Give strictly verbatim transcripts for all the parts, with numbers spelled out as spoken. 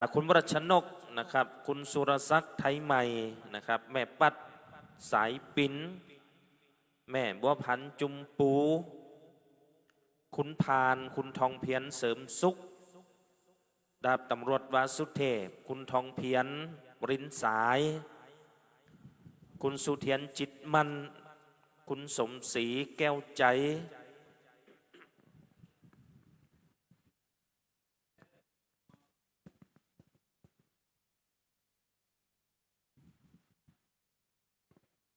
อ่ะ คุณวรชนกนะครับ คุณสุรศักดิ์ไทยใหม่นะครับ แม่ปั๊ดสายปิน แม่บัวผันจุมปู คุณพาน คุณทองเพียรเสริมสุข ดาบตำรวจวาสุเทพ คุณทองเพียร รินสาย คุณสุเทียนจิตมั่น คุณสมศรีแก้วใจ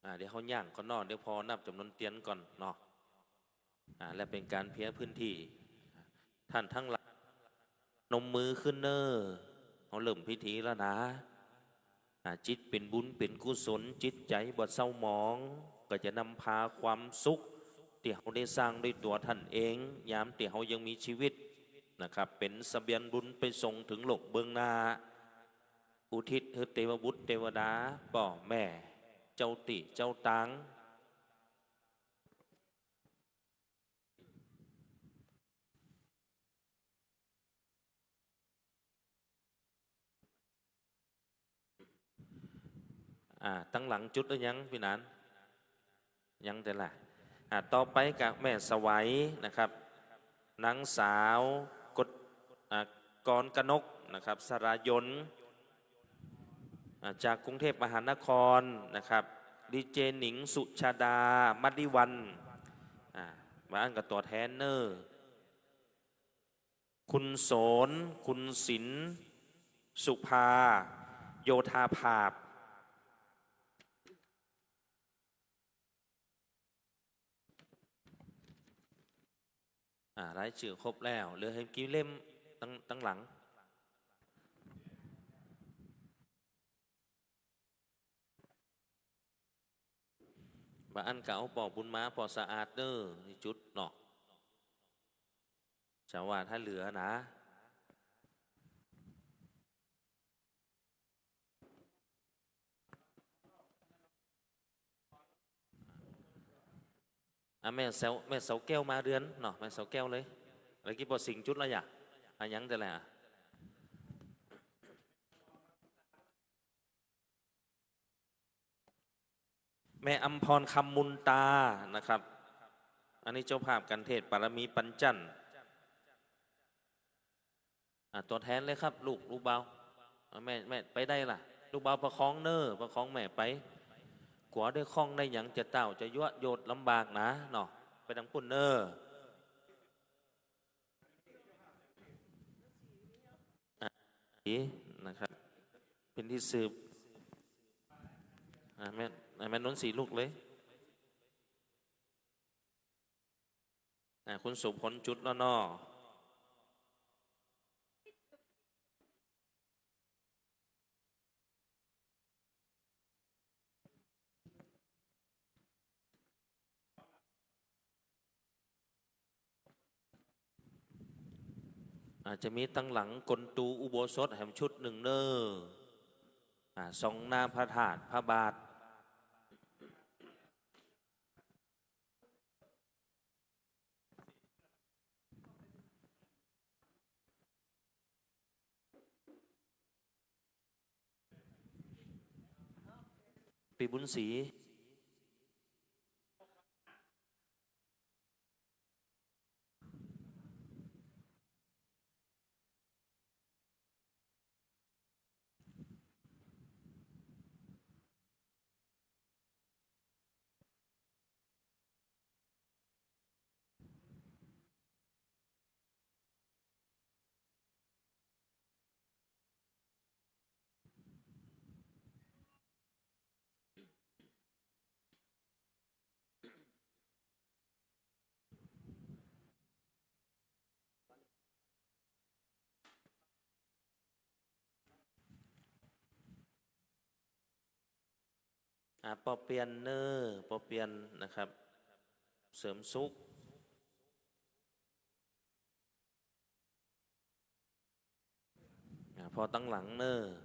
อ่า เดี๋ยวเฮาย่างก่อนเนาะ เดี๋ยวผ่อนับจ๋ำนวนเตียนก่อนเนาะ อ่า และเป๋นก๋านเพียพื้นตี้ ต้านตังหลาย นมมือขึ้นเน่อ เฮาเริ่มพิธีแล้วนะ อ่า จิตเป๋นบุญเป๋นกุศล จิตใจ๋บ่เศร้าหมอง ก็จะนำพาความสุขตี้เฮาได้สร้างด้วยตั๋วต้านเอง ยามตี้เฮายังมีจีวิตนะครับ เป๋นเสบียงบุญไปส่งเถิงโลกเบื้องหน้า อุทิศหื้อเตวบุตรเตวดา ป้อแม่ เจ้าตี้เจ้าตาง อ่า ตังหลังจุดหรือยังปี้หนาน ยังแต่ละ อ่า ต่อไปก็แม่สวัยนะครับ นางสาวกด อ่า กรกนกนะครับ สรายน อ่า จากกรุงเทพมหานครนะครับ ดีเจหนิงสุชาดา มะลิวัลย์ อ่า บ่าอั้นก็ตั๋วแทนเน่อ คุณโสน คุณศิลป์ สุภา โยธาภาพ อ่า รายจื้อครบแล้ว เหลือหื้อกี่เล่ม ตัง ตังหลัง บ่าอั้นก็เอาป้อบุญมา ป้อสะอาดเน่อ นี่จุดเนาะ จะว่าถ้าเหลือนะ อ่ะ แม่เสา แม่เสาแก้วมาเดือนเนาะ แม่เสาแก้วเลย แล้วกี้ป้อสิงห์จุดแล้วหยา อ่ะ ยังแต่ละ อ่ะ แม่อำพร คำมูลตานะครับ อันนี้เจ้าภาพก๋านเทศน์ปารมีปัญจันทร์ อ่ะ ตั๋วแทนเลยครับ ลูก ลูกบ่าว อ่ะ แม่ แม่ไปได้ละ ลูกบ่าวประคองเน่อ ประคองแม่ไป กั๋วได้ข้องได้หยังจะเต้าจะยั้วโยดลำบากนะเนาะ ไปตางปุ้นเน่อ อ่ะ ดีนะครับ เป๋นตี้สืบ อ่ะ แม่ อ่ะ แม่นนท์สี่ลูกเลย อ่ะ คุณโสภณจุดแล้วเนาะ อ่ะ จะมีตังหลังก้นตู้อุโบสถแหมชุดนึ่งเน่อ อ่ะ ส่องหน้าพระธาตุพระบาท ปี้บุญศรี อ่ะ ป้อเปียนเน่อ ป้อเปียนนะครับ เสริมสุข อ่ะ ป้อตังหลังเน่อ อ่ะ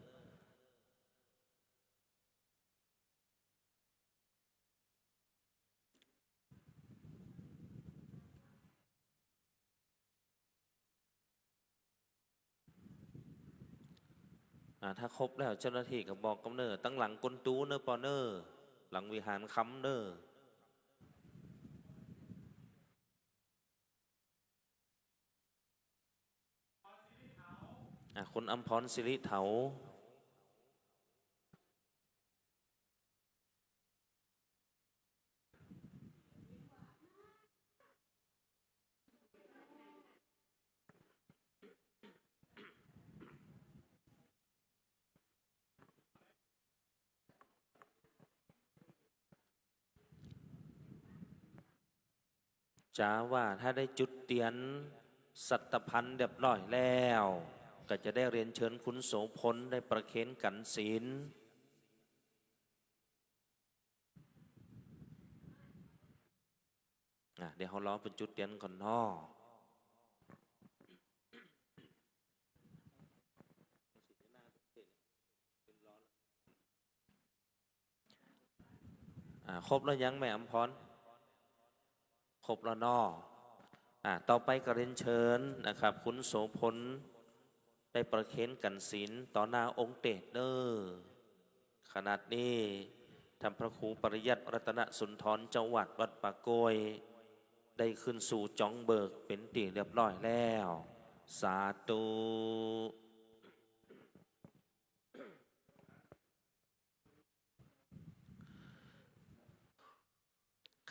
อ่า ถ้าครบแล้วเจ้าหน้าตี้ก็บอกกำเน่อ ตังหลังก้นตู้เน่อปอเน่อ หลังวิหารคำเน่อ อ่ะ คุณอำพร สิริเถา จ๋าว่าถ้าได้จุดเตียนสัตตะภัณฑ์เรียบร้อยแล้ว ก็จะได้เรียนเชิญคุณโสภณได้ประเคนขันศีล อ่ะ เดี๋ยวเฮารอเปิ้นจุดเตียนก่อนเนาะ อ่า ครบแล้วยังแม่อำพร ครบแล้วเนาะ อ่า ต่อไปก็เรียนเชิญนะครับ คุณโสภณได้ประเคนขันศีลต่อหน้าองค์เตศเน่อ ขณะนี้ท่านพระครูปริยัติรัตนสุนทร เจ้าอาวาสวัดป่าโก้ย ได้ขึ้นสู่จ๋องเบิกเป๋นตี้เรียบร้อยแล้ว สาธุ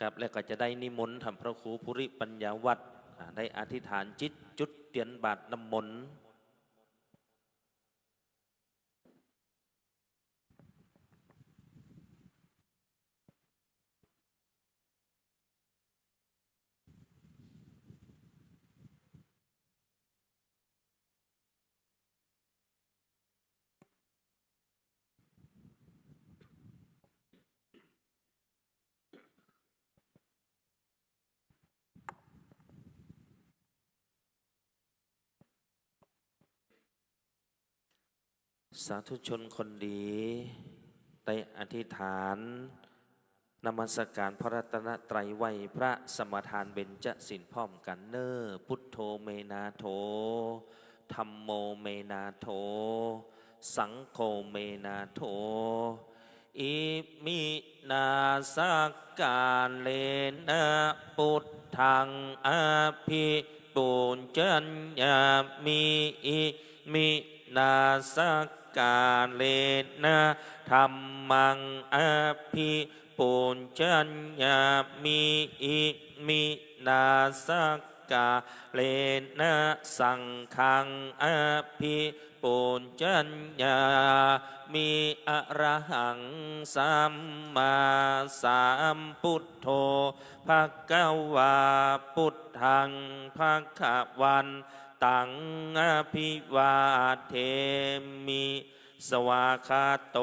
ครับ แล้วก็จะได้นิมนต์ท่านพระครูภูริปัญญาวัฒน์ อ่า ได้อธิษฐานจิตจุดเตียนบาตรน้ำมนต์ สาธุชนคนดี ได้อธิษฐาน นมัสการพระรัตนตรัย ไหว้พระสมาทานเบญจศีลพร้อมกั๋นเน่อ พุทโธ เม นาโถ ธัมโม เม นาโถ สังโฆ เม นาโถ อิมินาสักกาเลนะ พุทธัง อภิปูชยามิ อิมินาสักกาเลนะ ธัมมัง อภิปูชยามิ อิมินาสักกาเลนะ สังฆัง อภิ ปูชยามิ อะระหัง สัมมาสัมพุทโธ ภะคะวา พุทธัง ภะคะวันตัง อะภิวาเทมิ สวากขาโต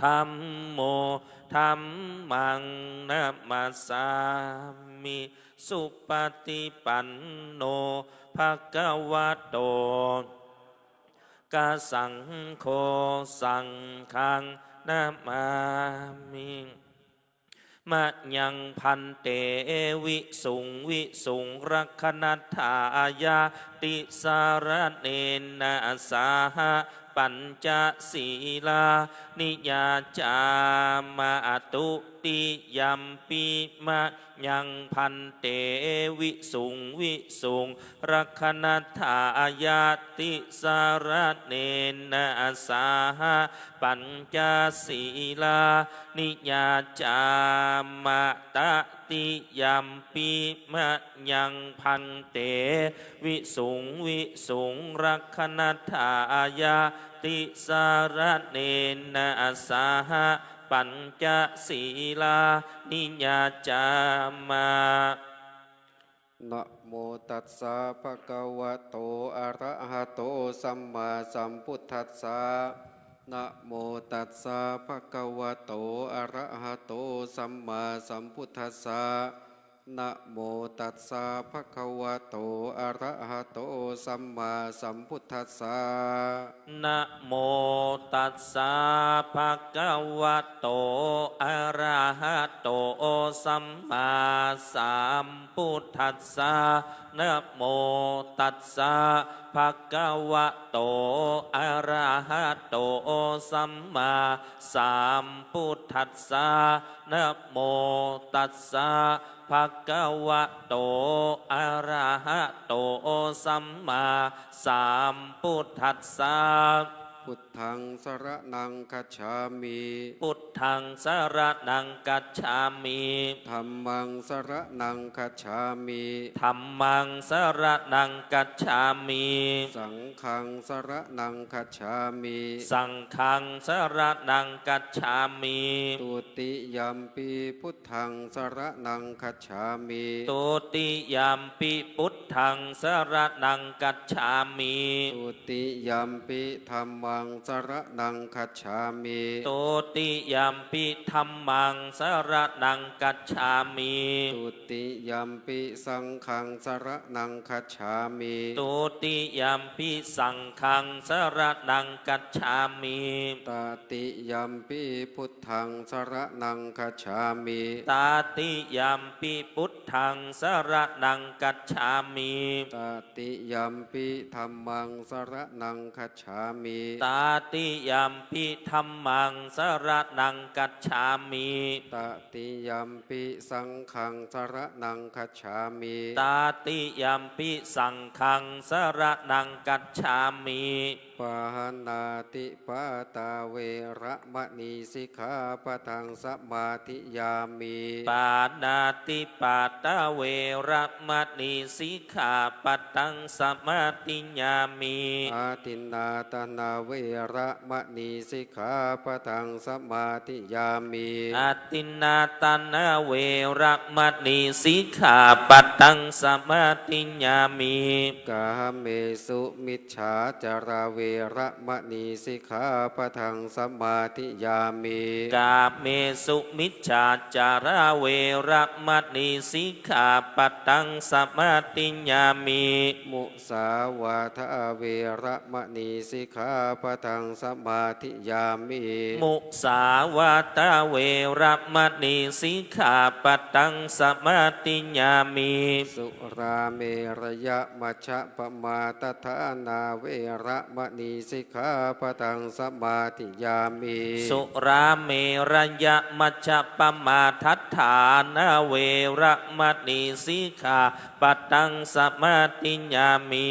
ธัมโม ธัมมัง นะมัสสามิ สุปะติปันโน ภะคะวะโต กะสังโฆ สังฆัง นะมามิ มะยัง ภันเต วิสุง วิสุง รักขะณัฏฐายาติ สะระเณนะ สะหะ ปัญจสีลานิ ยาจามา ตุติยัมปิ มะยัง ภันเต วิสุง วิสุง รักขะณัฏฐายาติ สะระเณนะ สะหะ ปัญจสีลานิ ยาจามา ตะติยัมปิ มะยัง ภันเต วิสุง วิสุง รักขะณัฏฐายาติ สะระเณนะ สะหะ ปัญจสีลานิ ยาจามา นะโมตัสสะ ภะคะวะโต อะระหะโต สัมมาสัมพุทธัสสะ นะโมตัสสะ ภะคะวะโต อะระหะโต สัมมาสัมพุทธัสสะ นะโมตัสสะ ภะคะวะโต อะระหะโต สัมมาสัมพุทธัสสะ นะโมตัสสะ ภะคะวะโต อะระหะโต สัมมาสัมพุทธัสสะ นะโมตัสสะ ภะคะวะโต อะระหะโต สัมมาสัมพุทธัสสะ นะโมตัสสะ ภะคะวะโต อะระหะโต สัมมาสัมพุทธัสสะ พุทธังสรณังคัจฉามิ พุทธังสรณังคัจฉามิ ธัมมังสรณังคัจฉามิ ธัมมังสรณังคัจฉามิ สังฆังสรณังคัจฉามิ สังฆังสรณังคัจฉามิ ตุติยัมปิพุทธังสรณังคัจฉามิ ตุติยัมปิพุทธังสรณังคัจฉามิ ตุติยัมปิธัมมังสรณังคัจฉามิ ตุติยัมปิธัมมังสรณังคัจฉามิ ตุติยัมปิสังฆังสรณังคัจฉามิ ตุติยัมปิสังฆังสรณังคัจฉามิ ตติยัมปิพุทธังสรณังคัจฉามิ ตติยัมปิพุทธังสรณังคัจฉามิ ตติยัมปิธัมมังสรณังคัจฉามิ ตติยัมปิธัมมังสรณังคัจฉามิ ตติยัมปิสังฆังสรณังคัจฉามิ ตติยัมปิสังฆังสรณังคัจฉามิ ปาณาติปาตาเวระมะณีสิกขาปะทังสมาธิยามิ ปาณาติปาตาเวระมะณีสิกขาปะทังสมาธิยามิ อทินนาทานาเวระมะณีสิกขาปะทังสมาธิยามิ อทินนาทานาเวระมะณีสิกขาปะทังสมาธิยามิ กาเมสุมิจฉาจาราเวระมะณีสิกขาปะทังสมาธิยามิ กาเมสุมิจฉาจาราเวระมะณีสิกขาปะทังสมาธิยามิ มุสาวาทาเวระมะณีสิกขาปะทังสมาธิยามิ มุสาวาทาเวระมะณีสิกขาปะทังสมาธิยามิ สุราเมรยะมัชฌะปมาทัฏฐานาเวระมะณีสิกขาปะทังสมาธิยามิ สุราเมรยะมัชฌะปมาทัฏฐานาเวระมะณีสิกขาปะทังสมาธิยามิ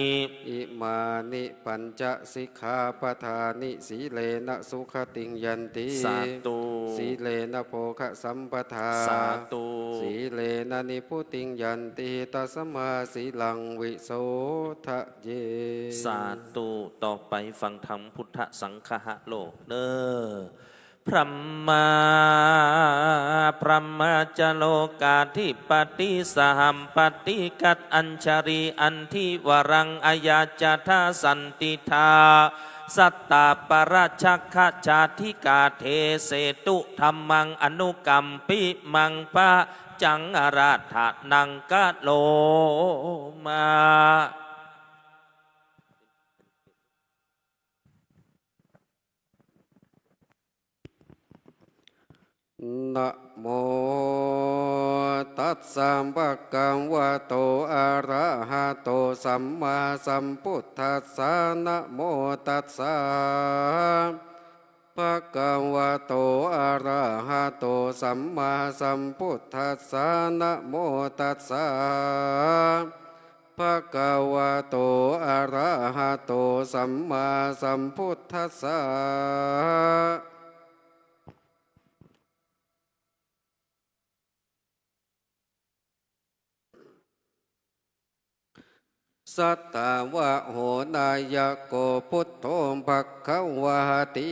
อิมานิปัญจสิกขาปะทานิ สีเลนะสุขติงยันติ สาธุ สีเลนะโภคสัมปทา สาธุ สีเลนะนิพพุติงยันติ ตัสมาสีลังวิโสทะเย สาธุ ต่อไปฟังธรรมพุทธสังฆะโลกเน้อ พรหมา พรหมาจะโลกาธิปติ สหัมปติ กัตถัญชะลี อันธิวรัง อายาจาทา สันติทา สัตตาปะระชะคะจาธิกา เทเสตุ ธัมมัง อนุกัมปิมัง ปะจัง อาราธนัง กะโรมะ นะโมตัสสะ ภะคะวะโต อะระหะโต สัมมาสัมพุทธัสสะ นะโมตัสสะ ภะคะวะโต อะระหะโต สัมมาสัมพุทธัสสะ นะโมตัสสะ ภะคะวะโต อะระหะโต สัมมาสัมพุทธัสสะ สัตถะวะโห นายะโก พุทโธ ภะคะวะติ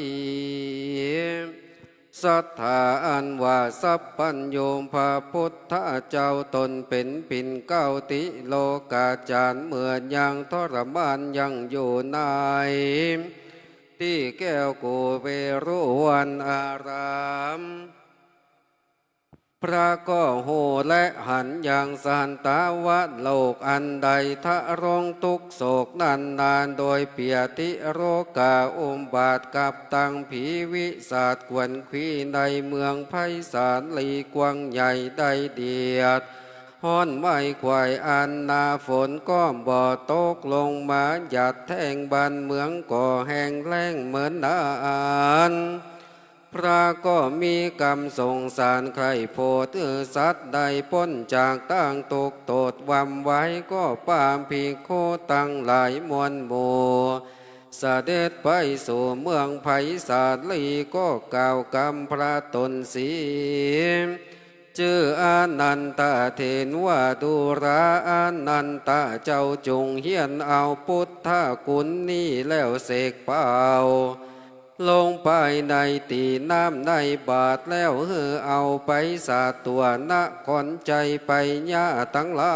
สัตถะอันว่าสัพพัญญู พระพุทธเจ้าตนเป๋นปิ่นเกล้าติโลกาจารย์ เมื่อยังทรมานยังอยู่ในตี้แก้วกุเวรุวันอาราม พระก็ฮู้และหันยังสันตะวะโลกอันได้ทะลงทุกข์โศกนั้นนา โดยเปียธิโรคาอุบาทกับตังผีวิสัชกวนขวีในเมืองไพศาลีกว้างใหญ่ได้เดียด ฮ้อนไหม้ไขว่อันนา ฝนก็บ่ตกลงมา หยาดแท้งบ้านเมืองก็แห้งแล้งเหมือนนั้น พระก็มีกำสงสารใคร่โผด หื้อสัตว์ได้ป๊นจากตางตุ๊กข์โตษ หว่ำไหวก็ปาภิกขุตังหลายมวลหมู่ เสด็จไปสู่เมืองไผ่สาลี ก็กล่าวกำพระตนเสีย จื้ออานันทะเถรวาดูรา อานันทะเจ้าจุ่งเฮียนเอาปุทธะกุณนี้แล้วเสกเป่า ลงไปในตี๋น้ำในบาตรแล้ว หื้อเอาไปสาดตั๋วนะ ขวัญใจไพร่าตังหลา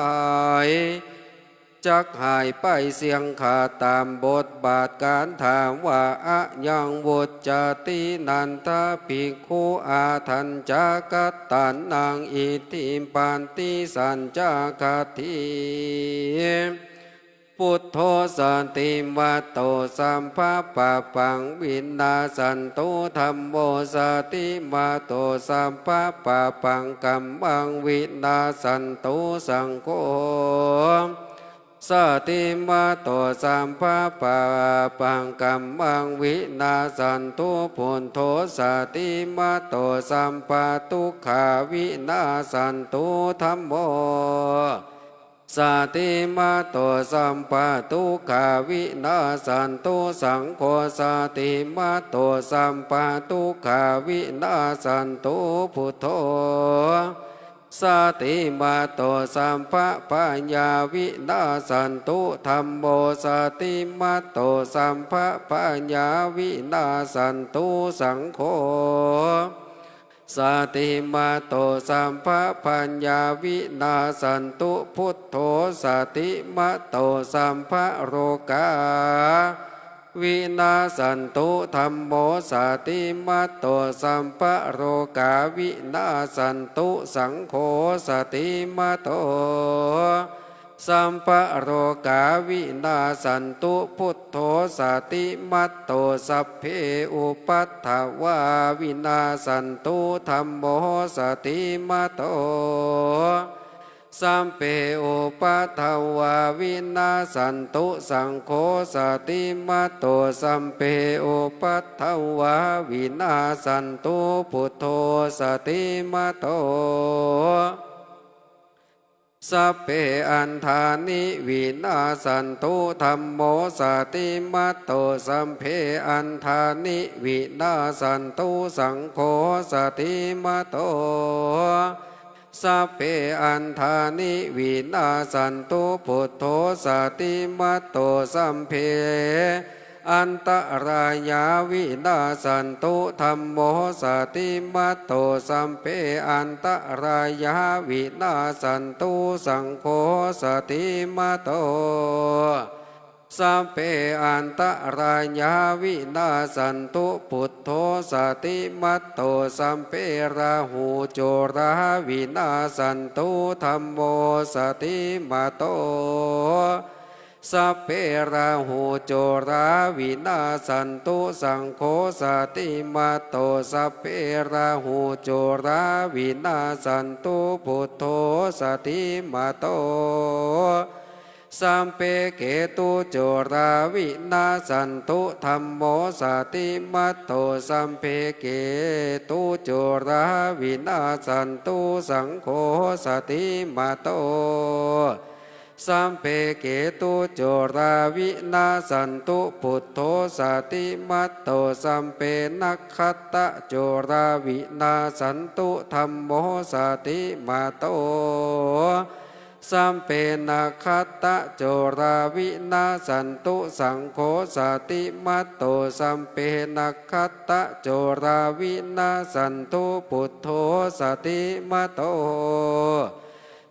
ย จักหายไปเสี้ยงขาด ต๋ามบทบาทคาถาว่า อะยัง วุจจาติ นันทะ ภิกขุ อาทัญจะ กัตตานัง อิทธิปัตติสัจจะ ขัตถิ ปุทโธ สติมาโต สัพพะปาปัง วินาสสันตุ ธัมโม สติมาโต สัพพะปาปัง กัมมัง วินาสสันตุ สังโฆ สติมาโต สัพพะปาปัง กัมมัง วินาสสันตุ พุทโธ สติมาโต สัพพะทุกขา วินาสสันตุ ธัมโม สติมาโต สัพพะทุกขา วินาสสันตุ สังโฆ สติมาโต สัพพะทุกขา วินาสสันตุ พุทโธ สติมาโต สัพพะพยา วินาสสันตุ ธัมโม สติมาโต สัพพะพยา วินาสสันตุ สังโฆ สติมาโต สัพพะพยา วินาสสันตุ พุทโธ สติมาโต สัพพะโรคา วินาสสันตุ ธัมโม สติมาโต สัพพะโรคา วินาสสันตุ สังโฆ สติมาโต สัพพะโรคา วินาสสันตุ พุทโธ สติมาโต สัพเพอุปัฏฐวา วินาสสันตุ ธัมโม สติมาโต สัพเพอุปัฏฐวา วินาสสันตุ สังโฆ สติมาโต สัพเพอุปัฏฐวา วินาสสันตุ พุทโธ สติมาโต สัพเพอัฏฐานิ วินาสสันตุ ธัมโม สติมาโต สัพเพอัฏฐานิ วินาสสันตุ สังโฆ สติมาโต สัพเพอัฏฐานิ วินาสสันตุ พุทโธ สติมาโต สัพเพ อันตรายา วินาสสันตุ ธัมโม สติมาโต สัพเพ อันตรายา วินาสสันตุ สังโฆ สติมาโต สัพเพ อันตรายา วินาสสันตุ พุทโธ สติมาโต สัพเพ ราหูจุรา วินาสสันตุ ธัมโม สติมาโต สัพเพ ราหูจุรา วินาสสันตุ สังโฆ สติมาโต สัพเพ ราหูจุรา วินาสสันตุ พุทโธ สติมาโต สัพเพ เกตุจุรา วินาสสันตุ ธัมโม สติมาโต สัพเพ เกตุจุรา วินาสสันตุ สังโฆ สติมาโต สัพเพ เกตุจุรา วินาสสันตุ พุทโธ สติมาโต สัพเพ นักขัตตจุรา วินาสสันตุ ธัมโม สติมาโต สัพเพ นักขัตตจุรา วินาสสันตุ สังโฆ สติมาโต สัพเพ นักขัตตจุรา วินาสสันตุ พุทโธ สติมาโต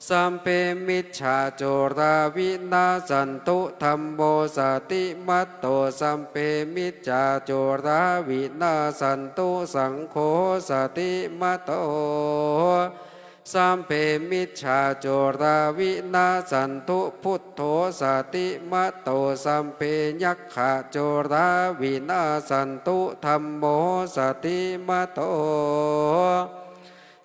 สัพเพ มิจฉาจุรา วินาสสันตุ ธัมโม สติมาโต สัพเพ มิจฉาจุรา วินาสสันตุ สังโฆ สติมาโต สัพเพ มิจฉาจุรา วินาสสันตุ พุทโธ สติมาโต สัพเพ ยักขาจุรา วินาสสันตุ ธัมโม สติมาโต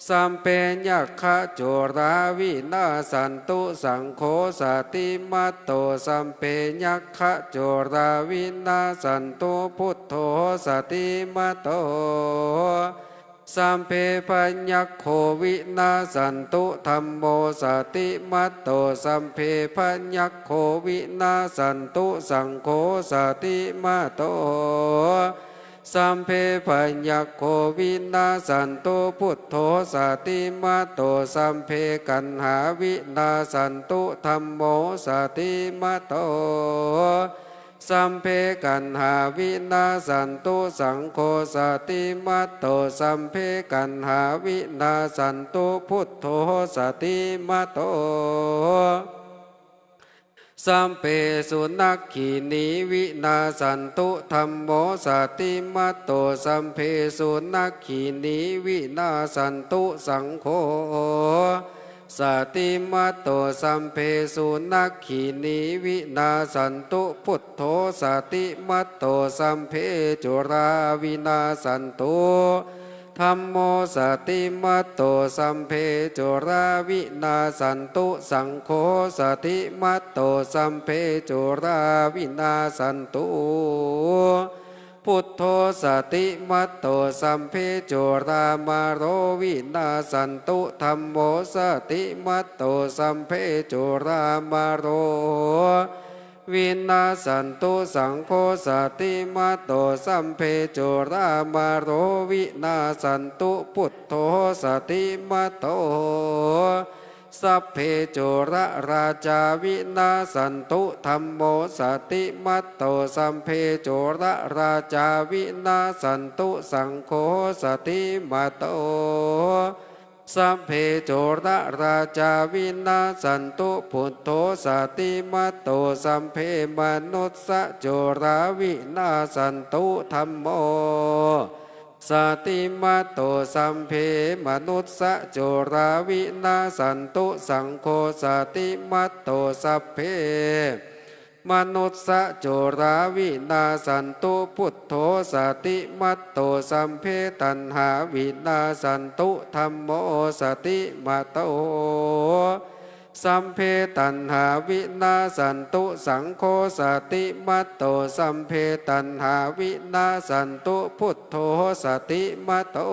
Sabbe yakkhajurā vinassantu, saṅgho satimatto. Sabbe yakkhajurā vinassantu, buddho satimatto. Sabbe bhayagho vinassantu, dhammo satimatto. Sabbe bhayagho vinassantu, saṅgho satimatto. Sabbe bhayagho vinassantu, buddho satimatto. Sabbe kaṇhā vinassantu, dhammo satimatto. Sabbe kaṇhā vinassantu, saṅgho satimatto. Sabbe kaṇhā vinassantu, buddho satimatto. Sabbesu naggini vinassantu, dhammo satimatto. Sabbesu naggini vinassantu, saṅgho satimatto. Sabbesu naggini vinassantu, buddho satimatto. Sabbe corā vinassantu, dhammo satimatto. Sabbe corā vinassantu, saṅgho satimatto. Sabbe corā vinassantu, buddho satimatto. Sabbe corā maro vinassantu, dhammo satimatto. Sabbe corā maro vinassantu, saṅgho satimatto. Sabbe corā maro vinassantu, buddho satimatto. Sabbe corarājā vinassantu, dhammo satimatto. Sabbe corarājā vinassantu, saṅgho satimatto. Sabbe corarājā vinassantu, buddho satimatto. Sabbe manussacorā vinassantu, dhammo satimatto. Sabbe manussacorā vinassantu, saṅgho satimatto. Sabbe manussacorā vinassantu, buddho satimatto. Sabbe taṇhā vinassantu, dhammo satimatto. Sabbe taṇhā vinassantu, saṅgho satimatto. Sabbe taṇhā vinassantu, buddho satimatto.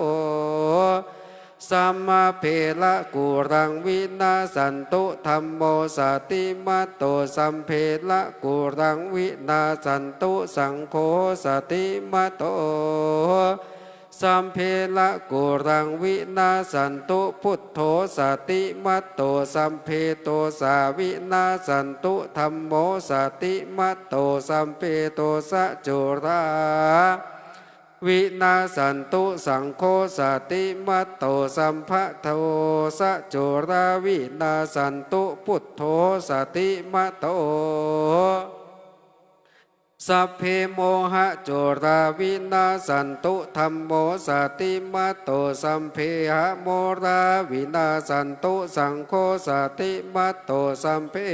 Sabbaberā kulaṃ vinassantu, dhammo satimatto. Sabberā kulaṃ vinassantu, saṅgho satimatto. Sabberā kulaṃ vinassantu, buddho satimatto. Sabbe dosā vinassantu, dhammo satimatto. Sabbe dosacorā vinassantu, saṅgho satimatto. Sabbadosacorā vinassantu, buddho satimatto. Sabbe mohacorā vinassantu, dhammo satimatto. Sabbe amorā vinassantu, saṅgho satimatto. Sabbe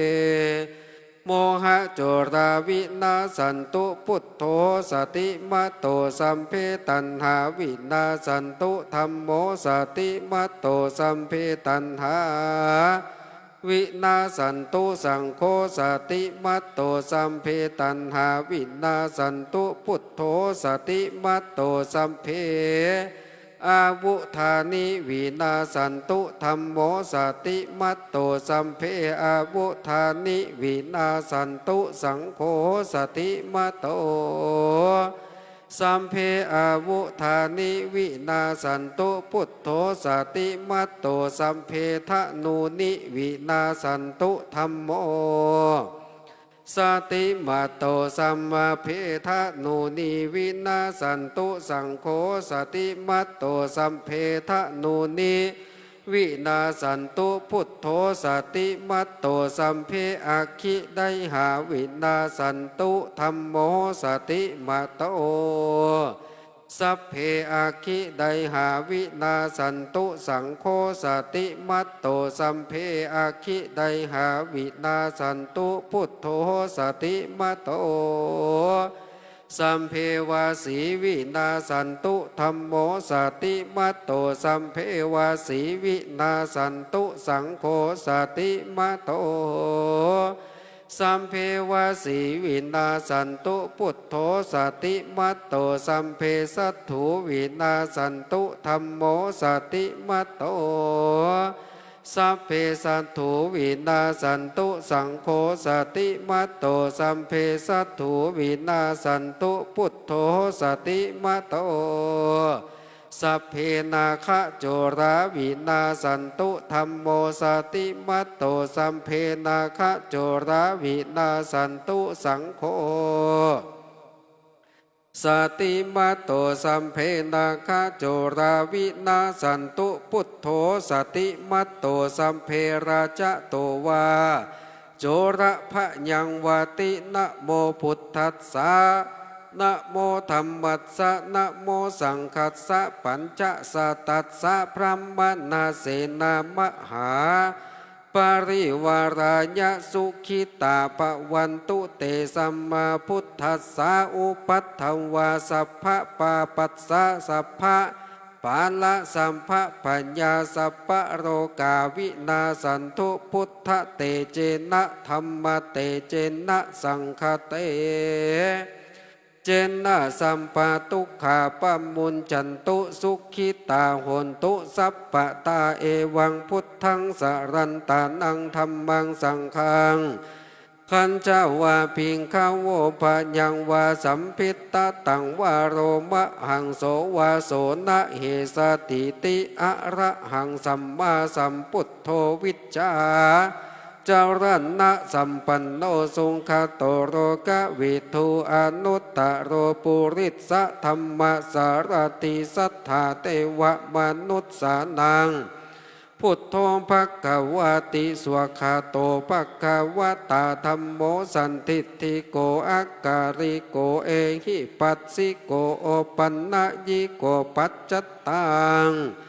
mohacorā vinassantu, buddho satimatto. Sabbe taṇhā vinassantu, dhammo satimatto. Sabbe taṇhā vinassantu, saṅgho satimatto. Sabbe taṇhā vinassantu, buddho satimatto. Sabbe avudhāni vinassantu, dhammo satimatto. Sabbe avudhāni vinassantu, saṅgho satimatto. Sabbe avudhāni vinassantu, buddho satimatto. Sabbe dhanūni vinassantu, dhammo satimatto. Sabbe dhanūni vinassantu, saṅgho satimatto. Sabbe dhanūni vinassantu, buddho satimatto. Sabbe aggi deyhā vinassantu, dhammo satimatto. Sabbe aggi deyhā vinassantu, saṅgho satimatto. Sabbe aggi deyhā vinassantu, buddho satimatto. Sabbevāsī vināsantu, dhammo satimatto. Sabbevāsī vināsantu, saṅgho satimatto. Sabbevāsī vināsantu, buddho satimatto. Sabbe satthu vināsantu, dhammo satimatto. Sabbe satthu vināsantu, saṅgho satimatto. Sabbe satthu vināsantu, buddho satimatto. Sabbe nāgacora vināsantu, dhammo satimatto. Sabbe nāgacora vināsantu, saṅgho satimatto. Sabbe nāgacora vināsantu, buddho satimatto. Sabbe rājato vā corabhayaṃ vati, namo buddhassa, namo dhammassa, namo saṅghassa, pañcasātassa brāhmaṇasenaṃ mahāparivārāya, sukhitā bhavantu te. Sammābuddhassa upaddavā, sabbapāpassa sabbapāla, sabbabhayā sabbarogā vināsantu, buddhatejena dhammatejena saṅghate jena sabbadukkhā pamuñcantu, sukhitā hontu sabbadā. Evaṃ buddhaṃ sarantānaṃ, dhammaṃ saṅghaṃ gacchavā bhikkhavo, bhayaṃ vā samiddhataṃ vā lomahaṃso vā, so na hessatīti. Arahaṃ sammāsambuddho vijjā caraṇasampanno, sugato lokavidū anuttaro purisadammasārathi, satthā devamanussānaṃ buddho bhagavāti. Svākkhāto bhagavatā dhammo, sandiṭṭhiko akāliko ehipassiko opanayiko paccattaṃ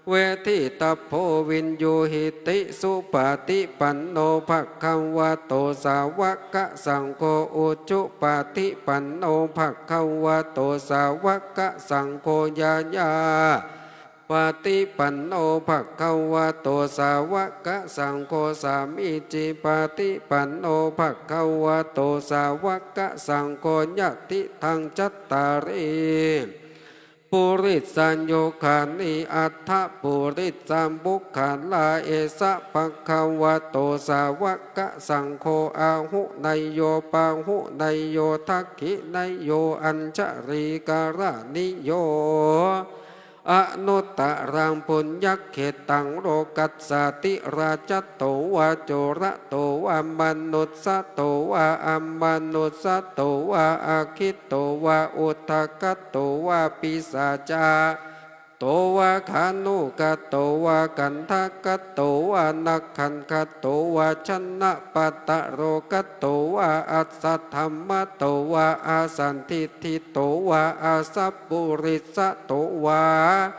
veditabbo viññūhīti. Supaṭipanno bhagavato sāvakasaṅgho, ujupaṭipanno bhagavato sāvakasaṅgho, ñāyapaṭipanno bhagavato sāvakasaṅgho, sāmīcipaṭipanno bhagavato sāvakasaṅgho, yadidaṃ cattāri purisayugāni aṭṭha purisapuggalā, esa bhagavato sāvakasaṅgho, āhuneyyo pāhuneyyo dakkhiṇeyyo añjalikaraṇīyo, anuttaraṃ puññakkhettaṃ lokassāti. Rājato vā corato vā manussato vā amanussato vā, aggito vā udakato vā pisācato vā khāṇukato vā kaṇṭakato vā nakkhattato vā janapadarogato vā asaddhammato vā asandiṭṭhito vā asappurisato vā,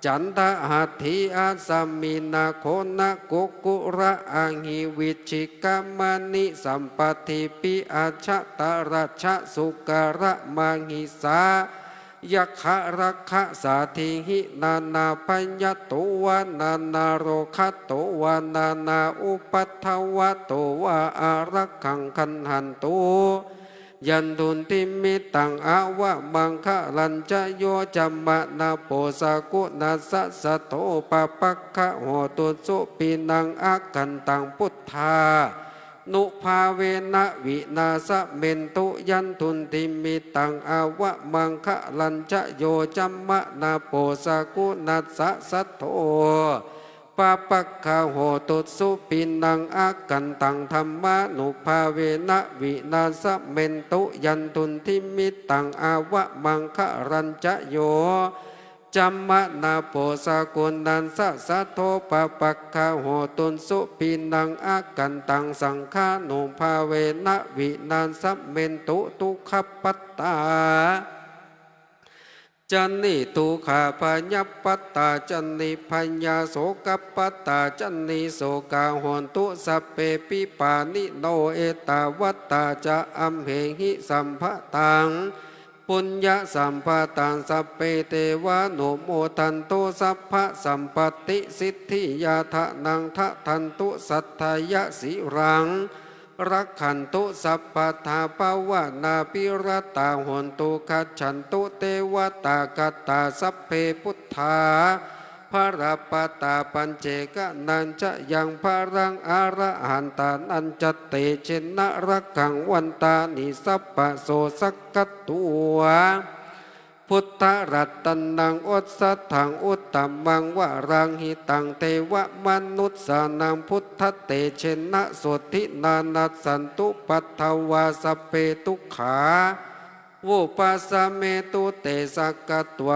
caṇḍahatthi asamināgonakukkuraahi vicchikamaṇisappadīpi ajātaracchasūkaramahiṃsā yakkharakkhasādīhi nānābhayato vā nānārogato vā nānāupaddavato vā ārakkhaṃ gaṇhantu. Yandunnimittaṃ avamaṅgalañca yo cāmanāpo sakuṇassa saddo pāpaggaho dussupinaṃ akantaṃ buddhā nubhāvena vināsamentu. Yandunnimittaṃ avamaṅgalañca yo cāmanāpo sakuṇassa saddo pāpaggaho dussupinaṃ akantaṃ dhammānubhāvena vināsamentu. Yandunnimittaṃ avamaṅgalañca yo cāmanāpo sakuṇassa saddo pāpaggaho dussupinaṃ akantaṃ saṅghānubhāvena vināsamentu. Dukkhappattā ca niddukkhā bhayappattā ca nibbhayā sokappattā ca nissokā hontu sabbepi pāṇino. Ettāvatā ca amhehi sambhataṃ ปุญญสัมปะตา สัพเพเตวานุโมทันตุ สัพพะสัมปตติสิทธิยา ทะนังทะทันตุ สัตถะยะสีลัง รักขันตุ สัพพะทา ภะวะนาภิรัตตา โหนตุ คัจฉันตุ เตวะตา คตา สัพเพ ปุทธา ภะระปะตา ปัจเจกะนัญจะยัง ภะรัง อะระหันตานัญจะ เตเชนะ รักขัง วันตานิ สัพพะโส สักขะตัว พุทธะรัตตัง โอสถัง อุตตะมัง วะรัง หิตัง เตวะมนุสสานัง พุทธะเตเชนะ โสตถินา นัสสันตุ ปัทถะวา สัพเพ ทุกขา วุปัสสะเมตุ เต สักขะตัว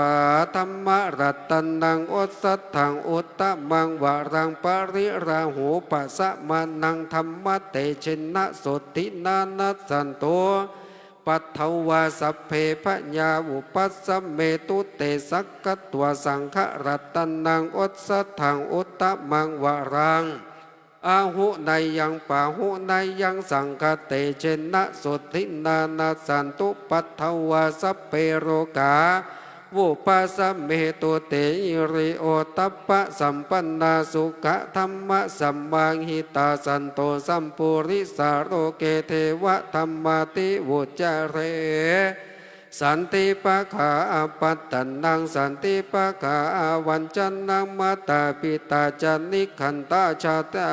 ธัมมะรัตตัง โอสถัง อุตตะมัง วะรัง ปะริราหูปะสะมานัง ธัมมะเตเชนะ โสตถินา นัสสันตุ ปัทถะวา สัพเพ พะยา วุปัสสะเมตุ เต สักขะตัว สังฆะรัตตัง โอสถัง อุตตะมัง วะรัง อาหุเนยัง ปาหุเนยัง สังฆะเตเชนะ โสตถินา นัสสันตุ ปัทถะวา สัพเพ โรกา วุปัสสะเมตุ เต หิริโอตตัปปะสัมปันนา สุขะธัมมะสะมาหิตา สันโต สัพปุริสา โลเก เทวะธัมมาติ วุจจะเร สันติปะขา อะปัตตะนัง สันติปะขา อะวัญชะนัง มาตาปิตาจะ นิกขันตา ชาติ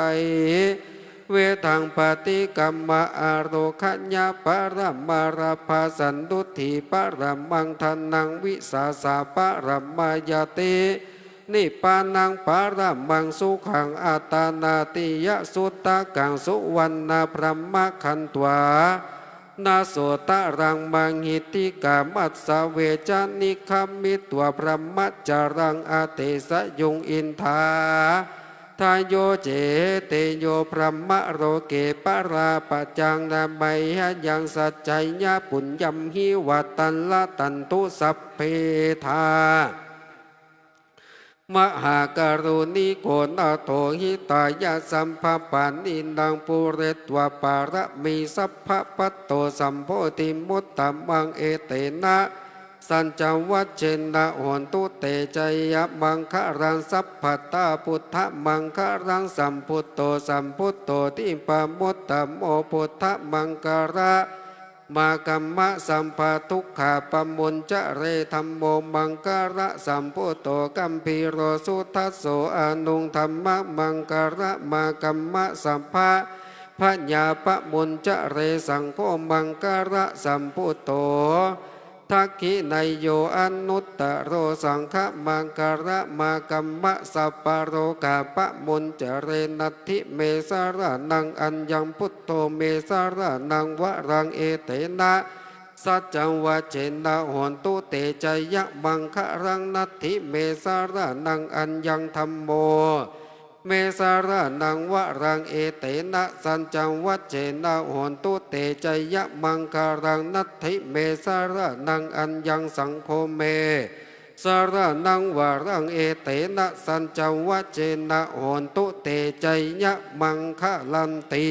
เวทัง ปะฏิกรรมะ อะโรคะยะ ปะระมารัพพา สันตุฏฐิ ปะระมัง ทานัง วิสาสะ ปะระมาญาติ นิพพานัง ปะระมัง สุขัง อัตตานาติยะ สุตตะกัง สุวัณณะ พรหมะขันตวา นะ โสตะรัง มะหิทธิกา มัสสะเวจะ นิกขะมิตวา พรหมะจารัง อะเตสะยุง อินทา ทะโย เจ เตโย พรหมะโลเก ปะราปะจัง นะไมยะยัง สัจจะยะปุญญะหิ วัตตัง ละตันตุ สัพเพทา มหาการุณิโก นาโถ หิตายะ สัพพะปาณินัง ปูเรตวา ปะระมี สัพพะ ปัตโต สัมโพธิมุตตะมัง เอเตนะ สัจจะวัจเจนะ โหนตุ เต จะยะมังคะลัง สัพพะตา พุทธะมังคะลัง สัมพุทโธ สัมพุทโธ ทิปะมุตตะโม พุทธะมังคะละ มะกัมมะ สัพพะทุกขา ปะมุญจะเร ธัมโม มังคะละ สัมพุทโธ กัมภีโร สุทัสโส อะนุง ธัมมะมังคะละ มะกัมมะ สัพพะพยา ปะมุญจะเร สังโฆ มังคะละ สัมพุทโธ ทักขิไนโย อนุตตะโร สังฆะมังคะละ มะกัมมะ สัพพะโรคา ปะมุญจะเร นัตถิเม สะระณัง อัญญัง พุทโธ เม สะระณัง วะรัง เอเตนะ สัจจะวัจเจนะ โหนตุ เต จะยะมังคะลัง นัตถิเม สะระณัง อัญญัง ธัมโม เม สะระณัง วะรัง เอเตนะ สัจจะวัจเจนะ โหนตุ เต จะยะมังคะลัง นัตถิเม สะระณัง อัญญัง สังโฆ เม สะระณัง วะรัง เอเตนะ สัจจะวัจเจนะ โหนตุ เต จะยะมังคะลันติ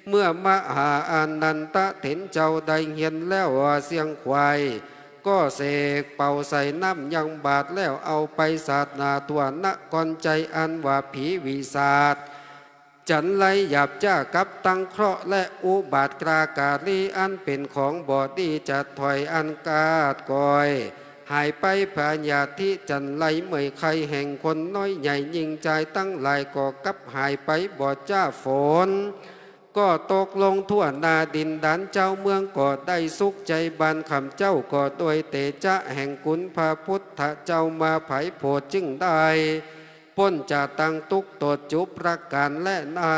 เมื่อมหาอานันทะเถรเจ้าได้เฮียนแล้วว่าเสียงควาย ก็เสกเป่าใส่น้ำยังบาตรแล้วเอาไปสาดหน้าทั่วนครไชย อันว่าผีวิสาท จันไรหยาบจ้ากับตังเคราะห์และอุบาทกล้ากาลี อันเป๋นของบ่ดีจะถอยอันกาดก้อย หายไป พยาธิจันไรเมื่อยไข้แห่งคนน้อยใหญ่หญิงจายตังหลายก็กลับหายไปบ่จ้าฝน ก็ตกลงทั่วหน้าดินดาน เจ้าเมืองก็ได้สุขใจ๋ บ้านข้าพเจ้าก็ด้วยเตจะแห่งคุณพระพุทธเจ้ามาไพโผดจึงได้ป๊นจากตังตุ๊กข์โตษจุประก๋านแลนา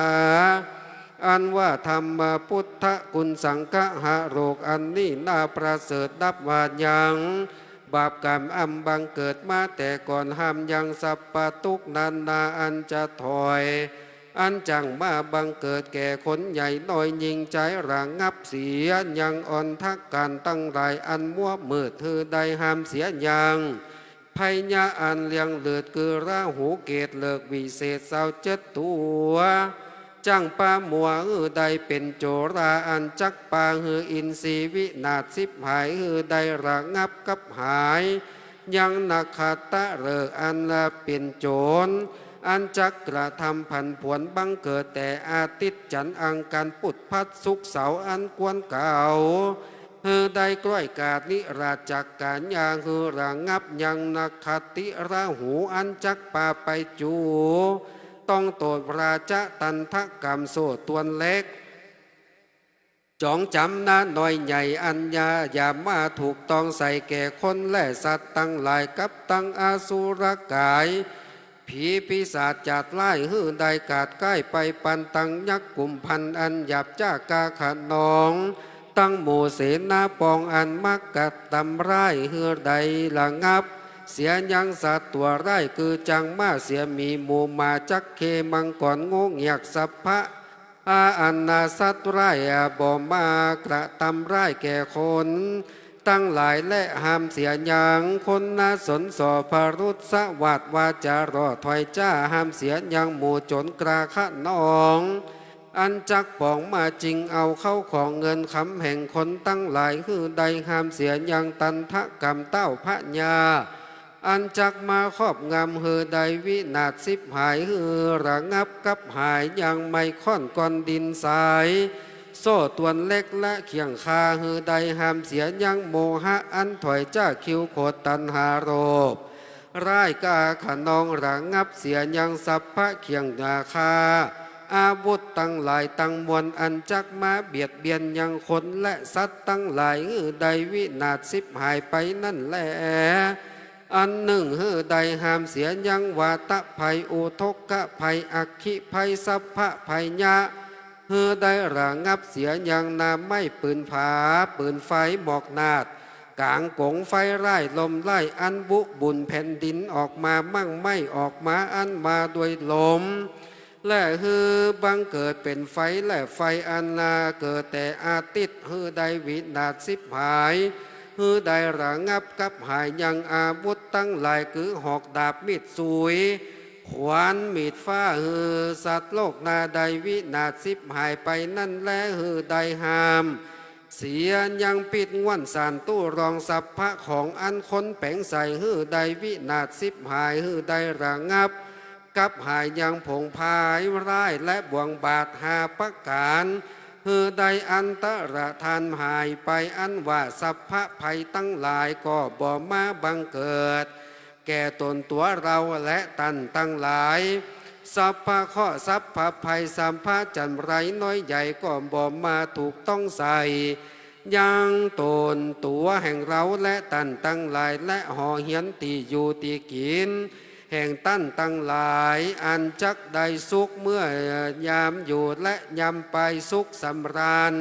อันว่าธรรมะพุทธะคุณสังฆะหะโรคอันนี้นาประเสริฐนับว่ายัง บาปกรรมอันบังเกิดมาแต่ก่อนห้ามยังสรรพตุ๊กข์นานาอันจะถอย อันจักมาบังเกิดแก่คนใหญ่น้อยหญิงจายระงับเสีย ยังอนทกาลตังหลายอันมัวมืดหื้อได้ห้ามเสียยัง ภัยยะอันเลี้ยงเลือดคือราหูเกตุเลิกวิเศษซาวเจ็ดตั๋ว จั้งปามัวหื้อได้เป๋นโจรา อันจักปาหื้ออินทรีย์วินาศฉิบหาย หื้อได้ระงับกับหาย ยังนคตะฤกษ์อันเป๋นโจร อันจักกระทำผันผวนบังเกิดแต่อาทิตย์จันทร์อังคารพุธพฤหัสศุกร์เสาร์อันควรเก๋า หื้อได้กล้อยกาดนิราชกาญา หื้อระงับยังนคติราหูอันจักปาไปจู ต้องโตษราชะตันทกรรมโซ่ตรวนเหล็ก จ๋องจ๋ำนาน้อยใหญ่อันยา อย่ามาถูกต้องใส่แก่คนและสัตว์ตังหลาย กับตังอสุรกาย ผีปีศาจจาดร้าย หื้อได้ขาดก้ายไปปันตังยักษ์กุมภัณฑ์อันหยาบจ๊ากาขนอง ตังหมู่เสนาปองอันมักกระตำร้าย หื้อได้ระงับเสียยังสัตว์ตั๋วร้าย คือจั้งม้าเสือหมีหมูหมาจั๊กเข้มังกรงูเหงือกสัพพะ อาอันนาสัตว์ร้ายบ่มากระตำร้ายแก่คนตังหลาย และห้ามเสียยังคนนาสนสอพรุษสวัสดิ์ว่าจะรอดถอยจ้า ห้ามเสียยังหมู่โจรกล้าคะนอง อันจักป๋องมาจิงเอาเข้าของเงินคำแห่งคนตังหลาย หื้อได้ห้ามเสียยังตันทกรรมเต้าพญา อันจักมาครอบงำ หื้อได้วินาศฉิบหาย หื้อระงับกับหายยังไม้ค่อนก้อนดินทราย โซ่ตรวนเหล็กและเขียงคา หื้อได้ห้ามเสียยังโมหะอันถอยจ้าคิวโขดตัณหาโลภร้ายกาขนอง ระงับเสียยังสัพพะเขียงคา อาวุธตังหลายตังมวลอันจักมาเบียดเบียนยังคนและสัตว์ตังหลาย หื้อได้วินาศฉิบหายไปนั้นแล อันนึ่งหื้อได้ห้ามเสียยังวาตะภัย อุทกภัย อัคคิภัย สัพพะภัยยะ หื้อได้ระงับเสียยังหน้าไหม้ปืนผา ปืนไฟ หมอกนาด ก๋างก๋งไฟร้าย ลมร้ายอันบุบุนแผ่นดินออกมา มั่งไหม้ออกมาอันมาด้วยลม และหื้อบังเกิดเป๋นไฟ และไฟอันนาเกิดแต่อาทิตย์ หื้อได้วินาศฉิบหาย หื้อได้ระงับกับหายยังอาวุธตังหลาย คือหอกดาบมีดสุย ขวานมีดฟ้า หื้อสัตว์โลกนาได้วินาศฉิบหายไปนั้นแล หื้อได้ห้ามเสียยังปิ๊ดง่วนสานตู้รองสัพพะของอันคนแป๋งใส่ หื้อได้วินาศฉิบหาย หื้อได้ระงับ กับหายยังผงพายร้ายและบ่วงบาดห้าประก๋าน หื้อได้อันตรธานหายไป อันว่าสัพพะภัยตังหลายก็บ่มาบังเกิดแก่ตนตั๋วเฮาและต้านตังหลาย สัพพะเคราะห์สัพพะภัยสัพพะจันไรน้อยใหญ่ก็บ่มาถูกต้องใส่ ยังตนตั๋วแห่งเฮาและต้านตังหลาย และหอเฮียนตี้อยู่ตี้กิ๋นแห่งต้านตังหลาย อันจักได้สุขเมื่อยามอยู่และยามไป สุขสำราญ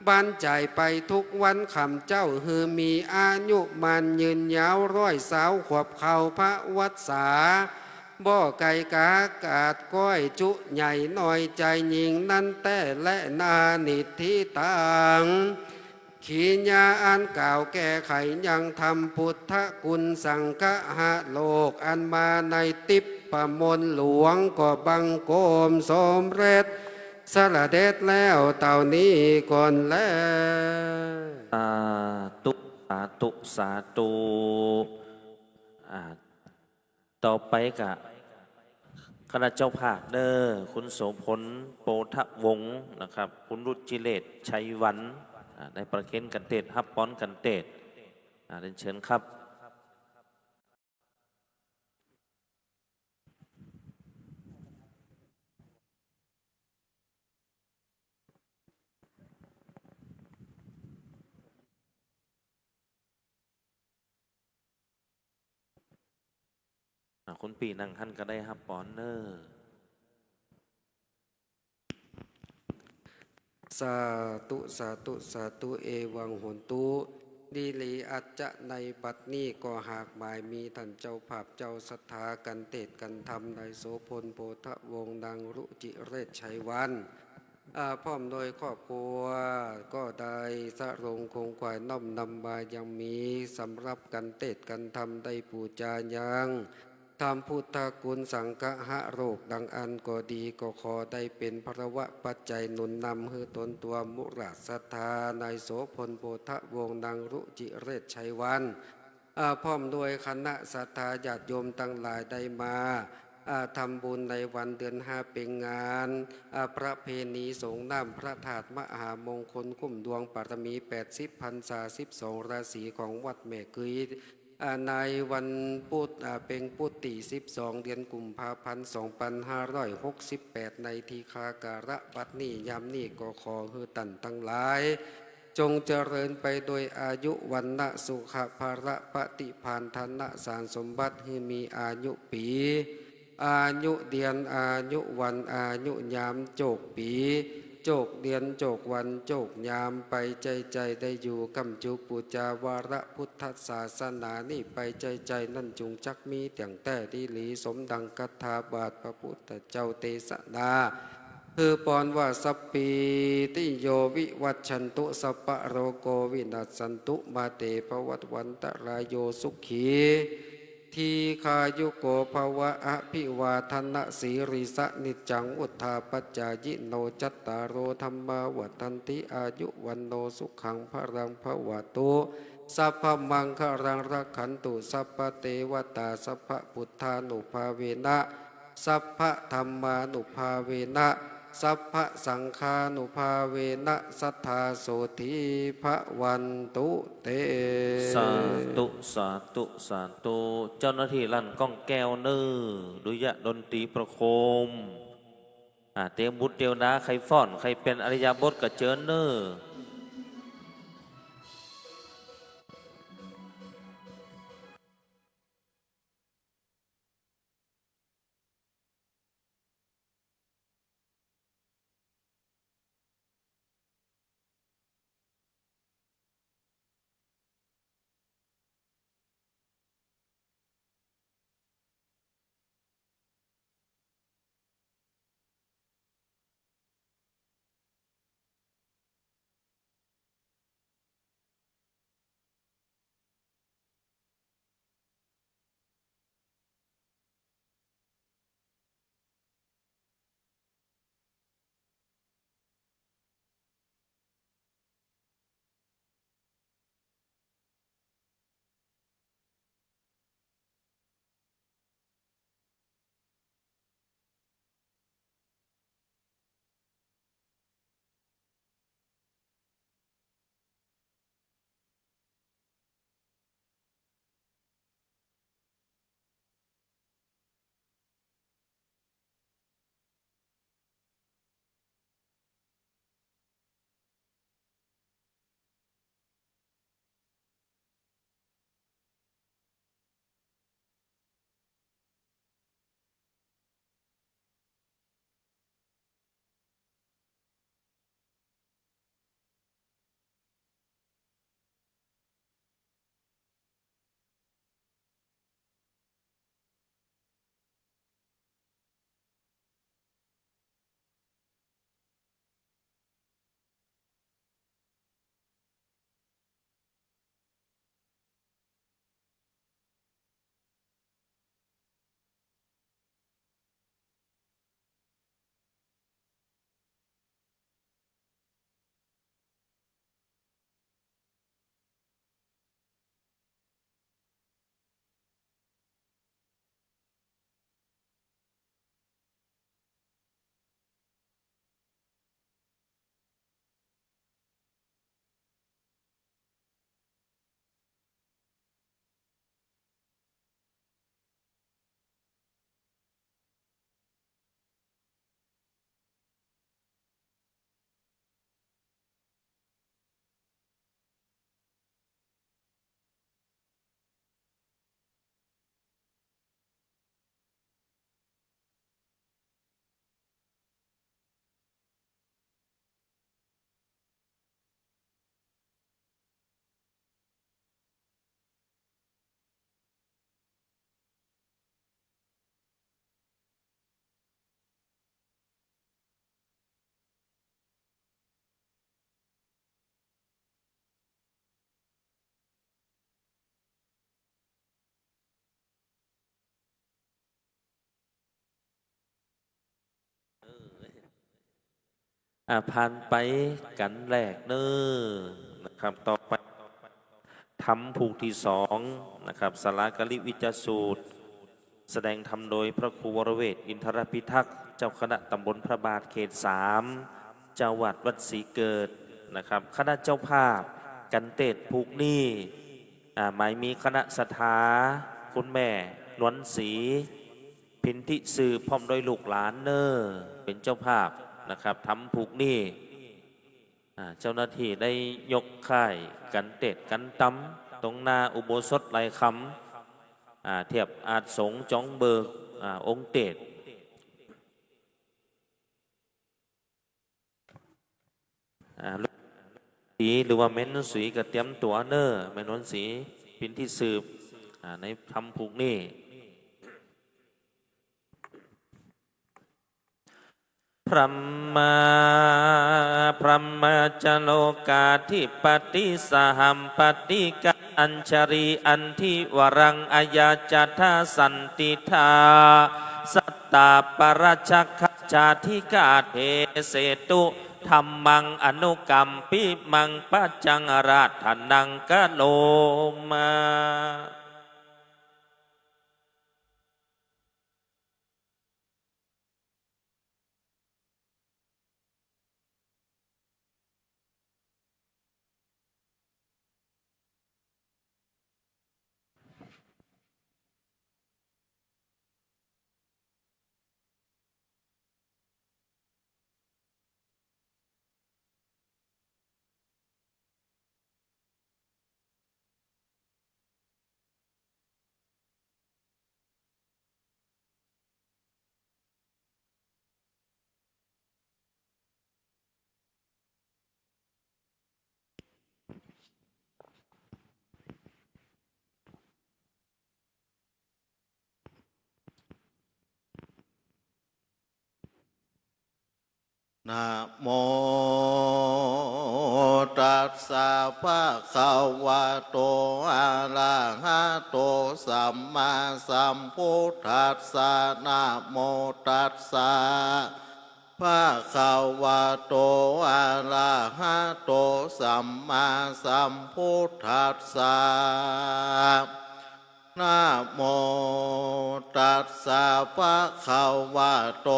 บานใจ๋ไปทุกวันค่ำเจ๊า หื้อมีอายุมั่นยืนยาวร้อยซาวขวบเข้าพรรษา บ่ไกลกาขาดก้อยจุใหญ่น้อยใจ๋ยิ่งนั้นแต๊และนานิทธิตัง ขีญาอันกล่าวแก้ไขยังธรรมพุทธคุณสังฆะโลก อันมาในทิพย์ประมวลหลวงก็บังคมสำเร็จสละเด็จแล้วเต้านี้ก่อนแล สาธุ สาธุ สาธุ อ่า ต่อไปก็คณะเจ้าภาพเน้อ คุณโสภณ โปธวงศ์นะครับ คุณรุจิเรศ ชัยวรรณ อ่า ได้ประเคนกันเตศน์ ฮับป๋อนกันเตศน์ อ่า เรียนเชิญครับ อ่า คุณปี้นั่งหั้นก็ได้ฮับป๋อนเน้อ สาธุ สาธุ สาธุ เอวังโหนตุ ดีหลีอัจจะ ในบัดนี้ก็หากหมายมีต้านเจ้าภาพเจ้าศรัทธากันเตศน์กันธรรม นายโสภณ โปธวงศ์ นางรุจิเรศ ชัยวรรณ อ่า พร้อมโดยครอบครัว ก็ได้สรงคงขวายน้อมนำมายังมีสำหรับกันเตศน์กันธรรม ได้ปู๋จายัง ธรรมพุทธคุณสังฆะโลกดังอั้นก็ดี ก็ขอได้เป๋นพลวปัจจัยหนุนนำหื้อตนตัวมุราศรัทธา นายโสภณ โพธวงศ์ นางรุจิเรศ ชัยวรรณ อ่า พร้อมด้วยคณะศรัทธาญาติโยมตังหลายได้มา อ่า ทำบุญในวันเดือนห้าเพ็ญงาน อ่า ประเพณีสรงน้ำพระธาตุมหามงคลคุ้มดวงปารมีแปดสิบพรรษาสิบสองราศีของวัดแม่เกย อ่า ในวันปุธ อ่า เพ็ญปุธตี้สิบสอง เดือนกุมภาพันธ์ สองปันห้าร้อยหกสิบแปด ในทีฆาการะบัดนี้ยามนี้ก็ขอหื้อต้านตังหลาย จงเจริญไปโดยอายุ วรรณะ สุขะ พละ ปฏิภาณ ธนสารสมบัติ หื้อมีอายุปี๋ อายุเดือน อายุวัน อายุยาม โจคปี๋ โจคเดือน โจควัน โจคยาม ไปใจ้ๆ ได้อยู่ก้ำจูปู๋จาวรพุทธศาสนานี้ไปใจ้ๆ นั้นจุ่งจักมีเตี้ยงแต๊ดีหลี สมดังคาถาบาทพระพุทธเจ้าเตสนา หื้อปอนว่า สัพพีติโยวิวัชชันตุ สัพพะโรโควินัสสันตุ มาเตภวัตวันตะราโย สุขี ทีฆายุโกภวะ อภิวาทนะสีลิสะ นิจจังวุฑฒาปจายิโน จัตตาโรธัมมาวัฑฒันติ อายุวัณโณสุขังพลังภวตุ สัพพะมังคะลังรักขันตุ สัพพะเตวะตา สัพพะปุทธานุภาเวนะ สัพพะธัมมานุภาเวนะ สัพพะสังฆานุภาเวนะ สัทธาโสธีภวันตุเต สาธุ สาธุ สาธุ เจ้าหน้าตี้ลั่นก้องแก้วเน่อ ดุริยะดนตรีประโคม อ่า เตรียมบุญเตรียมดา ใค่ฟ้อน ใค่เป๋นอิริยาบถก็เจิญเน่อ อ่า ผ่านไปกัณฑ์แรกเน่อ นะครับ ต่อไปธรรมผูกตี้สอง นะครับ สาลากาลิวิจจสูตร แสดงธรรมโดยพระครูวรเวช อินทรพิทักษ์ เจ้าคณะตำบลพระบาทเขตสาม เจ้าวัดวัดศรีเกิด นะครับ คณะเจ้าภาพกัณฑ์เตสน์ผูกนี้ อ่า หมายมีคณะศรัทธา คุณแม่นวลศรี พินทิสืบ พร้อมด้วยลูกหลานเน่อ เป๋นเจ้าภาพ นะครับ ธรรมผูกนี้ อ่า เจ้าหน้าตี้ได้ยกค่ายกัณฑ์เตสน์กัณฑ์ตำ ตรงหน้าอุโบสถไหล่คำ อ่า เทียบอาจสงฆ์จ๋องเบิก อ่า องค์เตสน์ อ่า ศรีหรือว่าแม่นวลศรีก็เตรียมตั๋วเน่อ แม่นวลศรี พินทิสืบ อ่า ในธรรมผูกนี้ พรหมา พรหมาจโลกาธิปติ สหัมปติกาอัญชลี อันธิวรัง อายาจถาสันติฏฐา สัตตาปรัจจคจาธิกาเทเสตุ ธัมมังอนุกัมปิมัง ปัจจังอาราธนังกโรมา นะโมตัสสะ ภะคะวะโต อะระหะโต สัมมาสัมพุทธัสสะ นะโมตัสสะ ภะคะวะโต อะระหะโต สัมมาสัมพุทธัสสะ นะโมตัสสะ ภะคะวะโต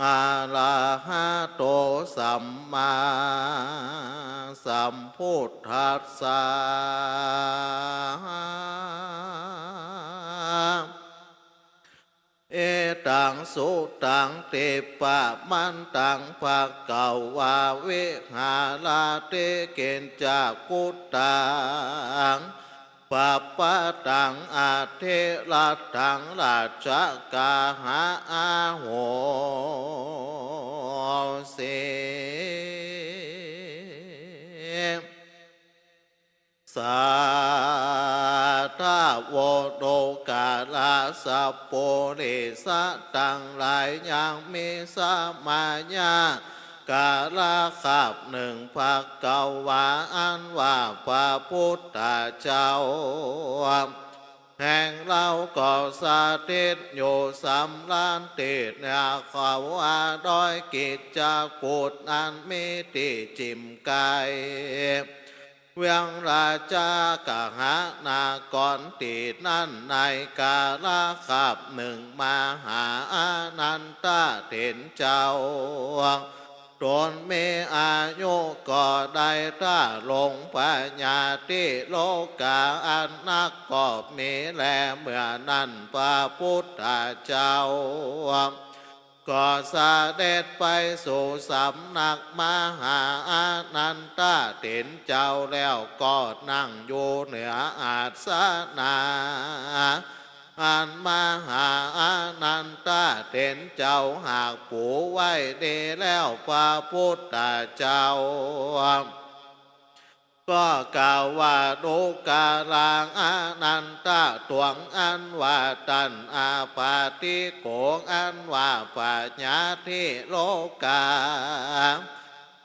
อะระหะโต สัมมาสัมพุทธัสสะ เอตัง สุตัง ทิปปะมันตัง ภะคะวา วิหาระติ กิจจกุฏตัง ปัปปะตัง อะทิรัตถัง รัจจกาหะ อาโหสิ สาธะ โวตุกะละ สัปปุริสะตังหลาย ยังมีสมายะกาละคาบหนึ่ง ภะคะวา อันว่าพระพุทธเจ้า แห่งเฮาก็สถิตอยู่สำราญตี้เหนือเขาอาดอยกิจจกุฏ อันมีตี้จิ่มใก้ เวียงราชกหานคร ตี้นั้นในกาละคาบหนึ่ง มหาอานันทะเถรเจ้า ตนมีอายุก็ได้ถ้าลงพญาธิโลกาอันนักก็มีแล เมื่อนั้นพระพุทธเจ้า ก็เสด็จไปสู่สำนักมหาอานันทะเถรเจ้าแล้ว ก็นั่งอยู่เหนืออาสนะ อันมหาอานันทะเถรเจ้าหากปูไว้ดีแล้ว พระพุทธเจ้า ก็กล่าวว่า ดูกราอานันทะ ตวงอันว่าต้านอปาติโก อันว่าพญาธิโลกา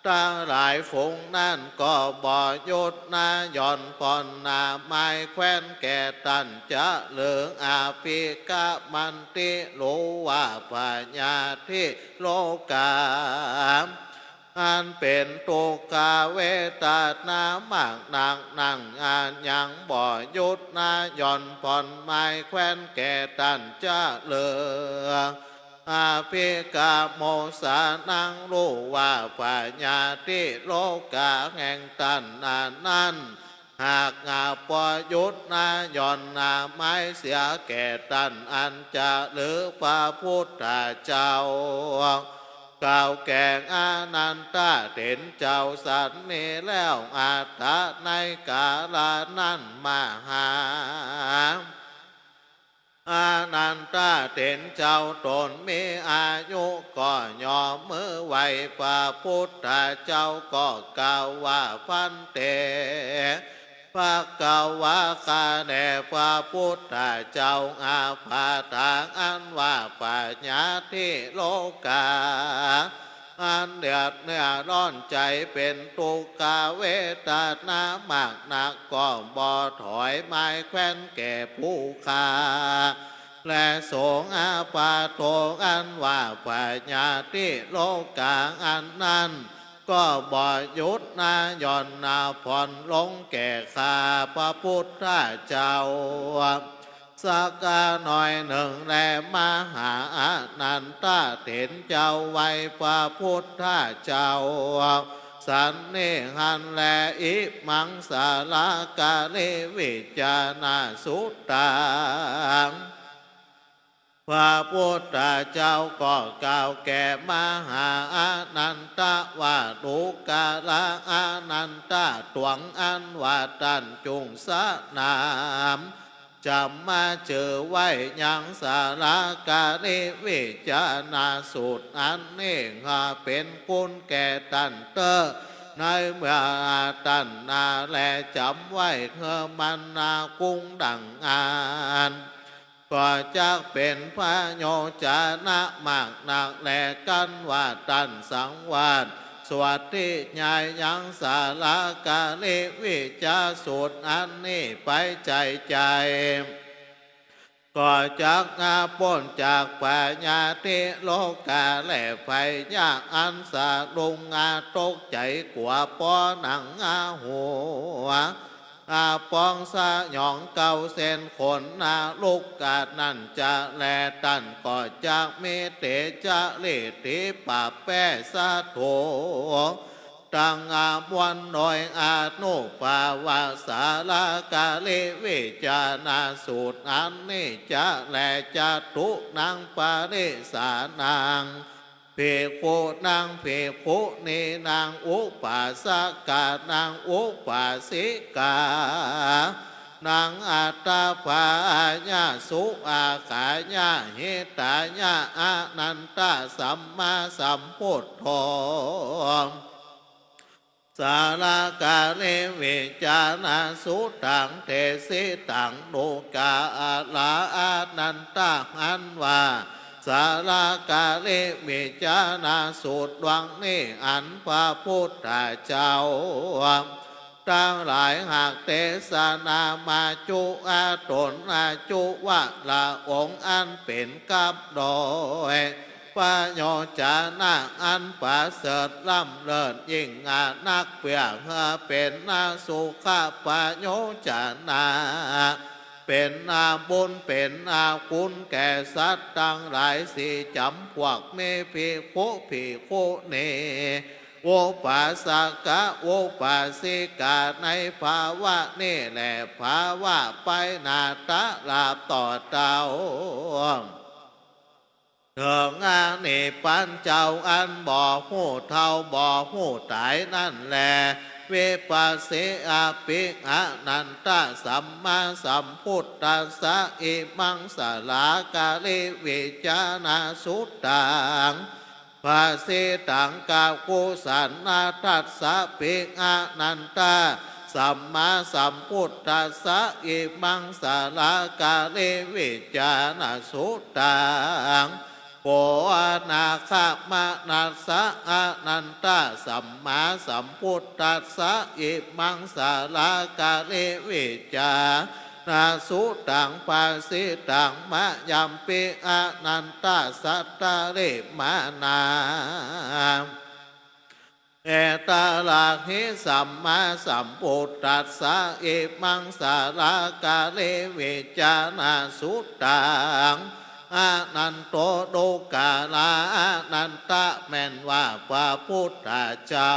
ตังหลายฝูงนั้นก็บ่หยุดหน้าหย่อนผ่อนหน้าไม้แควนแก่ต้านจะเลิง อภิกะมันติ ฮู้ว่าพยาธิโรคา อันเป๋นตุ๊กขเวทนามากนักนั้น อันยังบ่หยุดหน้าหย่อนผ่อนไม้แควนแก่ต้านจะเลิง อภิกะโมสานัง ฮู้ว่าพยาธิโรคาแห่งต้านนั้น หากหากบ่หยุดหน้าหย่อนหน้าไม้เสียแก่ต้านอันจะเลิง พระพุทธเจ้ากล่าวแก่อานันทะเถรเจ้าสันนี้แล้ว อัตถะ ในกาละนั้น มหา อานันทะเถรเจ้าต๋นมีอายุ ก็ยกมือไหว้พระพุทธเจ้า ก็กล่าวว่า ภันเต ภควา ข้าแด่พระพุทธเจ้า อาภาถัง อันว่าพยาธิโรคา อันเดือดเนื้อร้อนใจ๋เป๋นตุ๊กขเวทนามากนัก ก็บ่ถอยไม้แควนแก่ผู้ข้า และสงฆ์ อาปาโท อันว่าพยาธิโรคาอันนั้น ก็บ่หยุดหน้าหย่อนหน้าผ่อนลงแก่ข้าพระพุทธเจ้า สักหน้อยนึ่งแล มหาอานันทะเถรเจ้าไหว้พระพุทธเจ้าสันนี้หั้นแล อิมังสาลากาลิวิจาณสุตตัง พระพุทธเจ้าก็กล่าวแก่มหาอานันทะว่า ดูกราอานันทะ ตวงอันว่าต้านจุ่งสนาม จ๋ำมาจื้อไว้ยังสาลากาลิวิจาณสูตรอันนี้ หาเป๋นคุณแก่ต้านเต๊อะ ในเมื่อต้านนาแลจ๋ำไว้ เฮอมันนากุ้งดั่งอั้น ก็จักเป๋นประโยชน์จะนะมากนักแล กันว่าต้านสังวาส สวดทิญายังสาลากาลิวิจาสูตรอันนี้ไปใจ๋ใจ๋ ก็จักหาป๊นจากพยาธิโรคาและภัยยะอันสะดุ้งอาตกใจ๋กั๋ว ปอหนังอาหัว อาปองสยองเกาเส้นขนนาลุกกาดนั้นจะแล ต้านก็จักมีเตจะลิติปะแป้สะโถ ตังอามวลโดยอานุภาพสาลากาลิวิจาณสูตรอันนี้จะแล จตุนังปริสานัง ภิกขุนัง ภิกขุนีนัง อุปาสกานัง อุปาสิกานัง อัตถะปายะสุอาขายะหิตายะ อานันทะสัมมาสัมพุทโธ สาลากาลิวิจาณสุตตัง เทสิตัง ดูกราอานันทะ หันว่าสาลากาลิวิจาณสูตรดังนี้ อันพระพุทธเจ้าตังหลายหากเตสนามาจุอาต๋น อาจุวะละองค์อันเป๋นกับโดย ประโยชน์จะนะอันประเสริฐล้ำเลิศยิ่งอานัก เปื้อเฮอเป๋นนาสุขประโยชน์จะนะ เป๋นนาบุญเป๋นนาคุณแก่สัตว์ตังหลายสี่จ๋ำพวก มีภิกขุ ภิกขุนี อุปาสกะ อุปาสิกา ในภาวะนี้แล ภาวะไปหน้าตราบต่อเต้า เถิงอนิพพานเจ้าอันบ่ฮู้เฒ่าบ่ฮู้ต๋ายนั้นแล วิปัสสิ อภิ อานันทะสัมมาสัมพุทธัสสะ อิมังสาลากาลิวิจาณสุตตัง ภาสิตัง กะกุสานาทัสสะ ภิ อานันทะสัมมาสัมพุทธัสสะ อิมังสาลากาลิวิจาณสุตตัง โข อนาคมนัสสะ อนันตสัมมาสัมพุทธัสสะ อิมังสาลากาลิวิจาณสุตัง ภาสิตัง มะยัมปิ อนันตสัตตะลิมานา เอตาลาหิ สัมมาสัมพุทธัสสะ อิมังสาลากาลิวิจาณสุตัง อนันโตดูกาลา อนันตะแม่นว่าพระพุทธเจ้า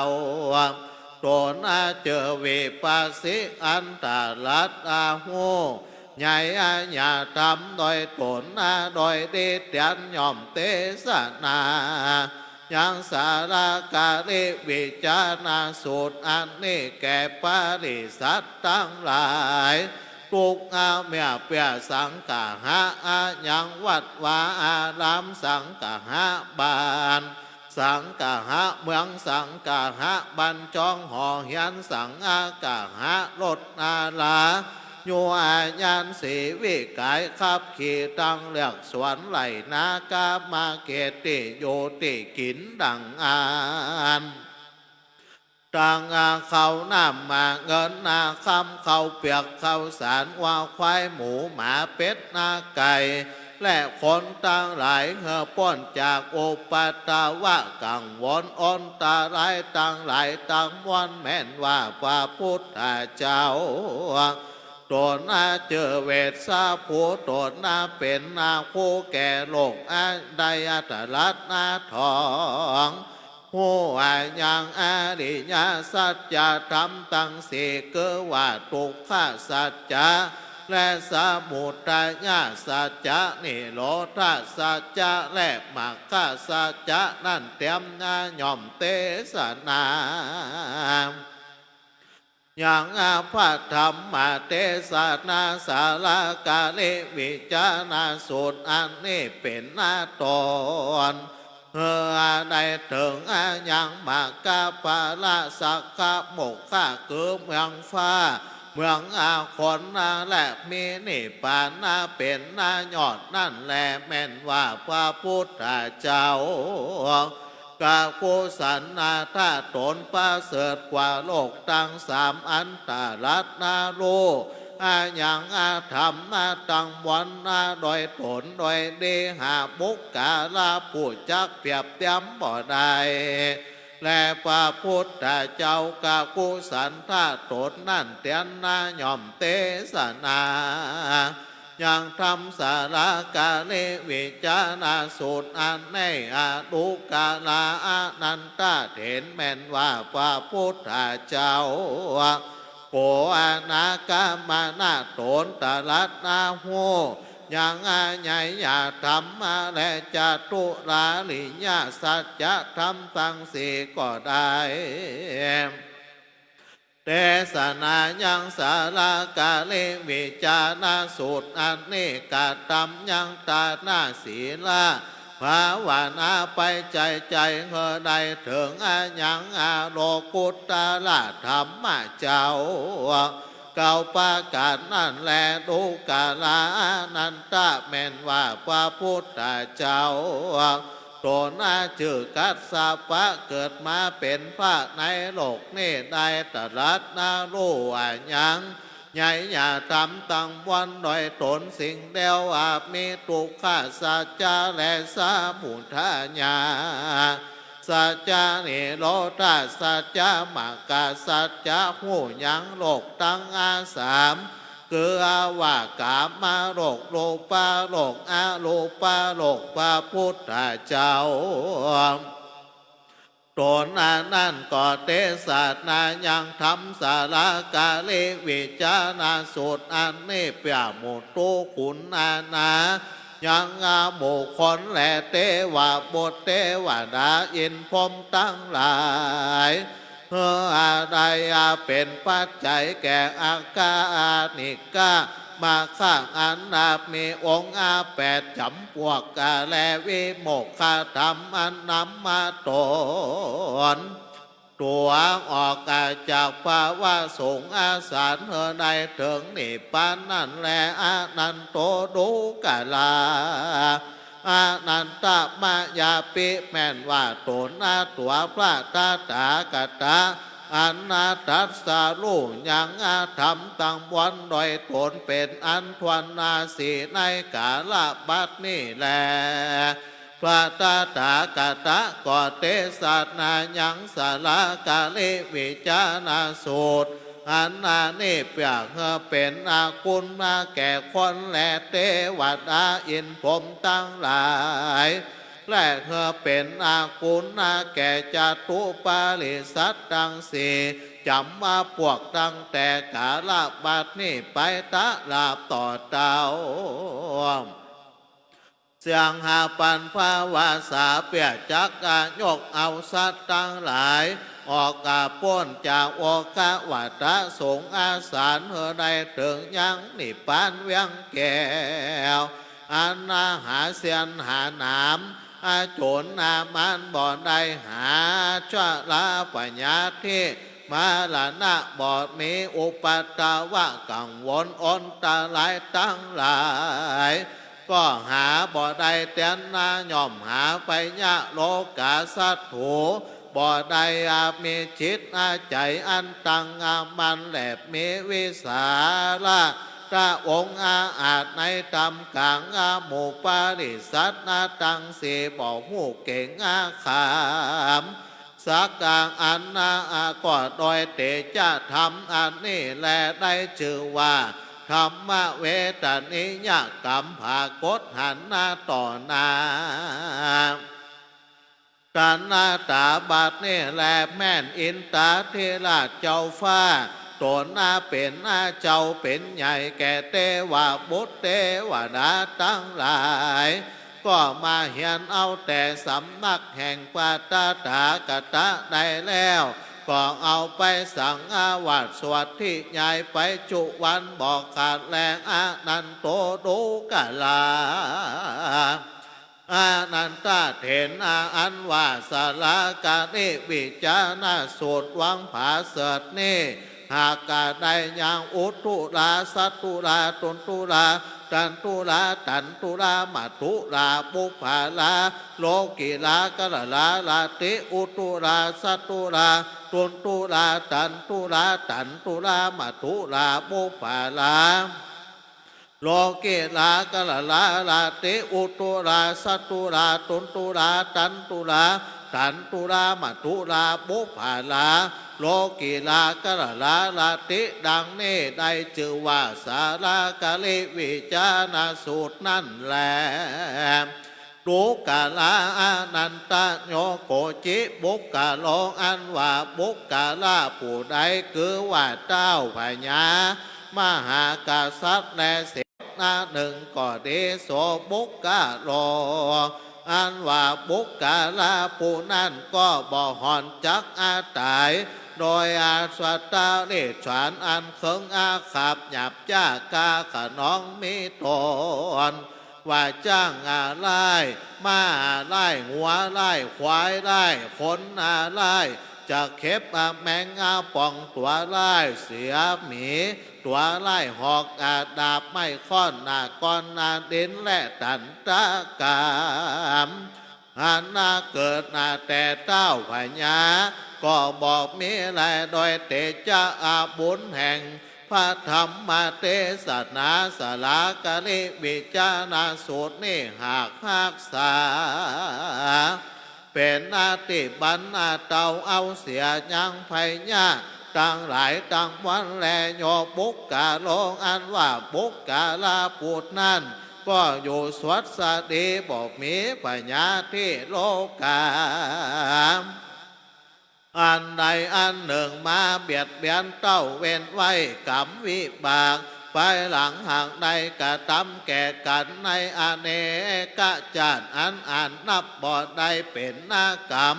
ต๋นอาจื้อวิปัสสิ อันตรัสอาหู้ ใหญ่อาญาธรรมโดยต๋นนา โดยดีเตียนย่อมเตสนา ยังสาลากาลิวิจาณสูตรอันนี้แก่ปริษัทตังหลาย ตุ๊กอาเมียเปียสังกะหะ อายังวัดวาอารามสังกะหะบ้าน สังกะหะเมืองสังกะหะบ้านจองหอเฮียนสังอากะหะรถอาลา อยู่อาญานสีวิกายขับขี่ตังเลือกสวนไฮ่นากามาเขตตี้อยู่ตี้กิ๋นดังอั้น ตังอาเข้าน้ำมาเงินนาคำเข้าเปียกเข้าสารวัวควายหมูหมาเป็ดนาไก่ และคนตังหลายหื้อป๊นจากอุปัตตวะกังวลอันตรายตังหลายตังมวลแม่นว่าพระพุทธเจ้า ต๋นอาจื้อเวสสะภู ต๋นอาเป๋นอาคูแก่โลก อาได้อัตลัดนาทอง ฮู้อายังอริยสัจธรรมตังสี่ คือว่าตุ๊กขสัจจะ และสมุทัยสัจจะ นิโรธสัจจะ และมรรคสัจจะนั้นเตียมนาย่อมเตสนา ยังอภธรรมเตสนาสาลากาลิวิจาณสูตรอันนี้เป๋นนาต๋น เพื่อได้เถิงอายังมรรคผละสักขะโมกขะ คือเมืองฟ้า เมืองอาคนนา และมีนิพพานาเป๋นนายอดนั้นแล แม่นว่าพระพุทธเจ้า กะกุศลนาถ้าต๋นประเสริฐกว่าโลกตังสามอันตรัสนาฮู้ อายังอาธรรมนาตังมวลนาโดยต๋นโดยดี หาบุคคละผู้จักเปียบเตียมบ่ได้ และพระพุทธเจ้ากะกุศลถ้าต๋นนั้นเตียนนาย่อมเตสนา ยังธรรมสาลากาลิวิจาณสูตรอันนี้อดูกาลาอนันตะเถนแม่นว่าพระพุทธเจ้า โข อนาคมนะต๋นตรัสนาฮู้ ยังอนิยธรรมและจตุราริยสัจธรรมตังสี่ก็ได้ เตสนายังสาลากาลิวิจาณสูตรอันนี้กระตำยังตานะสีละภาวนาไปใจ๋ๆ หื้อได้เถิงอายังอโลกุตตระธรรมเจ้าเก้าประก๋านนั้นแล ดูกาลาอนันตะแม่นว่าพระพุทธเจ้า ต๋นอาจื้อกัสสปะ เกิดมาเป๋นพระในโลกนี้ได้ตรัสนาฮู้อายัง นิยธรรมตังมวลโดยต๋นสิ่งเดียว อามีตุ๊กขสัจจะและสมุทัยสัจจะ นิโรธสัจจะ มรรคสัจจะ ฮู้ยังโลกตังอาสาม คืออวกามโลก รูปโลก อรูปโลก พระพุทธเจ้า ต๋นอันนั้นก็เตสนายังธรรมสาลากาลิวิจาณสูตรอันนี้เปียรมุตตุคุณนานา ยังอาหมู่คนและเตวบุตรเตวดาอินทร์พรหมตังหลาย หื้ออาได้อาเป๋นปัจจัยแก่อาคานิกะมรรคอันนาบมีองค์อาแปดจ๋ำปวกกาและวิโมกขธรรมอันนำมาต๋นตั๋วออกจากภวะสงสารหื้อได้เถิงนิพพานนั้นแล อนันโตดูกาลา อานันทมายาปิ แม่นว่าต๋นนาตั๋วพระตถาคตะ อันนาตรัสรู้ยังอาธรรมตังมวลโดยต๋นเป๋นอันถ้วนนา สี่ในกาละบัดนี้แล พระตถาคตะก็เตสนายังสลาคาลิวิจารณสูตร อันนานี้เปื้อหื้อเป๋นอากุณมาแก่คนและเตวดาอินทร์พรหมตังหลาย และหื้อเป๋นอากุณมาแก่จตุปาริษัทตังสี่ จ๋ำว่าปวกตั้งแต่กาละบัดนี้ไปตราบต่อเต้า เสียงหาปันภาวาสาเปื้อจักอายกเอาสัตว์ตังหลาย ออกอาป๊นจากโอฆะวัฏฏะสงอาสาร หื้อได้เถิงยังนิพพานเวียงแก้ว อันนาหาเสี้ยนหาหนาม อาโจรนามานบ่ได้หา ชราพยาธิ มรณะบ่มี อุปัตตวะกังวลอันตรายตังหลาย ก็หาบ่ได้เตียนนา ย่อมหาไพยะโรคาศัตรูบ่ได้ อามีจิตอาใจ๋อันตั้งอามั่น และมีวิสาละตะองอาอาจในท่ามกลางอาหมู่ปริษัทนาตังสี่ บ่ฮู้เก๋งอาขาม สักกาอันนาอาก็โดยเตชะธรรมอันนี้แล ได้จื้อว่า ธัมมเวทนิยกรรมผากฏหันนาต่อหน้า ตัณหาต๋าบัดนี้แล แม่นอินทาธิราชเจ้าฟ้า ต๋นนาเป๋นนาเจ้าเป๋นใหญ่แก่เตวบุตรเตวดาตังหลาย ก็มาเฮียนเอาแต่สำนักแห่งพระตถาคตะได้แล้ว ก็เอาไปสังวาสสวดทิยายไปจุวันบ่ขาดแล อานันโต ดูกรา อานันทเถระ อันว่าสลาคาลิวิจารณสูตรหวังผาเสริฐนี้ หากกาได้ยังอุทุรา สัตทุรา ทุนทุรา ตันทุรา ตันทุรา มัทธุรา ปุพพารา โลกิรา กรรา ลาติ อุทุรา สัตทุรา ทุนทุรา ตันทุรา ตันทุรา มัทธุรา ปุพพารา โลกิรา กรรา ลาติ อุทุรา สัตทุรา ทุนทุรา ตันทุรา ตันทุรา มัทธุรา ปุพพารา โลกิรา กรรา ลาติ ดังนี้ได้จื้อว่าสลาคาลิวิจารณสูตรนั้นแล ดูกรา อานันทะ โย โคจิ บุคคโล อันว่าบุคคละผู้ใด คือว่าเต๊าพญามหากษัตริย์และเสนาหนึ่งก็ดี โส บุคคโล อันว่าบุคคละผู้นั้นก็บ่ห่อนจักอาต๋าย โดยอาสัตว์เดรัจฉานอันเคิงอาฆาตหยาบจ๊า คาขนองมีต๋น ว่าจ๊างอาร้าย ม้าอาร้าย งัวอาร้าย ควายอาร้าย คนอาร้าย จะเข็บอาแมงอาป่องตั๋วร้าย เสือหมีตั๋วร้าย หอกอาดาบไม้ค้อนอาก้อนอาดิน และตัณฑกรรม อันนาเกิดนาแต่เต๊าพญา ก็บ่มีแล โดยเตชะอาบุญแห่งพระธรรมเตสนา สลาคาลิวิจารณสูตรนี้หากฮักษา เป๋นอาติบันอาเตาเอาเสียยังพญาตังหลายตังมวลแล โย บุคคโล อันว่าบุคคละผู้นั้น ก็อยู่สวัสดีบ่มีพยาธิโรคา อันใดอันหนึ่งมาเบียดเบียนเต๊าเว้นไว้กรรมวิบาก ภายหลังหากได้กระทำแก่กั๋นในอเนกชาติอันอาจนับบ่ได้ เป๋นนากรรม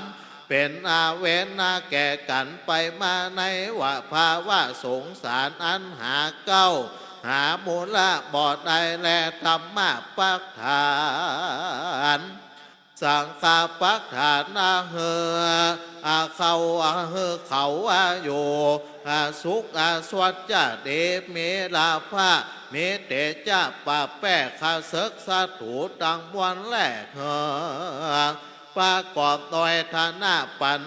เป๋นอาเวรนาแก่กั๋นไปมาในวภาวะสงสารอันหาเก๊าหามูละบ่ได้แล ธรรมะปักฐาน สังฆาปัฏฐานะหื้อ อา เขา อา หื้อเขา อา อยู่ อา สุข อา สวัสดี มีลาภะ มีเตจะะ ปะแป้ข้าเสิกศัตรู๋ตังมวลแล หื้อ ประกอบโดยฐานะปั๋ญ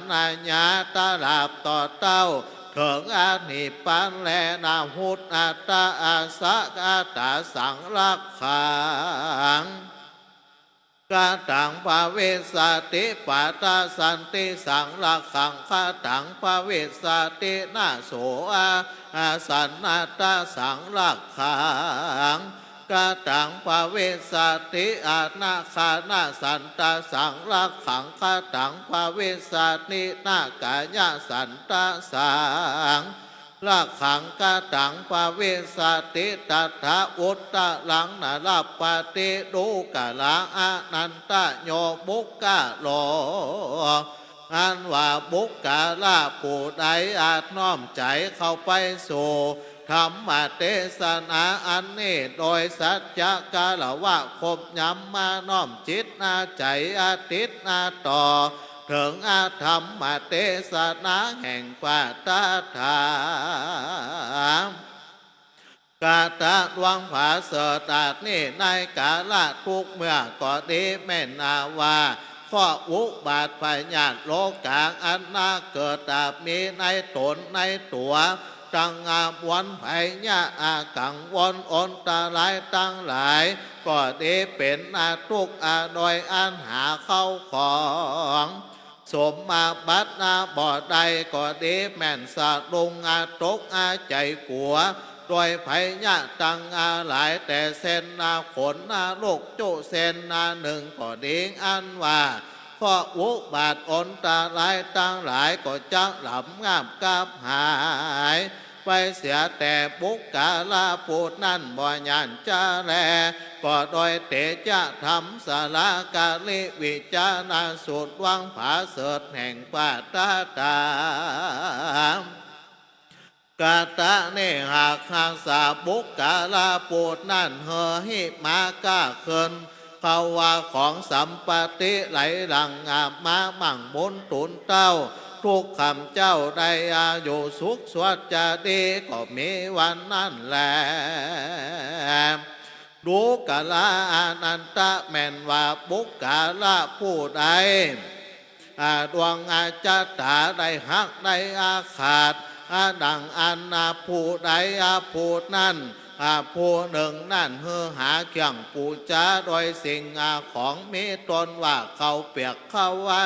ญา ตราบต่อเต้า เถิงอนิพพานแล นะ หุตตะ อาสะ กะตา สัง รักขัง กะตัง ภวิสสะติ ปะทะสันติ สัง รักขัง กะตัง ภวิสสะติ นะ โส อา อาสันนะทะ สัง รักขัง กะตัง ภวิสสะติ อานาคานะสันตะ สัง รักขัง กะตัง ภวิสสะติ นะ กายะสันตะ สัง รักขัง กะตัง ภวิสสะติ ตัตถะ อุตตะรัง นะ รัปปะติ ดูกะระ อะนันตะโย ปุคคะโล อันว่าบุคคละผู้ใดอาจน้อมใจ๋เข้าไปสู่ธรรมเตสนาอันนี้ โดยสัจจะกาละวะครบยำ มาน้อมจิตอาใจ๋อาติดอาต่อ เถิงอาธรรมเตสนาแห่งพระตถา กะตะหลวงผาเสริฐอันนี้ ในกาละทุกเมื่อก็ดี แม่นอาว่า เคราะห์อุบัติพยาธิโรคาอันนาเกิดอาจมีในต๋นในตั๋ว ตังอาวนภัยยะอากังวลอันตรายตังหลาย ก็ดีเป๋นอาทุกข์อาโดยอันหาเข้าของ สมบัติอาบ่ได้ก็ดี แม่นสะดุ้งอาตกอาใจ๋กั๋ว โดยภัยยะตังอาหลาย แต่เส้นอาขนอาลุกจุเส้นอานึ่งก็ดี อันว่าเคราะห์อุบัติอันตรายตังหลาย ก็จะหลำงับกับหาย ไปเสีย แต่บุคคละผู้นั้นบ่หย่อนจะแล ก็โดยเตจะธรรมสาระกาลิวิจารณสูตรหลวงผาเสริฐแห่งพระตถา กะตะนี้หากฮักษาบุคคละผู้นั้นหื้อหิมากล้าขึ้น เขาว่าของสัมปติไหลหลั่งอาบมามั่งหมุนตูนเต้า ทุกข้าพเจ้าได้อายุสุขสวัสดี ก็มีวันนั้นแล ดูกะระ อะนันตะ แม่นว่าบุคคละผู้ใด อาดวงอาจะต๋าได้หักได้อาขาด อาดังอันอาผู้ใดอาผู้นั้น อาผู้นึ่งนั้นหื้อหาเครื่องปู๋จาโดยสิ่งอาของมีต๋นว่าข้าวเปียกข้าวหวา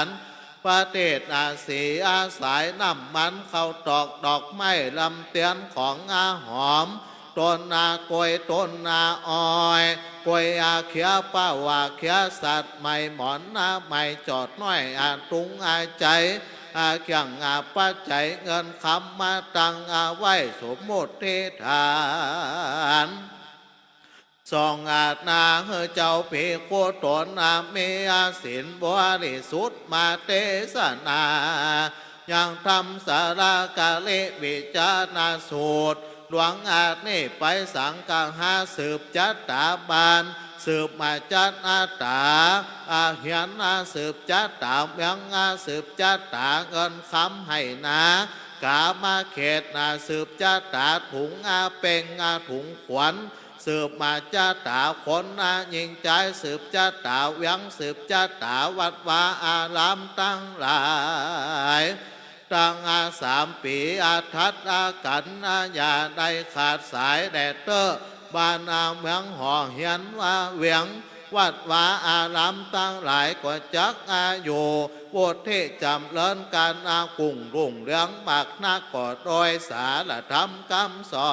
น ประทีปอาสีอาสายน้ำมันข้าวตอกดอกไม้ลำเตียนของอาหอม ต้นอากล้วยต้นอาอ้อย กล้วยอาเขียวเป้าอาเขียวสัตว์ไม้หมอนอาไม้จอดน้อยอาตุงอาใจ๋ อาเครื่องอาปัจจัยเงินคำมาตั้งอาไว้สมมุติฐาน สองอานาหื้อเจ้าภิกขุต๋นอามีอาศีลบริสุทธิ์มาเตสนา ยังธรรมสาระกาลิวิจารณสูตรหลวงอันนี้ไป สังคหาสืบจะต๋าบ้าน สืบมาจะต๋าอาเฮียน อาสืบจะต๋าเวียง อาสืบจะต๋าเงินคำไหหนา กามาเขตอาสืบจะต๋าถุงอาเป่งอาถุงขวัญ สืบมาจะต๋าคนอาญิงจาย สืบจะต๋าเวียง สืบจะต๋าวัดวาอารามตังหลาย ตังอาสามปี๋อาทัดอากัณฑ์อาอย่าได้ขาดสายแด่เต๊อะ บ้านอาเมืองหอเฮียนวาเวียง วัดวาอารามตังหลายก็จักอาอยู่ วุฒิจ๋ำเริญก๋านอากุ่งรุ่งเรืองมากนัก ก็โดยสารธรรมกำสอ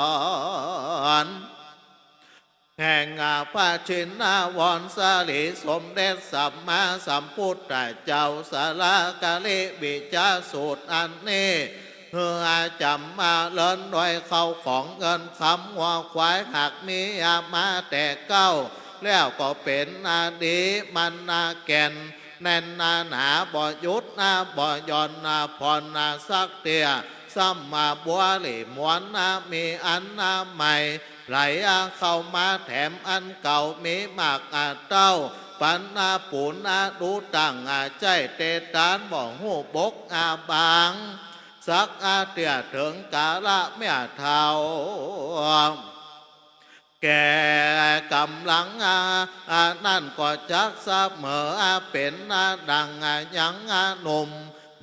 น แห่งอาพระชินวรสรีสมเด็จสัมมาสัมพุทธเจ้า สาระกาลิวิจารณสูตรอันนี้ หื้ออาจ๋ำมาเริญโดยเข้าของเงินคำงัวควายหากมีอามาแต่เก๊า แล้วก็เป๋นอาดีมันอาแก่น แน่นอาหนาบ่หยุดอาบ่หย่อนอาผ่อนอาสักเตื้อ ซ้ำมาบัวหลีมวนอามีอันอาใหม่ ไหลอาเข้ามาแถมอันเก่ามีมากอาเต้า ปันนาปูนนาดูตั้งอาใจ้เตตานบ่ฮู้บกอาบาง สักอาเตี้ยเถิงกาละเมียเฒ่า แก่ก๋ำลังอา อานั้นก็จักเสมออาเป๋นอาดังอายังอาหนุ่ม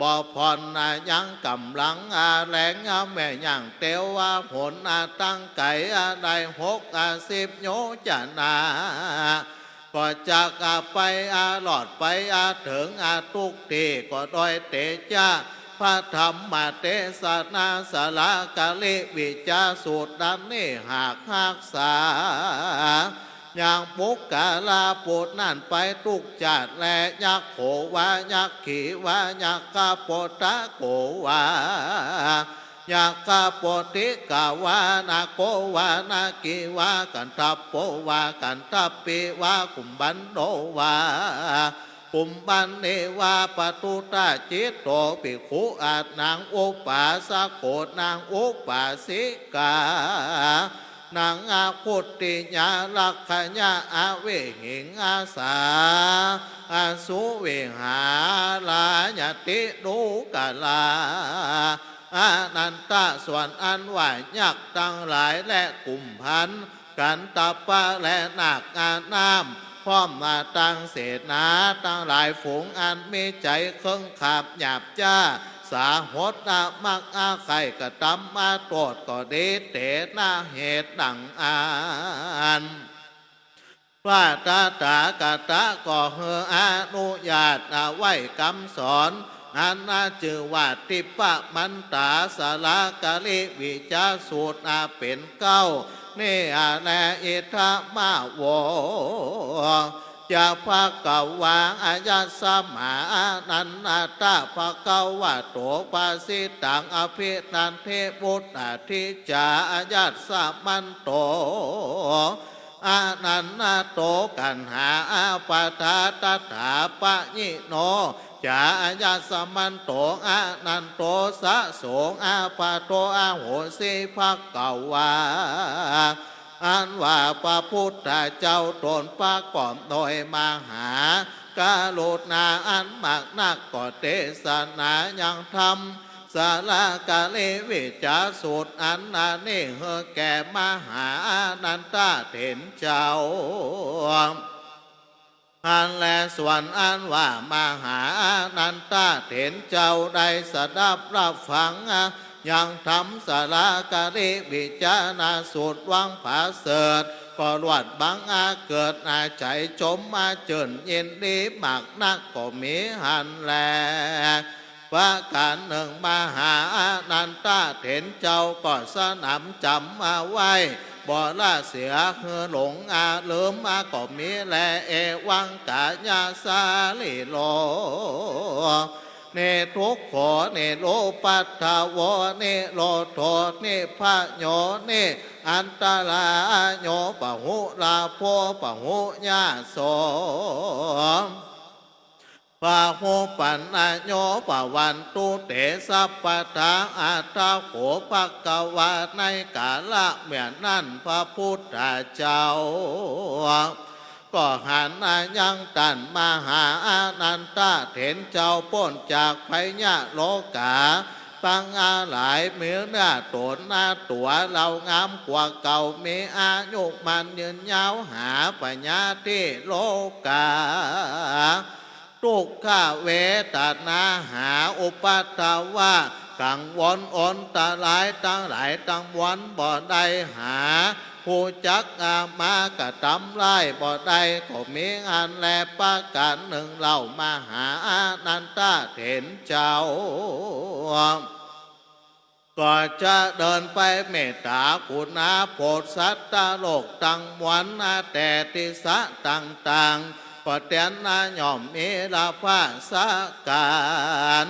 บ่ผ่อนอายังก๋ำลังอาแรงอาแม่ย่างเตียวอาหนอาตั้งไก๋อาได้หกอาสิบโยจนา ก็จักอาไปอาหลอดไปอาเถิงอาทุกตี้ ก็โดยเตจ๊ะพระธรรมเตสนาสลาคลิวิจาสูตรนั้นนี้หากฮักษา ยังปุคคละผู้นั้นไปทุกจาติแล ยักษ์โขวา ยักษ์ขีวา ยักขโปตะโขวา ยักขโปติกาวา นาโกวา นากีวา กันทัปโปวา กันทัปปีวา กุมบันโดวา กุมบันเนวา ปะทุตะจิตโต ภิกขุอานังอุปาสโก นางอุปาสิกา นังอาคุตติยาลักขยะอวิหิงอาสา อสุวิหาราญาติดูกรา อานันทะ ส่วนอันว่ายักษ์ตังหลายและกุมภัณฑ์ กันทัปปะและนาคอาน้ำ พร้อมมาตังเสนาตังหลายฝูงอันมีใจ๋เคิ่งขาบหยาบจ๊า สาหดอามักอาใค่กระตำอาโต้ษก็ดี เตนะเหตุดังอั้น พระตถาคตะก็หื้ออนุญาตเอาไว้กำสอน อันจื้อว่าทิพพมันตาสลาคลิวิจาสูตรอาเป๋นเก๊า นี่อาแล อิทะมะโว จะภะคะวา อายัสมา อานันทะ ภะคะวะโต ภาสิตัง อภินันทิ วุตตาทิจา อายัสมันโต อานันโต กัณหา อาปะทา ตถาปะยิโน จา อายัสมันโต อานันโต สะโส อาปะโท อโหสิ ภะคะวา อันว่าพระพุทธเจ้าตนประกอบโดยมหากรุณาอันมากนัก ก็เตสนายังธรรมสลาคลิวิจาสูตรอันนี้หื้อแก่มหาอานันทะเถรเจ้า อันแล ส่วนอันว่ามหาอานันทะเถรเจ้าได้สดับรับฟังยังธรรมสลาคลิวิจาสูตรหวังผาเสริฐ ก็ลวดบังอาเกิดอาใจ๋จมอาเจิ่นยินดีมากนักก็มีหั้นแล ประก๋านนึ่ง มหาอานันทะเถรเจ้าก็สนำจ๋ำเอาไว้ บ่ละเสียหื้อหลงอาลืมอาก็มีแล เอวังกายาสาลีโล นิทุกโข นิรุปัฏฐโว นิโรโธ นิพโย นิอันตราโย ปะหุลาโภ ปะหุยาโส ปะหุปันนโย ปะวันตุเต สัพพะทา อัตถะโข ภะคะวา ในกาละเมื่อนั้น พระพุทธเจ้า ก็หันยังต้านมหาอานันทะเถรเจ้าป๊นจากภัยยะโรกา ตังอาหลาย มีเนื้อต๋นหน้าตั๋วเหล่างามกว่าเก่า มีอายุมั่นยืนยาว หาปะญาติโรกา ทุกขเวทนา หาอุปัทวะ กังวลอันตรายตังหลายตังมวลบ่ได้หา ผู้จักอามากระตำร้ายบ่ได้ก็มีอั้นแล ประก๋านนึ่งเล่า มหาอานันทะเถรเจ้า ก็จะเดินไปเมตตากุณาโผดสัตว์โลกตังมวลนาแต่ทิศะต่างๆ ก็เตียนนาย่อมมีลาภะสะก๋าน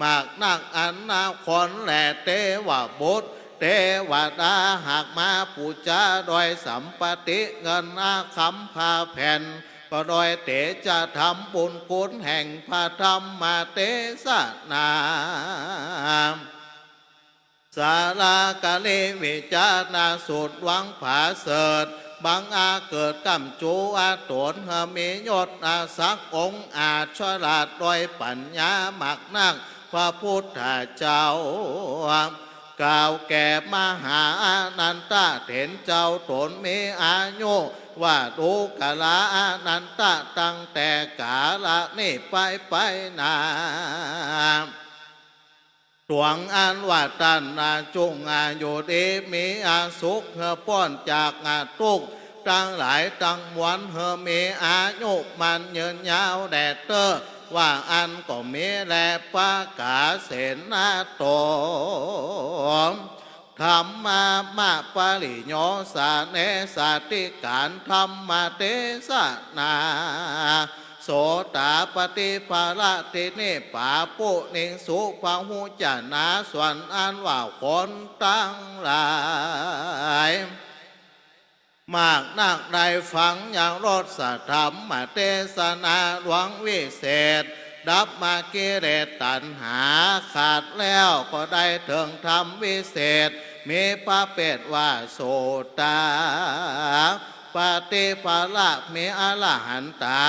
มากนักอันนาคนและเตวบุตร เตวดาหากมาปู๋จาโดยสัมปติเงินอาคำผ้าแผ่น ก็โดยเตจะทำบุญคุณแห่งพระธรรมเตสนา ส สาลากลิวิจารณสูตรหลวงผาเสริฐ บังอาเกิดก้ำจูอาต๋น หื้อมียศอาศักดิ์องอาจ ฉลาดด้วยปั๋ญญามากนัก พระพุทธเจ้า กล่าวแก่มหาอานันทะเถรเจ้า ต๋นมีอายุ วดูกราอานันทะ ตั้งแต่ก๋าละนี้ไปไปหน้า ตวงอันว่าต้านนาจุ่งอายุดี มีอาสุข หื้อป๊นจากอาตุ๊กข์ตังหลายตังมวล หื้อมีอายุมั่นยืนยาวแด่เต๊อะ ว่าอั้นก็มีแล ปกาเสนาโต ธัมมะปริโยสาเน สาธิก๋านธรรมเตสนา โสตาปัตติผละ ตี้นี้ป๋าปุหนิงสุ พหูจนะ ส่วนอันว่าคนตังหลาย มากนักได้ฟังยังรสธรรมเตสนาหลวงวิเศษ ดับมากิเลสตัณหาขาดแล้ว ก็ได้เถิงธรรมวิเศษ มีพระเปชว่าโสตาปัตติผละ มีอรหันตา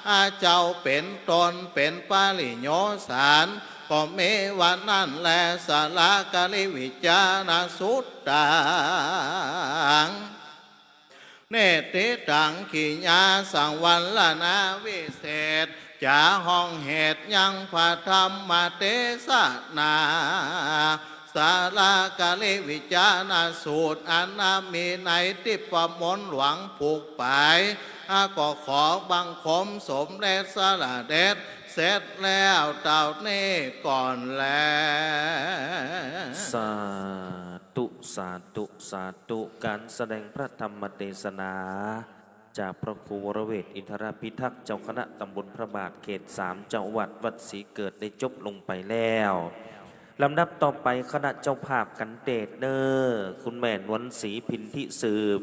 อาเจ้าเป๋นต้น เป๋นปริโยสาร ก็มีว่านั้นแล สาลากลิวิจารณสูตรตัง เนติตัง กิริยาสังวรณาวิเศษ จ๋าห้องเหตุยังพระธรรมเตสนา สาลากลิวิจารณสูตร อันมีในทิพมนต์หลวงผูกป๋าย อาก็ขอบังคมสมเด็จสละเด็จ เสร็จแล้วเต้านี้ก่อนแล สาธุ สาธุ สาธุ ก๋านแสดงพระธรรมเตสนา จากพระครูวรเวท อินทรพิทักษ์ เจ้าคณะตำบลพระบาท เขตสาม จังหวัดวัดศรีเกิด ได้จบลงไปแล้ว ลำดับต่อไป คณะเจ้าภาพกัณฑ์เตสน์เน่อ คุณแม่นวลศรี พินทิสืบ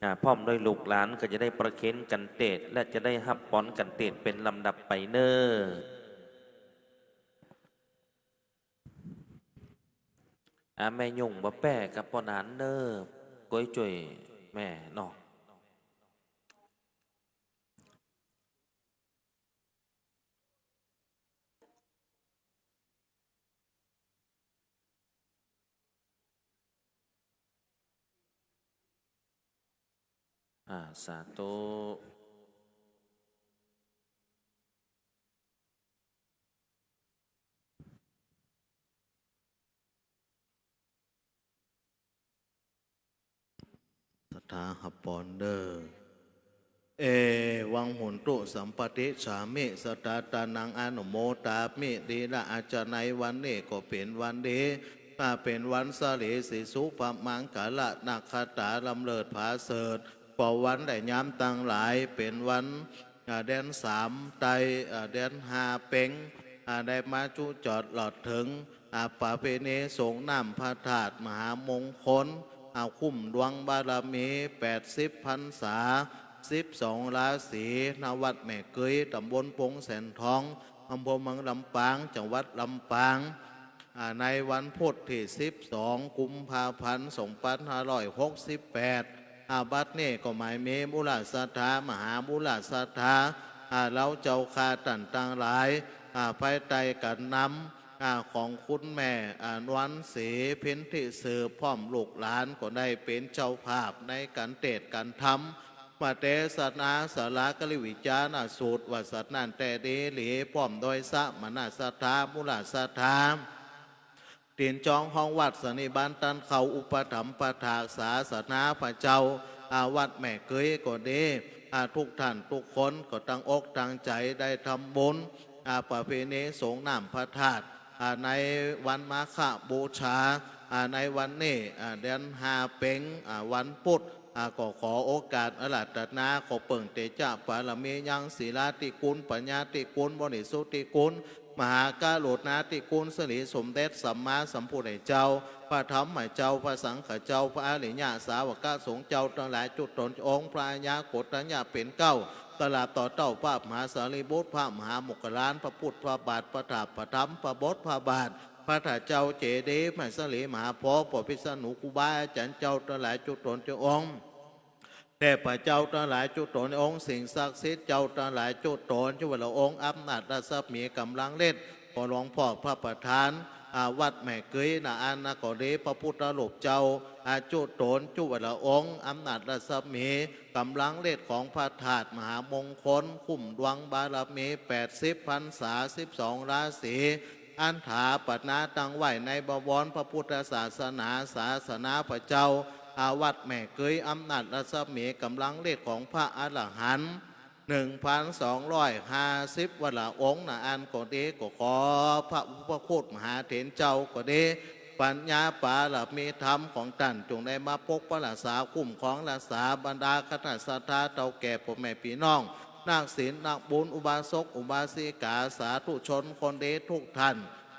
อ่า พร้อมด้วยลูกหลานก็จะได้ประเคนกัณฑ์เตสน์ และจะได้ฮับปอนกัณฑ์เตสน์เป๋นลำดับไปเน่อ อ่า แม่ยุ่งบ่แป้กับป้อหนานเน่อ ก้อยจ้วยแม่เนาะ อ่า สาธุ ศรัทธาฮับปอนเน่อ เอวัง โหนตุ สัมปะติสสามิ สตาตานัง อนุโมทามิ ดีละ อาจจะในวันนี้ก็เป๋นวันดี ถ้าเป๋นวันสะหลี สีสุภมังคละ นักขัตตาลำเลิศผาเสริฐ เพราะวันและยามตังหลาย เป๋นวัน อ่า เดือนสามไตร อ่า เดือนห้าเป็ง อ่า ได้มาจุจอดหลอดเถิง อ่า ประเพณีสรงน้ำพระธาตุมหามงคล อ่า คุ้มดวงบารมี แปดสิบพรรษา สิบสองราศี ณ วัดแม่เกย ตำบลปงแสนทอง อำเภอเมืองลำปาง จังหวัดลำปาง อ่า ในวันพุธตี้สิบสองกุมภาพันธ์สองปันห้าร้อยหกสิบแปด อ่า บัดนี้ก็หมายมีมูลศรัทธา มหามูลศรัทธา อ่า เฮาเจ้าข้าต้านตังหลาย อ่า ภายใต้ก๋านนำ อ่า ของคุณแม่ อ่า นวลศรี พินทิสืบ พร้อมลูกหลานก็ได้เป๋นเจ้าภาพในกัณฑ์เตสน์กัณฑ์ธรรม มาเตสนาสาลากลิวิจารณสูตร ว่าสัตว์นั้นแต่ดีหลี พร้อมด้วยสมณศรัทธา มูลศรัทธา ตี้จองห้องวัดสันนิบาตต้านเข้าอุปถัมภ์ปะถากศาสนาพระเจ้า อา วัดแม่เกยก็ดี อา ทุกท่านทุกคนก็ตั้งอกตั้งใจ๋ได้ทำบุญ อา ประเพณีสรงน้ำพระธาตุ อา ในวันมาฆบูชา อา ในวันนี้ อา เดือนห้าเป็ง อา วันพุธ อา ก็ขอโอกาสอาราธนา ขอเปิ่งเตจะบารมียังศีลาธิคุณ ปัญญาธิคุณ บริสุทธิคุณ มหากรุณาธิคุณ สิริสมเด็จสัมมาสัมพุทธเจ้า พระธรรมเจ้า พระสังฆเจ้า พระอริยสาวกสงฆ์เจ้าตังหลาย จุดตนองค์พระยาโกฏยะเป๋นเก๊า ตลอดต่อเต้าพระมหาสารีบุตร พระมหาโมคคัลลาน พระพุทธพระบาท พระธาตุพระธรรม พระบทพระบาท พระธาตุเจ้าเจดีย์ มเหสีมหาโพธิ์ ป้อพิษณุ ครูบาอาจ๋ารย์เจ้าตังหลายจุ๊ตนจุ๊องค์ เทพเจ้าตังหลายจุ๊ตนองค์ สิ่งศักดิ์สิทธิ์เจ้าตังหลายจุ๊ตนจุ๊วันละองค์ อำนาจรัศมีก๋ำลังฤทธิ์ของหลวงพ่อพระประธาน อา วัดแม่เกย นาอันนาก็ดี พระพุทธรูปเจ้า อา จุ๊ตนจุ๊วันละองค์ อำนาจรัศมีก๋ำลังฤทธิ์ของพระธาตุมหามงคล คุ้มดวงบารมี แปดสิบพรรษา สิบสองราศี อัฏฐาปณะตั้งไว้ในบวรพระพุทธศาสนา ศาสนาพระเจ้า อา วัดแม่เกย อำนาจรัศมีก๋ำลังฤทธิ์ของพระอรหันต์ หนึ่งพันสองร้อยห้าสิบวันละองค์ นาอันก็ดี ก็ขอพระอุปคุตมหาเถรเจ้าก็ดี ปัญญาบารมีธรรมของต้านจงได้มาปกปักรักษาคุ้มครองรักษาบรรดาคณะศรัทธาเฒ่าแก่ป้อแม่ปี้น้อง นักศีลนักบุญ อุบาสกอุบาสิกา สาธุชนคนดีทุกท่าน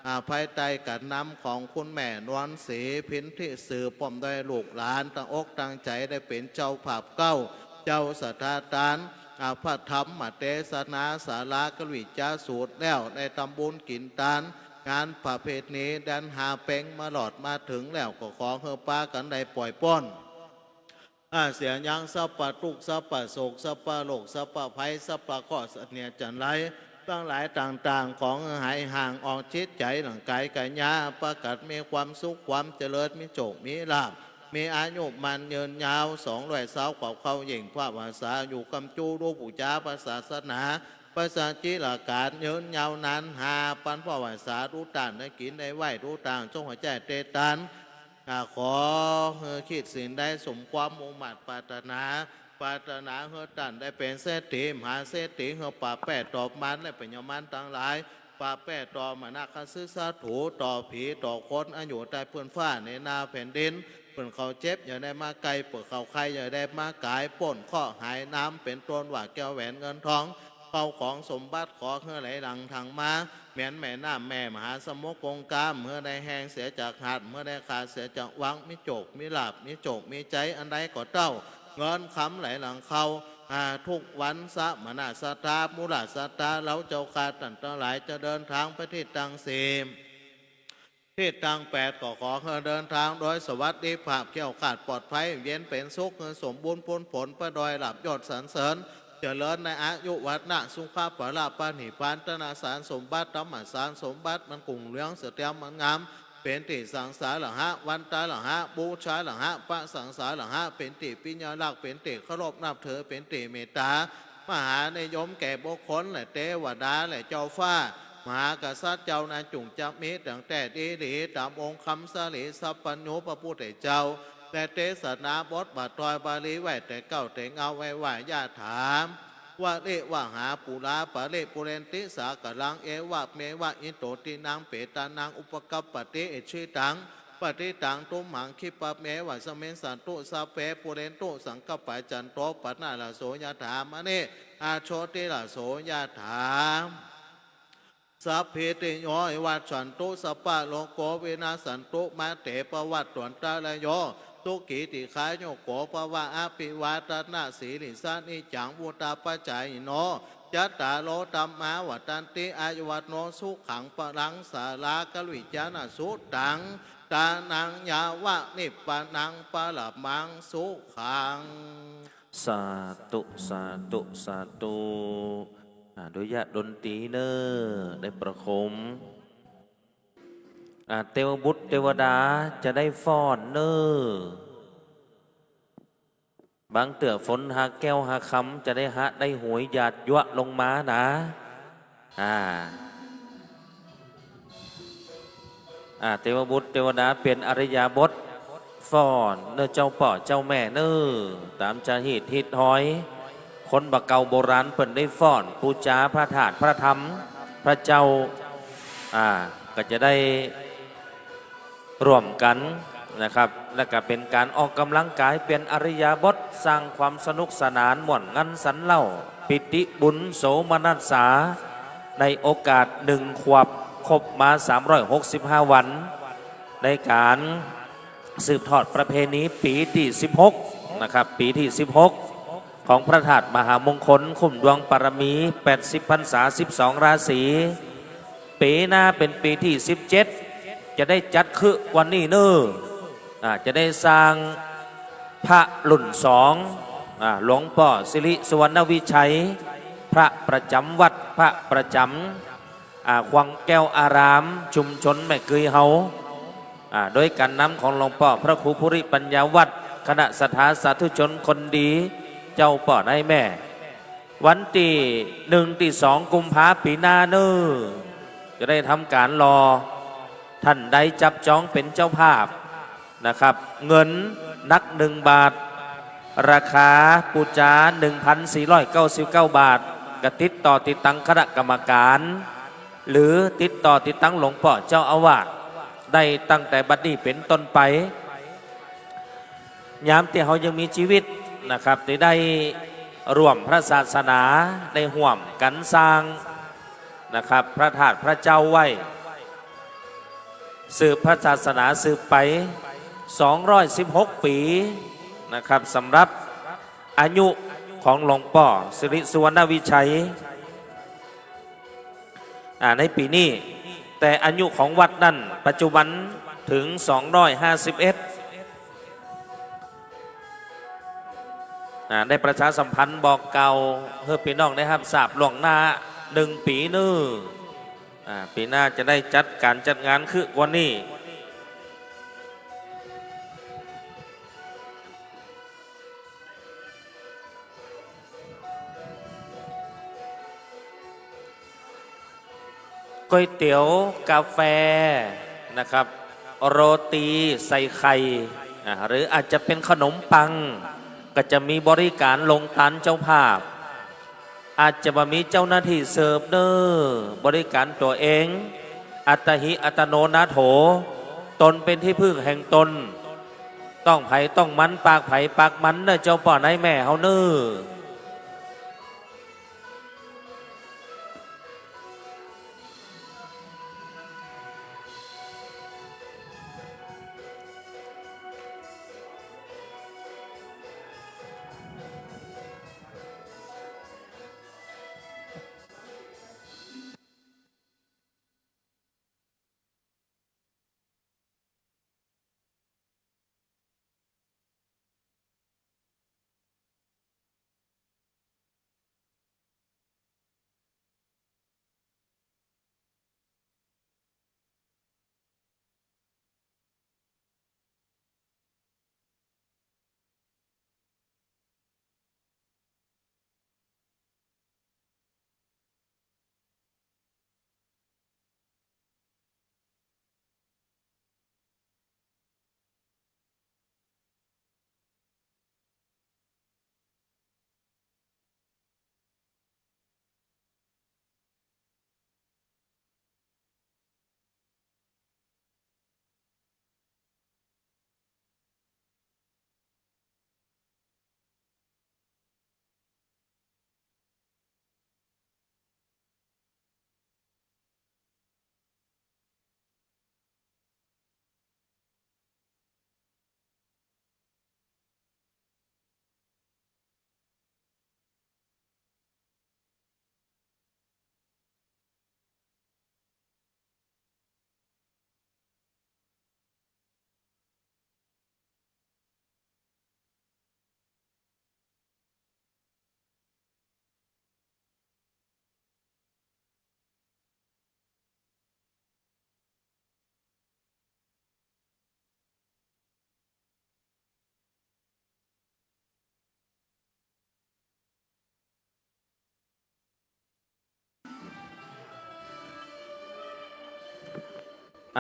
อา ภายใต้ก๋านนำของคุณแม่นวลศรี พินทิสืบ ป้อมด้วยลูกหลาน ตั้งอกตั้งใจ๋ได้เป๋นเจ้าภาพเก๊า เจ้าศรัทธาตาน อา พระธรรมเตสนา สารากัลวิจาสูตรแล้ว ได้ทำบุญกิ๋นตาน งานประเพณีเดือนห้าเป็งมารอดมาเถิงแล้ว ก็ขอหื้อปากั๋นได้ป่อยป๊น อา เสียยังสัพพะตุ๊กข์ สัพพะโศก สัพพะโรค สัพพะภัย สัพพะเคราะห์เสนียดจัญไรตังหลายต่างๆ ขอหื้อหายห่างออกจิตใจ๋ ร่างก๋ายก๋ายา ประกาศมีความสุขความเจริญ มีโชคมีลาภ มีอายุมั่นยืนยาว สองร้อยซาวขวบเข้ายิ่ง พระวาสาอยู่กำจู ฮู้ปู๋จาพระศาสนา พระสัจจิราการยืนยาวนาน หาปันพระวาสา ฮู้ต้านได้กิ๋นได้ไหว้ ฮู้ต้านจงหัวใจ๋เตตาน อา ขอหื้อคิดสิ่งใดสมความมุ่งมาดปรารถนา ปรารถนาหื้อต้านได้เป๋นเศรษฐี มหาเศรษฐี หื้อปราบแป้ต่อมารและพญามารตังหลาย ปราบแป้ต่อมหานาคาศึกศัตรู๋ ต่อผีต่อคน อันอยู่ใต้พื้นฟ้าในหน้าแผ่นดิน เปิ้นเข้าเจ็บอย่าได้มาใก้ เปิ้นเข้าไข้อย่าได้มาก๋าย ป๊นเคราะห์หายน้ำ เป๋นต้นว่าแก้วแหวนเงินทอง เข้าของสมบัติขอหื้อไหลหลั่งถังมา เหมือนแม่น้ำแม่มหาสมุทรกงกา บ่หื้อได้แห้งเสียจากหาด บ่หื้อได้ขาดเสียจากวัง มีโชคมีลาภ มีโชคมีชัยอันใดก็เต้า เงินคำไหลหลั่งเข้า อา ทุกวัน สมณะศรัทธา มูลศรัทธา เฮาเจ้าข้าต้านตังหลายจะเดินทางไปตี้ต่างสี่ ตี้ต่างแปด ก็ขอหื้อเดินทางโดยสวัสดิภาพ แคล้วคลาดปลอดภัย เย็นเป๋นสุข หื้อสมบูรณ์พูนผล ประดอยลาภยศสรรเสริญ เจริญในอายุวรรณะ สุขะ พละ ปณิพพาน ธนสารสมบัติ ธรรมสารสมบัติ มันรุ่งเรืองเสถียรมันงาม เป๋นตี้สังสาระหะ วันตาระหะ บูชาระหะ ประสังสาระหะ เป๋นตี้ปิยลักษณ์ เป๋นตี้เคารพนับถือ เป๋นตี้เมตตา มหานิยมแก่บุคคลและเตวดาและเจ้าฟ้า มหากษัตริย์เจ้านั้นจุ่งจะมีตั้งแต่ดีดี ต๋ามองค์คำสาลีสัพพัญญูพระพุทธเจ้า และเตสนาบทบาทตอยบาลีไว้แต่เก๊าแต่เงาไว้ว่า ยะถา วะริวะหา ปูรา ปะริปูเรนติ สาคะรัง เอวะเมวะ อิโต ทินนัง เปตานัง อุปะกัปปะติ อิจฉิตัง ปะฏิตัง ตุมหัง คิปะเมวะ สะมิชฌันตุ สัพเพ ปูเรนตุ สังกัปปะ จันโท ปะนะระโส ยะถา มะณิ อาโชติระโส ยะถา สัพพีติโย วิวัชชันตุ สัพพะโรโค วินัสสันตุ มาเต ภวัตวันตะราโย สุขี ทีฆายุโก ภะวะ อะภิวาทะนะสีลิสสะ นิจจัง วุฑฒาปะจายิโน จัตตาโร ธัมมา วัฑฒันติ อายุ วัณโณ สุขัง พะลัง สารา กัลวิจานะ สุตัง ตะนัง ยะวะ นิพพานัง ปะระมัง สุขัง สาธุ สาธุ สาธุ อ่า ดุริยะดนตรีเน่อ ได้ประโคม อ่า เตวบุตรเตวดาจะได้ฟ้อนเน่อ บางเตื้อฝนหาแก้วหาคำจะได้หะได้หวยหยาดยั๊วลงมานะ อ่า อ่า เตวบุตรเตวดาเปลี่ยนอิริยาบถฟ้อนเน่อเจ้าป้อเจ้าแม่เน่อ ต๋ามจารีตฮิตฮอย คนบ่าเก่าโบราณเปิ้นได้ฟ้อนปู๋จาพระธาตุพระธรรมพระเจ้า อ่า ก็จะได้ ร่วมกั๋นนะครับ และก็เป๋นก๋านออกก๋ำลังก๋าย เปลี่ยนอิริยาบถ สร้างความสนุกสนาน ม่วนงันสันเหล้า ปีติบุญโสมนัสสา ในโอกาสหนึ่งขวบครบมาสามร้อยหกสิบห้าวัน ในก๋านสืบทอดประเพณีปีตี้สิบหกนะครับ ปีตี้สิบหก ของพระธาตุมหามงคล คุ้มดวงบารมี แปดสิบพรรษา สิบสองราศี ปี๋หน้าเป๋นปี๋ตี้สิบเจ็ด จะได้จัดคึกกว่านี้เน่อ อ่า จะได้สร้างพระรุ่นสอง อ่า หลวงป้อสิริสุวรรณวิชัย พระประจ๋ำวัด พระประจ๋ำ อ่า ขวังแก้วอาราม ชุมชนแม่เกยเฮา อ่า โดยก๋านนำของหลวงป้อพระครูภูริปัญญาวัฒน์ คณะศรัทธาสาธุชนคนดี เจ้าป้อนายแม่ วันตี้หนึ่งตี้สองกุมภาปี๋หน้าเน่อ จะได้ทำก๋านหล่อ ต้านใดจับจองเป๋นเจ้าภาพนะครับ เงินหนักหนึ่งบาท ราคาปู๋จาหนึ่งพันสี่ร้อยเก้าสิบเก้าบาท ก็ติดต่อติดตังคณะกรรมก๋าน หรือติดต่อติดตังหลวงป้อเจ้าอาวาสได้ตั้งแต่บัดนี้เป๋นต้นไป ยามตี้เฮายังมีจีวิตนะครับ ตี้ได้ร่วมพระศาสนา ได้ฮ่วมกั๋นสร้างนะครับ พระธาตุพระเจ้าไว้ สืบพระศาสนาสืบไป สองร้อยสิบหกปี๋นะครับ สำหรับอายุของหลวงป้อสิริสุวรรณวิชัย อ่า ในปี๋นี้ แต่อายุของวัดนั้นปัจจุบันเถิงสองร้อยห้าสิบเอ็ด อ่า ได้ประชาสัมพันธ์บอกกล่าวหื้อปี้น้องได้ฮับทราบล่วงหน้าหนึ่งปี๋เน่อ อ่า ปี๋หน้าจะได้จัดก๋านจัดงานคึกกว่านี้ ก๋วยเตี๋ยว กาแฟนะครับ โรตีใส่ไข่ อ่า หรืออาจจะเป๋นขนมปัง ก็จะมีบริการลงตานเจ้าภาพ อาจจะบ่มีเจ้าหน้าตี้เสิร์ฟเน่อ บริการตั๋วเอง อัตตาหิ อัตตโนนาโถ ตนเป๋นตี้พึ่งแห่งตน ต้องใผต้องมัน ปากใผปากมันเน่อ เจ้าป้อนายแม่เฮาเน่อ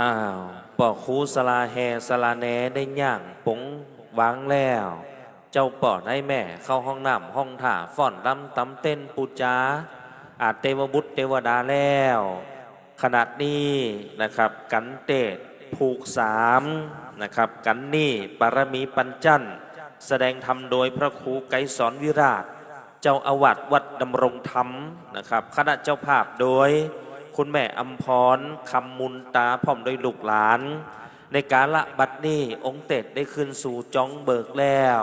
อ้าว ป้อครูสลาแฮสลาแนได้ย่างป๋งวางแล้ว เจ้าป้อนายแม่เข้าห้องน้ำห้องท่า ฟ้อนรำต๋ำเต้นปู๋จา อาเตวบุตรเตวดาแล้ว ขณะนี้นะครับ กั๋นเตศน์ผูกสามนะครับ กั๋นนี่ปารมีปัญจันทร์ แสดงธรรมโดยพระครูไกรสรวิราช เจ้าอาวาสวัดดำรงธรรมนะครับ คณะเจ้าภาพโดยคุณแม่อำพร คำมูลตา พร้อมโดยลูกหลาน ในกาละบัดนี้องค์เตศน์ได้ขึ้นสู่จ๊องเบิกแล้ว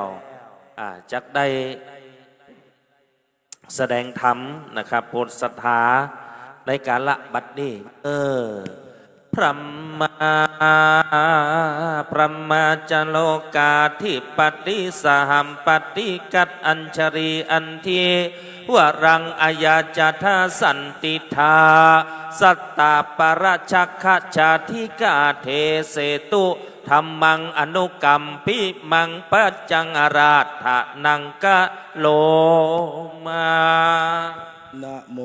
อ่า จักได้ แสดงธรรมนะครับ โปรดศรัทธาในกาละบัดนี้ เออ พรหมา พรหมาจโลกาธิปติ สหัมปติ กัตอัญชลี อันธีวรัง อายาจาทา สันติฏฐา สัตตาปะระชักขจาธิกา เทเสตุ ธัมมัง อนุกัมปิมัง ปัจจัง อาราธนัง กะโรมา นะโม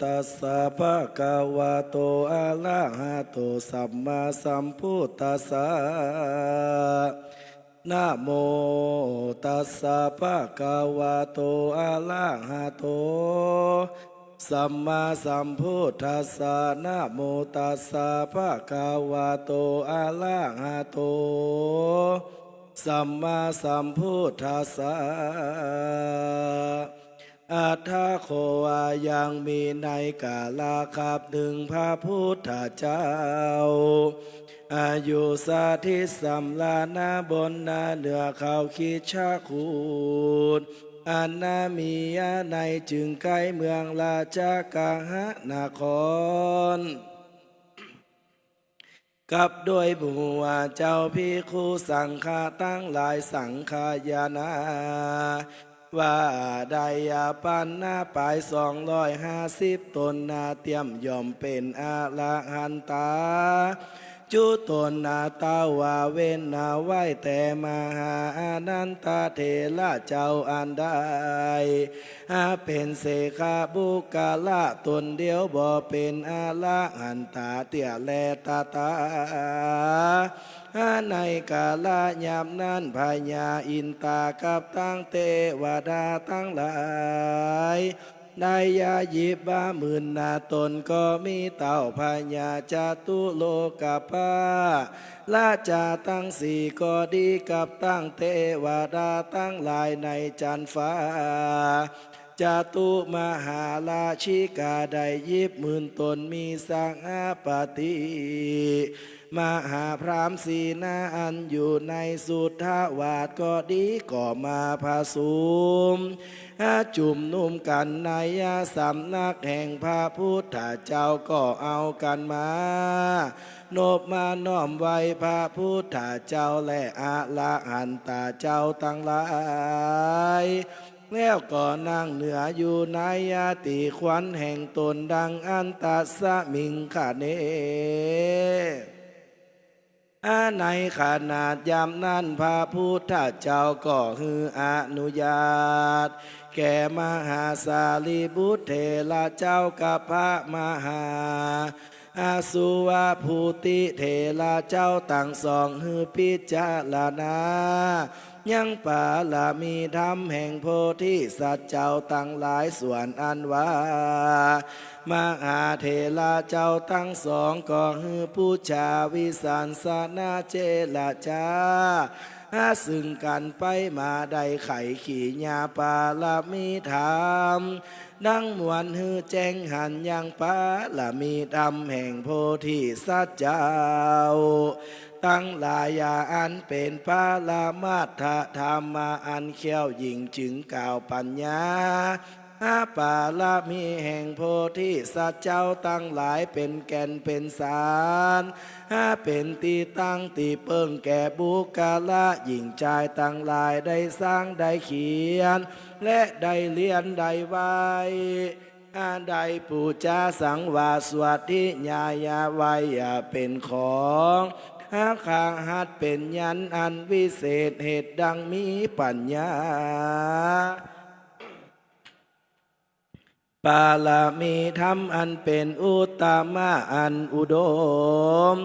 ตัสสะ ภะคะวะโต อะระหะโต สัมมาสัมพุทธัสสะ นะโมตัสสะ ภะคะวะโต อะระหะโต สัมมาสัมพุทธัสสะ นะโมตัสสะ ภะคะวะโต อะระหะโต สัมมาสัมพุทธัสสะ อัตถะ ข้อว่ายังมีในกาละคาบหนึ่ง พระพุทธเจ้า อายุสถิตสำราญ ณ บนนาเหนือเขาคิชกูฏ อันนามีอาในจึงใก้เมืองราชคฤหนคร กับด้วยหมู่เจ้าภิกขุสังฆะตังหลาย สังฆายานา ว่าได้ปัณณะไปสองร้อยห้าสิบต๋นนา เตียมย่อมเป๋นอระหันตา จุต๋นนา ตวาเว้นนาไว้แต่มหาอานันทะเถระเจ้าอันใด อาเป๋นเสขบุคคละต๋นเดียว บ่เป๋นอระหันตาเตื้อแล ตถา อาในกาละยามนั้น พญาอินทากับตังเตวดาตังหลาย ได้ยาหยิบมาหมื่นนาต๋น ก็มีเต้าพญาจตุโลกปาละจาตังสี่ก็ดี กับตังเตวดาตังหลายในจั๊นฟ้า จตุมหาราชิกาได้หยิบหมื่นต๋น มีสหปติ มหาพราหมณ์สี่นา อันอยู่ในสุทธาวาสก็ดี ก็มาผะสุม หาจุมนุมกั๋นในสำนักแห่งพระพุทธเจ้า ก็เอากั๋นมา นบมาน้อมไหว้พระพุทธเจ้า และอระหันตาเจ้าตังหลาย แล้วก็นั่งเหนืออยู่ในตี้ควรแห่งต๋น ดังอั้น ตัสสมิงคะเน อาในขณะยามนั้น พระพุทธเจ้าก็หื้ออนุญาต แก่มหาสารีบุตรเถระเจ้ากับพระมหา อสุวะภูติเถระเจ้าตังสอง หื้อพิจารณา ยังปารมีธรรมแห่งโพธิสัตว์เจ้าตังหลาย ส่วนอันว่า มหาเถระเจ้าตังสอง ก็หื้อปู๋จาวิสัชนาเจรจา หาซึ่งกั๋นไปมา ได้ไขกิริยาปารมีธรรม ดังมวลหื้อแจ้งหันยังปารมีธรรมแห่งโพธิสัตว์เจ้าตังหลาย อันเป๋นปรมัตถธรรมะอันเขี้ยวยิ่ง จึงกล่าวปัญญา หาปารมีแห่งโพธิสัตว์เจ้าตังหลาย เป๋นแก่นเป๋นสาร หาเป๋นตี้ตั้งตี้เปิ้งแก่บุคคละหญิงจายตังหลาย ได้สร้างได้เขียน และได้เฮียนได้ไหว้ หาได้ปู๋จาสังวาสสวดทิยายาไว้ เป๋นของ หาขะหัตถ์เป๋นญาณอันวิเศษ เหตุดังมีปัญญา ปารมีธรรมอันเป๋นอุตตมะอันอุดม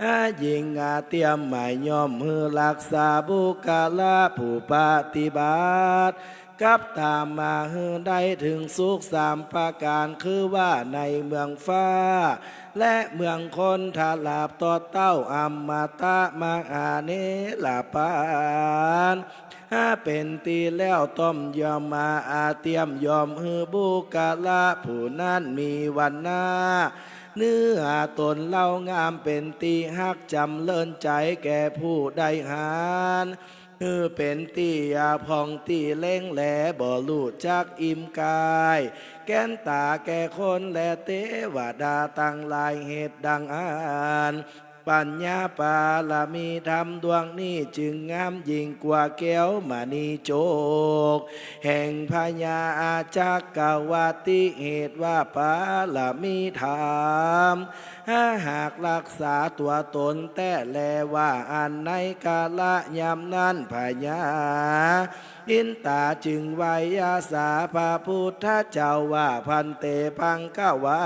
หายิ่งอาเตียมหมายย่อมหื้อรักษาบุคคละผู้ปฏิบัติ กับตามมาหื้อได้เถิงสุขสามประก๋าน คือว่าในเมืองฟ้า และเมืองคน ตราบตดเต้าอมตะมหานิรปาน หาเป๋นตี้แล้วต้อมย่อมมา อาเตียมย่อมหื้อบุคคละผู้นั้นมีวรรณะ เนื้อต๋นเล้างาม เป๋นตี้ฮักจ๋ำเริญใจ๋แก่ผู้ได้หัน หื้อเป๋นตี้อับผ่องตี้เล็งแล บ่ฮู้จักอิ่มกาย แก๋นต๋าแก่คนและเตวดาตังหลาย เหตุดังอั้น ปัญญาปารมีธรรมดวงนี้ จึงงามยิ่งกว่าแก้วมณีจก แห่งพญาจักรวรรดิ เหตุว่าปารมีธรรม หาหากรักษาตั๋วต๋นแต๊แลว่าอั้น ในกาละยามนั้น พญาอินตาจึงไหว้อาสาพระพุทธเจ้าว่า ภันเต ภังคะวา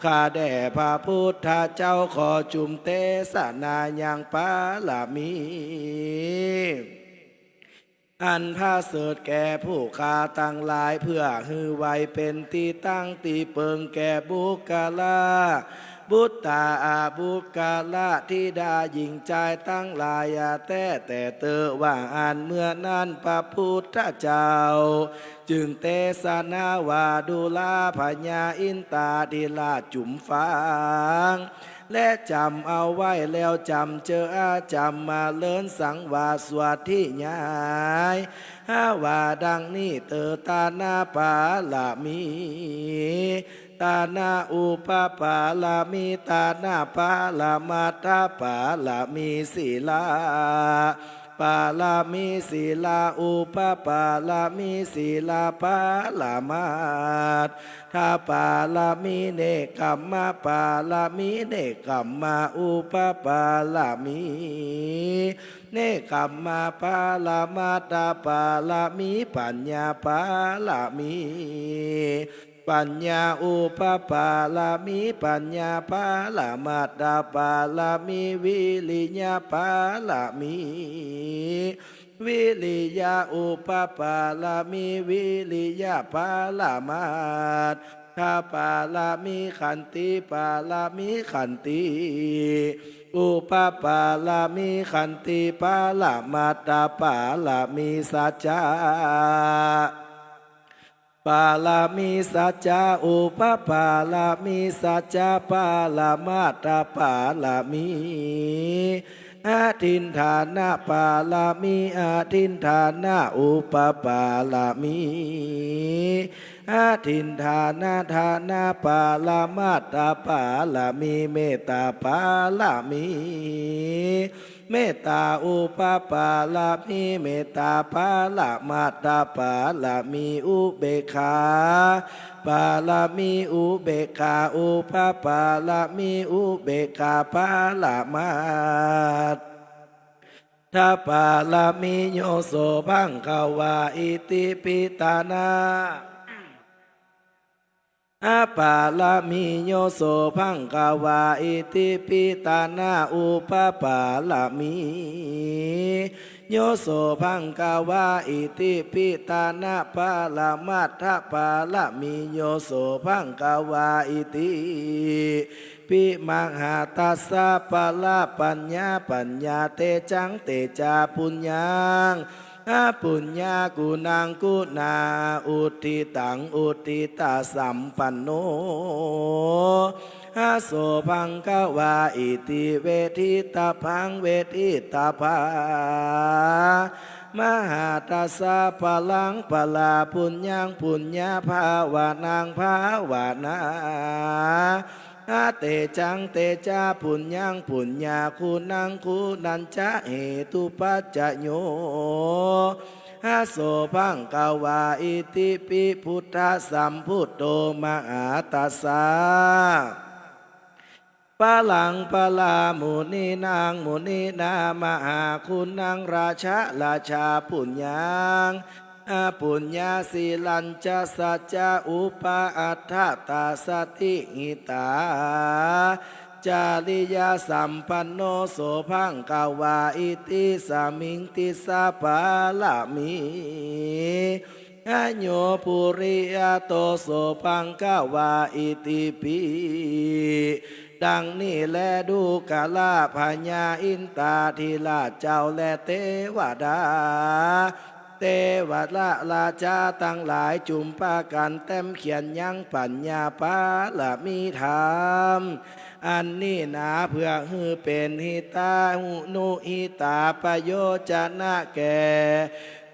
ข้าแด่พระพุทธเจ้า ขอจุ่มเตสนายังปารมี อันประเสริฐแก่ผู้ข้าตังหลาย เพื่อหื้อไหว้เป๋นตี้ตั้งตี้เปิงแก่บุคคละ บุตตาอาบุคคละธิดาหญิงจายตังหลายอาแต๊แต่เต๊อว่าอั้น เมื่อนั้นพระพุทธเจ้า จึงเตสนาว่า ดูราพญาอินตาธิราชจุ่มฟัง และจ๋ำเอาไว้แล้วจ๋ำเจออาจ๋ำมาเลินสังวาสสวดที่ยาย หาว่าดังนี้เต๊อ ตานะปารมี ตานะอุปปารมี ตานะปรมัตถปารมี ศีลา ปารมี ศีลาอุปปารมี ศีลาปรมัตถปารมี เนกขัมมปารมี เนกขัมมาอุปปารมี เนกขัมมาปรมัตถปารมี ปัญญาปารมี ปัญญาอุปปารมี ปัญญาปรมัตถปารมี วิริยปารมี วิริยะอุปปารมี วิริยะปรมัตถปารมี ขันติปารมี ขันติอุปปารมี ขันติปรมัตถปารมี สัจจะ ปารมี สัจจะอุปปารมี สัจจะปรมัตถปารมี อทิฏฐานะปารมี อทิฏฐานะอุปปารมี อทิฏฐานะทานะปรมัตถปารมี เมตตาปารมี เมตตาอุปปารมี เมตตาปรมัตถปารมี อุเบกขาปารมี อุเบกขาอุปปารมี อุเบกขาปรมัตถปารมี โย โส ภังคะวา อิติปิ ตานะ อปารมี โย โส ภังคะวา อิติปิ ตานะ อุปปารมี โย โส ภังคะวา อิติปิ ตานะ ปรมัตถปารมี โย โส ภังคะวา อิติปิ มหาตัสสะ ปะระปัญญา ปัญญา เตจัง เตจา ปุญญัง อปุญญา กุณัง กุณา อุทธิตัง อุทธิตาสัมปันโน อ โส ภังคะวา อิติ เวทธิตะพัง เวทธิตะภา มหาตัสสะ ปะรัง ปะรา ปุญญัง ปุญญา ภาวะนัง ภาวะนา อ เตจัง เตจา ปุญญัง ปุญญา กุณัง กุณัญจะ เหตุปัจจโย อ โส ภังคะวา อิติปิ พุทธสัมพุทโธ มหาตัสสะ ปะรัง ปะรา มุนีนัง มุนีนา มหากุณัง ราชะ ราชา ปุญญัง อปุญญา สีลัญจะ สัจจะ อุปาทะ ตา สติ หิตา จาริยาสัมปันโน โส ภังคะวา อิติสมิง ติสสะ ปารมี อโย ปุริยะโต โส ภังคะวา อิติปิ ดังนี้แล ดูกราพญาอินตาธิราชเจ้าและเตวดา เตวดาราชาตังหลายจุ่มปากั๋นแต้มเขียนยังปัญญาปารมีธรรม อันนี้หนาเปื้อหื้อเป๋นหิตานุหิตาประโยชนะแก่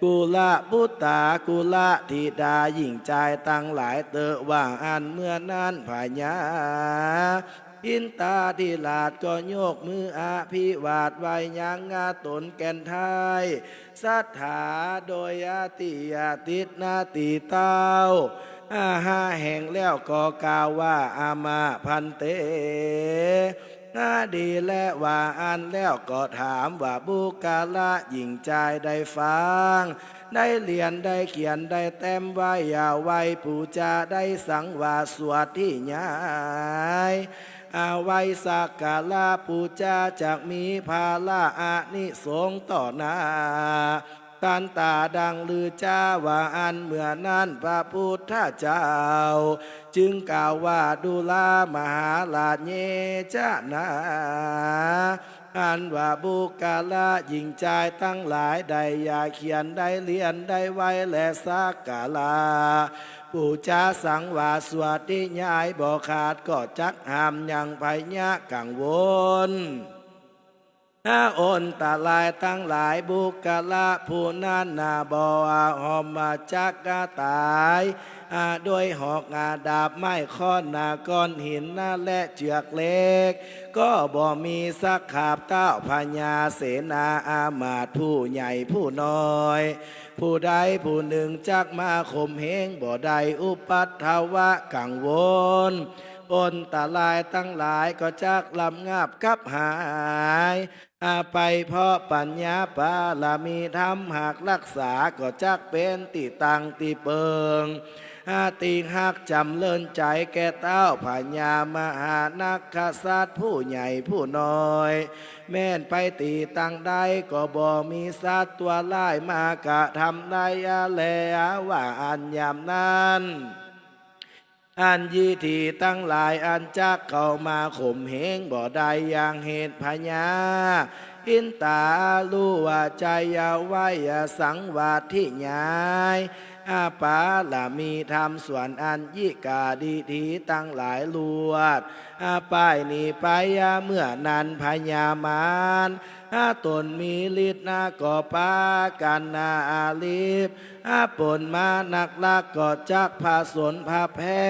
กุลปุตตากุลธิดาหญิงจายตังหลายเต๊อะ ว่าอั้น เมื่อนั้นพญาอินตาธิราชก็ยกมืออภิวาทไหว้ยังต๋นแก่นไท้ ศรัทธาโดยอติยาติสนาติเต้า อาห้าแห่งแล้วก็กล่าวว่า อามา ภันเต อาดีแล ว่าอั้นแล้วก็ถามว่า บุคคละหญิงจายได้ฟัง ได้เรียน ได้เขียน ได้แต้มไว้ อาไว้ปู๋จา ได้สังวาสวดธิยาย อาไว้สักการะปู๋จา จักมีผละอานิสงส์ต่อหน้าตันต๋าดังลือจา ว่าอั้น เมื่อนั้นพระพุทธเจ้าจึงกล่าวว่า ดูรา มหาราช เยจะนา อันว่าบุคคละหญิงจายตังหลายได้เขียน ได้เรียน ได้ไว้ และสักการะปู๋จา สังวาสวดธิยายบ่ขาด ก็จักห้ามยังภัยยะกังวล อันตรายตังหลาย บุคคละผู้นั้นนาบ่อาหอมมาจักกะต๋าย อาโดยหอก อาดาบไม้ ค้อน อาก้อนหิน อาและเจือกเหล็ก ก็บ่มีสัก ข้าพเต้าพญาเสนาอามาตย์ ผู้ใหญ่ผู้น้อย ผู้ใดผู้นึ่งจักมาข่มเหง บ่ได้อุปัทวะกังวล อันตรายตังหลายก็จักระงับกับหาย อาไปเพราะปัญญาปารมีธรรม หากรักษาก็จักเป๋นตี้ตั้งตี้เปิง อาตี้ฮักจ๋ำเริญใจ๋แก่เต้าพญามหานักขสัตว์ผู้ใหญ่ผู้น้อย แม่นไปตี้ตังใดก็บ่มีสัตว์ตั๋วร้ายมากระทำได้อาแล อาว่าอั้น ยามนั้น อันยีตี้ตังหลายอันจักเข้ามาข่มเหงบ่ได้อย่างเหตุ พญาอินตาฮู้ว่าใจ๋ อาไว้สังวาสธิยาย อาปารมีธรรมส่วนอันยิกาดีถีตังหลายลวด อาป้ายหนีไป อาเมื่อนั้นพญามาร อาต๋นมีฤทธิ์นาก็ปากั๋นนาอาลีบ อาป๋นมานักลักก็จักผสนผแพร่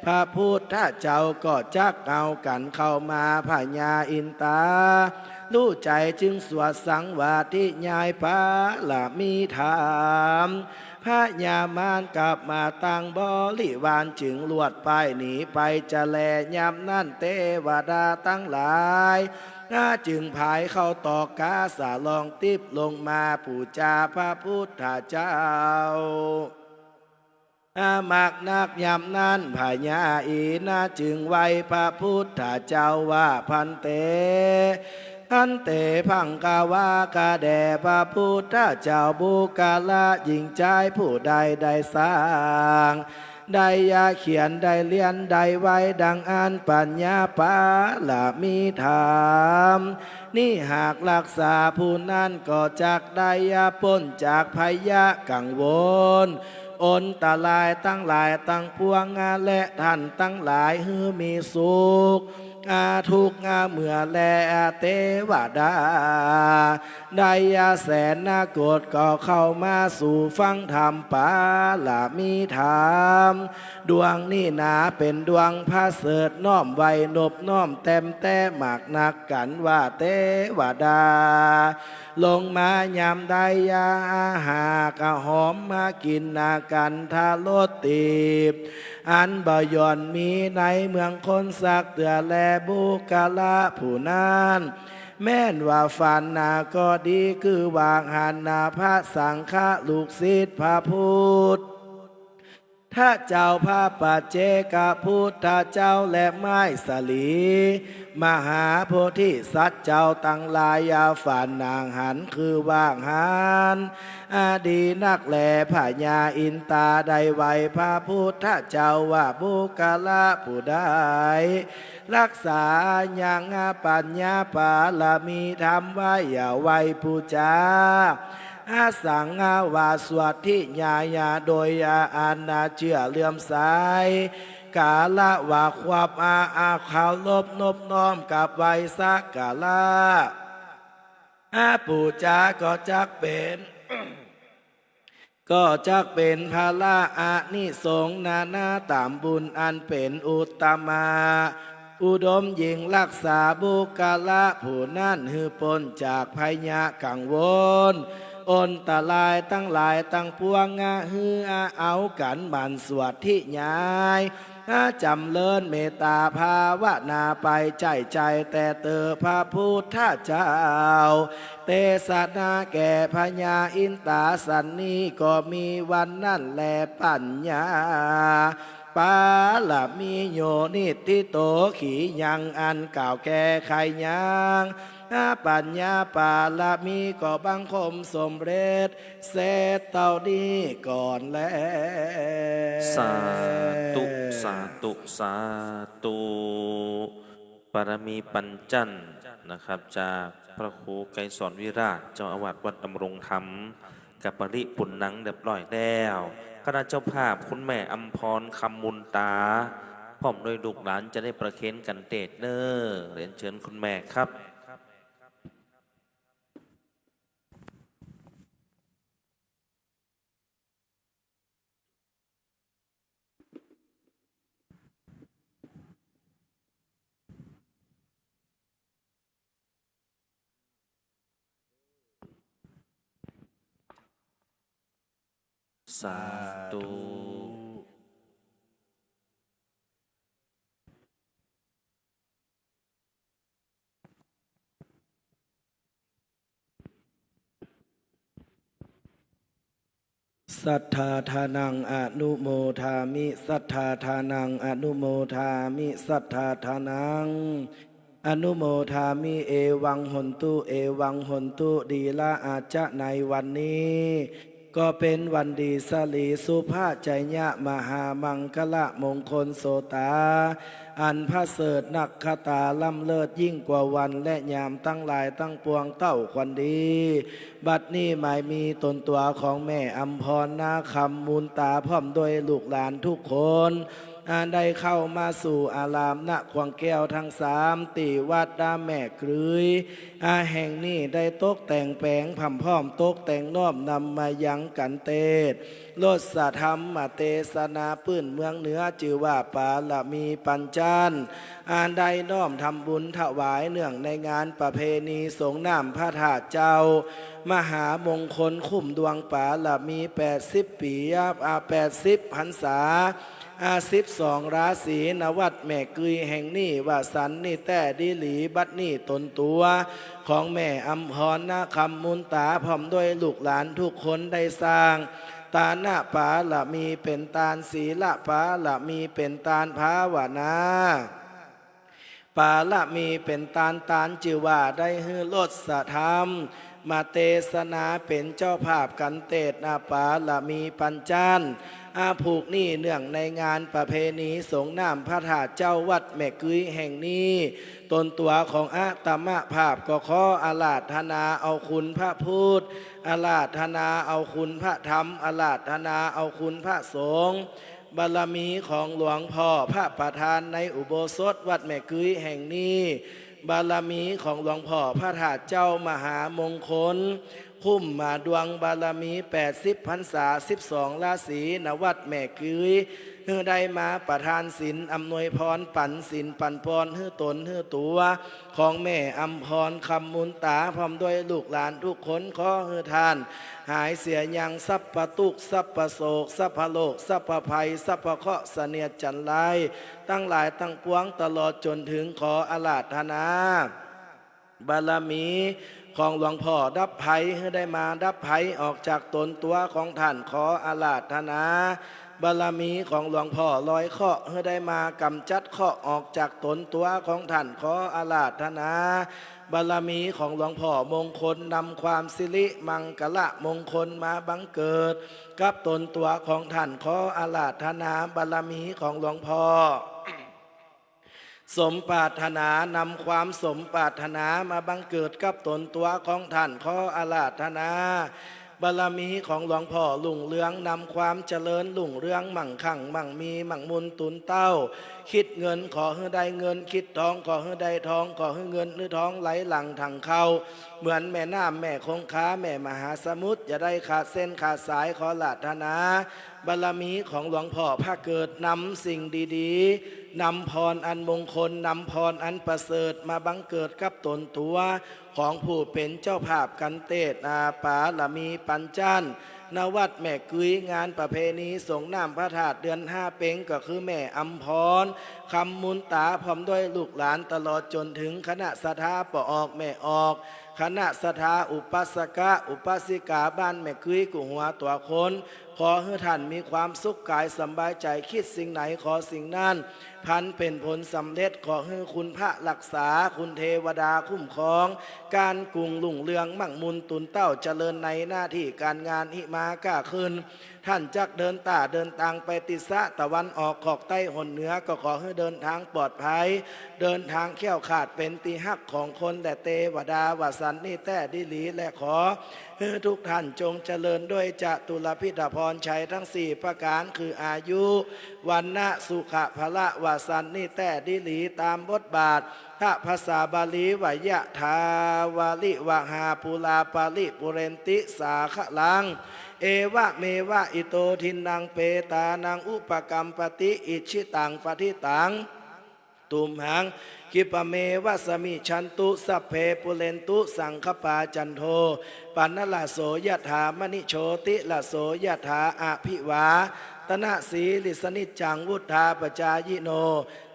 พระพุทธเจ้าก็จักเอากั๋นเข้ามา พญาอินตาฮู้ใจ๋จึงสวดสังวาสธิยายปารมีธรรม พญามารกลับมาตังบริวารจึงลวดป้ายหนีไปจะแล ยามนั้นเตวดาตังหลาย อาจึงผายเข้าตอกกาสาลองติ๊บลงมาปู๋จาพระพุทธเจ้า อามักนัก ยามนั้นพญาอินทร์จึงไหว้พระพุทธเจ้าว่า ภันเต ภันเต ภังคะวา ข้าแด่พระพุทธเจ้า บุคคละหญิงจายผู้ใดได้สร้าง ได้เขียน ได้เรียน ได้ไว้ดังอั้น ปัญญาปารมีธรรม นี้หากรักษาผู้นั้นก็จักได้ป๊นจากภัยกังวล อันตรายตังหลายตังปวง และท่านตังหลายหื้อมีสุข อาทุกข์อาเมื่อแล อาเตวดา ได้แสนโกฏก็เข้ามาสู่ฟังธรรมปารมีธรรม ดวงนี้นาเป๋นดวงประเสริฐ น้อมไหว้นบน้อมแต้มแต๊มักนักกั๋นว่า เตวดา ลงมายามใด อาหากหอมมากิ๋นนากั๋นทรสตีบ อันบ่หย่อนมีในเมืองคนสักเตื้อแล บุคคละผู้นั้น แม่นว่าฟันนาก็ดี คือว่าหั้นนา พระสังฆะลูกศิษย์พระพุทธเจ้า พระปัจเจกพุทธเจ้า และไม้สาลี มหาโพธิสัตว์เจ้าตังหลาย อาฟันนาหัน คือว่าหั้น อาดีนักแล พญาอินตาได้ไหว้พระพุทธเจ้าว่า บุคคละผู้ใด รักษายังปัญญาปารมีธรรมไว้ อาไว้ปู๋จา อาสังวาสวดธิยาย โดยอาอันเจื้อเลื่อมใส การะว่าความอา อา เคารพนบน้อมกราบไหว้สักการะ อา ปู๋จาก็จักเป๋น ก็จักเป๋นผละอานิสงส์นานาต๋ามบุญอันเป๋นอุตตมะ อุดมยิ่งรักษาบุคคละผู้นั้นหื้อป๊นจากภัยยะกังวล อันตรายตังหลายตังปวง อา หื้ออาเอากั๋นหมั่นสวดทิยาย อา จ๋ำเริญเมตต๋าภาวนาไป ใจ้ใจ๋แต่เต๊อะพระพุทธเจ้า เตสนาแก่พญาอินตาสันนี้ ก็มีวันนั้นแล ปัญญาปารมีโยนิทธิโต ขียังอันกล่าวแก้ไขยัง อา ปัญญาปารมีก็บังคมสำเร็จ เสร็จเต้านี้ก่อนแล สาธุ สาธุ สาธุ ปารมีปัญจันทร์นะครับ จากพระครูไกรสรวิราช เจ้าอาวาสวัดดำรงธรรม กับปริปุณณังเรียบร้อยแล้ว คณะเจ้าภาพคุณแม่อำพร คำมูลต๋า พร้อมด้วยลูกหลานจะได้ประเคนกัณฑ์เตศน์เน้อ เรียนเชิญคุณแม่ครับ สาธุ สัทธาทานังอนุโมทามิ สัทธาทานังอนุโมทามิ สัทธาทานังอนุโมทามิ เอวังโหนตุ เอวังโหนตุ ดีละ อาจจะในวันนี้ ก็เป๋นวันดีสะหลีสุภะไชยะมหามังคละมงคลโสตา อันประเสริฐนักขตาล้ำเลิศยิ่งกว่าวันและยามตังหลายตังปวงเต้าควันดี บัดนี้หมายมีต๋นตั๋วของแม่อำพรนาคำมูลต๋าพร้อมด้วยลูกหลานทุกคน อา ได้เข้ามาสู่อารามนะขวางแก้วทั้งสาม ตี้วัดดาแม่กรืย อา แห่งนี้ได้ตกแต่งแป๋งพร่ำพร้อมตกแต่งน้อมนำมายังกัณฑ์เตศน์ รสธรรมเตสนาปื้นเมืองเหนือ จื้อว่าปารมีปัญจันทร์ อา ได้น้อมทำบุญถวายเนื่องในงานประเพณีสรงน้ำพระธาตุเจ้า มหามงคลคุ้มดวงปารมีแปดสิบปี๋ อา แปดสิบพรรษา อา สิบสองราศี ณ วัดแม่กรืยแห่งนี้ ว่าสันนี้แต๊ดีหลี บัดนี้ต๋นตั๋วของแม่อำพรนาคำมูลต๋าพร้อมด้วยลูกหลานทุกคนได้สร้างตานะปารมีเป๋นต้าน ศีลปารมีเป๋นต้าน ภาวนาปารมีเป๋นต้าน ต้านจื้อว่าได้หื้อรสธรรม มาเตสนาเป๋นเจ้าภาพกัณฑ์เตสนาปารมีปัญจันทร์ อา ผูกนี้เนื่องในงานประเพณีสรงน้ำพระธาตุเจ้าวัดแม่กรืยแห่งนี้ ต๋นตั๋วของอาตมาภาพก็ขออาราธนาเอาคุณพระพุทธ อาราธนาเอาคุณพระธรรม อาราธนาเอาคุณพระสงฆ์ บารมีของหลวงพ่อพระประธานในอุโบสถวัดแม่กรืยแห่งนี้ บารมีของหลวงพ่อพระธาตุเจ้ามหามงคล คุ้มมาดวงบารมีแปดสิบพรรษา สิบสองราศี ณ วัดแม่กรืย หื้อได้มาประทานศีลอำนวยพร ปั๋นศีลปั๋นปอนหื้อต๋นหื้อตั๋วของแม่อำพรคำมูลต๋าพร้อมด้วยลูกหลานทุกคน ขอหื้อต้านหายเสียยังสัพพะตุ๊กข์ สัพพะโศก สัพพะโรค สัพพะภัย สัพพะเคราะห์เสนียดจัญไรตังหลายตังปวง ตลอดจ๋นเถิงขออาราธนา บารมีของหลวงพ่อดับภัย หื้อได้มาดับภัยออกจากต๋นตั๋วของต้าน ขออาราธนา บารมีของหลวงพ่อลอยเคราะห์ หื้อได้มากำจัดเคราะห์ออกจากต๋นตั๋วของต้าน ขออาราธนา บารมีของหลวงพ่อมงคลนำความสิริมังคละมงคลมาบังเกิดกับต๋นตั๋วของต้าน ขออาราธนา บารมีของหลวงพ่อ สมปรารถนานำความสมปรารถนามาบังเกิดกับต๋นตั๋วของต้าน ขออาราธนา บารมีของหลวงพ่อรุ่งเรือง นำความเจริญรุ่งเรือง มั่งคั่งมั่งมี มั่งมูลตูนเต้า คิดเงินขอหื้อได้เงิน คิดทองขอหื้อได้ทอง ขอหื้อเงินหื้อทองไหลหลั่งถังเข้า เหมือนแม่น้ำแม่คงคา แม่มหาสมุทร อย่าได้ขาดเส้นขาดสาย ขออาราธนา บารมีของหลวงพ่อพระเกิด นำสิ่งดีๆ นำพรอันมงคล นำพรอันประเสริฐ มาบังเกิดกับตนตั๋ว ของผู้เป๋นเจ้าภาพกันเตศน์ อา บารมีปัญจันทร์ ณ วัดแม่กึ๊ย งานประเพณีส่งน้ำพระธาตุเดือนห้าเป็ง ก็คือแม่อำพร คำมูลต๋า พร้อมด้วยลูกหลาน ตลอดจ๋นถึงคณะศรัทธาป้อออกแม่ออก คณะศรัทธาอุปัสสกะ อุปัสสิกาบ้านแม่กึ๊ยกู้หัวตั๋วคน ขอหื้อท่านมีความสุขก๋ายสำบายใจ๋ คิดสิ่งไหนขอสิ่งนั้น พลันเป๋นผลสำเร็จ ขอหื้อคุณพระรักษา คุณเทวดาคุ้มครอง ก๋านกุ่งรุ่งเรือง มั่งมูลตูนเต้า เจริญในหน้าตี้ก๋านงาน หิมาก้าขึ้น ท่านจักเดินต้าเดินตางไปตี้สะตะวันออก ขอกใต้หนเหนือ ก็ขอหื้อเดินตางปลอดภัย เดินตางแคล้วคลาด เป๋นตี้ฮักของคนและเตวดา ว่าสันนี้แต๊ดีหลี และขอ หื้อทุกท่านจงเจริญด้วยจตุรพิธพรชัยทั้งสี่ประก๋าน คืออายุ วรรณะ สุขะ พละ ว่าสันนี้แต๊ดีหลี ต๋ามบทบาท พระภาษาบาลีว่ายะถาวาริวหาปูราปาริปูเรนติสาคะลัง เอวะเมวะอิโตทินนังเปตานังอุปะกัมปติ อิจฉิตังปะทิตัง ตุมหัง ขิปปะเมวะสะมิชชันตุ สัพเพปูเรนตุสังคะปา จันโท ปะนะระโส ยะถา มะณิโชติระโส ยะถา อะภิวาตะนะสีลิสะ นิจจัง วุฑฒาปะจายิโน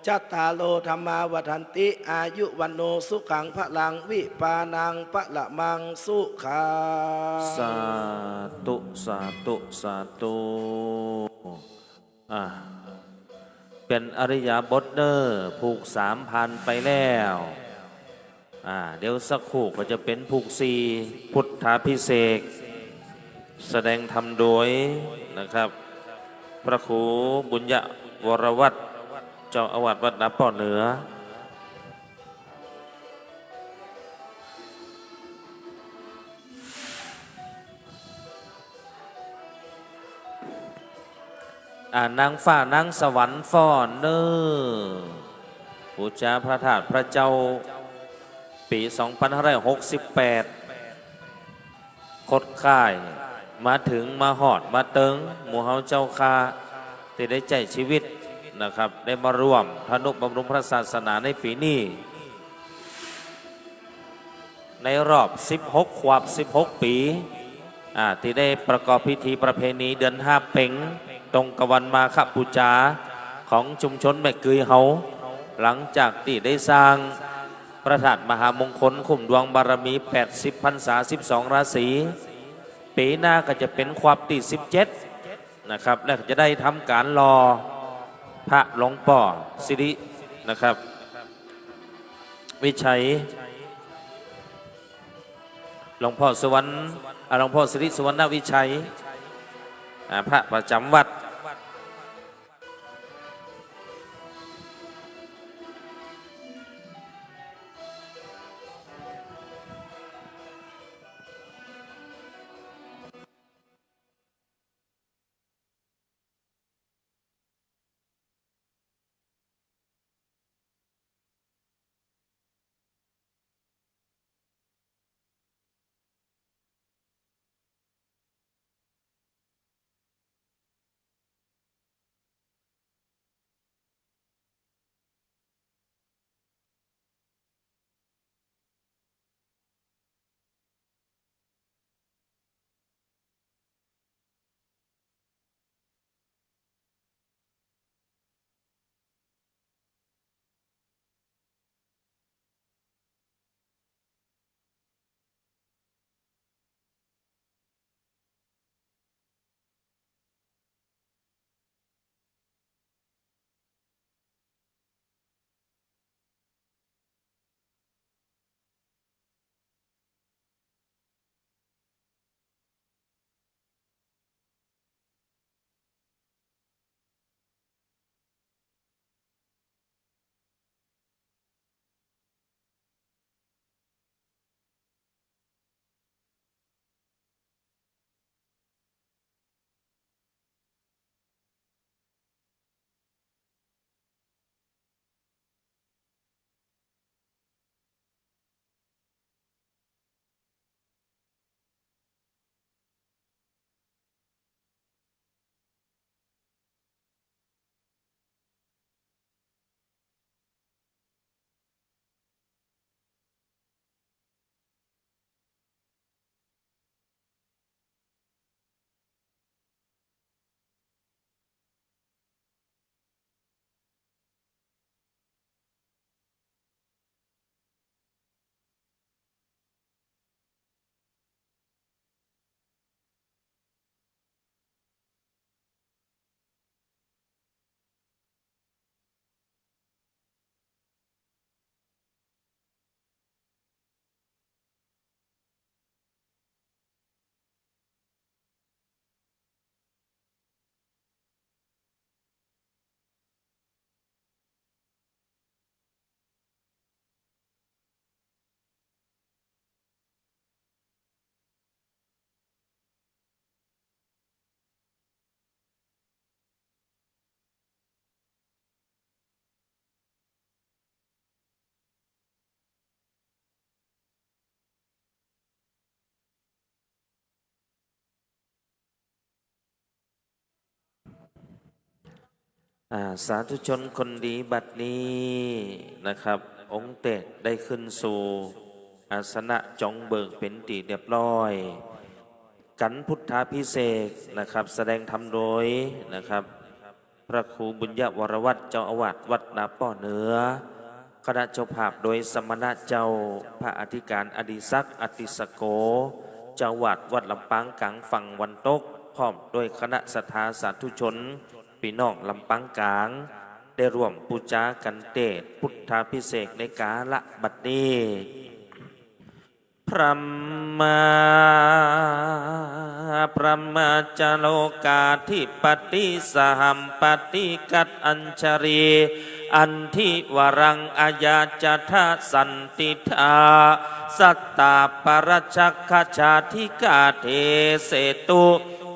จัตตาโร ธัมมา วัฑฒันติ อายุ วัณโณ สุขัง พะลัง วิปานัง ปะระมัง สุขัง สาธุ สาธุ สาธุ อ่ะ เปลี่ยนอิริยาบถเน่อ ผูกสามผ่านไปแล้ว อ่า เดี๋ยวสักครู่ก็จะเป๋นผูกสี่ พุทธาภิเษก แสดงธรรมโดยนะครับ พระครูบุญญวรวัตร เจ้าอาวาสวัดนาป้อเหนือ อ่า นางฟ้านางสวรรค์ฟ้อนเน่อ ปู๋จาพระธาตุพระเจ้า ปี๋สองปันห้าร้อยหกสิบแปด คดค้าย มาเถิง มาฮอด มาเติง หมู่เฮาเจ้าข้า ตี้ได้ใจ๊จีวิตนะครับ ได้มาร่วมทนุบำรุงพระศาสนาในปี๋นี้ ในรอบสิบหกขวบ สิบหกปี๋ อ่า ตี้ได้ประกอบพิธีประเพณีเดือนห้าเป็ง ตรงกับวันมาฆบูชาของชุมชนแม่กึ๊ยเฮา หลังจากตี้ได้สร้างพระธาตุมหามงคลคุ้มดวงบารมีแปดสิบพรรษา สิบสองราศี ปี๋หน้าก็จะเป๋นขวบตี้สิบเจ็ด นะครับ และจะได้ทำก๋านหล่อพระหลวงป้อสิรินะครับ วิชัย หลวงป้อสุวรรณ อ่า หลวงป้อสิริสุวรรณวิชัย อ่า พระประจ๋ำวัด อ่า สาธุชนคนดีบัดนี้นะครับ องค์เตสได้ขึ้นสู่อาสนะจ๋องเบิ่งเป๋นตี้เรียบร้อย กั๋นพุทธาภิเษกนะครับ แสดงธรรมโดยนะครับ พระครูบุญยวรวัฒน์ เจ้าอาวาสวัดนาป้อเหนือ คณะเจ้าภาพโดยสมณะเจ้า พระอธิการอดิศักดิ์ อติสโก เจ้าอาวาสวัดลำปางก๋างฝั่งวันตก พร้อมด้วยคณะศรัทธาสาธุชน ปี้น้องลำปางก๋าง ได้ร่วมปู๋จากั๋นเตสพุทธาภิเษกในกาละบัดนี้ พรหมา พรหมาจโลกาธิปติ สหัมปติกัตอัญชลี อันธิวรัง อายาจทะสันติทา สัตตาปรชักขจาธิกาเทเสตุ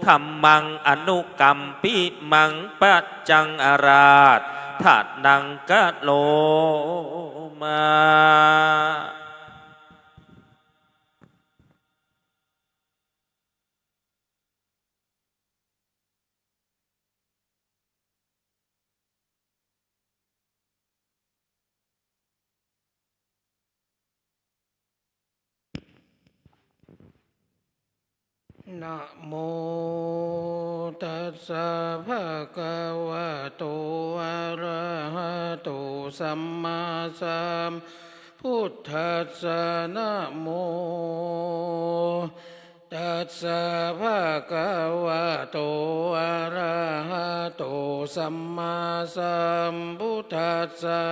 ธัมมังอนุกัมปิมัง ปัจจังอาราธนังกะโรมา นะโมตัสสะภะคะวะโต อะระหะโต สัมมาสัมพุทธัสสะ นะโม ตัสสะภะคะวะโต อะระหะโต สัมมาสัมพุทธัสสะ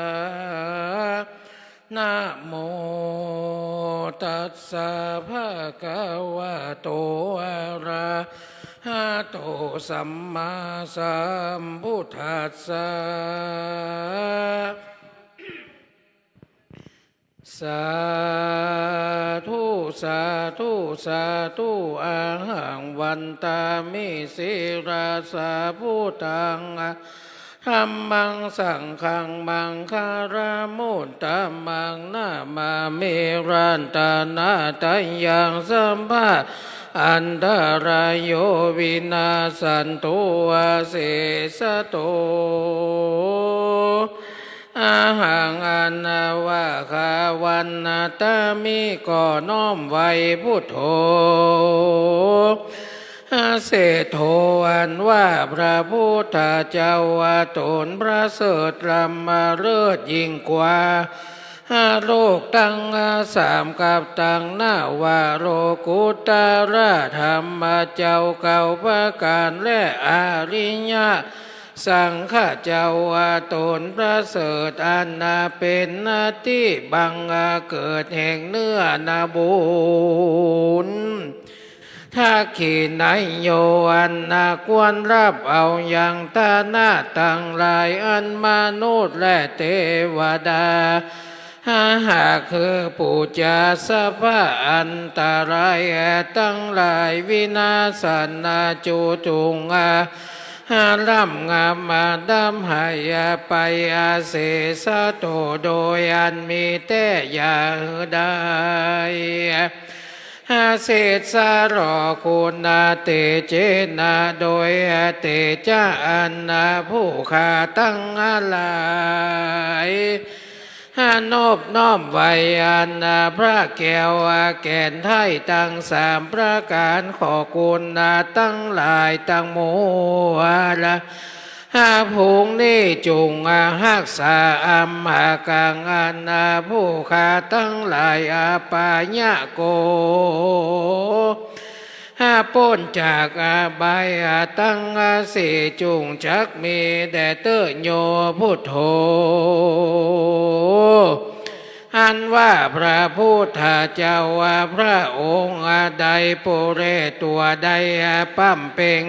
นะโมตัสสะภะคะวะโต อะระหะโต สัมมาสัมพุทธัสสะ สาธุ สาธุ สาธุ อะหัง วันตามิ ศิรสา พุทธัง ธัมมัง สังฆัง มังคะละมุตตะมัง นะมามิ รัตนะตะยัง สัพพะอันตะราโย วินาสสันตุ อาเสสะโต อะหัง อะนะวะคะ วันตามิ ขอน้อมไหว้พุทโธ เศรษฐโธ อันว่าพระพุทธเจ้าว่าต๋นประเสริฐล้ำเลิศยิ่งกว่า โลกตังสามกับตัง นะว่าโลกุตตระธรรมเจ้าเก้าประก๋าน และอริยสังฆเจ้าว่าต๋นประเสริฐ อันเป๋นที่บังเกิดแห่งเนื้อนาบุญ ทักขิณัยโย อันควรฮับเอายังทานะตังหลาย อันมนุษย์และเตวดา หากคือปู๋จา สัพพะอันตรายตังหลาย วินาสสันตุ จุ่ง ล้ำงามดับหายไป อาเสสะโต โดยอันมีแต๊อย่าหื้อได้ เสสะ ลอกุณ เตเจนะ โดยเตจะะอันผู้ข้าตังหลาย นบน้อมไหว้อันพระแก้วแก่นไท้ตังสามประก๋าน ขอกุณตังหลายตังมวล ผงนี้จุ่งฮักษาอำหากัง อันผู้ข้าตังหลาย อปายะโก ป๊นจากอบายตังสี่ จุ่งจักมีแด่เต๊อะ โย พุทโธ อันว่าพระพุทธเจ้าว่าพระองค์ใด ปุเรตัวใด บำเพ็ง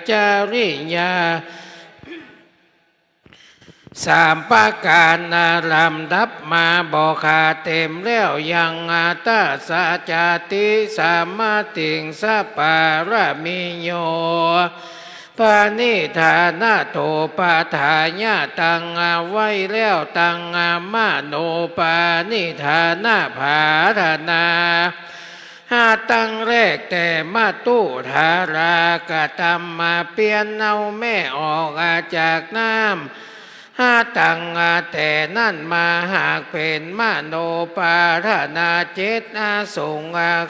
จริยา สามประก๋าน ลำดับมาบ่ขาดเต็มแล้วยัง อัตถะสะจาติ สามัตติง สะปารมิโย ปาณิธานะโต ปะทายะ ตั้งไว้แล้ว ตังมโนปาณิธานะ ผาธนา หาตั้งแรกแต่มตุธารากะตำมาเปียนเอาแม่ออกจากน้ำ ตั้งแต่นั้นมาหากเป๋นมโนปรารถนาเจ็ด สง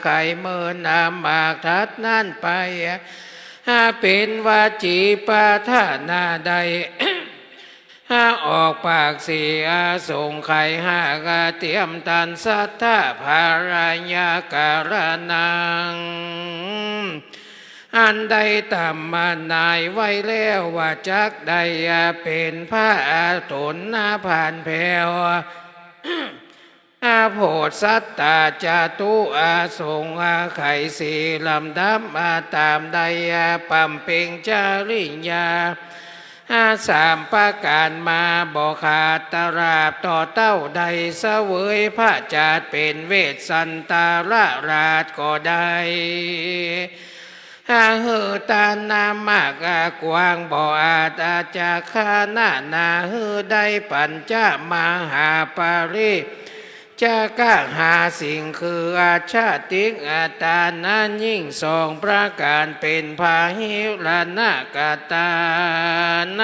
ไขเมินหมากทัดนั้นไป เป๋นวจีปรารถนาได้ ออกปากสี่ สงไขหากเตียมตันสัตถะ ภรรยากรณัง อันได้ตำนายไว้แล้วว่าจักได้เป๋นพระต๋นผ่านแผว โผดสัตตาจตุ สงไขสี่ลำดับ ตามได้ปำเป็งจริยา สามประก๋านมาบ่ขาด ตราบต่อเต้าได้เสวยพระชาติเป๋นเวสสันตรราชก็ได้ หื้อตานมากกว้างบ่อาจจะขนานาหื้อได้ปัญจมหาปริจจกหาสิ่งคืออัจฉติกตานยิ่งสองประก๋านเป๋นพาหิรณกตาน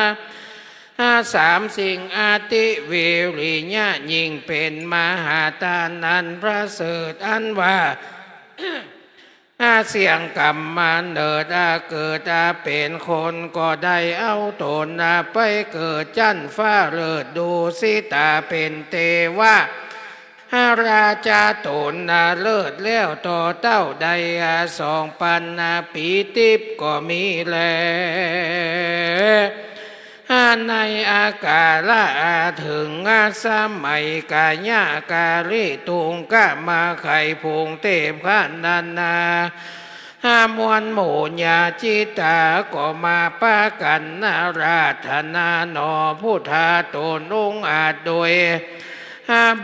สามสิ่งอติวิริยะยิ่งเป๋นมหาตานอันประเสริฐอันว่า เสี้ยงก๋ำเนิดเกิดเป๋นคนก็ได้เอาต๋นไปเกิดจั้นฟ้าเลิศดุสิตาเป๋นเตวะ ราชาต๋นเลิศแล้วต่อเต้าได้สองปันปีติบก็มีแล ในอากาละเถิงสมัยกายะกาลิตุงกะมาไขภูงเทพขนานา มวลหมู่ญาจิตาก็มาปากั๋นอาราธนาหนอพุทธาต๋นองค์อาจโดย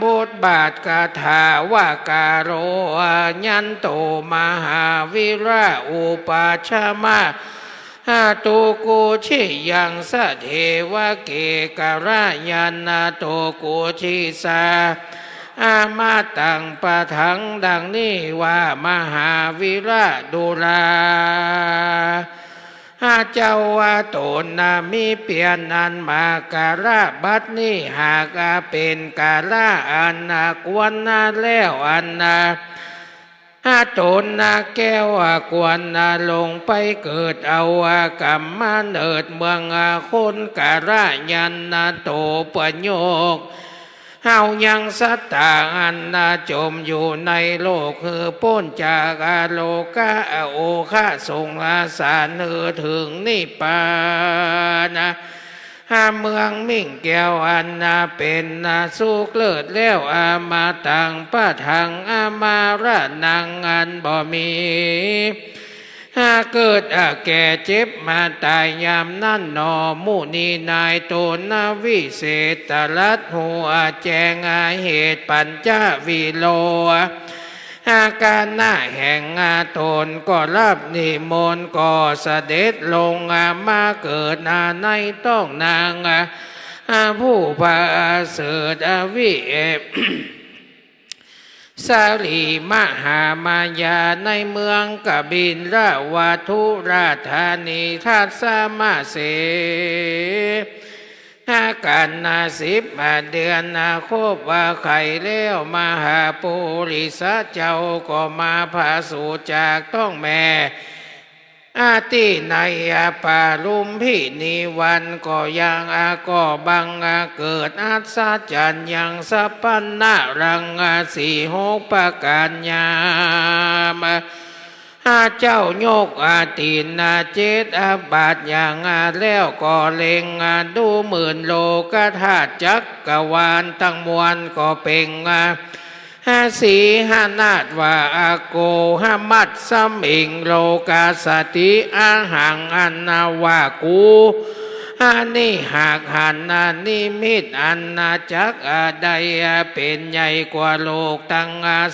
บทบาทคาถาว่า กาโล ยันโต มหาวิระ อุปัชฌะมะ ตุกุจฉิยัง สะเทวะเก กะระยันโต กุจฉิสา อามาตัง ปะทัง ดังนี้ว่า มหาวิระ ดูรา เจ้าว่าต๋นมีเปียรนั้นมากาละบัดนี้หากเป๋นกาละอันควรแล้วอัน ต๋นแก้วควรลงไปเกิดเอาก๋ำเนิดเมืองคนกาละยันโต ประโยค เฮายังสัตตาอันจมอยู่ในโลกหื้อป๊นจากโลกะโอฆะสงสารหื้อเถิงนิพพาน เมืองมิ่งแก้วอันเป๋นสุขเลิศแล้ว อามาตัง ปะทัง อมรณัง อันบ่มี เกิดแก่เจ็บมาต๋ายยามนั้นหนอ มุนีนายต๋นวิเศษตรัสฮู้แจ้งเหตุปัญจวิโรธาคณะแห่งต๋นก็รับนิมนต์ก็เสด็จลงมาเกิดในต๊องนางผู้ประเสริฐวิเอ สาลีมหามายาในเมืองกบิลวัตถุราชธานี ทัสสะมะเส หากั๋นสิบเดือนครบไขแล้ว มหาปุริสะเจ้าก็มาผะสูติจากต๊องแม่ อาทิในปาลุมพินีวันก็ยังก่อบังเกิดอัศจรรย์ยังสัพพะนะรังสี่หกประก๋านยาม เจ้ายกตินเจตบาทอย่างแล้วก็เล็งดูหมื่นโลกธาตุจักรวาลตังมวลก็เป่ง สีหนาฏว่า อโกหมัสสมิง โลกัสสติ อะหัง อันว่ากู อันนี้หากหันนิมิตอันจักได้เป๋นใหญ่กว่าโลกตัง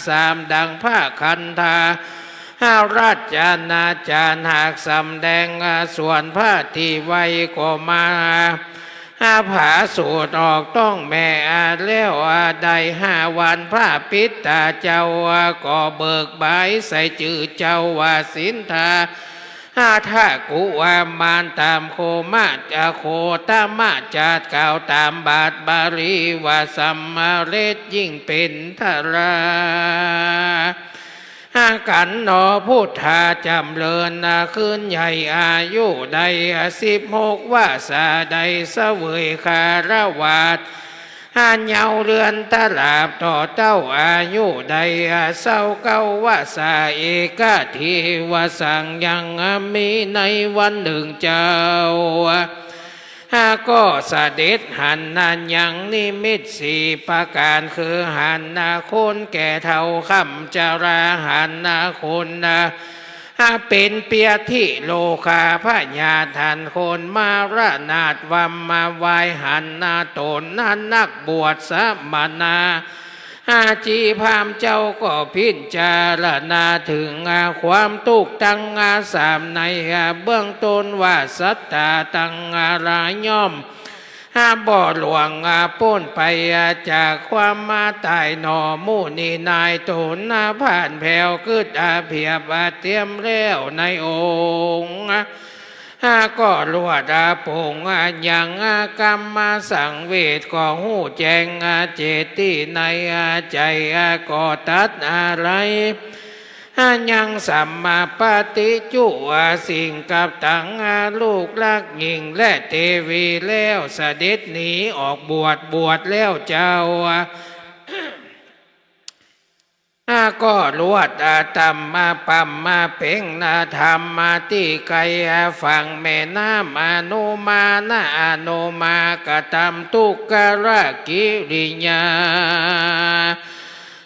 สามดังพระคันธา รัชนาจารย์หากสำแดงส่วนพระที่ไวก็มา ผาสูติออกต๊องแม่แล้วได้ห้าวัน พระปิตตาเจ้าก็เบิกบายใส่จื้อเจ้าว่าสินธา อาทะกุอามานต๋ามโคมะ อาโคตมะจาด กล่าวต๋ามบาทบาลีว่าสำเร็จยิ่งเป๋นทรา อากั๋นหนอพุทธาจ๋ำเริญนา คืนใหญ่อายุได้สิบหกวรรษา ได้เสวยคารวาส อาเยาว์เรือนตราบต่อเต้า อายุได้เศร้าเก้าวรรษา เอกะเทวะสังยังมีในวันนึ่งเจ้า อาก็เสด็จหันนายังนิมิตสี่ประก๋าน คือหันนาคนแก่เฒ่าคำจรา หันนาคนนา อาเป๋นเปียธิโรคาพยาธิ หันคนมรณาถวำมาวาย หันนาต๋นนานักบวชสมณะ อาจีพราหมณ์เจ้าก็พิจารณาเถิงอาความตุ๊กข์ตังอาสามในอาเบื้องต้นว่าสัตตาตังอาหลายย่อม อาบ่หลวงอาป๊นไปอาจากความมาต๋ายหนอ มุนีนายต๋นอาผ่านแผวกึ๊ดอาเผียบอาเตียมแล้วในองค์ อาก็ลวดอาปงอายังอากัมมาสังเวช ก็ฮู้แจ้งอาเจตตี้ในอาใจ๋ อาก็ตัดอาไหล อายังสัมมาปฏิจุอาสิ่งกับตังอาลูกลักหญิงและเตวีแล้ว เสด็จหนีออกบวช บวชแล้วเจ้า อาก็ลวดอาตำมาปำมาเป๋งนาธรรมมาตี้ไก๋อาฝั่งแม่น้ำอนุมานะ อนุมากะตำตุ๊กรกิริยา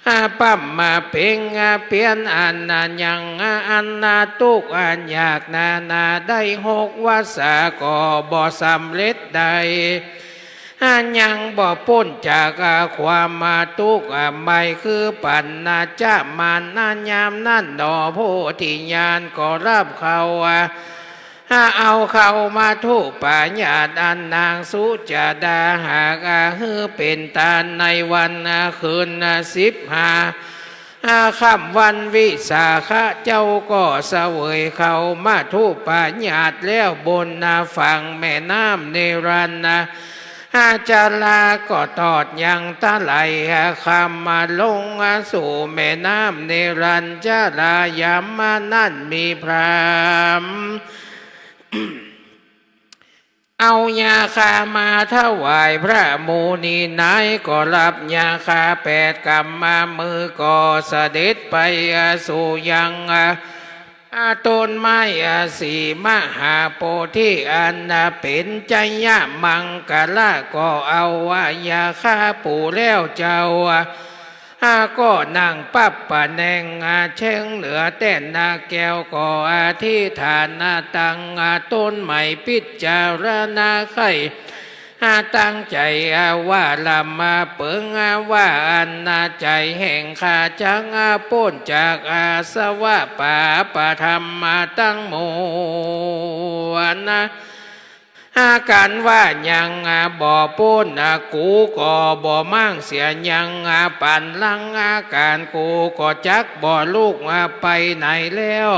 อาปำมาเป๋งอาเปียนอันนายังอาอันนาตุ๊กข์อันยากนานา ได้หกวรรษาก็บ่สำเร็จได้ อายังบ่ป๊นจากอาความมาตุ๊กข์อาไม่ คือปั๋นนาจะมานนายามนั้นหนอ โพธิญาณก็รับเข้าอา อาเอาเข้ามาทุปายาตอันนางสุจดาหากอาหื้อเป๋นตานในวันอาคืนอาสิบห้า อาค่ำวันวิสาขะเจ้าก็เสวยเข้ามาทุปายาตแล้วบนนาฝั่งแม่น้ำเนรัญนา อาจาราก็ตอดยังตะไหลอาค่ำมาลงอาสู่แม่น้ำเนรัญจารายามมานั้นมีพราหมณ์ เอายาคามาถวายพระมุนีนาย ก็รับยาคาแปดกำมา มือก็เสด็จไปอาสู่ยังอาอาต้นไม้อาสีมหาโพธิอันนาเป๋นจยมังกละ ก็เอาอายาคาปูแล้วเจ้า อาก็นั่งปับประแนงอาเชิงเหนือแต้นนาแก้ว ก็อธิษฐานนาตังอาต้นไม้ พิจารณาใค่อาตั้งใจ๋อาว่าลำมาเปิงอาว่าอันนาใจ๋แห่งข้าจักอาป๊นจากอาสวะปาปะธรรมมาตังมวลนา อาก๋านว่ายังอาบ่ป๊นอากูก็บ่มั่งเสียยังอาปั๋นหลังอาก๋านกูก็จักบ่ลุกอาไปไหนแล้ว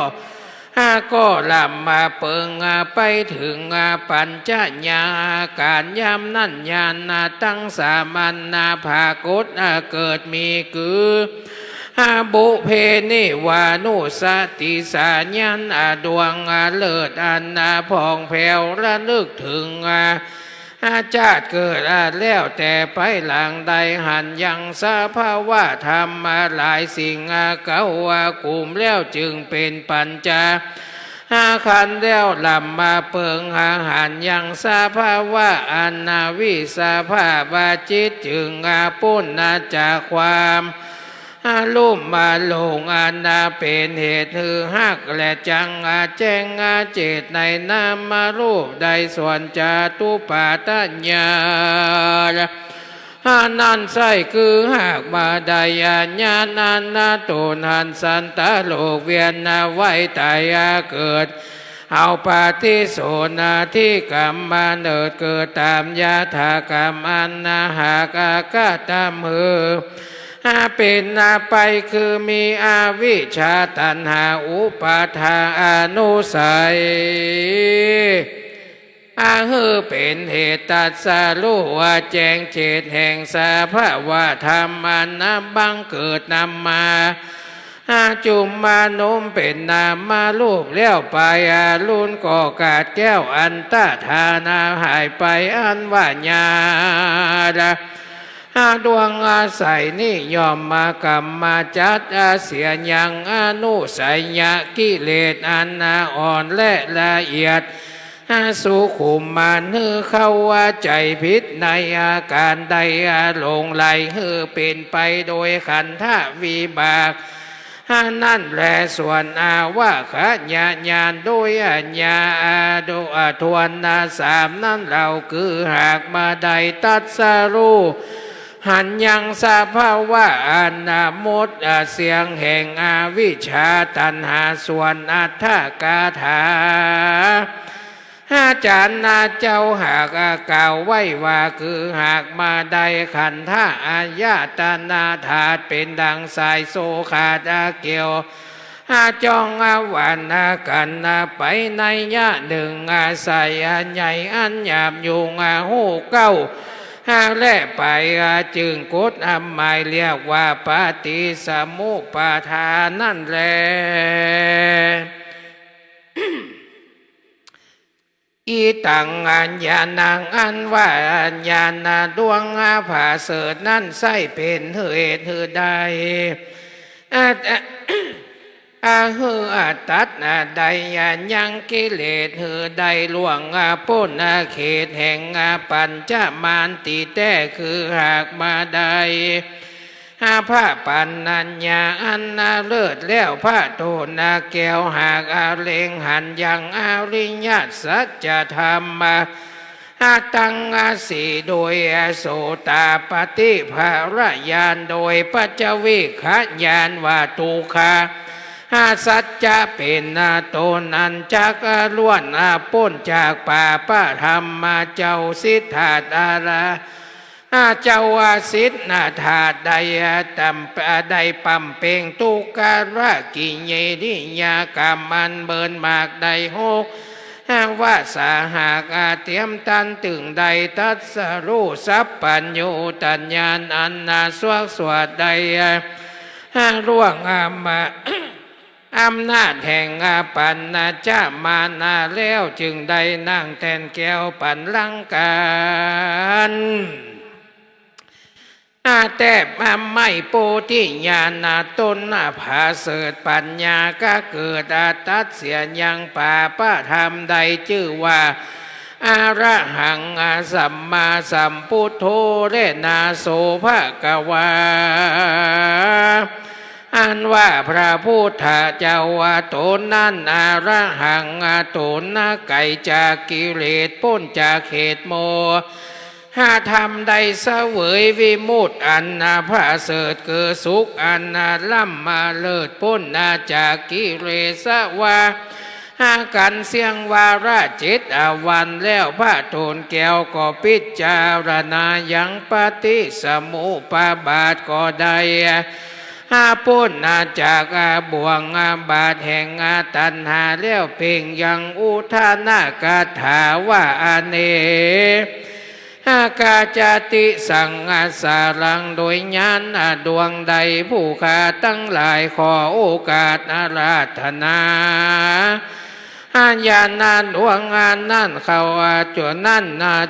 อาก็ลำมาเปิงอาไปเถิงอาปัญจญาอาก๋านยามนั้นญาณอาตังสามอันนาผากฏอาเกิดมีกือ อาบุพเพนิวานุสติสาญาณอาดวงอาเลิศอันนาผ่องแผ้วระลึกเถิงอาอาจาติเกิดอาแล้วแต่ไปหลังได้หันยังสภาวะธรรมอาหลายสิ่งอาเก๋าอากุมแล้วจึงเป๋นปัญจาอาขันธ์แล้วลำมาเปิงอาหันยังสภาวะอันนาวิสภาพาจิตจึงอาป๊นอาจากความ อาลุ่มอาหลงอันนาเป๋นเหตุหื้อฮักและจังอาแจ้งอาเจตในนามรูปได้ส่วนจาตุปัฏฐญาณ อานั้นใส้คือฮักมาได้อาญาณอันนาต๋นหันสันตะโลกเวียนอาว่ายต๋ายอาเกิด เอาปฏิสนธิกรรมมาเนิดเกิดต๋ามยถากรรมอันนาหากอากระทำหื้อ อา เป๋นอาไปคือมีอวิชชา ตัณหา อุปาทาน อนุสัย อา หื้อเป๋นเหตุตรัสฮู้แจ้งเจตแห่งสภาวะธรรมอันบังเกิดนำมา อา จุมมานุมเป๋นนามรูปแล้วไป อา ลุนก็ขาดแคล้วอันตรธานาหายไป อันว่าญาณ อา ดวงอาศัยนี้ย่อมมากำจัด อา เสียยังอนุสัยกิเลสอันอ่อนและละเอียด อา สุขุมมันหื้อเข้าว่าใจ๋ผิดในอาก๋านใด อา หลงไหลหื้อเป๋นไปโดยขันธวิบาก อา นั้นแล ส่วนอวคยญาณโดยอาญา อา โดยทวนนาสามนั้นเล่า คือหากบ่ได้ตรัสฮู้หันยังสภาวะอันหมดเสี้ยงแห่งอวิชชาตัณหา ส่วนอัตถกถา อาจ๋ารย์นาเจ้าหากกล่าวไว้ว่า คือหากบ่ได้ขันธอายตนะธาตุเป๋นดังสายโซ่ขาดเกี่ยว อาจ๋องอาหวันอากั๋นไปในยะนึ่ง อาศัยอาใหญ่อันหยาบยุงอาฮู้เก๊า อา และไป อา จึงกดอาหมายเรียกว่าปฏิสมุปปาทานั้นแล อิตังอาญาณัง อันว่าอาญาณดวงผาเสริฐนั้นใช่เป๋นเหตุหื้อได้ อา อา หื้อตัดได้ยังกิเลสหื้อได้ล่วงป๊นเขตแห่งปัญจมารตี้แต๊ คือหากบ่ได้ อา พระปัญญาอันเลิศแล้ว พระโตนแก้วหากอาเล็งหันยังอริยสัจธรรม อา ตังสี่ โดยโสตาปัตติผลญาณ โดยปัจจเวกขญาณว่าทุกขสัจจะเป๋นตนอันจักล้วนป๊นจากปาปธรรม เจ้าสิทธัตถะ อา เจ้าสิทธัตถะได้ตำ ได้บำเพ็งทุกขกิริยากรรมอันเมินมากได้หก อา วาระหากอาเตียมตันตึงได้ตรัสฮู้สัพพัญญูตญาณอันสวกสวัสดิ์ได้ อา ล่วงอามา อำนาจแห่งปัญจมารแล้ว จึงได้นั่งแตนแก้วบัลลังก์กัน อา แต๊ไม้โพธิญาณตนผาเสริฐ ปัญญาก็เกิด อา ตัดเสียยังปาปธรรมได้จื้อว่า อะระหังสัมมาสัมพุทโธ และนาโสภะคะวา อันว่าพระพุทธเจ้าตนนั้น อะระหัง ตนไกลจากกิเลส ป๊นจากเหตุโมหะธรรม ได้เสวยวิมุตติอันประเสริฐ คือสุขอันล้ำเลิศ ป๊นจากกิเลสวา อา กั๋นเสี้ยงวาระเจ็ดวันแล้ว พระโตนแก้วก็พิจารณายังปฏิสมุปปาทก็ได้ อา ป๊นจากบ่วงบาตรแห่งตัณหาแล้ว เปล่งยังอุทานคาถาว่า อเน กาจาติสังสารัง โดยญาณดวงใด ผู้ข้าตังหลายขอโอกาสอาราธนา อาญาณดวงนั้นเข้า อา จุ่งนั้น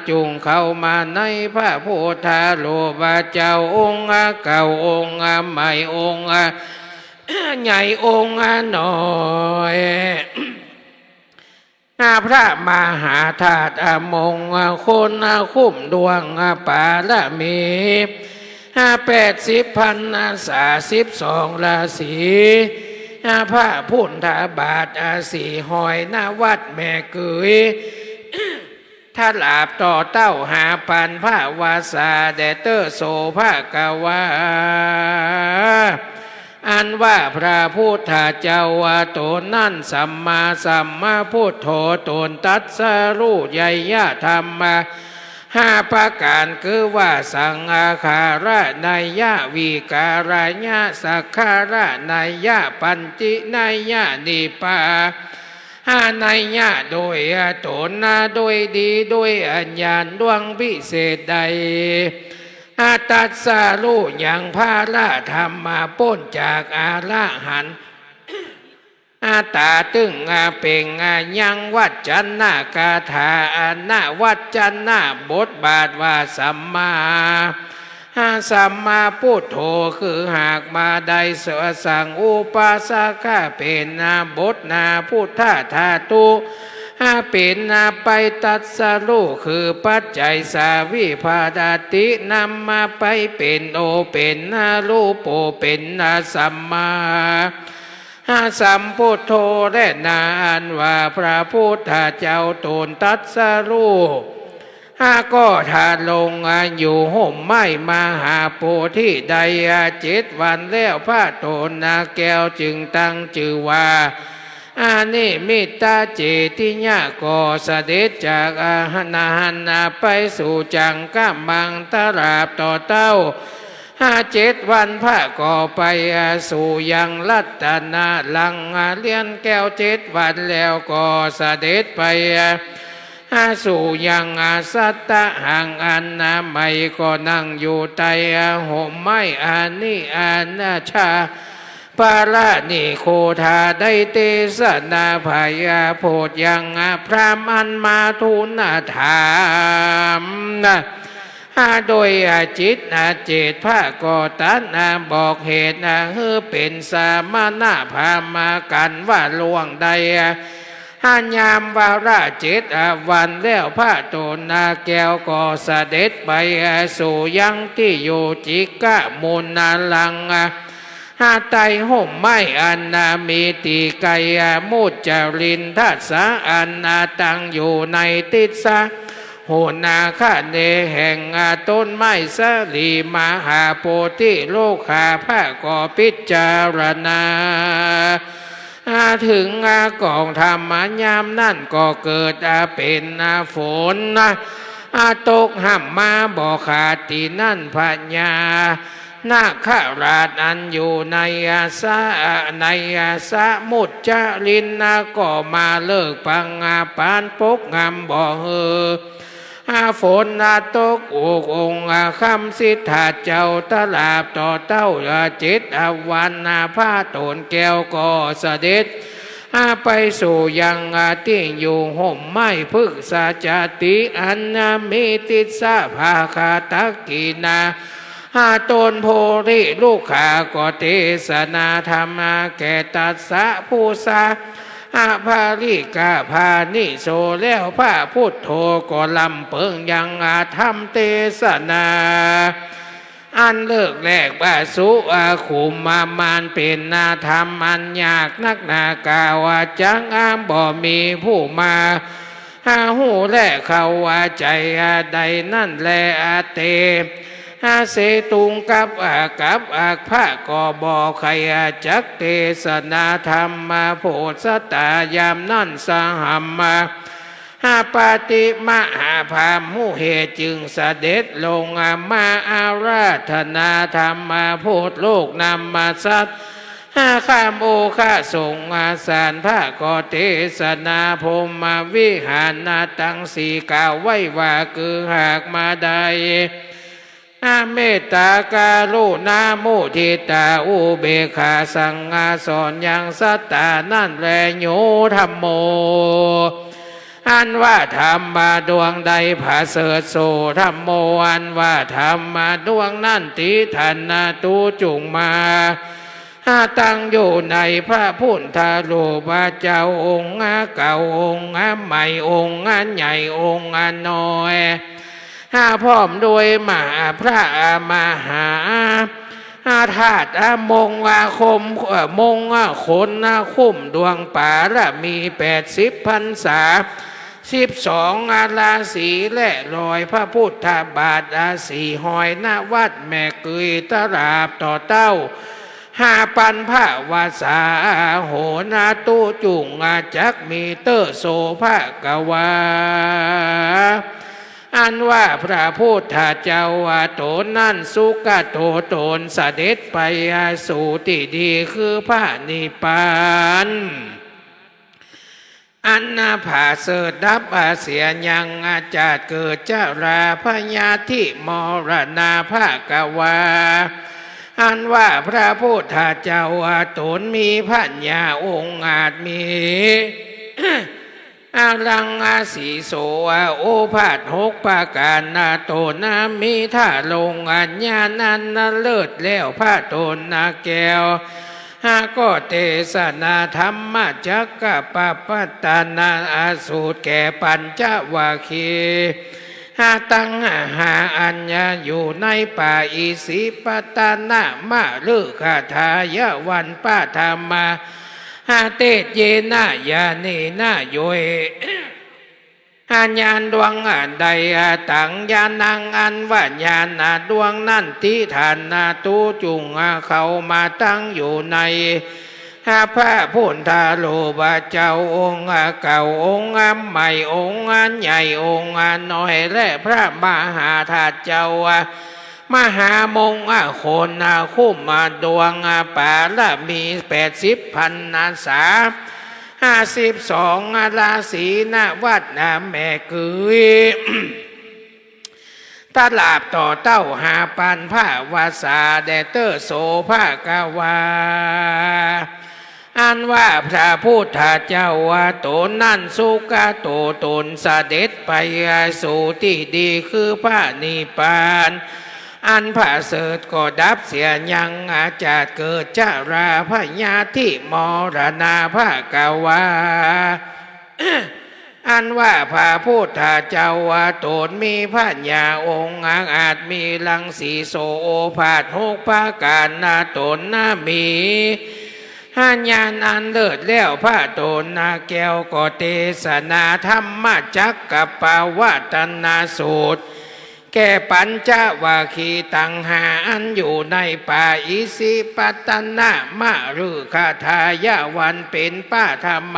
จุ่งเข้ามาในพระพุทธรูปเจ้าองค์เก่าองค์ใหม่องค์ใหญ่องค์น้อย อา พระมหาธาตุมงคลคุ้มดวงปารมี อา แปดสิบพรรษาสิบสองราศี อา พระพุทธบาท อา สี่ห้อยนวัดแม่เกย ทราบต่อเต้าหาปันภาวาสาแด่เต๊อะ โสภะคะวา อันว่าพระพุทธเจ้าตนนั้น สัมมาสัมพุทโธ ตนตรัสฮู้ไยยธรรม ห้าประก๋าน คือว่า สังขาระนัยยะ วิหารนัยยะ สังขารนัยยะ ปัจฉินัยยะ นิพพา หานัยยะ โดยตน โดยดี โดยญาณดวงพิเศษใด ตรัสรู้ยังพระธรรม ป๊นจากอรหันตา ตึงเปล่งยังวัจจนะคาถา อนวัจจนะบทบาทว่า สัมมา สัมมาพุทโธ คือหากมาได้สร้างอุปาสกะเป๋นบทนาพุทธธาตุ เป๋นไปตรัสรู้ คือปัจจัยสาวิภาดาติ นำมาไปเป๋นโอเป๋นรูปโอเป๋นสัมมา สัมพุทโธ และนาอันว่าพระพุทธเจ้าตนตรัสรู้ ก็ทรงอยู่ห่มไม้มหาโพธิได้เจ็ดวันแล้ว พระโตนแก้วจึงตั้งจื้อว่า อนิมิตเจติยะ ก็เสด็จจากอหันตาไปสู่จักรมังตราบต่อเต้า ห้าเจ็ดวัน พระก็ไปสู่ยังรัตนรัง เรือนแก้วเจ็ดวันแล้ว ก็เสด็จไปสู่ยังสัตตหังอนามัย ก็นั่งอยู่ใต้ห่มไม้อนิอานาชา ปารานิโคทา ได้เตสนาพยาโพธยังพราหมณ์อันมาทูลถาม โดยจิตเจต พระก็ตรัสบอกเหตุหื้อเป๋นสมณพราหมณ์กั๋นว่าล่วงได้ ยามวาระเจ็ดวันแล้ว พระโตนแก้วก็เสด็จไปสู่ยังที่อยู่จิกมุนลัง ใต้ห่มไม้อันมีตี้ใก้มุจจารินทัสสะ อันตั้งอยู่ในทิศหุนาคเนแห่งต้นไม้สาลีมหาโพธิโลกา พระก็พิจารณา ถึงกองธรรม ยามนั้นก็เกิดเป๋นฝนตกฮ่ำมาบ่ขาด ตี้นั้นพญานาคราชอันอยู่ในสะ ในสมุจจารินก็มาเลิกปังปานปกฮ่ำบ่หื้อ อาฝนอาตก อุกองค์อาคำสิทธาเจ้าตราบต่อเต้าเจ็ดวัน อาพระโตนแก้วก็เสด็จ อาไปสู่ยังอาตี้อยู่ห่มไม้พฤกษาจาติ อันมีทิศภาคาตะกินา อาตนโพธิลูกขาก็เตสนาธรรมมาแก่ตัสสะผู้สา อาภริกาพานิโส แล้วพระพุทโธก็ลำเปิงยังอาธรรมเตสนา อันเลิกแลกบาสุอาขุมมามานเป๋นอาธรรมอันยากนักหนากล่าวว่าจักอาบ่มีผู้มา อาฮู้แลเข้าว่าใจ๋อาใดนั้นแล อาเต อาเสตุงกับอากับอักพระก็บ่ใค่อาจักเตสนาธรรมมาโพธสตายามนั้นสหัมมา อาปฏิมหาพราหมณ์ฮู้เหตุจึงเสด็จลงมาอาราธนาธรรมมาโพธโลกนำมาสัต อาคามโอคาสงอาสารพระก็เตสนาพรหมวิหารนาตังสี่กล่าวไว้ว่าคือหากมาได้ อาเมตตากรุณามุทิตาอุเบกขาสั่งอาสอนยังสัตตานั้นแล โยธัมโม อันว่าธรรมะดวงใดผะเสริฐโส ธัมโม อันว่าธรรมะดวงนั้น ติฏฐานะตุจุ่งมา อาตั้งอยู่ในพระพุทธรูปเจ้าองค์เก่าองค์ใหม่องค์ใหญ่องค์น้อย อาพร้อมด้วยมหาพระมหา อาธาตุอามงอาคมเอ่อมงอาคนอาคุ้มดวงปารมีแปดสิบพรรษา สิบสองอาราศีและรอยพระพุทธบาทอาสี่ห้อยนวัดแม่กึยตราบต่อเต้า ห้าปันพระวาสาโหนาตุจุงอาจักมีเตอร์โสภะกะวา อ อันว่าพระพุทธเจ้าต๋นนั้นสุคโตต๋นเสด็จไปสู่ตี้ดีคือพระนิพพาน อันประเสริฐดับเสียยังจากเกิดจราพยาธิมรณะภะคะวา อันว่าพระพุทธเจ้าต๋นมีพญาองค์อาจมี อลังสีโส โอภาสหกประก๋าน ต๋นมีถ้าลงอัญญาณอันเลิศแล้ว พระต๋นแก้ว หากก็เตสนาธรรมจักกัปปวัตตนสูตรแก่ปัญจวัคคีย์ หาตังหาอัญญาอยู่ในป่าอิสิปตนมฤคทายวัน ปฐมเตเสนะญาเณนะ โยย อาญาณดวงใดตัง ญาณังอันว่าญาณดวงนั้น ติฏฐานะตุ จุ่งเข้ามาตั้งอยู่ใน พระพุทธรูปเจ้าองค์เก่าองค์ใหม่องค์ใหญ่องค์น้อย และพระมหาธาตุเจ้า มหามงคลคุ้มดวงปารมีแปดสิบพรรษา ห้าสิบสองราศีนวัดแม่กึ๊ย ตราบต่อเต้าหาปันภาวาสาแด่เต๊อะโสภะคะวา อันว่าพระพุทธเจ้าต๋นนั้นสุคโตต๋นเสด็จไปสู่ตี้ดีคือพระนิพพาน อันประเสริฐก็ดับเสียยังจากเกิดจราพยาธิมรณะภะคะวา อันว่าพระพุทธเจ้าต๋นมีพญาองค์อาจมีรังสีโส โอภาสหกประก๋าน ต๋นมีอาญาณอันเลิศแล้ว พระต๋นแก้วก็เตสนาธรรมจักกัปปวัตตนสูตร แก่ปัญจวัคคีย์ตังห้าอันอยู่ในป่าอิสิปตนมฤคทายวัน เป๋นปฐม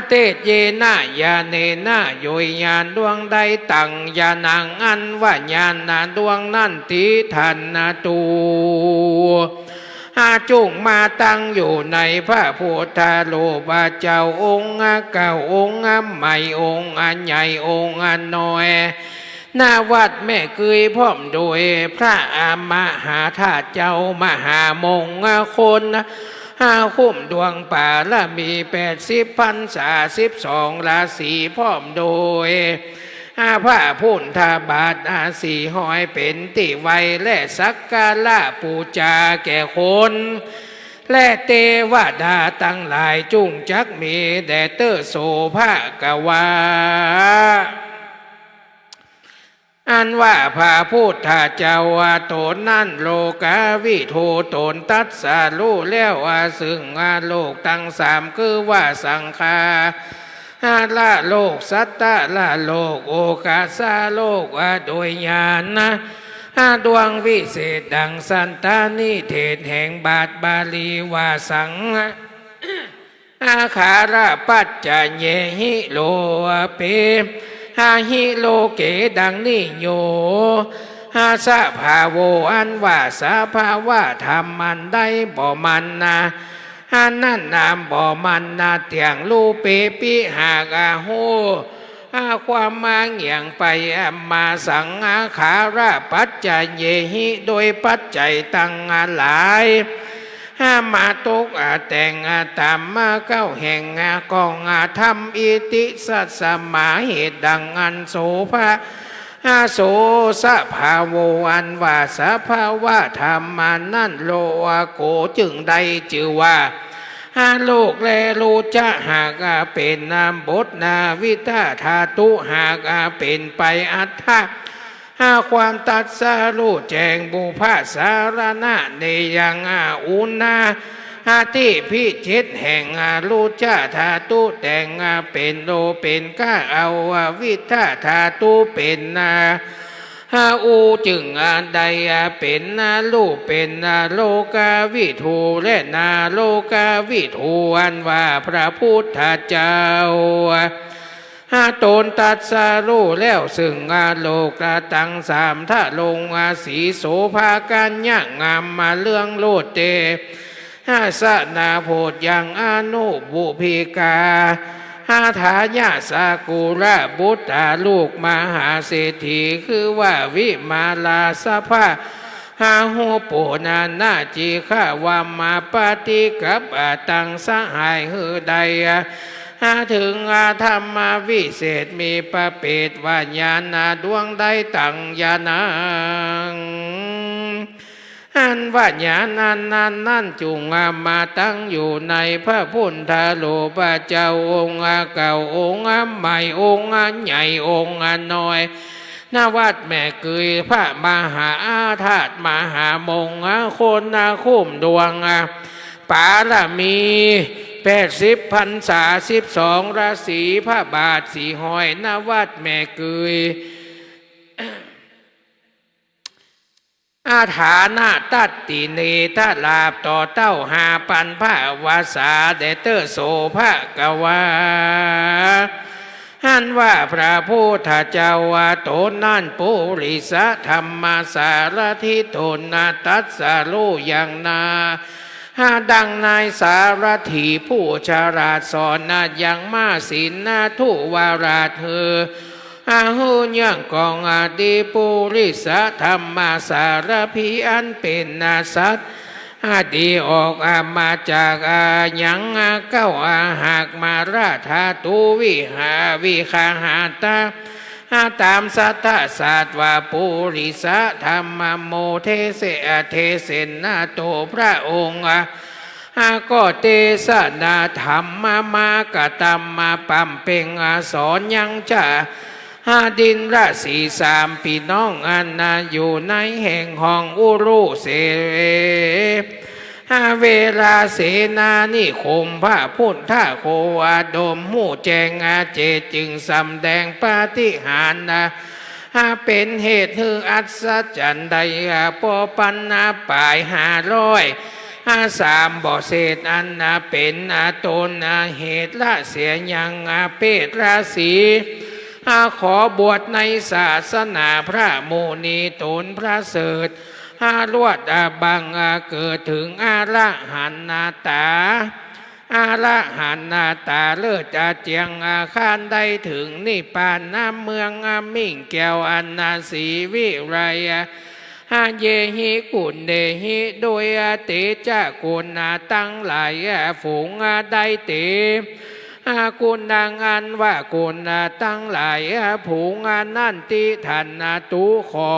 เตเสนะญาเณนะ โยยญาณดวงใดตัง ญาณังอันว่าญาณดวงนั้น ติฏฐานะตุ อาจุ่งมาตั้งอยู่ในพระพุทธรูปเจ้าองค์เก่าองค์ใหม่องค์ใหญ่องค์น้อย ณ วัดแม่กึ๊ยพร้อมโดยพระมหาธาตุเจ้ามหามงคล อาคุ้มดวงปารมีแปดสิบพรรษาสิบสองราศีพร้อมโดย อาพระพุทธบาทอาสี่ห้อยเป๋นตี้ไหว้และสักการะปู๋จาแก่คน และเตวดาตังหลายจุ่งจักมีแด่เต๊อะโสภะคะวา อันว่าพระพุทธเจ้าต๋นนั้นโลกวิทูต๋นตรัสรู้แล้วซึ่งโลกตังสามคือว่าสังขาระโลก สัตตะโลก โอคคัสสะโลก โดยญาณดวงวิเศษดังสันตนิเทศแห่งบาทบาลีว่าสัง อาขาระปัจจเยหิโลเป อาหิโลเกดังนี้อยู่ อาสภาโวอันว่าสภาวะธรรมอันใดบ่มันนา อันนั้นนามบ่มันนาเตี้ยง รูเปปิหากอาหู อาความมาเงี่ยงไปอามาสัง อาขาระปัจจเยหิ โดยปัจจัยตังหลาย อามาตกอาแต่งอาตามมาเก้าแห่งอากองอาธรรม อิติสัสมาเหตุดังอันโสภะ อาโสสภาโวอันว่าสภาวะธรรมอันนั้น โลกโกจึงได้จื้อว่า อาโลกแล รูจะหากอาเป๋นนามบทนาวิตาธาตุ หากอาเป๋นไปอัตถะ อาความตรัสรู้แจ้งบุพพสารณะเนยังอาอุณา อาทิพิเจ็ดแห่งอารูจะธาตุแต่งอาเป๋นโลเป๋นก้า เอาอาวิตาธาตุเป๋นนา อาอูจึงอาได้อาเป๋นนารูปเป๋นนาโลกาวิทูและนาโลกาวิทูอันว่าพระพุทธเจ้า อาต๋นตรัสรู้แล้วซึ่งอาโลกะตังสามทะลงอาสีโสภากัญญะงามมาเรื่องโลดเต อาสนาโพชยังอนุบุพพิกา อาทายะสากุระบุตรลูกมหาเศรษฐี คือว่าวิมาลาสภา หาหูปูนานาจิขาวามาปฏิกับอาตังสหายหือใด อาถึงอาธรรมวิเศษมีประเภทว่าญาณาดวงใดตังญาณัง อันว่าญาณอันนั้นนั้นจุ่งอามาตั้งอยู่ในพระพุทธรูปเจ้าองค์เก่าองค์ใหม่องค์ใหญ่องค์น้อย ณ วัดแม่เกย พระมหาธาตุมหามงคลคุ้มดวง ปารมีแปดสิบพรรษา สิบสองราศี พระบาทสี่ห้อย ณ วัดแม่เกย อาฐานะตัตติเนตรลาภต่อเต้าห้าปันภาวาสาแด่เต๊อะโสภะกะวา อันว่าพระพุทธเจ้าว่าต๋นนั้นปุริสธรรมสารถิต๋นนะตรัสรู้อย่างนา ดังนายสารถีผู้ฉลาดสอนนะยังมาสินนะทุวราชหือ อาหื้อเยื่องกองอดีปุริสธรรมสารถีอันเป๋นอาสัตว์ อดีออกอามาจากอายังอาเก้าอาหากมาราธาตุวิหาวิคหาตา อาตามสัทธศาสตร์ว่าปุริสธรรมโมเทเสอเทเสนาโตพระองค์ อาก็เตสนาธรรมมากระทำมาปำเพ็งอาสอนยังจะ อาดินราศีสามพี่น้องอันนาอยู่ในแห่งห้องอุรุเส อาเวลาเสนานิคมพระพุทธโคอาดมหูแจ้งอาเจตจึงสำแดงปาฏิหาริย์นะ อาเป๋นเหตุหื้ออัศจรรย์ใด อาปอปันนาปายห้าร้อย อาสามบ่อเศษอันนาเป๋นอาต๋นอาเหตุละเสียยังอาเปตราศี อาขอบวชในศาสนาพระมุนีต๋นประเสริฐ อาลวดอาบังอาเกิดถึงอรหันตา อรหันตาเลิศอาเจียงอาคารได้ถึงนิพพานน้ำเมืองอามิ่งแก้วอันนาสีวิไล อาเยหิกุณเดหิโดยอาเตจะกุณาตังหลายอาฝูงอาได้เต อากุณังอันว่ากุณาตังหลายอาฝูงอานั้นติทันนาตุขอ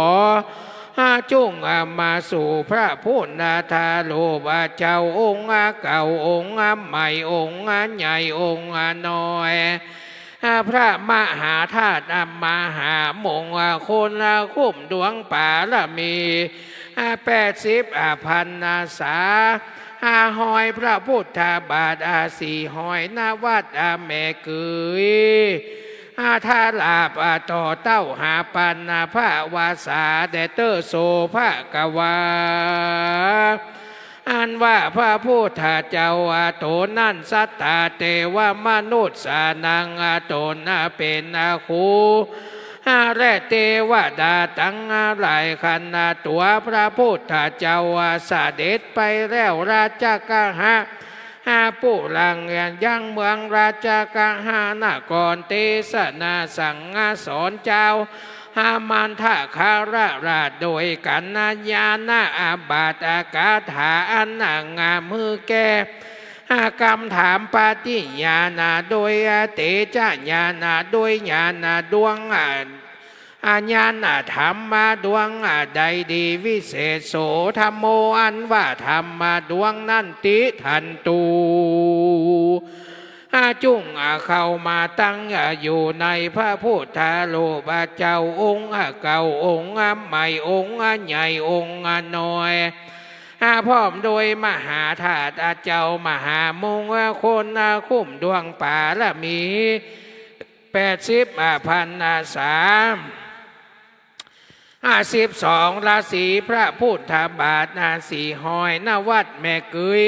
อาจุ่งอามาสู่พระพุทธาโลบาเจ้าองค์อาเก่าองค์อาใหม่องค์อาใหญ่องค์อาน้อย อาพระมหาธาตุอามหามงคลอาคุ้มดวงปารมี อาแปดสิบอาพันนาสา อาหอยพระพุทธบาทอาสี่หอยนวัดอาแม่เกย อาทาลาบอาต่อเต้าหาปันนาพระวาสาแด่เตอร์โสภะกะวา อันว่าพระพุทธเจ้าอาต๋นนั้นสัตตาเตวมนุษย์สานังอาต๋นอาเป๋นอาครู อาและเตวดาตังหลายขันธ์ตัวพระพุทธเจ้าอาเสด็จไปแล้วราชกะหะ อาปุรังยังเมืองราชกะหะนครเตสนาสั่งสอนเจ้า อามันทะคารราชโดยกัญญาณอาบัติอาคาถาอันงามหื้อแก่ อาคำถามปฏิญาณาโดยอาเตจะญาณาโดยญาณาดวงอา อาญาณาธรรมมาดวงอาใดดีวิเศษโสธรรมโมอันว่าธรรมมาดวงนั้นติทันตุ อาจุ่งอาเข้ามาตั้งอาอยู่ในพระพุทธาโลบาเจ้าองค์อาเก่าองค์อาใหม่องค์อาใหญ่องค์อาน้อย อาพร้อมโดยมหาธาตุอาเจ้ามหามงคลอาคุ้มดวงปารมี แปดสิบอาพันนาสา อาสิบสองราศีพระพุทธบาทนาสี่หอยนวัดแม่เกย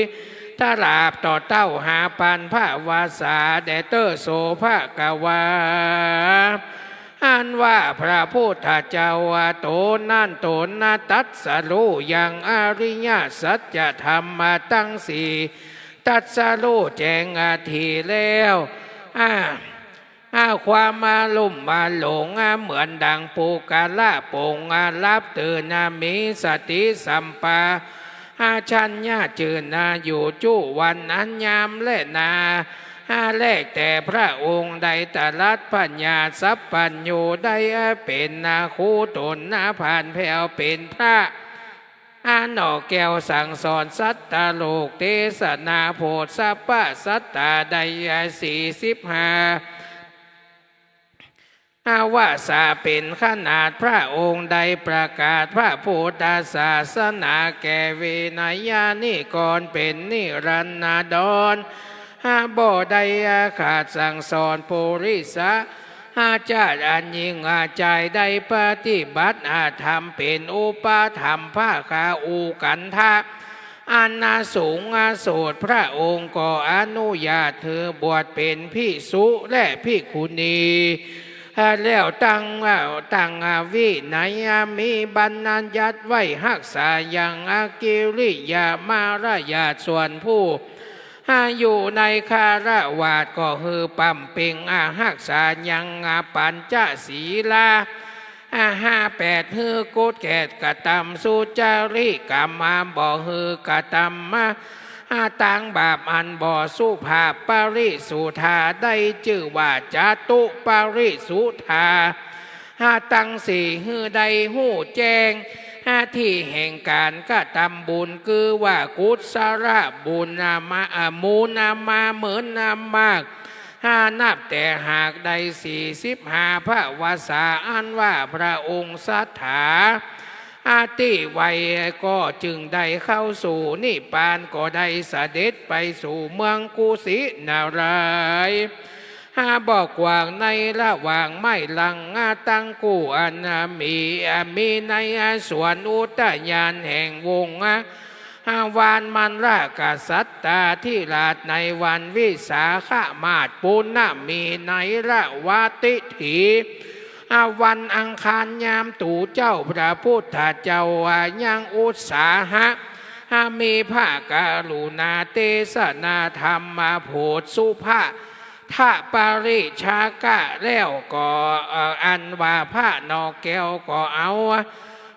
ตราบต่อเต้าหาปันภวาสาแด่เต๊อะ โสภควา อันว่าพระพุทธเจ้าต๋นนั้นต๋นนะตรัสรู้ยังอริยสัจธรรมตังสี่ ตรัสรู้แจ้งอธิแล้ว อา อา ความอาลุ่มอาหลง อา เหมือนดังปุคคละปง อา หลับตื่น อา มีสติสัมปา อา ชัญญะจืน อา อยู่จุวันอันยามแลนา อา แลแต่พระองค์ได้ตรัสปัญญาสัพพัญญูได้ อา เป๋นนาคูต๋นนาผ่านแผ้วเป๋นพระ อา หน่อแก้วสั่งสอนสัตว์โลก เตสนาโผฏฐัพพะสัตตาได้ อา สี่สิบห้า อา วาสาเป๋นขนาด พระองค์ได้ประกาศพระพุทธศาสนาแก่เวนยนิกรเป๋นนิรันดร อา บ่ได้อาขาดสั่งสอนปุริสะ อา จาติอันยิ่งอาจายได้ปฏิบัติอาธรรมเป๋นอุปธรรมภาคาอุกันทะ อันนาสูงอาโสด พระองค์ก็อนุญาตหื้อบวชเป๋นภิกษุและภิกขุณี แล้วตั้ง ตั้งวินัยมีบัญญัติไว้ฮักษายังอกิริยามารยาทส่วนผู้ อา อยู่ในฆราวาสก็หื้อปำเป่ง อา ฮักษายัง อา ปัญจศีลา อา ห้าแปด หื้อกุศลแก่กระตำสุจริตกรรม อา บ่หื้อกระตำ อา ตางบาปอันบ่สุภาพ ปริสุทธาได้จื้อว่าจตุปริสุทธา อา ตังสี่ หื้อได้ฮู้แจ้ง อา ตี้แห่งก๋านกระตำบุญ คือว่ากุศลบุญ อา มา อา มูล อา มาเหมือน อา มาก อา นับแต่หากได้สี่สิบห้าภวาสา อันว่าพระองค์สัตถา อา ตี้ไว ก็จึงได้เข้าสู่นิพพาน ก็ได้เสด็จไปสู่เมืองกุสินารา อา บ่กว้างในละหว่างไม้ลัง อา ตังกู้อัน อา มี อา มีใน อา สวนอุทยานแห่งวง อา อา วานมัลลกษัตราธิราช ในวันวิสาขมาสปุณณมีในละวะติถี อา วันอังคารยามตู่เจ้าพระพุทธเจ้า อา ยังอุตสาหะ อา มีพระกรุณาเตสนาธรรมมาโผฏฐัพพะ ทะปริชากะแล้วก็ เอ่อ อันว่าพระหน่อแก้วก็เอา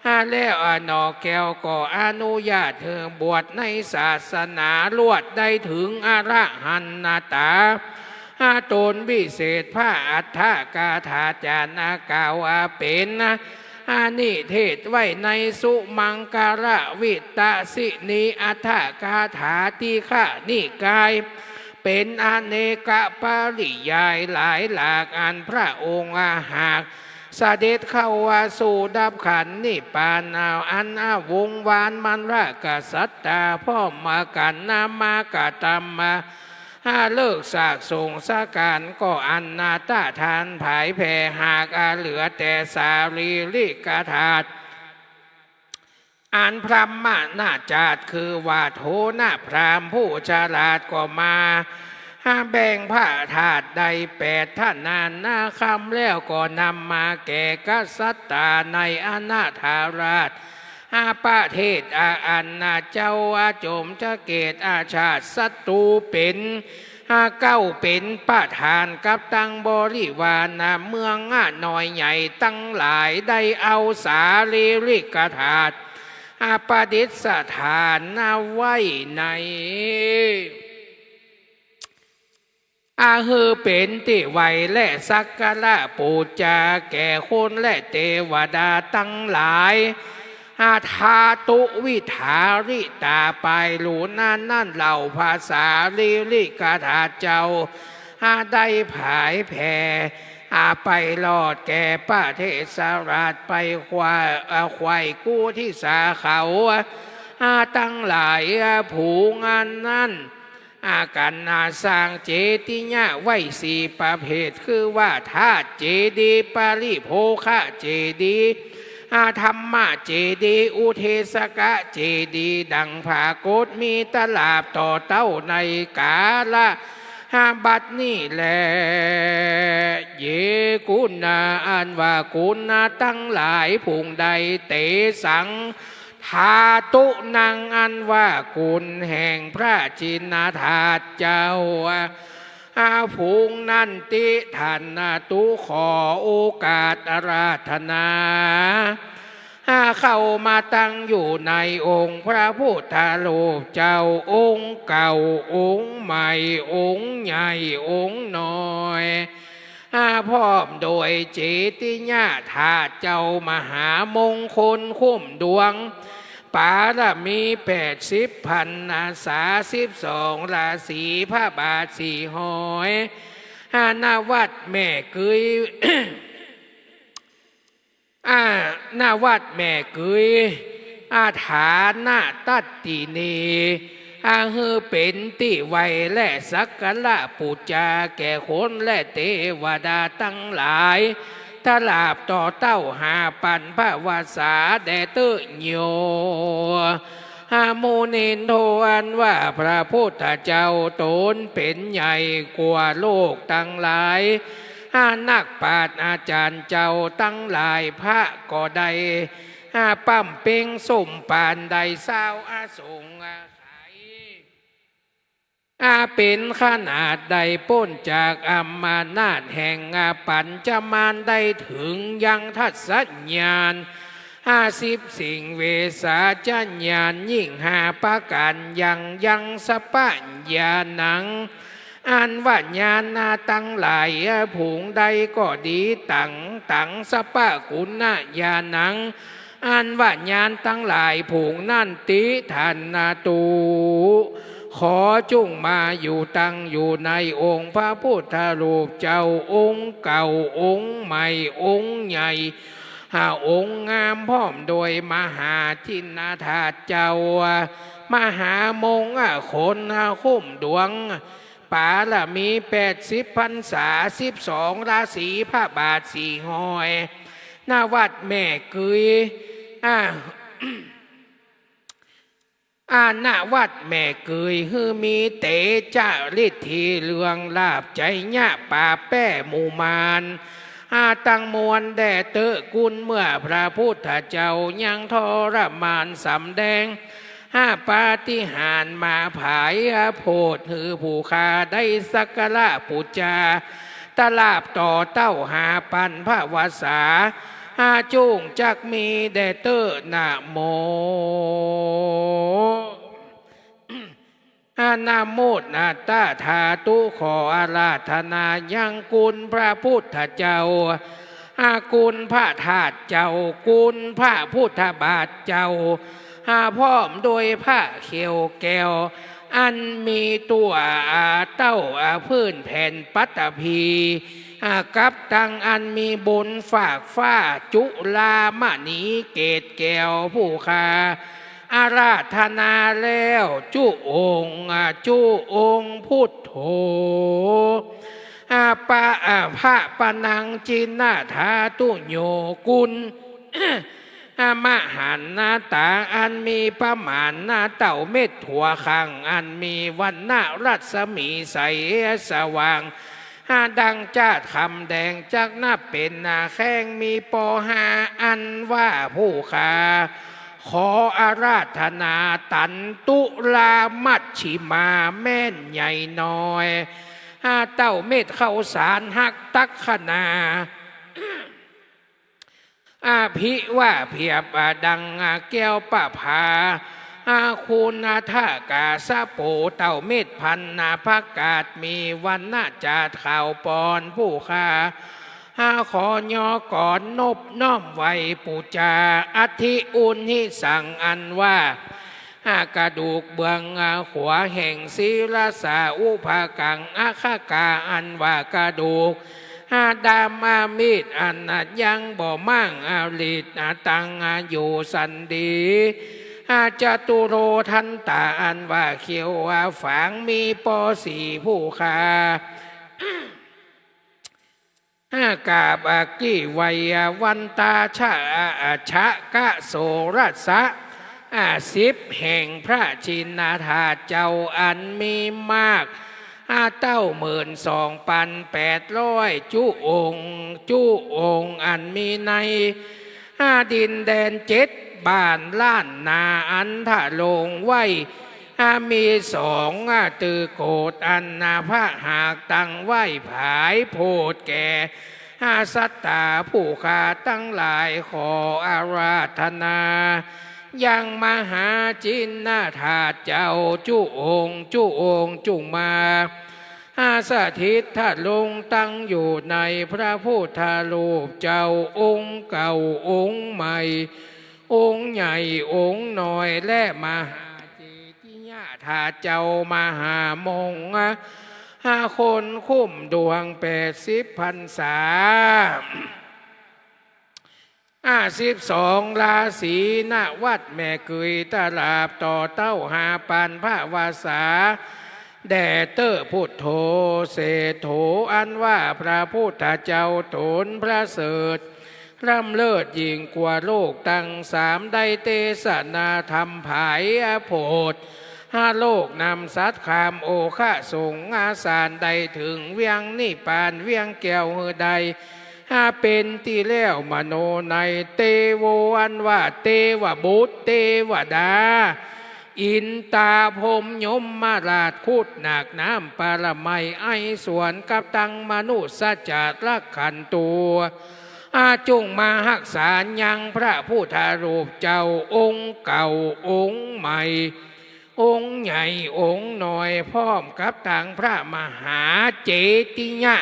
อ่า แล้ว อ่า หน่อแก้วก็อนุญาตหื้อบวชในศาสนาลวดได้เถิงอรหันตา อ่า ต๋นวิเศษพระอัฏฐกถาจารย์กล่าวว่าเป๋น อานิเทศไว้ในสุมังคลวิตสินีอัฏฐกถาทีฆนิกาย เป๋นอเนกปริยายหลายหลาก อันพระองค์หากเสด็จเข้าสู่ดับขันธ์นิพพาน อันวงวานมัลลกษัตราพร้อมกั๋นนำมากระตำ อาเลิกซากสงฆ์สังขาร ก็อันนาตาทานผายแผ่ หากอาเหลือแต่สารีริกธาตุ อันพรหมนาจาตคือว่าโทณพราหมณ์ผู้ฉลาดก็มา หาแบ่งพระธาตุได้แปดทนานาคำ แล้วก็นำมาแก่กษัตราในอนาถาราช อาประเทศ อาอันนาเจ้าอาจมจเกตอาชาติศัตรูเป๋น อาเก้าเป๋นประธานกับตังบริวาร อาเมืองอาน้อยใหญ่ตังหลาย ได้เอาสารีริกธาตุ อาประดิษฐานเอาไว้ใน อาหื้อเป๋นตี้ไหว้และสักการะปู๋จาแก่คนและเตวดาตังหลาย อาธาตุวิถาริตา ปายหลูนั้นนั้นเหล่า พระสารีริกธาตุเจ้า อาได้ผายแผ่ อาไปรอดแก่ประเทศราช ไปขวา อาไขว้กู้ที่สาเขา อาตังหลาย อาผูงอันนั้น อากั๋นนาสร้างเจดีย์ไว้สี่ประเภท คือว่าธาตุเจดีย์ ปริโภคเจดีย์ อา ธรรมเจดีย์ อุเทสกเจดีย์ ดังผากฏมีตลาบต่อเต้าในกาละ อา บัดนี้แล เย กุณา อันว่ากุณาตังหลาย ผุ่งใด เตสัง ธาตุนัง อันว่ากุณแห่งพระจินนาถาสเจ้า อา ผุ่งนั้น ติ ฐานะตุ ขอโอกาสอาราธนา อา เข้ามาตั้งอยู่ในองค์พระพุทธรูปเจ้า องค์เก่า องค์ใหม่ องค์ใหญ่ องค์น้อย อา พร้อมโดยเจติยาธาตุเจ้ามหามงคลคุ้มดวง ปารมีแปดสิบพรรษา สิบสองราศี พระบาทสี่ห้อย อา ณ วัดแม่กึย อา ณ วัดแม่กึย อา ฐานะตัตตินี อา หื้อเป๋นตี้ไหว้และสักการะปู๋จาแก่คนและเตวดาตังหลาย ตลาบต่อเต้าหาปันภวสาแด่เต๊อะโย อา มุนินโท อันว่าพระพุทธเจ้าต๋นเป๋นใหญ่กว่าโลกตังหลาย อา นักปราชญ์อาจ๋ารย์เจ้าตังหลาย พระก็ได้ อา ปำเป๋งสมภารได้ซาวอสงไขย อา เป๋นขนาดได้ป๊นจากอำนาจแห่ง อา ปัญจมาร ได้เถิงยังทัศญาณ อา สิบสิ่ง เวสสัชญาณ ยิ่งห้าประก๋าน ยังยังสัพพญาณัง อันว่าญาณตังหลาย อา ผุ่งใดก็ดี ตัง ตังสัพพกุณญาณัง อันว่าญาณตังหลายผุ่งนั้น ติ ฐานะตุ ขอจุ่งมาอยู่ตั้งอยู่ในองค์พระพุทธรูปเจ้า องค์เก่า องค์ใหม่ องค์ใหญ่ อา องค์งาม พร้อมโดยมหาจินนาถาสเจ้า มหามงคล อา คุ้มดวง ปารมีแปดสิบพรรษา สิบสองราศี พระบาทสี่ห้อย ณ วัดแม่กึย อา อา ณ วัดแม่กึย หื้อมีเตจะฤทธีเรืองลาภ ชัยยะปราบแป๊หมู่มาร อา ตังมวลแด่เต๊อะ กุณเมื่อพระพุทธเจ้ายังทรมานสำแดง อา ปาฏิหาริย์มาผาย อา โผดหื้อผู้ข้าได้สักการะปู๋จา ตลาบต่อเต้าหาปันภวสา อา จุ่งจักมีแด่เต๊อะ นะโม อา นะโมตัสสะ สาธุ ขออาราธนายังคุณพระพุทธเจ้า อา คุณพระธาตุเจ้า คุณพระพุทธบาทเจ้า อา พร้อมโดยพระเขี้ยวแก้ว อันมีตั๋ว อา เต้า อา พื้นแผ่นปัตตภี อา กับตังอันมีบนฟากฟ้า จุลามณีเกศแก้ว ผู้ข้าอาราธนาแล้ว จุองค์ อา จุองค์พุทโธ อา ปะ อา พระปะนังจินนาถาตุโย คุณ อา มหันนาตา อันมีประมาณนาเต้าเม็ดถั่วขั่ง อันมีวรรณะรัศมีใสสว่าง อา ดังจาดคำแดง จักนับเป๋น อา แข้งมีปอห้า อันว่าผู้ข้าขออาราธนา ตันตุลามัชฌิมา แม่นใหญ่น้อย อา เต้าเม็ดข้าวสารหักตักขณา อา ผิวาเพียบ อา ดัง อา แก้วประภา อา คุณทกาสะโป เต้าเม็ดพัน อา ผักกาดมีวรรณะจาดขาวปอน ผู้ข้า อา ขอยอกรนบน้อมไหว้ปู๋จา อัฐิอุณหิสัง อันว่า อา กระดูกเบื้อง อา ขวาแห่งศีรษะ อุปกัง อัคคา อันว่ากระดูก อา ดำ อา มีด อันยังบ่ม้าง อา ฤทธิ์ อา ตั้ง อา อยู่สันดี อา จตุโรทันตา อันว่าเขี้ยว อา ฝางมีปอสี่ ผู้ข้า อา กาบอากิไวยวันตาชะ อา ชะกะโสรสะ อา สิบแห่งพระชินนาถาสเจ้าอันมีมาก อา เต้าหมื่นสองปันแปดร้อยจุองค์ จุองค์อันมีใน อา ดินแดนเจ็ดบ้านล้านนาอันทะลงไว้ อา มีสอง อา ตึกโกฏอันนาพระหัตถ์ตั้งไว้ผายโพธิแก่ อา สัตตาผู้ข้าตังหลายขออาราธนา ยังมหาชินนาถาสเจ้าจุองค์ จุองค์จุงมา อา สถิตทะลงตั้งอยู่ในพระพุทธรูปเจ้าองค์เก่าองค์ใหม่ องค์ใหญ่องค์น้อยและมหาเจติยะถาสเจ้ามหามงคล อา คนคุ้มดวงแปดสิบพรรษา อา สิบสองราศี ณ วัดแม่เกย ตลาดต่อเต้าห้าปันพระวาสา แด่เต๊อะพุทโธเศรษโฐ อันว่าพระพุทธเจ้าต๋นประเสริฐ ล้ำเลิศยิ่งกว่าโลกตังสาม ได้เตสนาธรรมผายอโผฏฐ หาโลกนำสัตว์ข้ามโอคะสงสารได้เถิงเวียงนิพพานเวียงแก้วหื้อได้ หาเป๋นตี้แล้วมโนใน เตโว อันว่าเตวบุตรเตวดา อินตาพรหมยมราชครุฑนาคน้ำปรมัยไอสวรรค์กับตังมนุษย์สัตว์จัตว์รักขันตัว อา จุ่งมาฮักษายังพระพุทธรูปเจ้าองค์เก่าองค์ใหม่ องค์ใหญ่องค์น้อย พร้อมกับตังพระมหาเจติยะ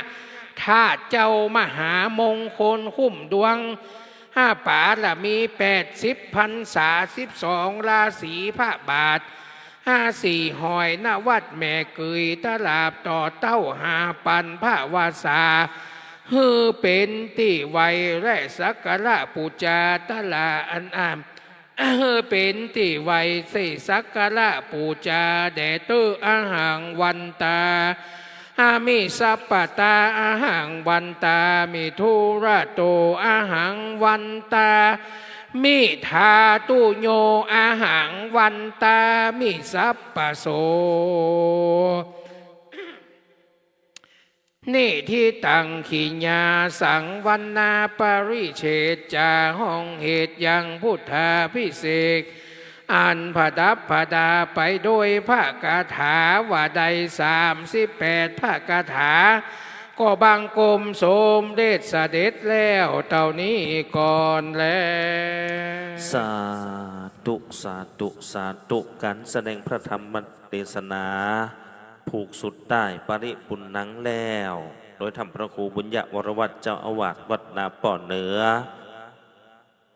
ถาสเจ้ามหามงคลคุ้มดวง อา ปารมีแปดสิบพรรษา สิบสองราศีพระบาท อา สี่ห้อย ณ วัดแม่เกย ตลาดต่อเต้าห้าปันพระวาสา หื้อเป๋นตี้ไหว้และสักการะปู๋จาตลาดอันอาม หื้อเป๋นตี้ไหว้ใส่สักการะปู๋จาแด่เต๊อะ อะหังวันตา อา มิสัพพะตา อะหังวันตา มิทุระโต อะหังวันตา มิทาตุโญ อะหังวันตา มิสัพพะโส นิฏฐิตัง ขีณาสังวัณณา ปริเชจจา ห้องเหตุยังพุทธาภิเษก อันประดับประดาไปโดยพระคาถาว่าได้สามสิบแปดพระคาถา ก็บังคมสมเด็จเสด็จแล้วเต้านี้ก่อนแล สาธุ สาธุ สาธุ ก๋านแสดงพระธรรมเตสนา ผูกสุดต้ายปริปุณณังแล้ว โดยท่านพระครูบุญยวรวัฒน์เจ้าอาวาสวัดนาป้อเหนือ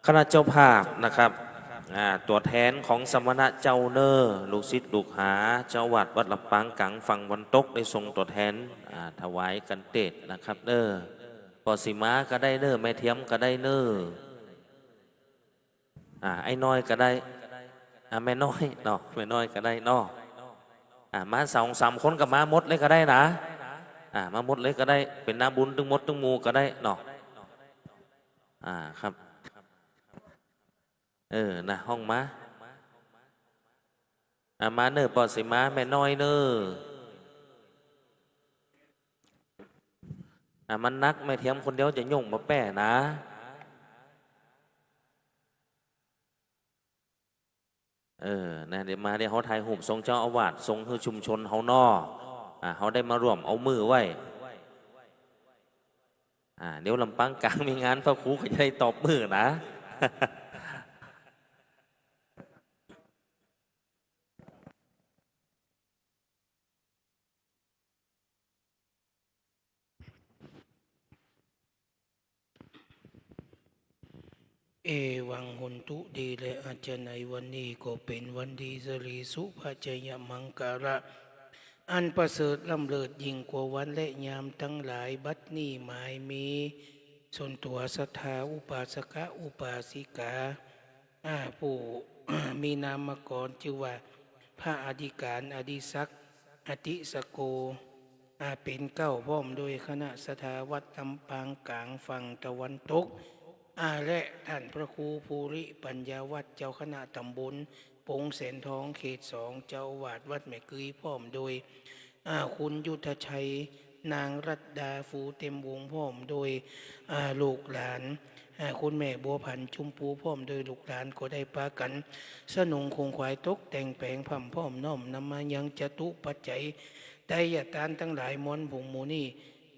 คณะเจ้าภาพนะครับ อ่า ตั๋วแทนของสมณะเจ้าเน่อ ลูกศิษย์ลูกหา เจ้าอาวาสวัดลำปางก๋างฝั่งวันตกได้ส่งตั๋วแทน อ่า ถวายกัณฑ์เตสน์นะครับเน่อ ป้อศรีมาก็ได้เน่อ แม่เทียมก็ได้เน่อ อ่า ไอ้น้อยก็ได้ อ่า แม่น้อยเนาะ แม่น้อยก็ได้เนาะ อ่า มาสองสามคนก็มาหมดเลยก็ได้นะ อ่า มาหมดเลยก็ได้ เป๋นนาบุญตึงหมดตึงหมู่ก็ได้เนาะ อ่า ครับ เออ นะ ฮ้องมา อ่า มาเน่อ ป้อศรีมา แม่น้อยเน่อ อ่า มันหนัก แม่เทียมคนเดียวจะโย่งบ่แป้นะ เออ นะ เดี๋ยวมา เดี๋ยวเฮาถ่ายรูปส่งเจ้าอาวาส ส่งหื้อชุมชนเฮาเนาะ อ่า เฮาได้มาร่วมเอามือไว้ อ่า เดี๋ยวลำปางก๋างมีงาน พระครูก็จะได้ตบมือนะ เอวัง โหนตุ ดีแล อาจจะในวันนี้ก็เป๋นวันดี สิริสุภะ ชัยมังคละ อันประเสริฐล้ำเลิศยิ่งกว่าวันและยามตังหลาย บัดนี้หมายมี ส่วนตั๋วศรัทธาอุปาสกะอุปาสิกา อ่า ผู้ มีนามกรจื้อว่า พระอธิการอดิศักดิ์ อติสโก อ่า เป๋นเกล้า พร้อมโดยคณะศรัทธาวัดลำปางก๋างฝั่งตะวันตก อ่า และต้านพระครูภูริปัญญาวัฒน์ เจ้าคณะตำบลปงแสนทองเขตสอง เจ้าอาวาสวัดแม่เกย พร้อมโดย อ่า คุณยุทธชัย นางรัตดา ฟูเต็มวง พร้อมโดย อ่า ลูกหลาน อ่า คุณแม่บัวผัน จุมปู พร้อมโดยลูกหลาน ก็ได้ปากั๋นสนงคงขวาย ตกแต่งแป๋งพร่ำพร้อม น้อมนำมายังจตุปัจจัย ไตรยตานตังหลายมวลผงหมู่นี้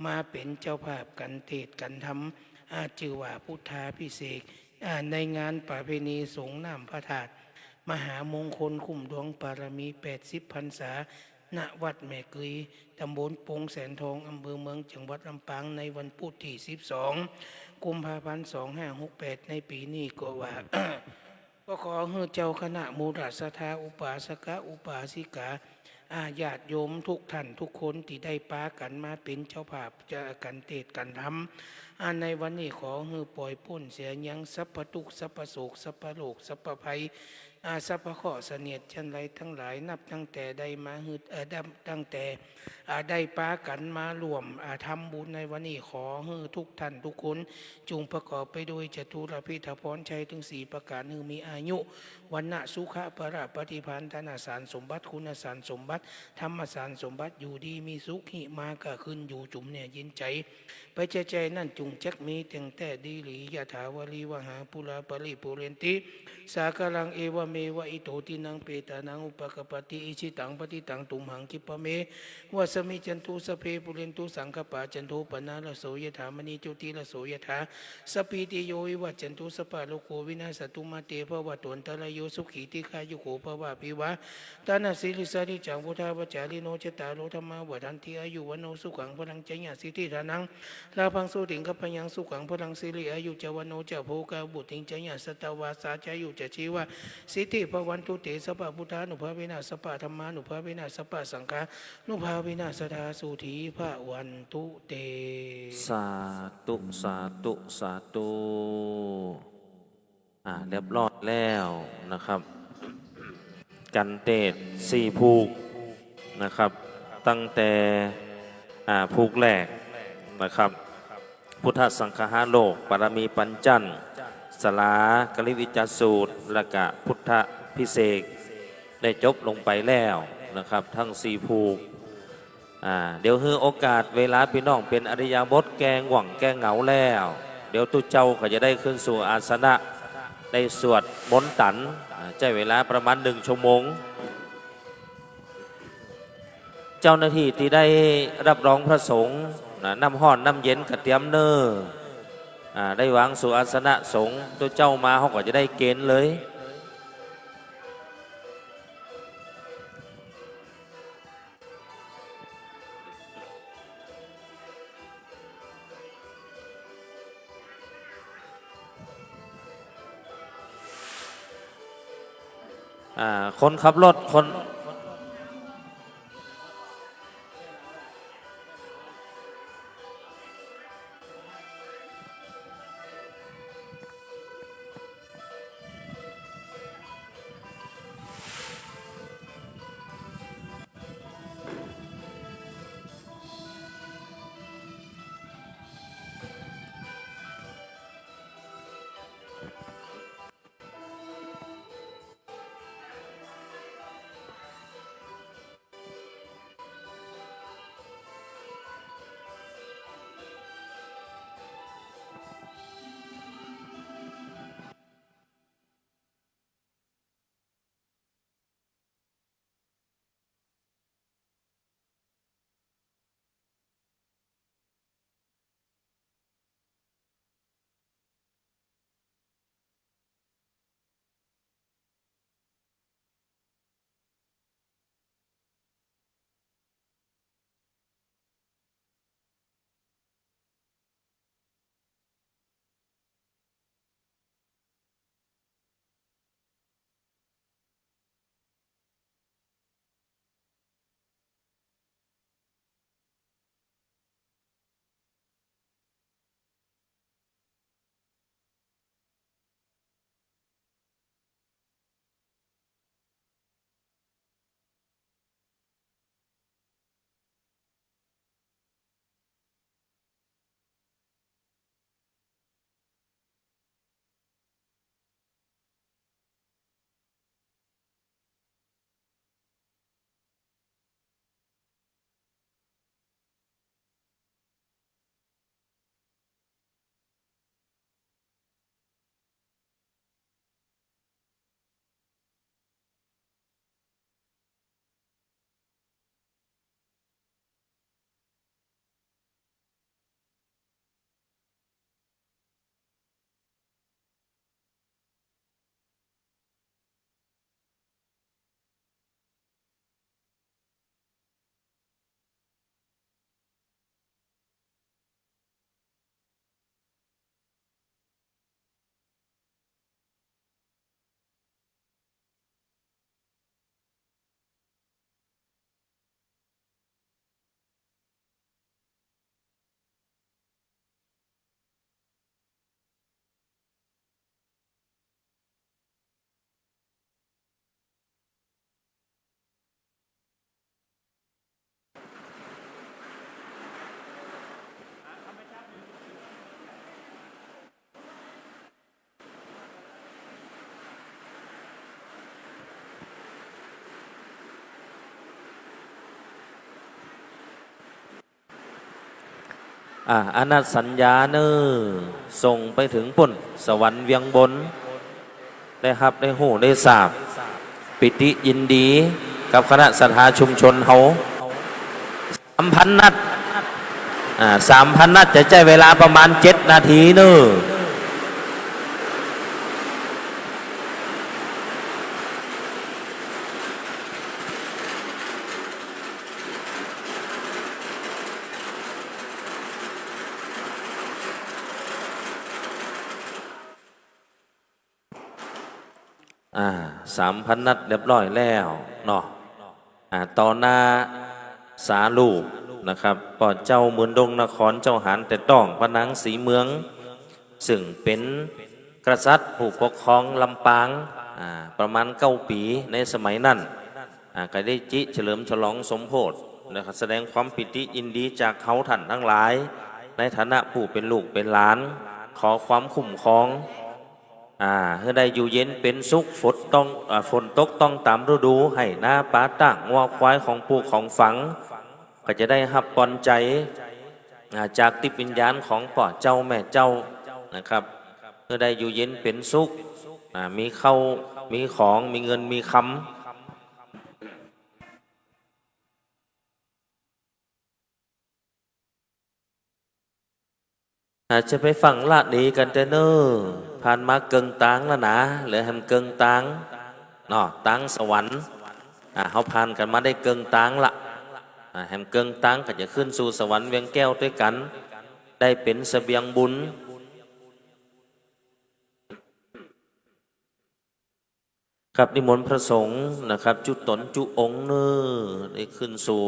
มาเป๋นเจ้าภาพกั๋นเตสน์กั๋นธรรม อ่า จื้อว่าพุทธาภิเษก อ่า ในงานประเพณีสรงน้ำพระธาตุมหามงคลคุ้มดวงปารมีแปดสิบพรรษา ณ วัดแม่เกย ตำบลปงแสนทอง อำเภอเมือง จังหวัดลำปาง ในวันพุธตี้สิบสอง กุมภาพันธ์ สองห้าหกแปด ในปี๋นี้ก็ว่า ก็ขอหื้อเจ้าคณะหมู่ราชศรัทธา อุปาสกะ อุปาสิกา อ่า ญาติโยมทุกท่านทุกคนตี้ได้ปากั๋นมาเป๋นเจ้าภาพ จะกั๋นเตสน์กั๋นธรรม อ่า ในวันนี้ขอหื้อป่อยป๊นเสียยังสัพพะตุ๊กข์ สัพพะโศก สัพพะโรค สัพพะภัย อ่า สัพพะเคราะห์เสนียดจัญไรตังหลาย นับตั้งแต่ได้มาหื้อ เอ่อ นับตั้งแต่ อ่า ได้ปากั๋นมาร่วม อ่า ทำบุญในวันนี้ ขอหื้อทุกท่านทุกคน จุ่งประกอบไปโดยจตุรพิธพรชัยตึงสี่ประก๋าน หื้อมีอายุ วรรณะ สุขะ พละ ปฏิภาณ ธนสารสมบัติ คุณสารสมบัติ ธรรมสารสมบัติ อยู่ดีมีสุข หิมาก้าขึ้น อยู่จุ่มแน่เย็นใจ๋ ไปใจ้ๆ นั้นจุ่งจักมีแต่งแต๊ดีหลี ยะถาวาริวหาปูราปะริปูเรนติ สาคารัง เอวะเมวะอิโต ทินนังเปตานังอุปะกัปปะติ อิชิตังปะทิตังตุมหัง คิปะเมวะสะมิชฌันตุ สัพเพปูเรนตุสังกัปปา จันโทปะนะระโสยะถา มะณีโจติระโสยะถา สัพพีติโยวิวัชชันตุ สัพพะโรโควินาสสะตุ มาเตภะวัตวันตะราโย สุขีทีฆายุโกภะวะ อภิวาทะนะสีลิสสะนิจจัง วุฑฒาปะจายิโน จัตตาโรธัมมาวัฑฒันติ อายุวัณโณสุขังพะลัง ชยะสิทธิธานัง ลาภังโสติง คัพพะยังสุขังพะลัง สิริอายุจะวัณโณจะโภคา บุตติงชยะสัตตะวาสา ชายุจะชีวะสิทธิ ภะวันตุเต สัพพะพุทธานุภาเวนะ สัพพะธัมมานุภาเวนะ สัพพะสังฆานุภาเวนะ สะดาโสถีภะวันตุเต สาธุ สาธุ สาธุ อ่า เรียบร้อยแล้วนะครับ กั๋นเตสน์สี่ผูกนะครับ ตั้งแต่ อ่า ผูกแรกนะครับ พุทธสังคหาโลก ปารมีปัญจันทร์ สลา กริวิจจสูตร และกะพุทธาภิเษก ได้จบลงไปแล้วนะครับ ตึงสี่ผูก อ่า เดี๋ยวหื้อโอกาสเวลาปี้น้องเป๋นอิริยาบถแก้ง่วงแก้เหงาแล้ว เดี๋ยวตุ๊เจ้าก็จะได้ขึ้นสู่อาสนะ ได้สวดมนต์ตัน อ่า ใจ๊เวลาประมาณนึ่งชั่วโมง เจ้าหน้าตี้ตี้ได้รับรองพระสงฆ์นะ น้ำฮ้อนน้ำเย็นก็เตรียมเน่อ อ่า ได้วางสู่อาสนะสงฆ์ ตุ๊เจ้ามาเฮาก็จะได้เกณฑ์เลยอ่า คนขับรถ คน อ่า อานัตสัญญาเน่อ ส่งไปเถิงปู้น สวรรค์เวียงบน ได้ฮับได้ฮู้ได้ทราบ ปีติยินดีกับคณะศรัทธาชุมชนเฮา สามพันนัด อ่า สามพันนัด จะใจ๊เวลาประมาณเจ็ดนาทีเน่อ อ่า สามพันนัดเรียบร้อยแล้วเนาะ อ่า ต่อหน้าสารูปนะครับ ป้อเจ้าหมื่นดงนคร เจ้าหานแต่ต้อง พระนางศรีเมือง ซึ่งเป๋นกษัตริย์ผู้ปกครองลำปาง อ่า ประมาณเก้าปี๋ในสมัยนั้น อ่า ก็ได้จิเฉลิมฉลองสมโภชนะครับ แสดงความปีติยินดีจากเฮาท่านตังหลาย ในฐานะผู้เป๋นลูกเป๋นหลาน ขอความคุ้มครอง อ่า หื้อได้อยู่เย็นเป๋นสุข ฝนต้อง อ่า ฝนตกต้องต๋ามฤดู ไฮ่นาปาตั้ง งัวควายของปลูกของฝัง ก็จะได้ฮับปอนใจ๋ อ่า จากติพย์วิญญาณของป้อเจ้าแม่เจ้านะครับ หื้อได้อยู่เย็นเป๋นสุข อ่า มีข้าว มีของ มีเงิน มีคำ อาจจะไปฟั่งละดีกั๋นเต๊อะเน่อ ผ่านมาเกิ่งตางแล้วนะ เหลือแหมเกิ่งตางเนาะ ตางสวรรค์ อ่า เฮาผ่านกั๋นมาได้เกิ่งตางละ อ่า แหมเกิ่งตางก็จะขึ้นสู่สวรรค์เวียงแก้วตวยกั๋น ได้เป๋นเสบียงบุญ ครับ นิมนต์พระสงฆ์นะครับ จุ๊ต๋นจุ๊องค์เน่อ ได้ขึ้นสู่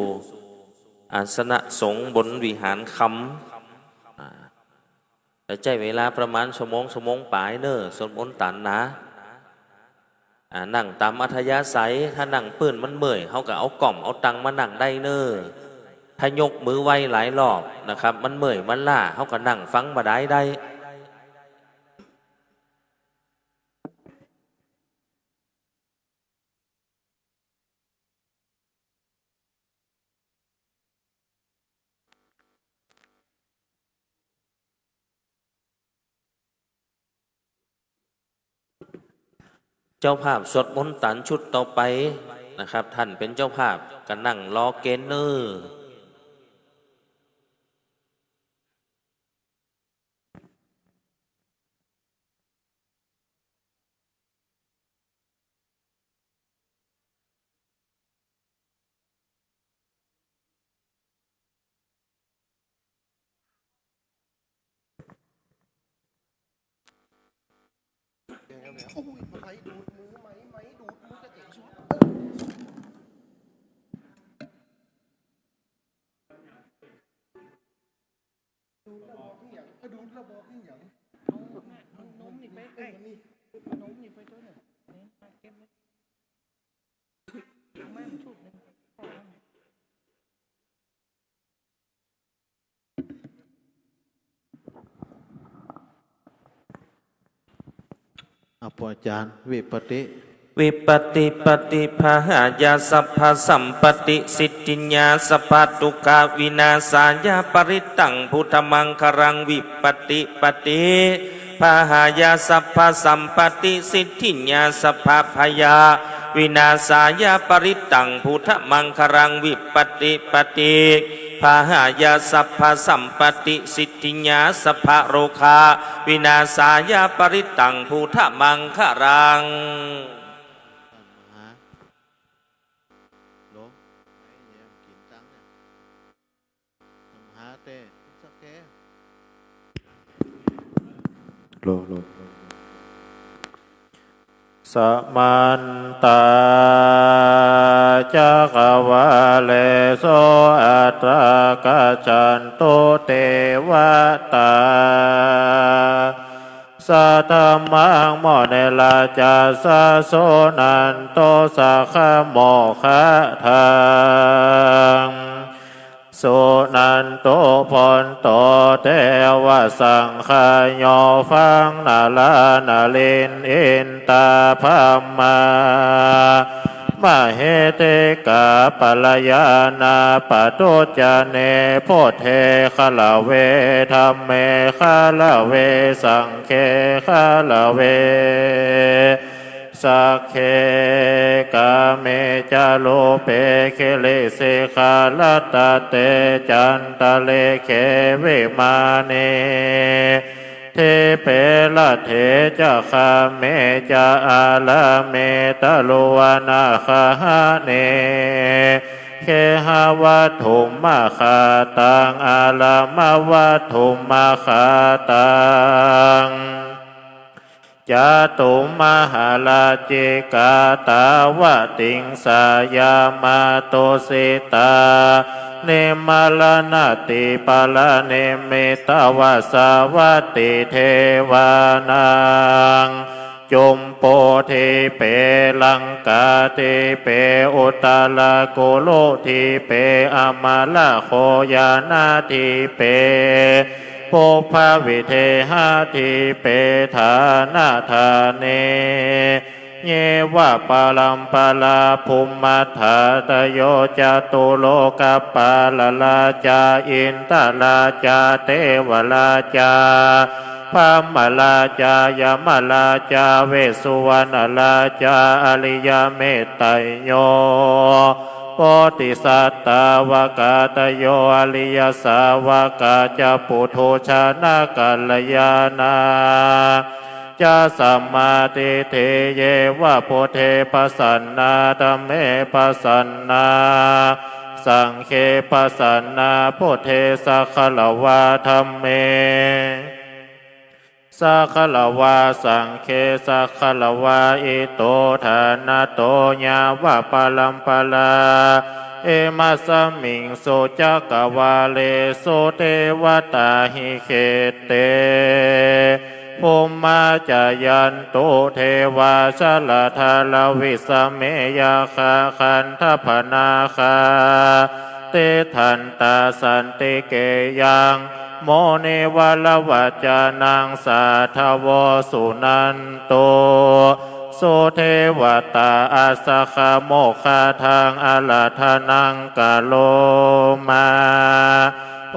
อาสนะสงฆ์บนวิหารคำ อ่า จะใจ๊เวลาประมาณชั่วโมง ชั่วโมงป๋ายเน่อ สวดมนต์ตันนะ อ่า นั่งต๋ามอัธยาศัย ถ้านั่งปื้นมันเมื่อย เฮาก็เอาก้อมเอาตังมานั่งได้เน่อ ถ้ายกมือไหว้หลายรอบนะครับ มันเมื่อยมันล้า เฮาก็นั่งฟังบ่ดายได้ เจ้าภาพสวดมนต์ตันชุดต่อไปนะครับ ท่านเป๋นเจ้าภาพ ก็นั่งรอเก๋ณฑ์เน่อ ดูดแล้วบอกอีหยัง เออ ดูดแล้วบอกอีหยัง เอาน่ะ เอานมนี่ไปใกล้ เอานมนี่ไปด้วยน่ะ นี่มาเก็บไว้ เอามาชุดหนึ่ง อ่ะ ป้ออาจ๋ารย์ วิปติ วิปติปฏิปหายะ สัพพสัมปติสิทธิญา สัพพทุกขวินาศายะ ปริตตังพุทธมังคลัง วิปติปฏิปหายะ สัพพสัมปติสิทธิญา สัพพพยาวินาศายะ ปริตตังพุทธมังคลัง วิปติปฏิปหายะ สัพพสัมปติสิทธิญา สัพพโรคาวินาศายะ ปริตตังพุทธมังคลัง ท่านมหา โล ไม่เนี่ย กิ๋นตังเนี่ย มหาเต สักแก โล โล โล สะมันตา จักกะวาเลสุ อัตตากัจจันตุ เตวะตา สัตถะมัง มุนิราชาสะ สุนันตุ สักขะโมกขะทัง สุนันตุ ภวันตุ เตวะสังฆาโย ฟังนารายณ์นรินทร์ อินทา พรหมา ปะเหติกาปะรายานา ปะทุจจเน พุทเท ฆะระเว ธัมเม ฆะระเว สังเฆ ฆะระเว สักเข กาเม จารูปเป กิริสิขะรัตตะเต จันตะริกเข วิมานี ทีปเป รัตเถ จะ คาเม จะ อารามเม ตะรุวนาคหะเน เขหะวัตถุมะคาตัง อารามะวัตถุมะคาตัง จาตุมหะราจิกา ตาวะติงสายามา ตุสิตา นิมมะรณะติปะรณิมมิตวาสาวัตติเทวานัง จุมปู ทีปเป ลังกา ทีปเป อุตตะระกุรุ ทีปเป อะมะระโค ยานะ ทีปเป ปุพพะวิเทหะ ทีปเป ฐานะฐานี เยวะปะรัมปะรา ภุมมัฏฐาตะโย จาตุโลกะปาละราชา อินทะราชา เทวะราชา พรหมราชา ยมราชา เวสสุวรรณราชา อริยะเมตไตโย โพธิสัตตาวกาตะโย อริยสาวกา จาปุถุชนกัลยาณา จาสัมมาทิฏฐิ เยวะพุทเท ปะสันนา ธัมเม ปะสันนา สังเฆ ปะสันนา พุทเท สะคะละวา ธัมเม สะคะละวา สังเฆ สะคะละวา อิโต ฐานะโต ยาวะปะรัมปะรา อิมัสสะมิงสุจักกะวาเลสุ เทวะตาหิ เขตเต ภุมมา จายันตุ เทวา ชะละธาลา วิสะเม ยักขะ คันธะปะนาคา ติฏฐันตา สันติเกยัง มุนิวะระวัจจานัง สาธะโว สุนันตุ สุเทวะตา อัสสะคะโมกขะทัง อาราธะนัง กะโรมา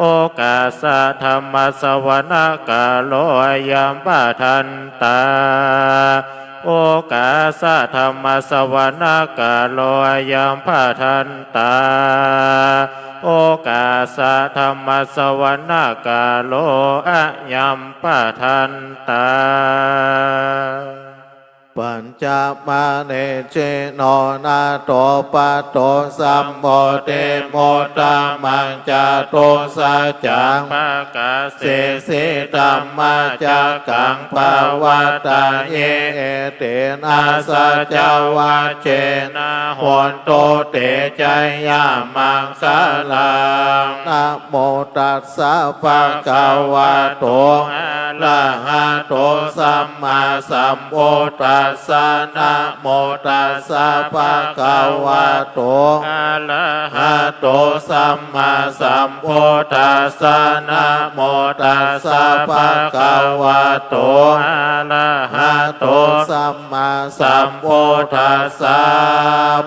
โอกาสะ ธัมมะสะวะนะกาโล อะยัม ปะทันตา โอกาสะ ธัมมะสะวะนะกาโล อะยัม ปะทันตา โอกาสะ ธัมมะสะวะนะกาโล อะยัม ปะทันตา ปัญจมะเน ชิโน นาโถ ปัตโถ สัมโพธิ มุตตะมัง จาตุสสัจจัง ปะกาเสสิ ธัมมะจักกัง ปะวัตตะหิ เอเตนะ สัจจะวัจเจนะ โหนตุ เต จะยะ มังคะลัง นะโมตัสสะ ภะคะวะโต อะระหะโต สัมมาสัมพุทธัสสะ นะโมตัสสะ ภะคะวะโต อะระหะโต สัมมาสัมพุทธัสสะ นะโมตัสสะ ภะคะวะโต อะระหะโต สัมมาสัมพุทธัสสะ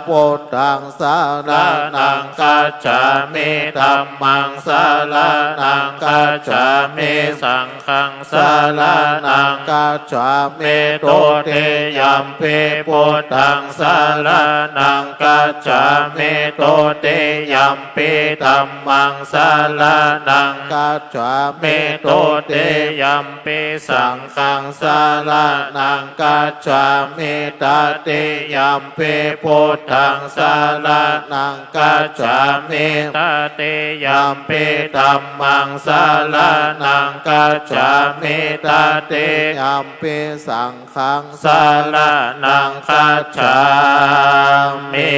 พุทธัง สะระณัง คัจฉามิ ธัมมัง สะระณัง คัจฉามิ สังฆัง สะระณัง คัจฉามิ ทุติยัมปิ พุทธัง สะระณัง คัจฉามิ ทุติยัมปิ ธัมมัง สะระณัง คัจฉามิ ทุติยัมปิ สังฆัง สะระณัง คัจฉามิ ตติยัมปิ พุทธัง สะระณัง คัจฉามิ ตติยัมปิ ธัมมัง สะระณัง คัจฉามิ ตติยัมปิ สังฆัง สะระณัง คัจฉามิ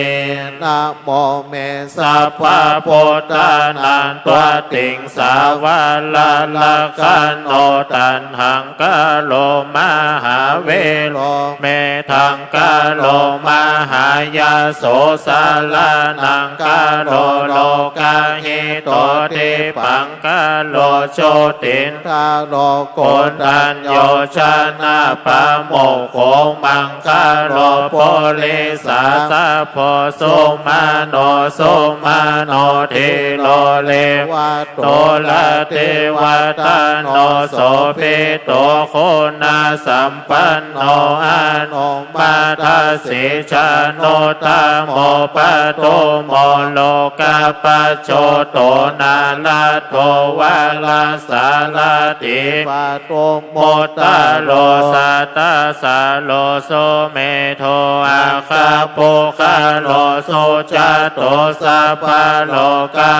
นะโมเม สัพพะพุทธานันทวติงสาวารารักขะโณ ตัณหัง กะโรมะ หาเวโร เมธัง กะโรมะ หายา โส สรณังคโร โลกหิโต ทิพพังคโร โชติณฑโร โกณฑัญโญ ชนะปโมคโข มังคโร ปุริสาสะโพ สุมโน สุมโน ธีโร เรวโต รติวัฒโน โสภิตโต คุณสัมปันโน อโน มทัสสี จานุตตโม ปทุมโม โลกัปปัจโจ โต นารัตโถ วรสารถี ปทุมมุตตโร สัตตสโร สุเมโธ อัคคปุคคโล สุจโต สัพพโลกะ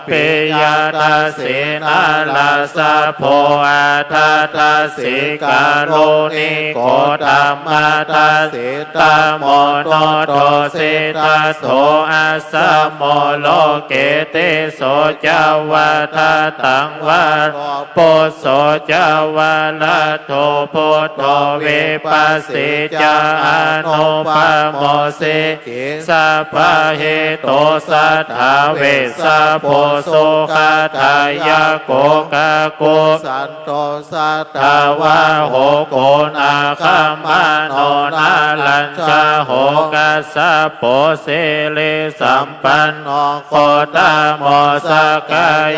ปิยทัสสี นรสโพ อัฏฐทัสสี การุณิโก ธรรมทัสสี ตโมโนโท สิทธัสโส อัสโม โลเก ติโส จวัฏฏัง วโร ปุโส จวรโท พุทโธ วิปัสสี จ อนุปโม สี ขี สัพพะเหโต สัตถา เวสสะโพ สุขะทายะโก กะกุสันโต สัตถาวาโห โกนาคมโน นารัญจะโห กัสสโป สิริสัมปันโน โคตโม สก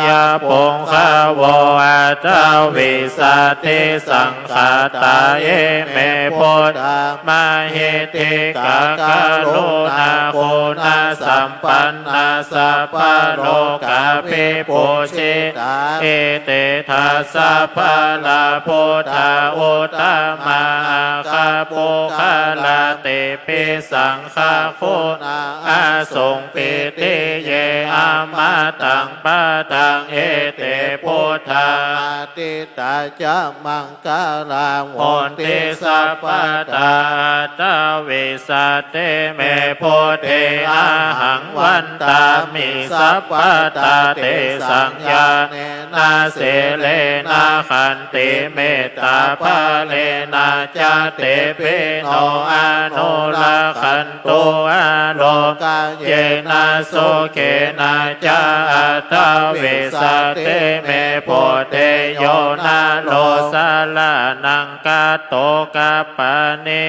ยปุงคโว อัฏฐวิสติสังขาตา อิเม พุทธา มหิทธิกา กรุณาคุณสัมปันนา สัพพะโลกาภิปูชชิตา อิติทัสสะ พระพุทธา อุตตมา อัคคปุคคลา เตปิสังฆา คุณา อสุง ปิติเย อมตัง ปะทัง เอเต พุทธา อาทิตตา จะ มังคลา โหนติ สัพพะทา อัฏฐวิสติ เม พุทเท อะหัง วันตามิ สัพพะทา เตสัง ญาเณนะ สีเลนะ ขันติ เมตตา บาเลนะ จะ เตปิโน อนุรักขันตุ อาโรกะเยนะ สุเขนะ จะ อัฏฐวิสติ เม พุทเท โยนะโล สรณังคัตโต กัปปะนิ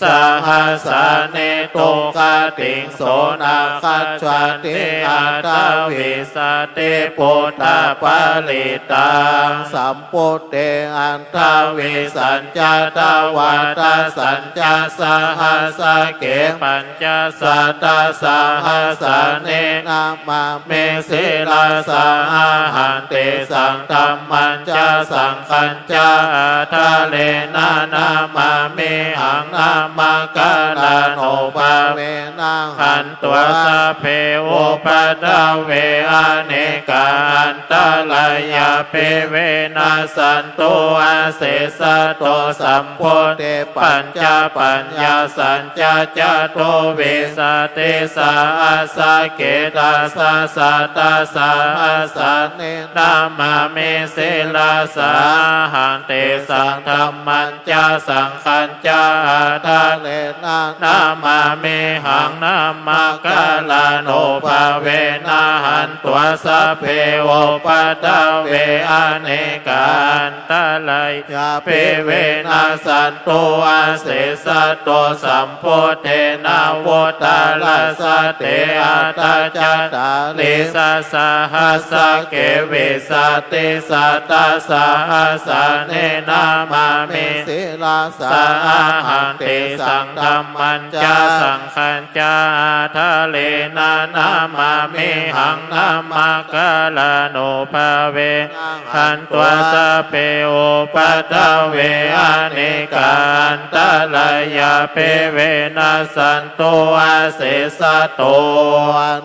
สหัสสานิ ทุกขติงโส นะคัจฉติ อัฏฐวิสติ พุทธปริตตัง สัมพุทเท อัฏฐวิสัญจะ ทวาทะสัญจะ สหัสสะเข ปัญจะสัตตะ สหัสสานิ นะมามิ สิรสา อะหัง เตสัง ธัมมัญจะ สังฆัญจะ อะทะเลนะ นะมามิหัง นะมะกะรณูปาเวนะ หัน त्वा สัพเพ อุปัฏฐเว อะเนกา อันตะรายาปิ วินัสสันตุ อาเสสะโต สัมพุทเท ปัญจะปัญญาสัญจะ จะตุวิสติ สหัสสะเข ดัสสะสัตตะ สหัสสานิ นะมามิ สิรสา อะหัง เตสัง ธัมมัญจะ สังฆัญจะ อะทะเลนะ นะมามิหัง นะมะกะรณูปาเวนะ หัน त्वा สัพเพ อุปัฏฐเว อะเนกา อันตะรายาปิ วินัสสันตุ อาเสสะโต สัมพุทเทนะ วุตตะรัสสะเต อัฏฐะจะตาริสะ สหัสสะเข วิสติสัตตะ สหัสสานิ นะมามิ สิรสา อะหัง เตสัง ธัมมัญจะ สังฆัญจะ อะทะเลนะ นะมามิหัง นะมะกะรณูปาเวนะ หัน त्वा สัพเพ อุปัฏฐเว อะเนกา อันตะรายาปิ วินัสสันตุ อาเสสะโต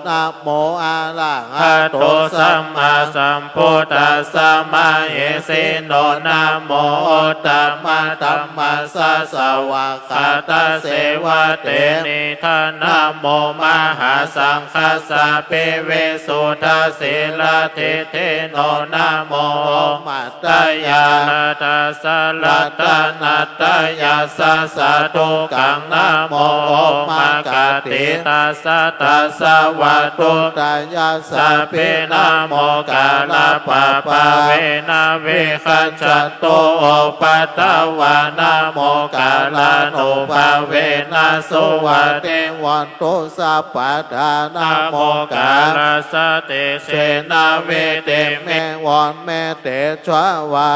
นะโม อะระหะโต สัมมาสัมพุทธัสสะ มะเหสีโน นะโม อุตตมะธัมมัสสะ สวากขา ตะเสวะเต นิทา นะโมมหาสังฆัสสะ ปิวิสุทธะสีละทิฏฐิโน นะโมโอมะตะยา รัตตะสะ รัตตะนะตะยัสสะ สาธุกัง นะโมโอมะกะติตัสสะ ตัสสะวะตุตะยัสสะปิ นะโมกาละปะปะเวนะ วิคัจฉันตุ อุปัททวา นะโมกาลานุภาเวนะ สุวัตติโหตุสัพพะทา นะโมกาลัสสะ เตเชนะ วิติมิ วอนเมเตชะวา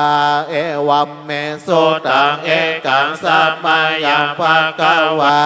เอวัมเม สุตัง เอกัง สะมะยัง ภะคะวา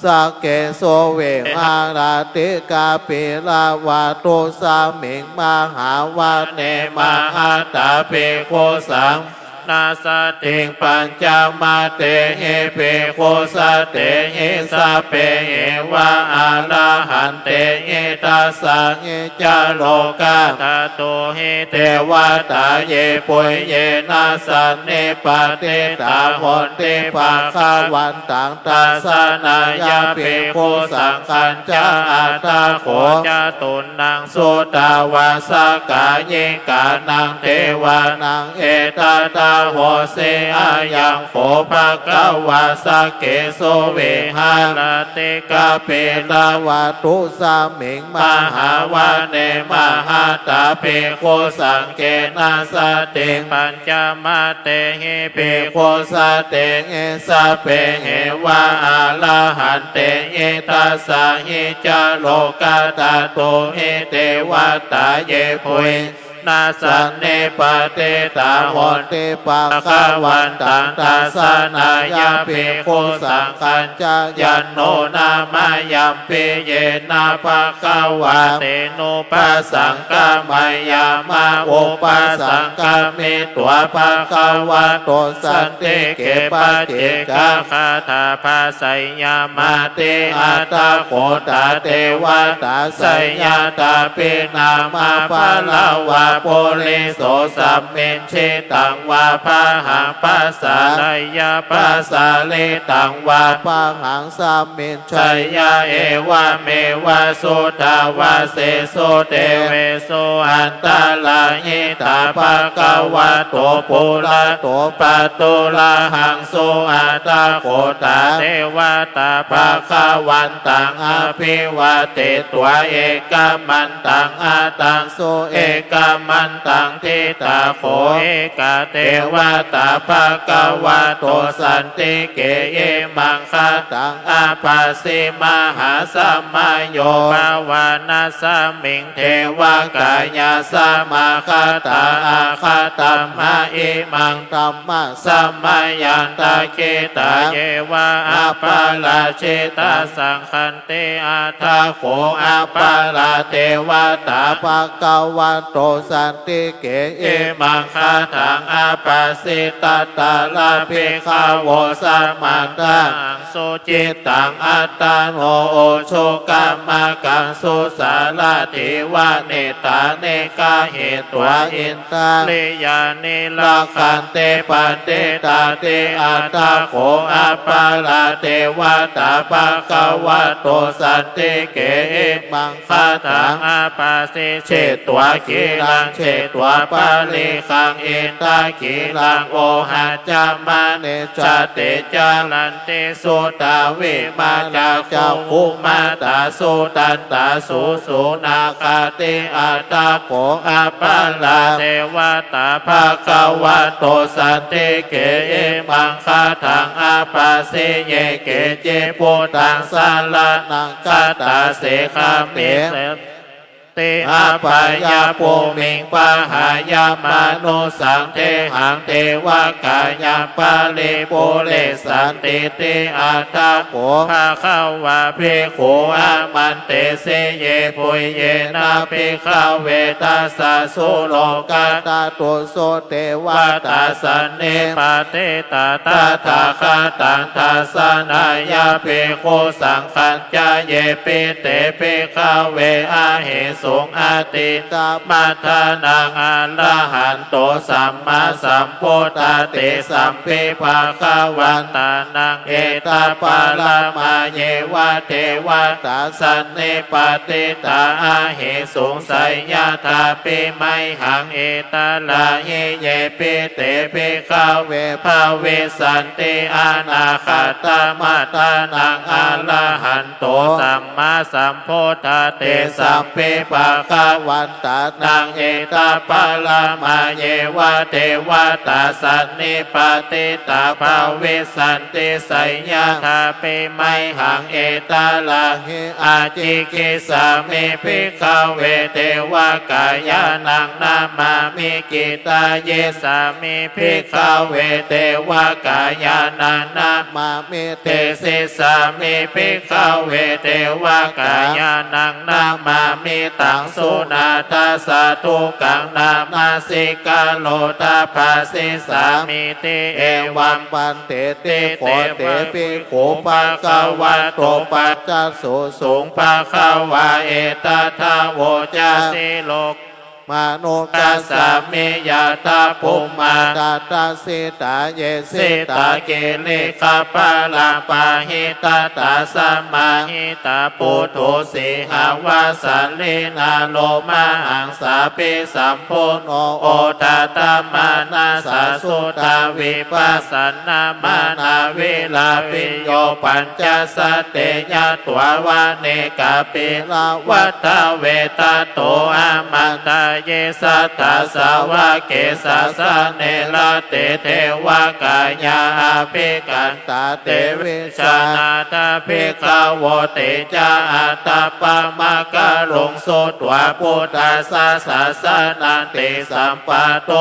สักเกสุ วิหะระติ กัปปิลวะตุสมิง มหาวะเน มหัตถะภิกขุสังฆา นะสะติง ปัญจมะเตหิ ภิกขุสะเตหิ สัพเพหิ วะ อะระหันเตหิ ทัสสะหิ จะ โลกัตถะ ตุหิ เตวะตา เย ปุญเยนะ สันนิปาติตา โหนติ ภะคะวันตัง ทัสสะนายะ ภิกขุสังฆัญจะ อัตถะโข จตุนนัง สุตวาสกายิกานัง เทวานัง เอตะทะโหสิ อะยังโข ภะคะวา สักเกสุ วิหะระติ กัปปิลวะตุสมิง มหาวะเน มหัตถะภิกขุสังฆา เกนะสะติง ปัญจมะเตหิ ภิกขุสะเตหิ สัพเพหิ วะ อะระหันเตหิ ทัสสะหิ จะ โลกัตถะ ตุหิ เตวะตา เย ปุญเยนะ สันนิปาติตา โหนติ ภะคะวันตัง ทัสสะนายะ ภิกขุสังฆัญจะ ยันโน นะมะยัง ปิเยนะ ภะคะวา เต นุปัสสังกะมะยามา อุปัสสังกะมิตวา ภะคะวะโต สันติเก ปัจเจกะ กะถาภาสยามาติ อัตถะโข ตา เตวะตา สยถา ภินามะ พะละวะ ปุริโส สัมมิญญิตังวา พะหัง ปะสะระยะ ปะสะริตังวา พะหัง สัมมิญชยะ เอวะเมวะ สุทาวาเสสุ เตเวสุ อันตะราหิตา ภะคะวะโต ปุระโต ปะตุระหังสุ อัตถะโข ตา เตวะตา ภะคะวันตัง อะภิวาเทตวา เอกะมันตัง อะตัง สุ เอกะมันตัง ทิฏฐะโข เอกะเตวะตา ภะคะวะโต สันติเก อิมังคะตัง อะภะสิ มหาสมะโย ภะวะนะสมิง เทวะกายะสะมะคะตา อะคะตัมหะ อิมังธัมมะสมะยัง ทักขิตาเยวะ อัปปะราชิตา สังฆันติ อัตถะโข อัปปะราเทวะตา ภะคะวะโต สันติเก อิมังคะตัง อะภะสิ ตัตตะระ ภิกขะโว สะมะทะ สุจิตตัง อัตตะโน อุชุกะมะกัง สุสะระถีวะ เนตตานิกะหิตวา อินทะริยานิรักขันติ ปะติฏฐาติ อัตถะโข อัปปะราเทวะตา ภะคะวะโต สันติเก อิมังคะตัง อะภะสิ เชตวา ขีรัง เชตวา ปะริขัง อินทะขีรัง โอหัจจะมะเนจะ เตจะรันติ สุตา วิมะลา จักขุมะตา สุตันตา สุสุนาคาติ อัตถะโข อัปปะราเทวะตา ภะคะวะโต สันติเก อิมังคะตัง อะภะสิ เยเกจิ พุทธัง สะระณัง คัจฉา สิกขามิ เส ติ อะปะยะภูมิง ปะหะยะมานุสสัง เทหัง เทวะกายัง ปะริปูเรสันติติ อัตถะโข ภะคะวา ภิกขุ อามันเตสิ เยปุญเยนะ ภิกขะเว ทัสสะ สุโลกัตถะตุสุ เตวะตา สันนิปาติตา ตถาคะตัง ทัสสะนายะ ภิกขุสังฆัญจะ เยปิ เต ภิกขะเว อะเหโส สุง อติตตมัฏฐานัง อะระหันโต สัมมาสัมพุทธา เตสัมปิ ภะคะวันตานัง เอตะปะระมะ เยวะเตวะตา สันนิปาติตา อะเหสุง ไสยะถาปิ ไมหัง เอตะระหิ เยปิ เต ภิกขะเว ภะวิสสันติ อนาคัตตะมัฏฐานัง อะระหันโต สัมมาสัมพุทธา เตสัมปิ ภะคะวันตานัง เอตะปะระมะ เยวะเตวะตา สันนิปาติตา ภะวิสสันติ ไสยะถาปิ ไมหัง เอตะระหิ อาจิกขิสสามิ ภิกขะเว เตวะกายานัง นะมามิ กิตตายิสสามิ ภิกขะเว เตวะกายานัง นะมามิ เดสิสสามิ ภิกขะเว เตวะกายานัง นะมามิ ตังสุนาทะ สาธุกัง นะมัสสิกาโร ทะ ภาสิสสามิ ติ เอวัง ปันเต ติ โข เต ภิกขุ ภะคะวะโต ปัสสัสสุ สุง ภะคะวา เอตะถะ โวจาสิ โล มานุคัสสามิ ยะถะ ภุมมา ทัสสะ สิตา เย สิตา กิริขะปะระ ปะหิตะ ตัสสะ มะหิตะ ปุฏฐู สีหะวาสะลี นาโลมะหังสา ภิสัมปุณโณ โอทะถะ มานะสะ สุทธา วิปัสสะนา มานา วิลาปิญโญ ปัญจะสัตเต ยัตถวา เว กาปิละวัฏฏะ เว ตะโต อามันทะ เย สัตถา สาวะเก สาสะเน รัตเต เทวะกายา อะภิกขันตา เต วิชชานาถา ภิกขะโว เต จะ อะตะปะมะกะลุง สุตวา พุทธัสสะ สาสะนัง ติสัมปะโต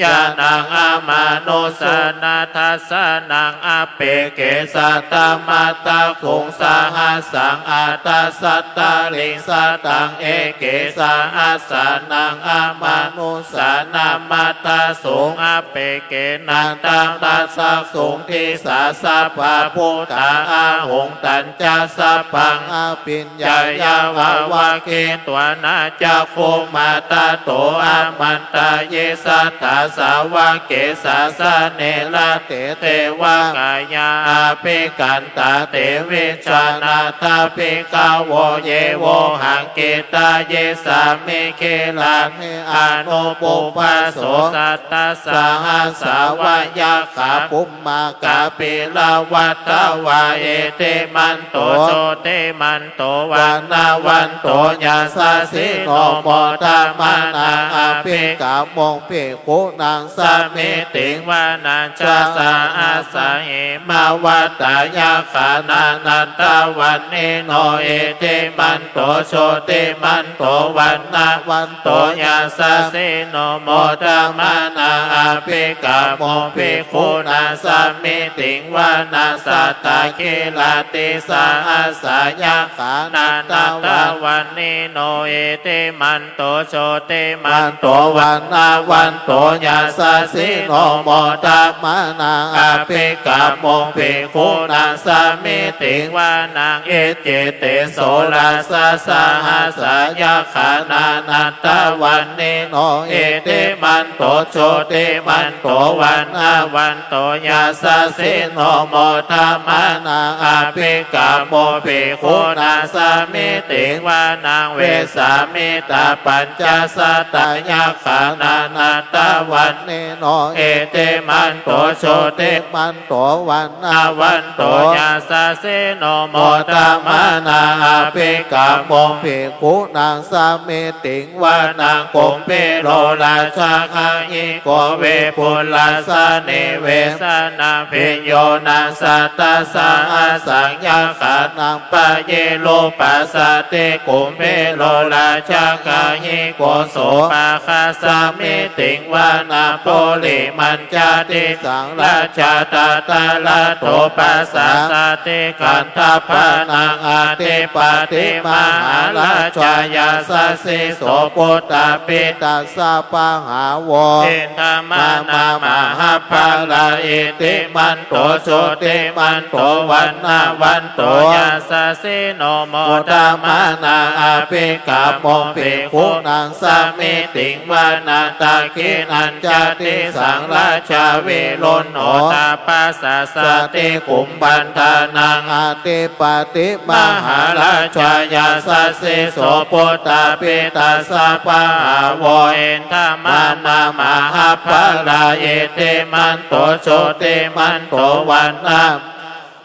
ญาณัง อะมานุสสานัง ทัสสะนัง อะปปะเก สัตถะมัตถะสุง สะหัสสัง อัตถะสัตถะลิง สะตัง เอเก สะหัสสานัง อะมานุสสานัง มัตถะสุง อะปปะเก นัตถัง ทัสสะสุง ทิสสา สัพพะพุทธา อะหุง ตัญจะ สัพพัง อะภิญญายะ วะวะเกตุวา นะ จักขุมา ตะโต อามันทะ เย สัตถา สาวะเก สาสะเน รัตเต เทวะกายา อะภิกขันตา เต วิชชานาถา ภิกขะโว เย โวหัง กิตตายิสสามิ กิลานิ อะนุปุพพะโส สัตถะสะหัสสะ วะ ยักขา ภุมมากาปิละวัตถะวา อิทธิมันโต โชติมันโต วัณณะวันโต ยะสะสิโน โมทะมะนา อะภิกขะมุง ภิกขุนัง สะมิติง วะนะ จะ สะหัสสะ หิมะวัตตา ยักขานา นันทะวัณณิโน อิทธิมันโต โชติมันโต วัณณะวันโต ยะสะสิโน โมทะมะนา อะภิกขะมุง ภิกขุนัง สะมิติง วะนะ สัตถะคิลาติ สะหัสสา ยักขานา นันทะวัณณิโน อิทธิมันโต โชติมันโต วัณณะวันโต ยะสะสิโน โมทะมะนา อะภิกขะมุง ภิกขุนัง สะมิติง วะนะ อิจฉิเต โสรสะ สะหัสสา ยักขานา นันทะวัณณิโน อิทธิมันโต โชติมันโต วัณณะวันโต ยะสะสิโน โมทะมะนา อะภิกขะมุง ภิกขุนัง สะมิติง วะนะ เวสสามิ ตะปัญจะสัตตา ยักขานา นันทะวัณณิโน อิทธิมันโต โชติมันโต วัณณะวันโต ยะสะสิโน โมทะมะนา อะภิกขะมุง ภิกขุนัง สะมิติง วะนะ กุมภิโร ราชะกะหิโก วิปุลลัสสะ นิเวสะนะ ภิญโญนะ สัตถะสะหัสสัง ยักขานัง ปะยิรูปัสสะติ กุมภิโร ราชะกะหิโก โสภะคะ สะมิติง วะนะ ปุริมัน ญาติสัง ราชา ทัตตะรัตโถ ปัสสะสัตถิขันธัพพะนัง อธิปติ มหาราชา ยะสัสสิ โส ปุตตะปิตัสสะ ปะหาโว อินทะมะนะ มหาปะลา อิทธิมันโต จุติมันโต วัณณะวันโต ยะสัสสิโน โมทะมะนะ อะภิกขะโม ภิกขุนัง สะมิติง วะนะ ทักขิณัญจะ ดิสัง ราชา วิรุฬโหตะ ปัสสะสัตถิ กุมภัณฑานัง อธิปติ มหาราชา ยะสัสสิ โส ปุตตะปิตัสสะ ปะหาโว อินทะมะนะ มหาปะลา อิทธิมันโต จุติมันโต วัณณะ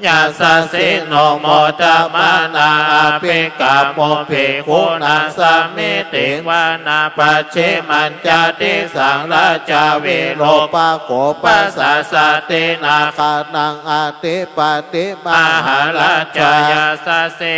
ยะสัสสิโน โมทะมะนะ อะภิกขะโม ภิกขุนัง สะมิติง วะนะ ปัจฉิมัญจะ ดิสัง ราชา วิรูปะโข ปัสสะสัตถิ นาคานัง อธิปติ มหาราชา ยะสัสสิ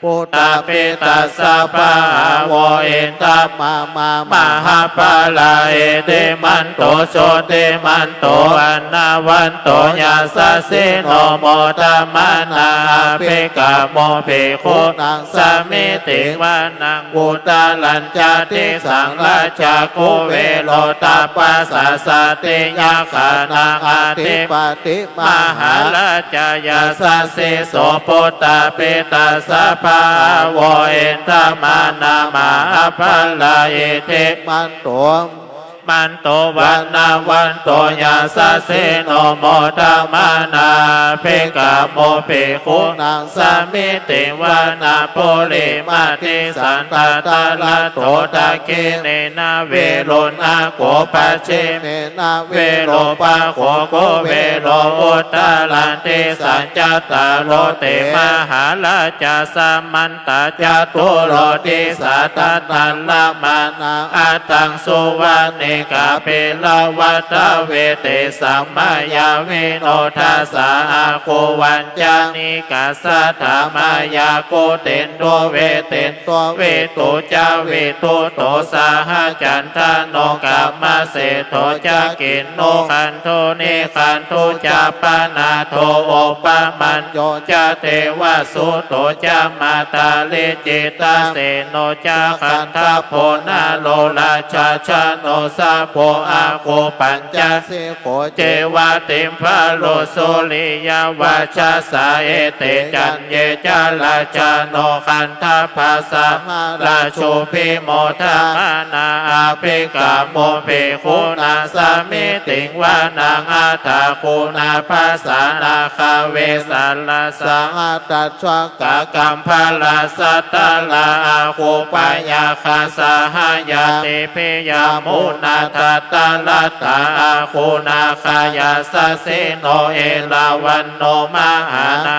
ปุตตะปิตัสสะ ปะหาโว อินทะมะนะ มหาปะลา อิทธิมันโต จุติมันโต วัณณะวันโต ยะสัสสิโน โมทะมะนะ อะภิกขะโม ภิกขุนัง สะมิติง วะนะ อุตตะรัญจะ ดิสัง ราชา คุเวโรตะ ปัสสะสัตถิยักขานัง อธิปติ มหาราชา ยะสัสสิ โส ปุตตะปิตัสสะ ปะหาโว อินทะมะนะ มหาปะลา อิทธิมันโต มันโต วัณณะวันโต ยะสัสสิโน โมทะมะนะ อะภิกขะโม ภิกขุนัง สะมิติง วะนะ ปุริมะ ดิสัง ทัตตะรัตโถ ทักขิเณนะ วิรุณโห ปัจฉิเมนะ วิรูปะโข คุเวโร อุตตะรัง ดิสัง จัตตาโร เต มหาราชา สะมันตะ จะตุโร ดิสา ทัตตะรัง มะนะ อัตถัง สุวัณณิกา ปิลวัตถะ เว เตสัง มายาวิโน ทัสสะ อาคู วัญจะ ณิกา สัตถะ มายา กุเตนโด เวเตนโด วิทู จะ วิทูโต สหจันทะโน กรรมเสโท จะ กินโน ขันโท นิขันโท จะ ปนาโท โอปะมัญโญ จะ เตวะสุโต จะ มาตาลี จิตตะเสโน จะ กันทะโพ นาโล ราชา ชโน สะโพ อาคู ปัญจสิ โข เจวะ ติมพะโล สุริยะวัชชะสา เอเต จันเย จะ ราชาโน ขันธปภา สหราชู พิโมทะมะนะ อะภิกขะโม ภิกขุนัง สะมิติง วะนัง อัฏฐะ กุณาภาสา นาคา เวสสะละ สหัสสะ กังกะ กัมภะละ สัตตะละ อาคู ปะยาคา สหญาติ ปิยะมุนา ทัตตะรัตตา อาคู นาคา ยะสัสสิโน เอราวัณโณ มหานา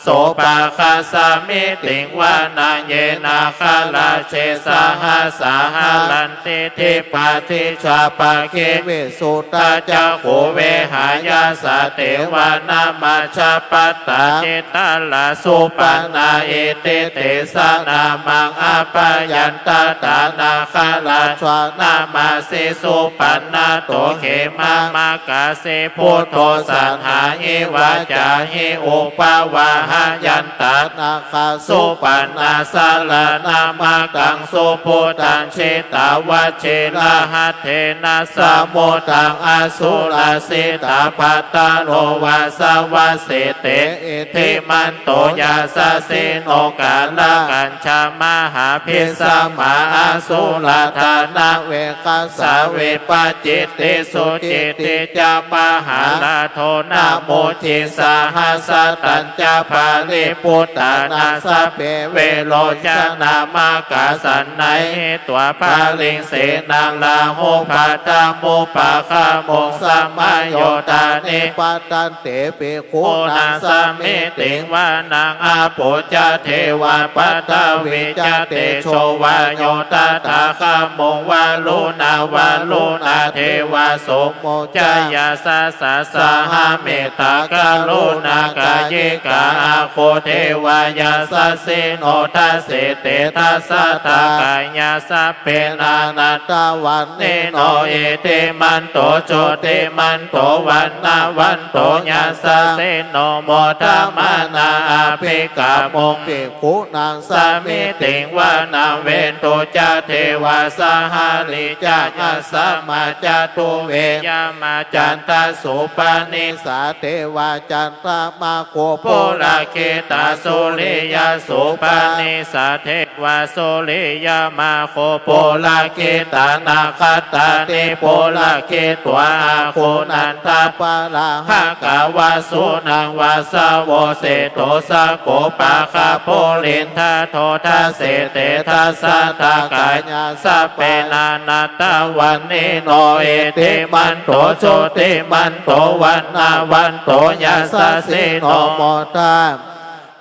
โส ปาคะ สะมิติง วะนัง เย นาคะราเช สะหัสสา หะรันติ ทิปาทิชา ปะคิวิสุทธะ จักขุ เวหายัสสะ เตวะ นะ มัชฌะปัตตา จิตตะละ สุปะนนา อิติ เตสะ นามัง อะปะยันตะ ตา นาคะราชา นะมาสิ สุปะนนะโต เขมะมะกาสิ พุทโธ สัณหาหิ วาจาหิ อุปะวาหะยันตะ นาคา สุปะนนา สะระณะมะกัง สุพุทธัง จิตตะวะ จิระหัตเถนะ สะมุทัง อะสุระสิตา ภัททะโร วาสะวะสิเต อิทธิมันโต ยะสัสสิโน กาละกัญชะ มหาภิสสะมา อะสุระทานะ เวฆะสา วิปะจิตติ สุจิตติจะ มหาลาโถ นะมุจิ สะหัสสะตัญจะ ปาริปุตตะนา สัพเพ เวโรจนะมะกา สันนะหิ ตวา ปะริงเสนะ ราหุ พัทธะมุปะคะมุง สะมะโยธานิ ปะตันติ ภิกขุนัง สะมิติง วะนัง อะปุจจะ เทวา ปัทวีจะ เตโช วาโย ตถาคะมุง วะรุณา วะรุณาเทวา โสโม จะ ยะสัสสะ สหะ เมตตากรุณากายิกา อาโค เทวา ยาสัสสิโน ทัสเส เต ทัสสะ ทะกายา สัพเพ นานัตถวัน นิโน อิติมันโต จุติมันโต วัณณวันโต ยาสัสสิโน โมทะมานา อะภิกขามุง ภิกขุนัง สะมิติง วะนะเวทุจะ เทวา สะหะริจะ ยัสสะมา จัตุเว ยะมา จันทะสุปะนิสสา เทวา จันทะมา โค ปุรคิตา สุริยะสุปะนิสสา เทวา สุริยะมา โค ปุรคิตา นักขัตตานิ ปุรคิตวา อาคูนันทะ ปะระหะกะ วะสุนัง วาสะโว เสโถ สะโก ปะคะ ปุรินทะโท ทัสเส เต ทัสสะ ทะกายา สัพเพ นานัตถวัน นิโน อิติมันโต จุติมันโต วัณณวันโต ยาสัสสิโน โมทะ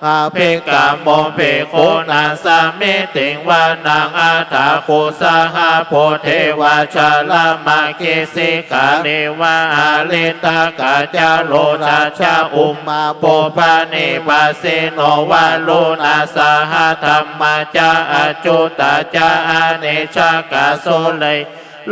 อะภิกขามุง ภิกขุนัง สะมิติง วะนะ อัฏฐา กุสะหะ โพ เทวา ชะละมะ คิสิขาริวะ หะริตะกะ จะโร รัจจะ อุมมา ปุพพะนิวาสิโน วะรุณา สะหะธัมมา จะ อัจจุตา จะ อะเนกะ สุเร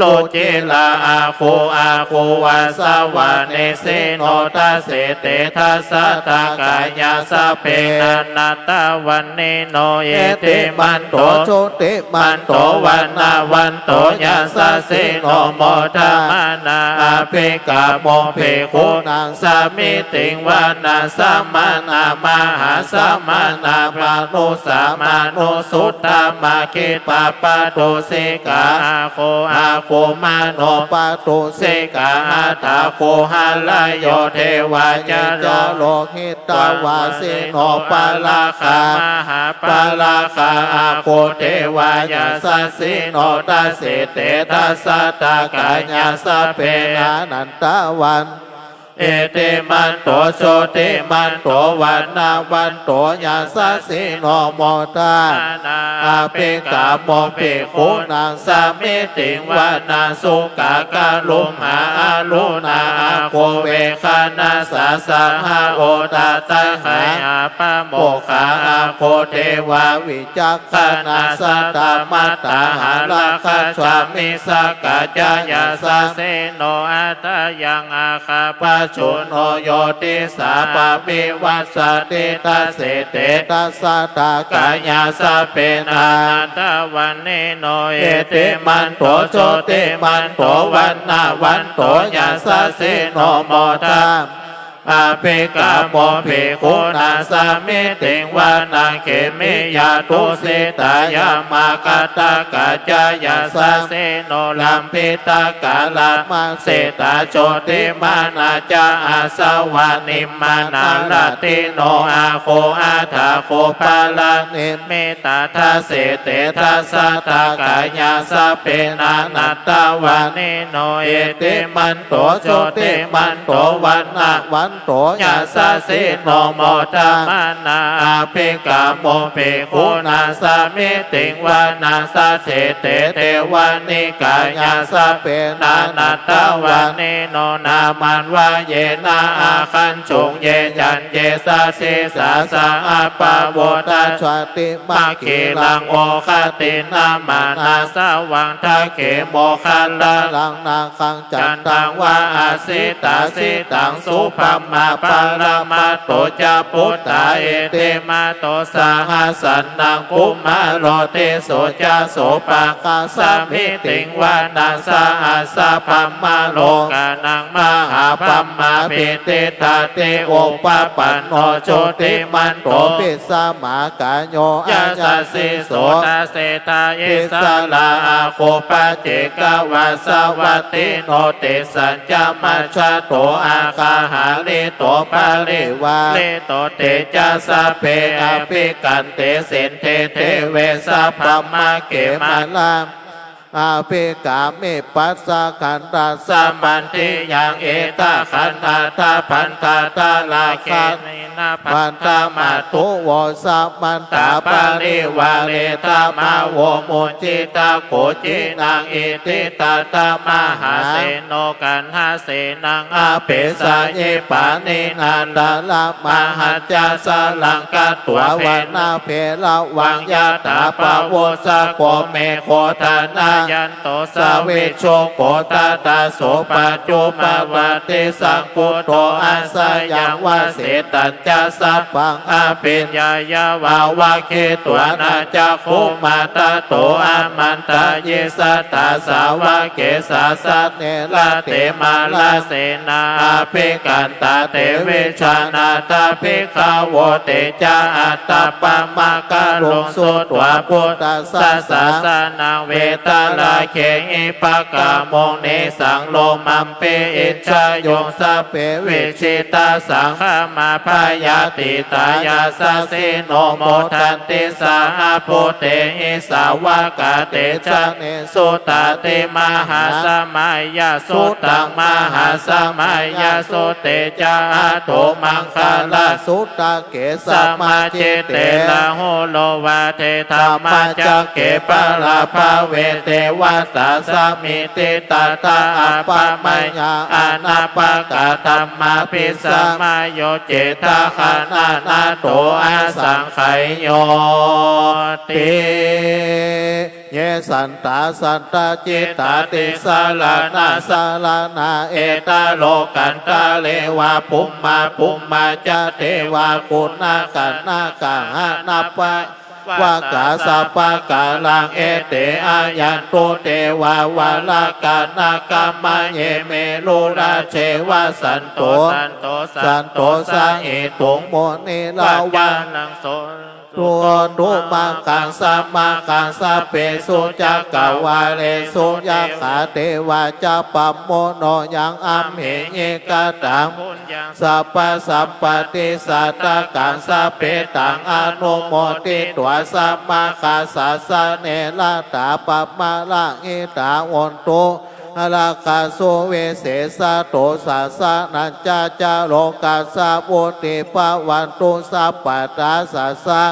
รุจิรา อาคู อาคู วาสะวะ เนสสิโน ทัสเส เต ทัสสะ ทะกายา สัพเพ นานัตถวัน นิโน อิติมันโต จุติมันโต วัณณวันโต ยาสัสสิโน โมทะมานา อะภิกขามุง ภิกขุนัง สะมิติง วะนะ สะมะนะ มหาสะมะนะ มานุสสะ มานุสสุตตะ มะคคิปะ ปะตูสิกา อาคู อาคู มโน ปะตูสิกา อัฏฐา คูหะระโย เทวา ยะ จะโรหิ ตวาสิโน ปะราคา มหาปะราคา อาคู เทวา ยาสัสสิโน ทัสเส เต ทัสสะ ทะกายา สัพเพ นานัตถวัน อิติมันโต จุติมันโต วัณณวันโต ยาสัสสิโน โมทะมานา อะภิกขามุง ภิกขุนัง สะมิติง วะนะ สุขะ กะรุมหา อรุณา อาคู เวขะนะสา สะหะ โอตะทะ ไขหา ปะโมกขา อาคู เทวา วิจักขะนะ สัตตะ มัตตาหาระ คัจฉามิ สักกะจะ ยาสัสสิโน อัตถะยัง อาคา ปัจจุโน โยติสา ปะมิวัสสะติ ทัสเส เต ทัสสะ ทะกายา สัพเพ นานัตถวัน นิโน อิติมันโต จุติมันโต วัณณวันโต ยาสัสสิโน โมทะมานา อะภิกขามุง ภิกขุนัง สะมิติง วะนะ เขมิยา ทุสิตายา มาคัตถะกะจะ ยาสัสสิโน ลัมบิตะกะละมะ สิตา จุติมานา จะ อาสวะ นิมมานา รัตถิโน อาคู อัฏฐา คูปะระ นิมมิตา ทัสเส เต ทัสสะ ทะกายา สัพเพ นานัตถวัน นิโน อิติมันโต จุติมันโต วัณณวันโต ยาสัสสิโน โมทะมานา อะภิกขามุง ภิกขุนัง สะมิติง วะนะ ทัสเส เต เทวะนิกายา สัพเพ นานัตถวัน นิโน นามันวะเยนะ อาคัญจุง เย ยัญเย สะ สิสา สะ อัปปะโวทะ ชาติ มัคคิลัง โอคตินะมานะ สะวัง ทักเข โมคัลลาลัง นาคัง จันทังวา อะสิตาสิตัง สุพะมา ปะระมะโต จะ ปุตตา อิติมาโต สะหัสสันนัง กุมารโต ติโส จะ โส ปะคะ สะมิติง วะนะ สะหัสสะพะมะ โลกานัง มหาพะมา ปิฏฐิฏฐาติ อุปะปันโน จุติมันโต ปิสมากาโย ยาสัสสิโส ทัสเส ทะ อิสสะระ อาคู ปะเจกวาสะวัตถิโน ติสสัจจะ มัจจะโต อาคาหาริโต ปะริวาริโต เตจะสะ เป อะภิกขันติ สินทิ เทเว สะพะมะ เขมารัง อะภิกขามิ ปัสสะคันธะ สะมันทิยัง อิทธะคันธะ ทะพันธะ ทะราเค นะ พันธะมัตถุ โว สะมันตะ ปะริวาเร ทะ มะ โว มุญญิตะ โข จิ นัง อิ ติ ตัตถะ มหาเสโน กัณหะเสนัง อเปสายิ ปาณินา ตะระ มหัจจะ สะรัง กัตถวา วะนะ เภระวัง ยะถา ปะ วุสสะ โก เม โข ธะ นะ ยัน โต สะวิชชุ โก ตะ ถา โส ปัจจุปปาติ สัง คุโธ อาสยัง วะสิตัญ จะ สัพพัง อะภิญญายะ วา วัคคิตวา นะ จักขุมา ทัตโต อะมันตายิ สัตถา สาวะเก สาสะเน ระเต มาระเสนา อะภิกัตตา เต วิชานาถา ภิกขะโว เต จะ อัตตะปะมะกะรุง สุตวา พุทธัสสะ สาสะนัง เวทะระเคหิ ปะกะมุง เนสัง โลมัมปิ อิจฉายุง สะ เป วิจิตา สังฆะ มา พะยา ติตา ยาสะสิโน โมทันติ สะหะ ภูเตหิ สาวะกา เต จะ เน สุตาติ มหาสมายะ สุตัง มหาสมายะ สุเต จะ อะโถ มังคะละ สุตะ เก สะ มะ จิเต ระโห โรวาเท ธรรมะ จักเข ปะระ ภะเว เต วะตา สะ มิติ ตัตถะ อะปะมะยา อะนะปะกะ ธัมมาภิ สะ มะโย เจ ทะ คะ นะ นะโถ อะสังไขโย ติ เย สันตา สันตะจิตตา ติสะระณะ สะระณา เอตะโลกันตะเร วะ ภุมมะ ภุมมา จะ เต วะ ปุณณะ กัณณะ กะหะ นะปะ วะกา สะ ปะกาลัง เอ เต อายันตุ เต วะ วะระ กัณณะ กะมะ เย เม รุรา เช วะ สันโต สันโต สะหิตุง มุนิระ วะ จารัง โส ตุ โหตุ มะกัง สะ มะกัง สะ เป สุ จักกะวาเล สุ ยักขา เต วะ จะ ปะ มุโน ยัง อัมเหหิ กะตัง ปุญ ยัง สะ ปะ สัมปะติ สาธะกัง สะ เป ตัง อะนุโมทิ ตวา สะ มะคะ สาสะเน ระตา ปะ มะระหิตา โหนตุ อะระกะสุ วิเสสะตุ สาสะนัญจะ จะ โลกัสสะ วุติ ภะวันตุ สัพพะทา สาสะ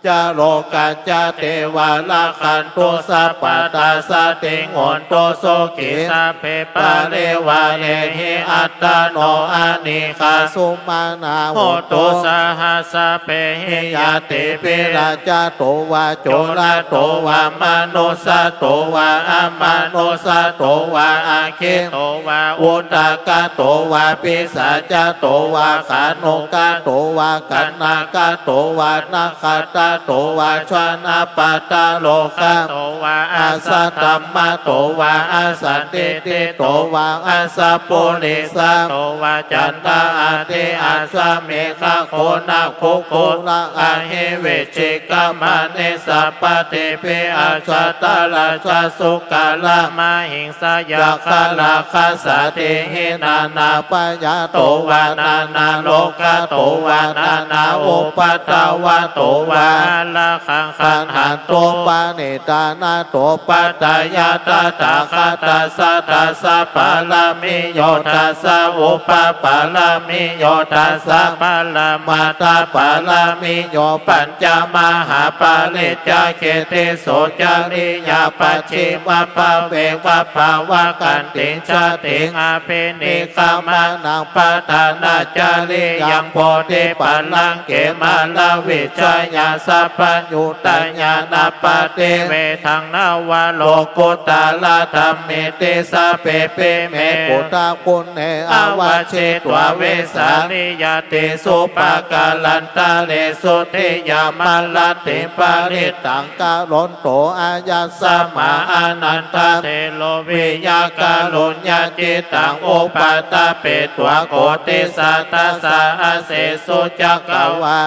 จะ โลกัญจะ เต วะ รักขันตุ สัพพะทา สะ ติง โหนตุ สุขี สะ เป ปะริวาเรหิ อัตตะโน อะเนกา สุมานา โหนตุ สะหัสสะ เปหิ ญาติปิ รัจจะ โต วะ จุละ โต วะ มะนุสสะ โต วะ อะมะนุสสะ โต วะ อะคิ โต วะ อุทะกะ โต วะ ปิสาจะ โต วะ ขานุกะ โต วะ กัณณะกะ โต วะ นะขัตตะ โต วะ ชนะปะทะโลกะ โต วะ อะสัตถัมมะ โต วะ อะสันทิฏฐิ โต วะ อะสัปปุริสะ โต วะ จันทะ อะทิ อัสสะ เมฆะ โขนะ คุกคุระ อะหิ วิจิกะ มะหิสะ ปะทิบบิ อะสัตตะ ราชะ สุกะระ มะหิง สะ ยักขะ ราคะ สะ เตหิ นานาพยา โต วะ นานาโรคะ โต วะ นานาอุปัทวะ โต วะ อะระหัง ขันหันตุ ปะนิทานะ โต ปัตตะยะ ตถาคะตัสสะ ทัสสะ ปะระมิโย ทัสสะ อุปปะระมิโย ทัสสะ ปะระมัตถะ ปะระมิโย ปัญ จะ มหาปะริจจา เก ติ สุ จริยา ปัจฉิมะ ภะเว วัพพะวะ กันติง ชะติง อะภินิกขะมะนัง ปะทานะ จริยัง โพธิปัลลังเก มาลวิชยา สัพพัญญูตญาณปาทิเวทัง นวะโลกุตตะระธัมมิติ สะ เป ปิเม ปุทธะ กุณเณ อะวัชชิตวา เวสาลียะ ติสุปะกะรันตะเรสุ ติยะมะระติง ปะริตตัง กะรันโต อะยัสมะ อานันทะเถโร วิยะกะรุญญะจิตตัง อุปะทะเปตวะ โกติสัตถะสะหะสเสสุ จักกะวา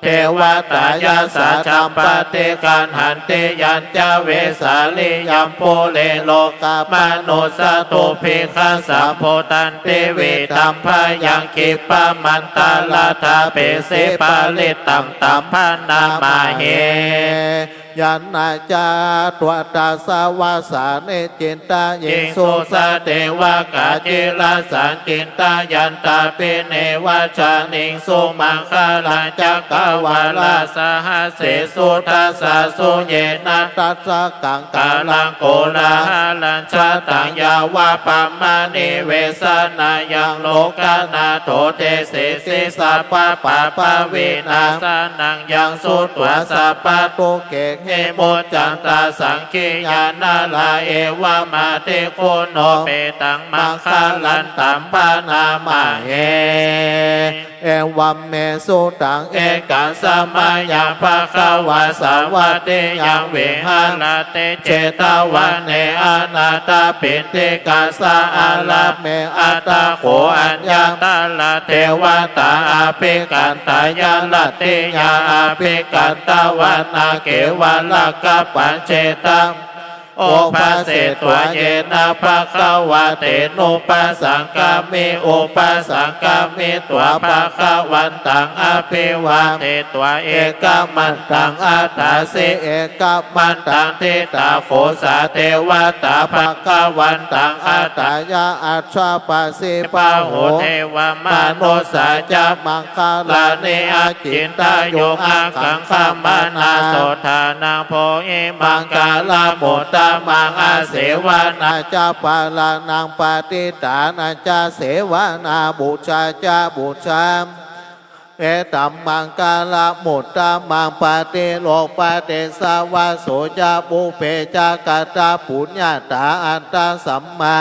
เทวะตายะ สัจจัมปะติกัณหันติ ยัญจะเวสาลียัง ปุเรโรกะมะนุสสะ ดูรหิคัสสะ โพธันติ วิธัมภะยัง ขิปปะมันตะระทะเปสิ ปะริตตัง ตัมภะนะมะเฮ Yannā ca dvādasavassāni cintayiṃsu sadevakā, cirasañcittayantāpi neva jāniṃsu maṅgalañca. Katvāna sahassesū dasasu yena, dasahassakaṃ galaṃ koḷāhalaṃ, jataṃ yāva brahmanivesanāyaṃ, lokānato deseti sabbapāpavināsanaṃ. Yaṃ sutvā sabbadukkhehi muccantasaṅkhiyaṃ, naro evamādiguṇo, mettaṃ maṅgalantaṃ paṇamāhe. Evaṃ me sutaṃ. Ekaṃ samayaṃ bhagavā sāvatthiyaṃ viharati jetavane anāthapiṇḍikassa ārāme. Atha kho aññatra devatā abhikkantā, ca rattiyā abhikkantvā, nāgeva rakkhabbaṃ jeta ubhāsetvā. Yena bhagavā tenupasaṅkami, upasaṅkamitvā bhagavantaṃ abhivādetvā ekamantaṃ aṭṭhāsi. Ekamantaṃ ṭhitā kho sā devatā bhagavantaṃ aṭṭheyya āgatampi. Bahū devā manussā ca maṅgalāni acintayuṃ ākaṅkhamānā, sotthānaṃ brūhi maṅgalamuttamaṃ. Asevanā ca bālānaṃ, paṇḍitānañca sevanā, pūjā ca pūjā etammaṅgalamuttamaṃ. Paṭirūpadesavāso ca pubbe ca katapuññatā attasammā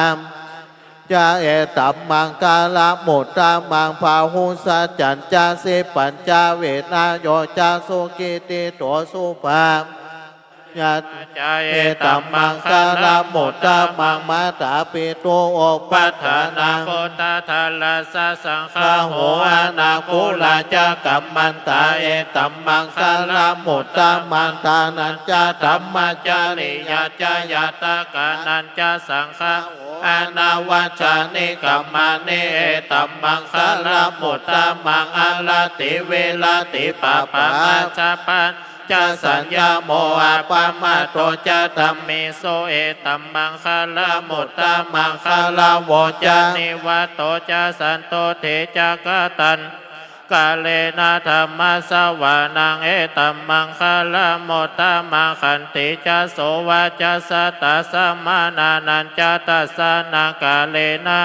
ca etammaṅgalamuttamaṃ. Bāhusaccañca sippañca vinayo ca susikkhito subhāsitā ca etammaṅgalamuttamaṃ. Mātāpituupaṭṭhānaṃ puttadārassa saṅgaho, anākulā ca kammantā etammaṅgalamuttamaṃ. Dānañca dhammacariyā ca ñātakānañca saṅgaho, anavajjāni kammāni etammaṅgalamuttamaṃ. Āratī viratī pāpā majjapānā ca saññamo, appamādo ca dhammesu etammaṅgalamuttamaṃ. Gāravo ca nivāto ca santuṭṭhī ca kataññutā kālena dhammassavanaṃ etammaṅgalamuttamaṃ. Khantī ca sovacassatā samaṇānañca dassanaṃ kālena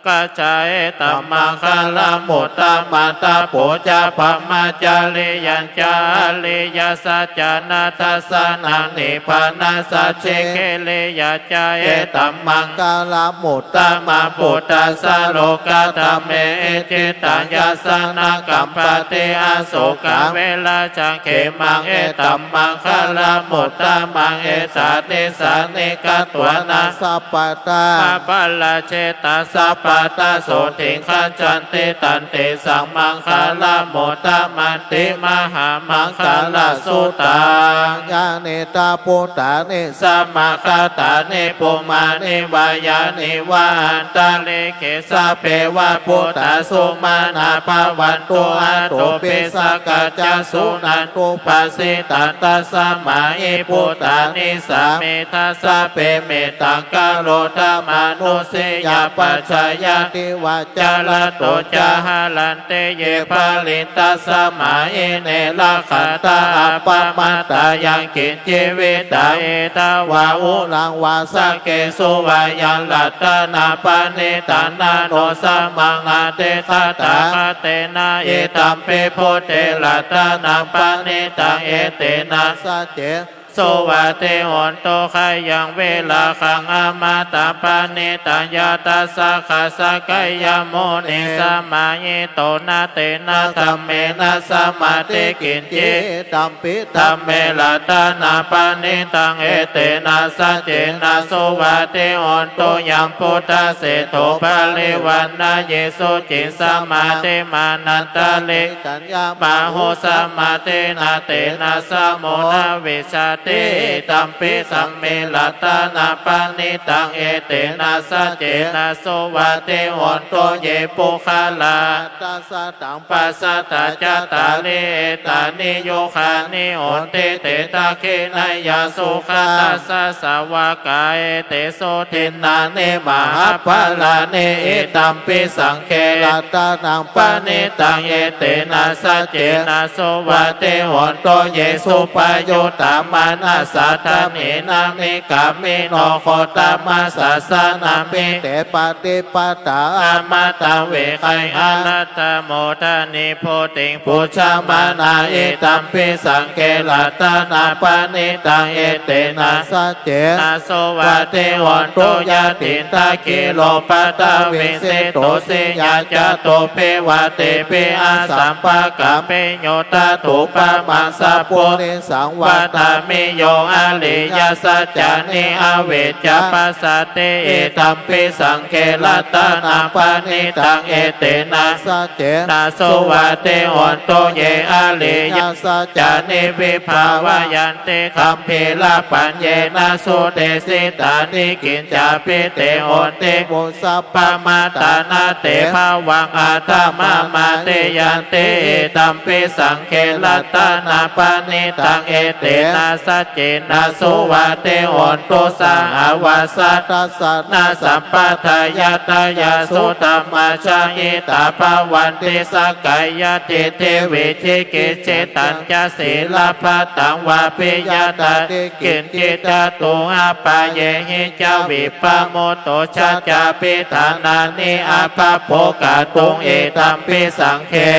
dhammasākacchā etammaṅgalamuttamaṃ. Tapo ca brahmacariyañca ariyasaccāna dassanaṃ nibbānasacchikiriyā ca etammaṅgalamuttamaṃ. Phuṭṭhassa lokadhammehi cittaṃ yassa na kampati asokaṃ virajaṃ khemaṃ etammaṅgalamuttamaṃ. Etādisāni katvāna sabbatthā aparājitā sabbattha sotthiṃ gacchanti tantesaṃ maṅgalamuttamanti. Mahāmaṅgalasuttaṃ. Yānīdha bhūtāni samāgatāni bhummāni vā yāni va antalikkhe sabbeva bhūtā sumanā bhavantu athopi sakkacca suṇantu bhāsitaṃ. Tasmā hi bhūtā nisāmetha sabbe mettaṃ karotha mānusiyā pajāya divā ca ratto ca haranti ye baliṃ tasmā hi ne rakkhatha appamattā. Yaṅkiñci vittaṃ idha vā huraṃ vā saggesu vā yaṃ ratanaṃ paṇītaṃ na no samaṃ atthi tathāgatena idampi buddhe ratanaṃ paṇītaṃ etena saccena suvatthi hotu. Khayaṃ virāgaṃ amataṃ paṇītaṃ yadajjhagā sakyamunī samāhito na tena dhammena samatthi kiñci idampi dhamme ratanaṃ paṇītaṃ etena saccena suvatthi hotu. Yambuddhaseṭṭho parivaṇṇayī suciṃ samādhimānantarikaññamāhu samādhinā tena samo na vijjati Idampi samme ratanaṃ paṇītaṃ, etena saccena suvatthi hontu. Ye puggalā aṭṭha sataṃ pasatthā, cattāri etāni yugāni honti, te dakkhiṇeyyā sugatassa sāvakā, etesu dinnāni mahapphalāni. Idampi saṅghe ratanaṃ paṇītaṃ, etena saccena suvatthi hontu. Ye suppayuttā manasā daḷhena, nikkāmino gotamasāsanamhi, te pattipattā amataṃ vigayha, laddhā mudhā nibbutiṃ bhuñjamānā. Idampi saṅghe ratanaṃ paṇītaṃ, etena saccena suvatthi hontu. Yathindakhīlo paṭhaviṃ sito, siyā catubbhi vātebhi asampakampiyo, tathūpamaṃ sappurisaṃ vadāmi, yo ariyasaccāni avecca passati. Idampi saṅghe ratanaṃ paṇītaṃ, etena saccena suvatthi hontu. Ye ariyasaccāni vibhāvayanti, gambhīrapaññena sudesitāni, kiñcāpi te honti mu sabbamattā, na te bhavaṃ aṭṭhamamādiyanti. Idampi saṅghe ratanaṃ paṇītaṃ, etena saccena suvatthi hontu. Sahāvassa dassanasampadāya, tayassu dhammā jahitā bhavanti, sakkāyadiṭṭhi vicikicchitañca, sīlabbataṃ vāpi yadatthi kiñci, catūhapāyehi ca vippamutto, chañcāpi dānāni abhabbo kātuṃ. Idampi saṅghe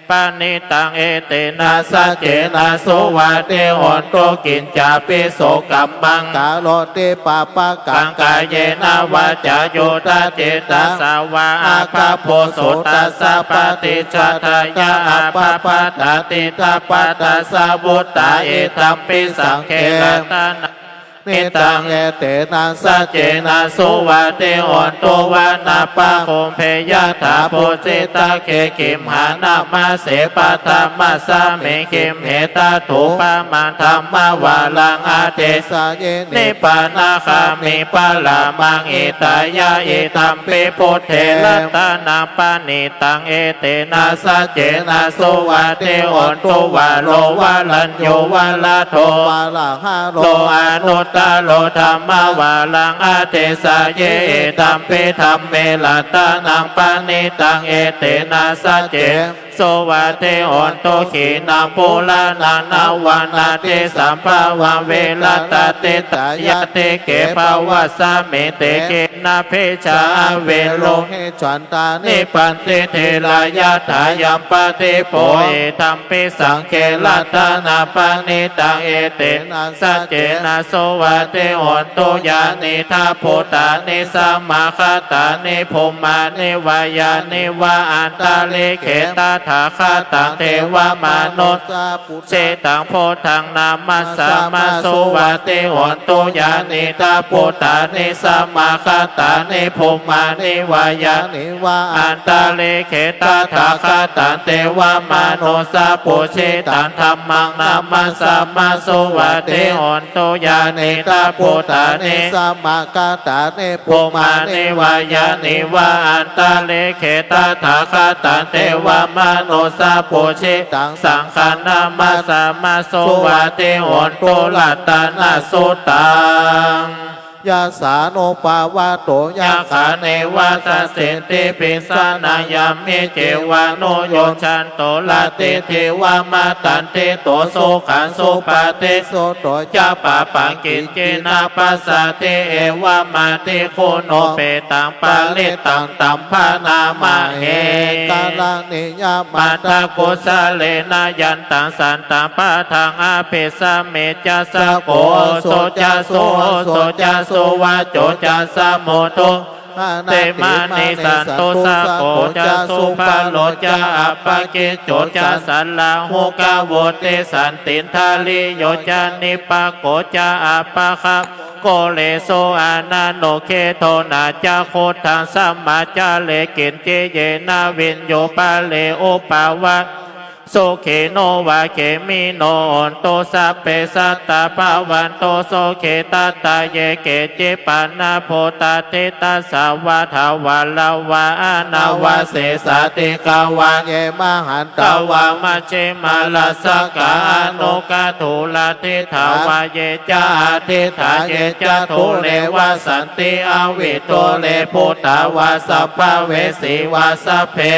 paṇītaṃ, etena saccena suvatthi hontu. Kiñcāpi so kammaṃ karoti pāpakaṃ, kāyena vācāyuda cetasā vā, abhabbo so tassa paṭicchadāya, abhabbatā diṭṭhapadassa vuttā. Idampi saṅghe ratanaṃ paṇītaṃ, etena saccena suvatthi hontu. Vanappagumbe yathā phussitagge, gimhānamāse paṭhamasmiṃ gimhe, tathūpamaṃ dhammavaraṃ adesayi, nibbānagāmiṃ paramaṃ hitāya. Idampi buddhe ratanaṃ paṇītaṃ, etena saccena suvatthi hontu. Varo varaññū varado varāharo, anuttaro dhammavaraṃ adesayi. Idampi dhamme ratanaṃ paṇītaṃ, etena saccena suvatthi hontu. Khīṇaṃ purāṇaṃ navaṃ natthi sambhavaṃ, virattacittāyatike bhavasmiṃ, te khīṇabījā avirūḷhichandā, nibbanti dhīrā yathāyampadīpo. Idampi saṅghe ratanaṃ paṇītaṃ, etena saccena suvatthi hontu. Yānīdha bhūtāni samāgatāni, bhummāni vā yāni va antalikkhe, tathāgataṃ devamanussapūjitaṃ, buddhaṃ namassāma suvatthi hontu. Yānīdha bhūtāni samāgatāni, bhummāni vā yāni va antalikkhe, tathāgataṃ devamanussapūjitaṃ, dhammaṃ namassāma suvatthi hontu. Yānīdha bhūtāni samāgatāni, bhummāni vā yāni va antalikkhe, tathāgataṃ devamanussapūjitaṃ, saṅghaṃ namassāma suvatthi hontu. Ratanasuttaṃ. Yassānubhāvato yakkhā, neva dassenti pisānaṃ; yamhi cevānuyuñjanto, rattiṃ dīvā matandito, sukhaṃ supati, sutto ca pāpaṃ kiñci na passati. Evamādiguṇūpetaṃ parittaṃ, taṃ bhaṇāma he. Karaṇīyamatthakusalena, yantaṃ santaṃ padaṃ abhisamecca, sakko ujū ca suhujū ca, suvaco cassa mudu anatimānī. Santussako ca subharo ca, appakicco ca sallahukavutti, santindriyo ca nipako ca, appagabbho kulesu ananugiddho. Na ca khuddaṃ samācare kiñci, yena viññū pare upavadeyyuṃ; สุขิโนวะเขมิโน hontu sabbe sattā bhavantu sukhitattā. Ye keci pāṇabhūtatthi tasā vā thāvarā vā anavasesā, dīghā vā ye mahantā vā majjhimā rassakā aṇukathūlā, diṭṭhā vā ye ca adiṭṭhā ye ca dūre vasanti avidūre, bhūtā vā sambhavesī vā sabbe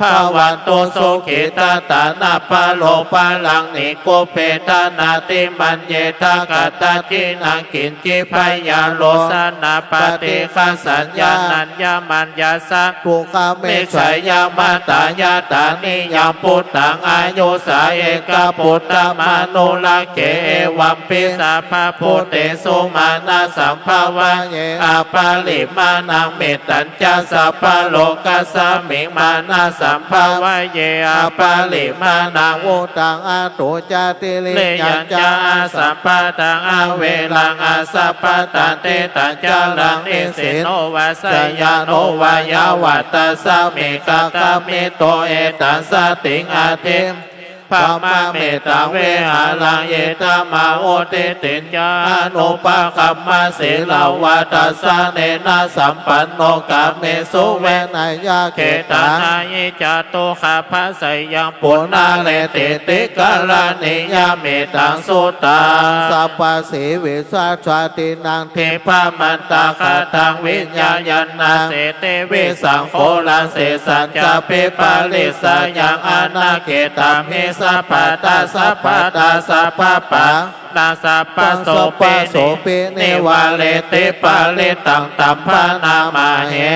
bhavantu sukhitattā. Na paro paraṃ nikubbetha nātimaññetha katthaci naṃ kiñci, byārosanā paṭighasaññā nāññamaññassa dukkhamiccheyya. Mātā yathā niyaṃ puttaṃ āyusā ekaputtamanurakkhe, evampi sabbabhūtesu mānasambhāvaye aparimāṇaṃ. Mettañca sabbalokasmiṃ mānasambhāvaye aparimāṇaṃ, uddhaṃ adho ca tiriyañca asambādhaṃ averaṃ asapattaṃ. Tiṭṭhañcaraṃ nisinno vā sayāno vā yāvatassa vigatamiddho, etaṃ satiṃ adhigameyya mettaṃ vihāraṃ idhamāhu. Diṭṭhiñca anupagamma sīlavā dassanena sampanno, kāmesu vineyya gedhaṃ na hi jātu gabbhaseyyaṃ punaretīti. Karaṇīyam mettaṃ suttaṃ sabbaṃ sīvissa jātinaṃ dibbamantagāthaṃ viññāya nāseti visaṃ ghoraṃ. Sesañca viparisayaṃ anaggindāmi sabbadā sabbadā sabbapāṇaṃ sabbasopi nivāreti parittaṃ taṃ bhaṇāma he.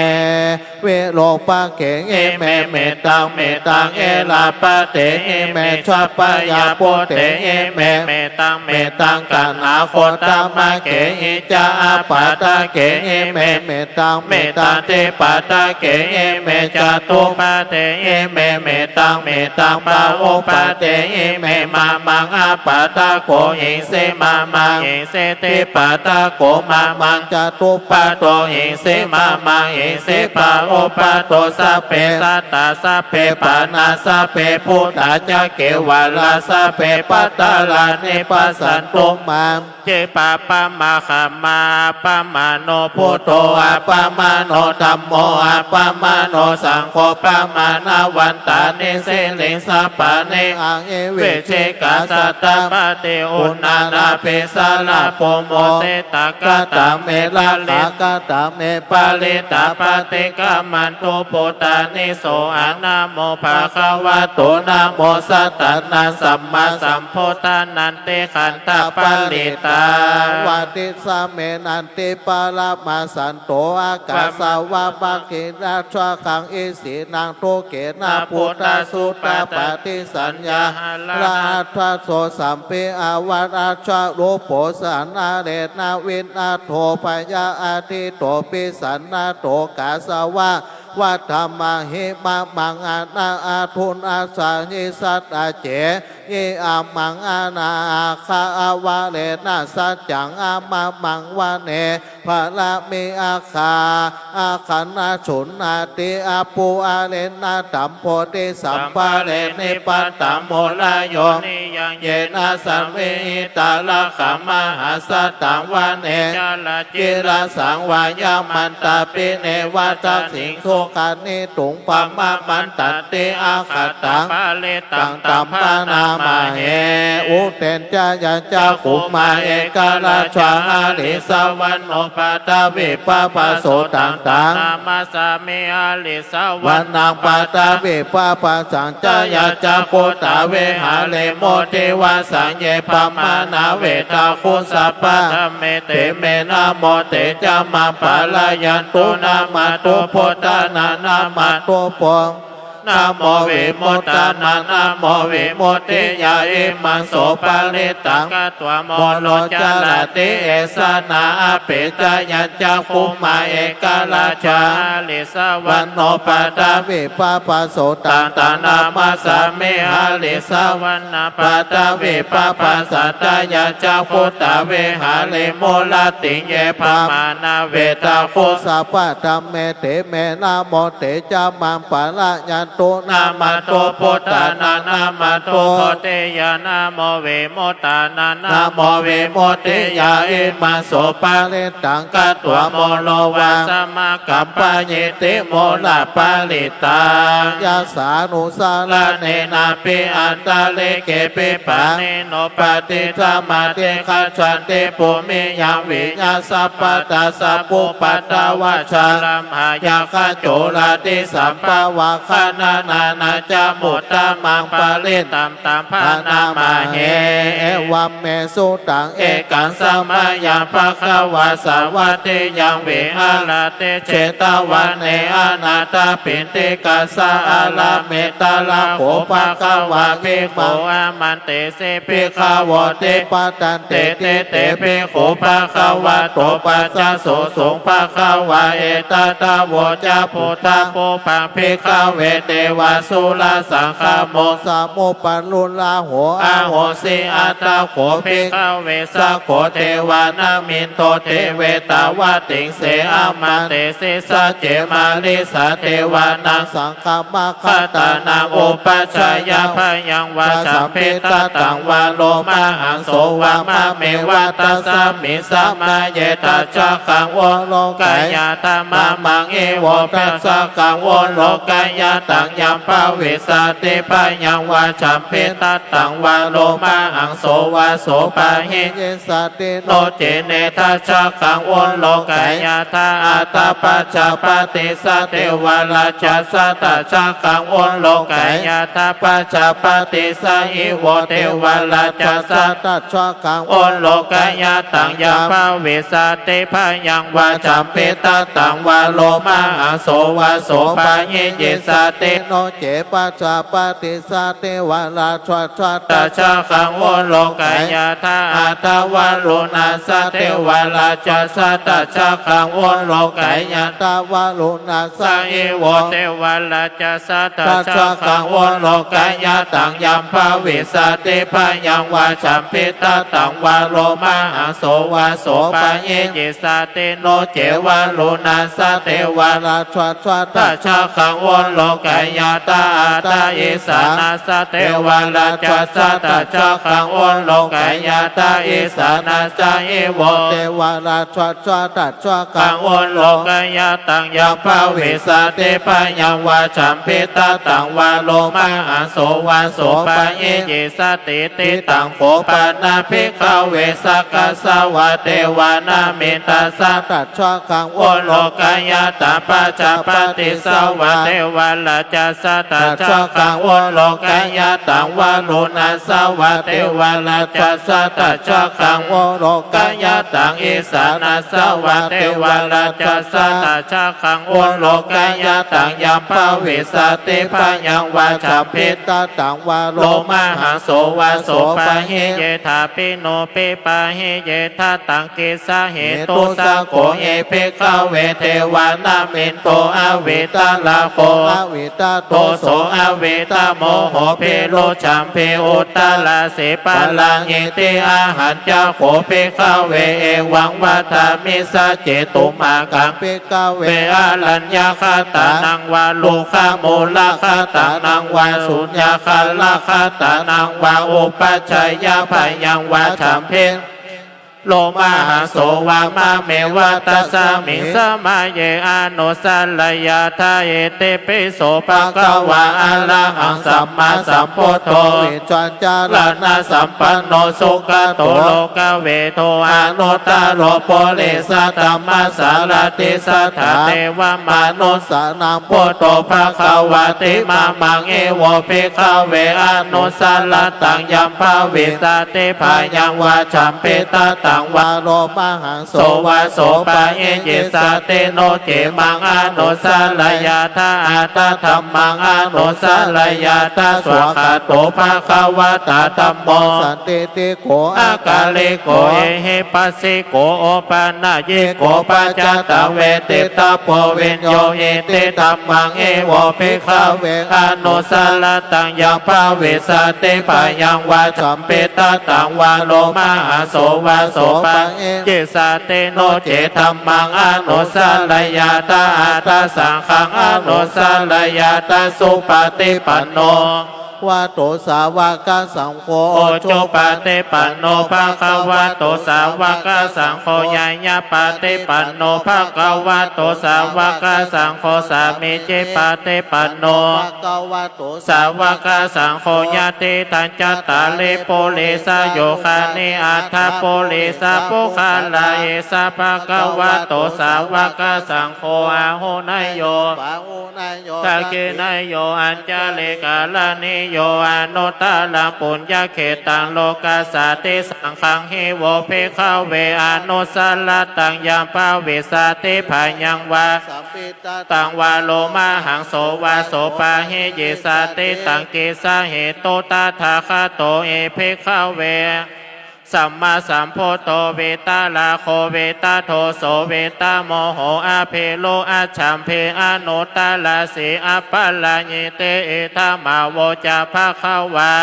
Virūpakkhehi me mettaṃ, mettaṃ erāpathehi me, chabyāputtehi me mettaṃ, mettaṃ kaṇhakottamakehi ca. Ābādhakehi me mettaṃ, mettaṃ dvipādhakehi me, catuppaddehi me mettaṃ, mettaṃ bahuppaddehi me. Mā maṃ ābādhako hisi, mā maṃ hisi dvipādhako, mā maṃ catuppaddo hisi, mā maṃ hisi bahuppaddo. Sabbe sattā sabbe pāṇā sabbe bhūtā ca kevalā, sabbe bhadrāni passantu mā. Ye pāpā maggāmā. Appamāṇo buddho, appamāṇo dhammo, appamāṇo saṅgho, pamāṇavantāni siriṃsapāni ahi vicchikā satapadī uṇṇānābhī sarabū mūsikā. Katā me rakkhā, katā me parittā, paṭikkamantu bhūtāni. Sohaṃ namo bhagavato, namo sattannaṃ sammāsambuddhānanti. Khandhaparittaṃ. Vadisāmi nandi paramasanto, ākāsaṃ vāhakā rajagaṃ, isinaṃ duggena buddhajjhutā paṭisaññā. Hārāhatthaso sambhī āvarajjharūpo, sallena vinato bhayaṃ atīto pisannatto. Kāsavā vadāmahi mamaṃ anā ādhunassāhi satta ce hi amaṃ anāgā avalena saccaṃ amamaṃ vane. Pāramī aggā aganā suṇāti, appuṇeyyānaṃ bodhisaṃvare nibbantaṃ mūḷayo niyaṃ yena saṃvihitā. Rakkhā mahāsattaṃ vane ca rācī rājaṃ vā, yamantā bhikkhū neva dassī sukhāni tuṃ brahmaṃ mantanti aggattaṃ. Parittaṃ taṃ bhaṇāma he. Uddesañca yaṃ cakkhumā ekarājā harissavaṇṇo paṭhavippabhāso, taṃ taṃ namassāmi harissavaṇṇaṃ paṭhavippabhāsaṃ. Chāyacakkhudā viharemu divā saññe brahmā nāvetaguṃ sabbadhamme. Te me namo te ca maṃ pālayantu. Namatthu buddhānaṃ namatthu dhammo namo vimuttānaṃ namo vimuttiyā. Imaṃ so parittaṃ katvā moro carati esanā. Apetayañcakkhumā ekarājā harissavaṇṇo paṭhavippabhāso, taṃ taṃ namassāmi harissavaṇṇaṃ paṭhavippabhāsaṃ. Chāyacakkhudā viharemu rattiṃ ye brahmā nāvetaguṃ sabbadhamme. Te me namo te ca maṃ pālayan ตุ นะโม ตุ พุทธานัง นะโม ตุ โทติยา นะโม วิมุตตานัง นะโม วิมุตติยา อิมัง สุปริตตัง กัตวา มูโร วา สมะ กัปปะ อิติ มูลปริตตัง ยัสสานุสสะระเณนะ ปิ อันตะริกเข ปิ ปะ เน โน ปะติสสะ มา ติ คัจฉันติ ภูมิยัง วิญญา สัพพะทา สัพพุปะทวา ชะระ มหา ยักขะ จุลา ติ สัพพะ วา คะ นะ นะ นะ จะ มุตตะมัง ปริตตัง ตัง พะ นะ มะ เห เอวัม เม สุตัง เอกัง สะมะยัง ภะคะวา สาวัตถิยัง วิหะระติ เชตะวะเน อะนาถะปิณฑิกะ สะ อะระ เมตตะระโข ภะคะวา ภิกขุ อามันเตสิ ภิกขะโวติ ภัดดันติ ติ เต ภิกขุ ภะคะวะโต ปัสสะสุ สุง ภะคะวา เอตะทะ โวจะ พุทธัง ภู พัง ภิกขะเว เตวะ สุระ สังคะมุง สะมุปปะรุราโห อะโหสิ อัตถะโข ภิกขะเว สักโข เตวา นะมินโท เต เวตาวะติง เส อามันเตสิ สัจเจ มาริสา เตวานัง สัง ฆะมะ คัตตานัง อุปัชฌายะ พยัง วา ฉัม ภิ ทัตตัง วา โรมหัง โส วา มะ เม วา ตัสสะมิง สะมะ เย ทัชชะคัง อุ โร กะ ยะ ถะ มะ มัง อิ โว ทัชชะคัง อุ โร กะ ยะ ตัง ยัง ภะวิสสะติ พยัง วา ฉัม ภิ ทัตตัง วา โรมหัง โส วา โส ปะ หิ ยิสสะติ โน เจ เน ทัชชะคัง อุ โร กะ ยะ ถะ อัฏฐะ ปัจจาปะติสสะ เตวะ รัจฉัสสะ ทัชชะคัง อุ โร กะ ยะ ถะ ปัจจาปะติสสะ อิ โว เตวะ รัจฉัสสะ ทัชชะคัง อุ โร กะ ยะ ตัง ยัง ภะวิสสะติ พยัง วา ฉัม ภิ ทัตตัง วา โรมหัง โส วา โส ปะ หิ ยิสสะติ โน เจ ปัจจาปะติสสะ เตวะ รัจฉัสสะ ทัชชะคัง อุ โร กะ ยะ ถะ อัฏฐะ วะรุณัสสะ เตวะ รัจฉัสสะ ทัชชะคัง อุ โร กะ ยะ ถะ วะรุณัสสะ อิ โว เตวะ รัจฉัสสะ ทัชชะคัง อุ โร กะ ยะ ตัง ยัง ภะวิสสะติ พยัง วา ฉัม ภิ ทัตตัง วา โรมหัง โส วา โส ปะ หิ ยิสสะติ โน เจ วะรุณัสสะ เตวะ รัจฉัสสะ ทัชชะคัง อุ โร กะ ยะ ถะ อัฏฐะ อิสสานัสสะ เตวะ รัจฉัสสะ ทัชชะคัง อุ โร กะ ยะ ถะ อิสสานัสสะ อิ โว เตวะ รัจฉัสสะ ทัชชะคัง อุ โร กะ ยะ ตัง ยัง ภะวิสสะติ พยัง วา ฉัม ภิ ทัตตัง วา โรมหัง โส วา โส ปะ หิ ยิสสะติ ติ ตัง โข ปะ นะ ภิกขะเว สักกัสสะ วา เตวา นะมินทัสสะ ทัชชะคัง อุ โร กะ ยะ ถะ ปัจจาปะติสสะ วา เตวะ รัจฉัสสะ ทัชชะคัง อุ โร กะ ยะ ตัง วา รุณัสสะ วา เตวะ รัจฉัสสะ ทัชชะคัง อุ โร กะ ยะ ตัง อิสสานัสสะ วา เตวะ รัจฉัสสะ ทัชชะคัง อุ โร กะ ยะ ตัง ยัง ภะวิสสะติ พยัง วา ฉัม ภิ ทัตตัง วา โรมหัง โส วา โส ปะ หิ เย ถา ปิ โน ปิ ปะ หิ เย ทัตตัง กิสสะ เหตุ สะ โข หิ ภิกขะเว เตวา นะมินโท อวิตะระโข อวิตะโท โส อวิตะโมโห ภิรุชชัม ภิ อุตตะระ สิ ปะรัง หิติ อะหัญจะโข ภิกขะเว เอวัง วัตถามิ สัจเจตุ มากัง ภิกขะเว อะรัญญะขัตตานัง วา รุกขะมูละขัตตานัง วา สุญญาคาระขัตตานัง วา อุปัชฌายะ พยัง วา ฉัม ภิ โรมหัง โส วา มะ เม วา ตัสสะมิง สะมะ เย อะนุสสะระยะถา อิติ ปิ โส ภะคะวา อะระหัง สัมมาสัมพุทโธ วิชชาจารณะสัมปันโน สุกะโต โลกะวิทู อนุตตะโร ปุริสะธัมมะสารถิ สัทธา เทวะมานุสสานัง พุทโธ ภะคะวาติ มะมัง อิ โว ภิกขะเว อะนุสสะระตัง ยัง ภะวิสสะติ พยัง วา ฉัม ภิ ทัตตัง วา โรมหัง โส วา โส ปะ หิ ยิสสะติ โน เจ มัง อะนุสสะระยะถา อัตถะธัมมัง อะนุสสะระยะถา สวากขาโต ภะคะวะตา ธัมโม สันทิฏฐิโก อะกาลิโก เอหิปัสสิโก โอปะนะยิโก ปัจจตเวทิตะโพ วิญโญหิติ ธัมมัง อิ โว ภิกขะเว อะนุสสะระตัง ยัง ภะวิสสะติ พยัง วา ฉัม ภิ ทัตตัง วา โรมหัง โส วา โส โส ปะหิง ยิสสาติ โน เจ ธัมมัง อนุสสาระยะถะ อัตถะ สังฆัง อนุสสาระยะถะ สุปะติปันโน ภะคะวะโต สาวะกะสังโฆ อุจุปะติปันโน ภะคะวะโต สาวะกะสังโฆ ญาณะปะติปันโน ภะคะวะโต สาวะกะสังโฆ สามีจิปะติปันโน ภะคะวะโต สาวะกะสังโฆ ยะติตัง จัตตาริ ปุริสายุคานิ อัตถะ ปุริสะ ปุคคา เอสะ ภะคะวะโต สาวะกะสังโฆ อาหุเนยโย ปะหุเนยโย ทักขิเนยโย อัญชะลีกะระณีโย อนุตตะรัง ปุญญะเขตัง โลกัสสาติ สังฆัง หิ โว ภิกขะเว อนุสสาระตัง ยัง ภะวิสสาติ พะยัง วา สัมปิตะ ตัง วะ โลมะหังโส วา โส ปะหิง ยิสสาติ ตัง กิสสา เหตุ ตถาคโต หิ ภิกขะเว สัมมาสัมพุทโธ วีตะราโค วีตะโทโส วีตะโมโห อะภิรุ อัจฉัมภิ อนุตตะระสี อัปปะรายิเต อิทัง อาโวจา ภะคะวา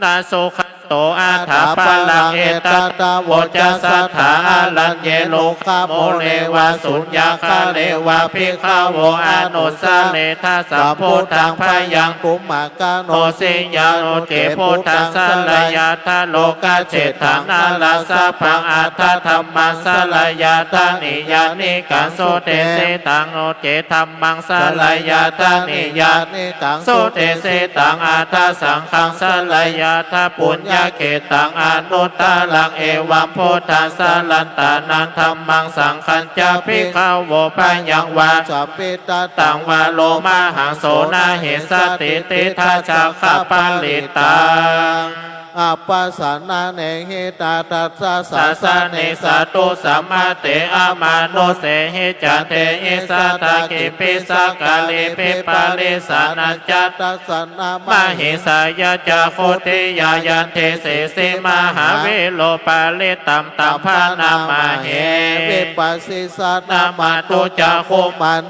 นะ สุขะโต อัฏฐะ ปะรัง เอตัตถะ โวจา สัตถา อารัญเย รุกขะมูเล วา สุญญะคาเล วา ภิกขะโว อนุสสาเรทะ สัมพุทธัง พะยัง ทุมมะกะโน สิยานุ เจ พุทธัง สะระยะถะ โลกะเชฏฐัง นะระสะพัง อัฏฐะ ธัมมัง สะระยะถะ นิยานิกัง สุเตสิตัง โน เจ ธัมมัง สะระยะถะ นิยานิกัง สุเตสิตัง อัฏฐะ สังฆัง สะระยะถะ ปุญญะเขตัง อนุตตะรัง เอวัง พุทธัง สะรัตตะนัง ธัมมัง สังฆัญจะ ภิกขะโว พะยัง วา สัมปิตะ ตัง วะ โลมะหังโส นะหิสสะติ ติฏฐะ จักขะปะริตตัง อัปปะสะนะเนหิ ตะธัสสะ สาสะเน สะตุ สะมะเต อะมานุสเสหิ จะเตหิ สะตะ กิมปิสะกะลิง วิปะริสสะนัญจะ ตัสสะนะ มะหิงสายะ จักขุติยา ยันติเสสิ มะหาวีโร ปะริตตัง ตัง พะนะมะเห วิปะสิสสะ นะมะตุ จักขุมัน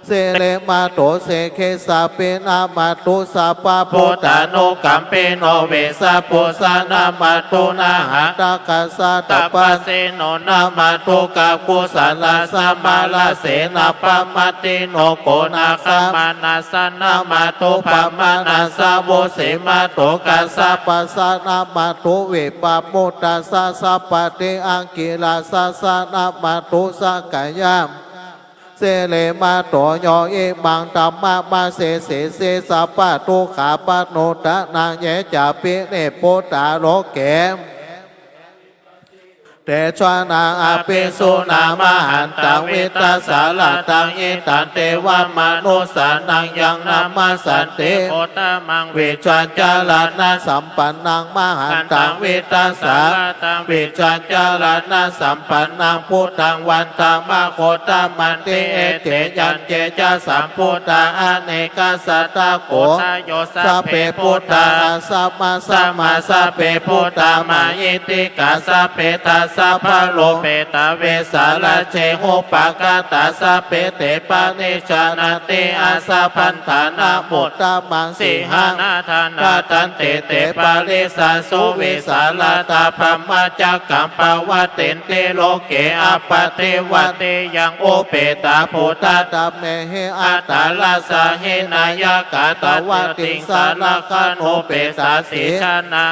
สิริมะโต สีเคสะปิ นะมะตุ สัพพะพุทธานุกัมปิโน เวสสะปุสสะ นะมะตุ นะหันตะกัสสะ ตะปะสิโน นะมะตุ กักขุสัลลัสสะ มะระเสนะ ปะมัตติโน โกนะคะมะนัสสะ นะมะตุ ปะมะนัสสะ วุสสิมะโต กัสสะปัสสะ นะมะตุ วิปะมุตตัสสะ สัพพะติอังกิรัสสะ นะมะตุ สักกะยะ สิริมะโต โย อิมัง ธัมมะมะหิง สิสสิ สัพพะทุกขาปะโนทะนะ เย จะ ปิ นิพพุทธา โล เก เตชะนะ อะภิสุนะ มะหันตัง วิตะสะระตัง หิตันติวะมะนุสสานัง ยังนะมัสสันติ โคตมัง วิชาจะระณะสัมปันนัง มะหันตัง วิตะสะระตัง วิชาจะระณะสัมปันนัง พุทธัง วันทะมะ โคตมันติ เอเต ยันเจจะ สัมพุทธา อะเนกะสัตตะโก โคตะโย สัพเพ พุทธา อัสสะมะสะมา สัพเพ พุทธา มะหิทธิกา สัพเพ ทัสสะพะโลเปตะ เวสาละเจหุปะกะตา สัพเพ เต ปะนิชชานันติ อาซาพันธานะ มุตตะมัง สิงหานาทานาทันติ เต ปะริสสะ สุวิสาลา ตา พะมะจักกัง ปะวัตตินติ โล เก อะปะติวัตติยัง อุเปตา ปุทธะ ธัมเมหิ อัตตา รัสสา หิ นายะกา ตะวะติงสา ละคะนูเปสา สีชนะ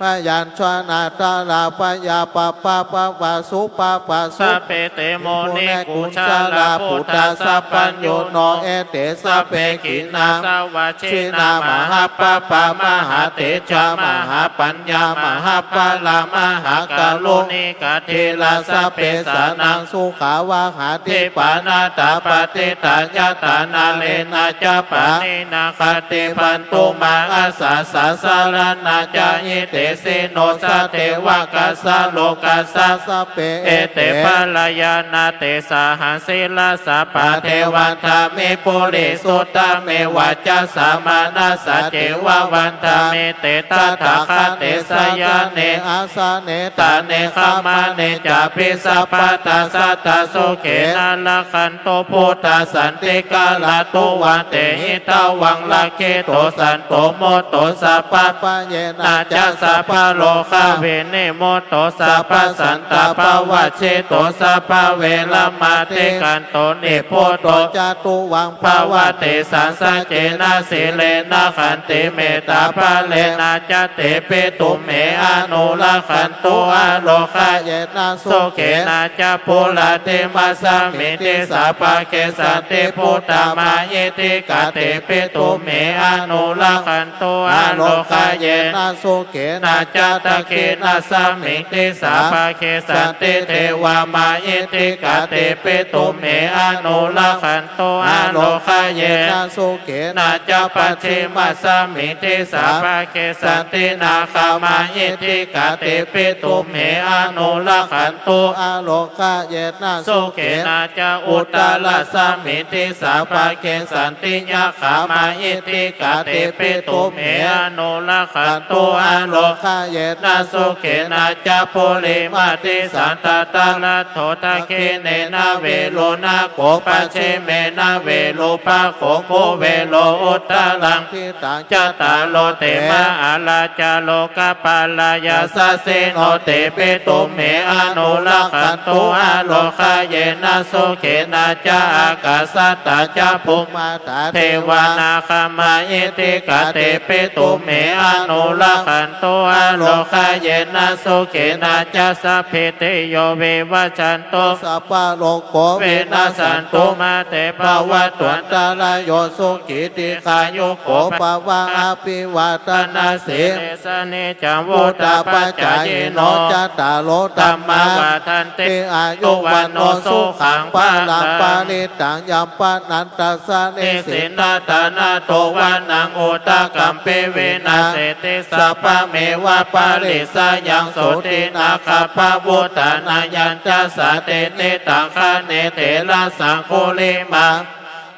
พยัญชนะ ทะ ละ พะ ยะ ปะ ปะ ภะ วะ สุ ภะ วะ สุ สัพเพ เต มุนิกุสลา ปุทธา สัพพัญญูโน เอเต สัพเพ ขิณา สวา ชินา มหาปปา มหาเตจา มหาปัญญา มหาพลา มหากรุณิกา ธีรา สัพเพ สานัง สุขาวาหา ทิปานาถา ปฏิฏฐา ยะถา นาเรนะ จะ ปาณินะ ขะติพันธุ มะ อัสสะ สาสะ สะระณะ จะ หิเตสิโน สะ เทวะ กัสสะ โลกัสสะ สัพเพ เอเต ปะระยานา เตสาหัง สิระสะ ปะเทวันทามิ ปุริสุทธะเมวะ จะ สามานะ สะ เจวะ วันทามิ เต ตถาคะเต สะยะเน อาสะเน ตะเน ขะมะเน จะ ปิ สัพพะทา สะ ทา สุเขนะ รักขันตุ พุทธา สันติกะระตุ วะ เตหิ ตะวัง รักขิโต สันโต มุตโต สัพพะ ปะเยนะ จะ สะ พะโลกวินิมมุตโต สัพพะสันตะปะวัจฉิโต สัพพะเวระมะติกันโต นิพพุโตจะตุวัง ภะวะติสัง สัจเจนะ สีเลนะ ขันติเมตตา ภะเรนะ จะเต ปิตุมเห อนุรักขันตุ อาโรกะเยนะ สุเขนะ จะ ปุระติมัสสะมิง ติสสะปะเกสสันติ ปุตตะมาหิทธิกะเต ปิตุมเห อนุรักขันตุ อาโรกะเยนะ สุเขนะ จะ ดักขิณัสสะมิง ติสสะปะเกสสันติ เทวะมาหิทธิกะเต ปิตุมเห อนุรักขันตุ อาโรกะเยนะ สุเขนะ จะ ปัจฉิมัสสะมิง ติสสะปะเกสสันติ นาคะมาหิทธิกะเต ปิตุมเห อนุรักขันตุ อาโรกะเยนะ สุเขนะ จะ อุตตะรัสสะมิง ติสสะปะเกสสันติ ยักขะมาหิทธิกะเต ปิตุมเห อนุรักขันตุ อาโรกะเยนะ สุเขนะ จะ ปุริมะติสันตะตะระโถ ดักขิเณนะ เวรุณะโข ปัจฉิเมนะ เวรุปะโข คุเวโร อุตตะรัง ทิตัง จัตตาโร เต มหาราชา โลกะปาละยะ สัสสิโน เต ปิตุมเห อนุรักขันตุ อาโรกะเยนะ สุเขนะ จะ อากาสัตตา จะ ภุมมาตา เทวา นาคะมาหิทธิกะเต ปิตุมเห อนุรักขันตุ อาโรกะเยนะ สุเขนะ จะ สัพพิติโย วิวัชชันตุ สัพพะโรโค วินัสสันตุ มา เต ภะวัตวันตะราโย สุขี ทีฆายุโก ภะวะ อภิวาทะนะสีลิสสะ นิจจัง วุฑฒาปะจายิโน จัตตาโร ธัมมา วัฑฒันติ อายุ วัณโณ สุขัง พะลัง ปะริตตัง ยัมปะนันตัสสะ นิสสินนาทานะโท วะนัง อุทะกัมปิ วินาเสติ สัพพะเมวะ ปะริสสะยัง โสตินาคัพพะวุฑฒานายัญจะ สาเต นิตัง คะเน เถระสังคุลิมะ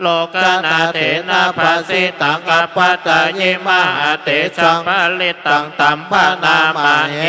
โลกนาเถนะ ภะสิตัง กัปปะตายิ มหาเตจัง ปะริตตัง ตัม พะนะมะเห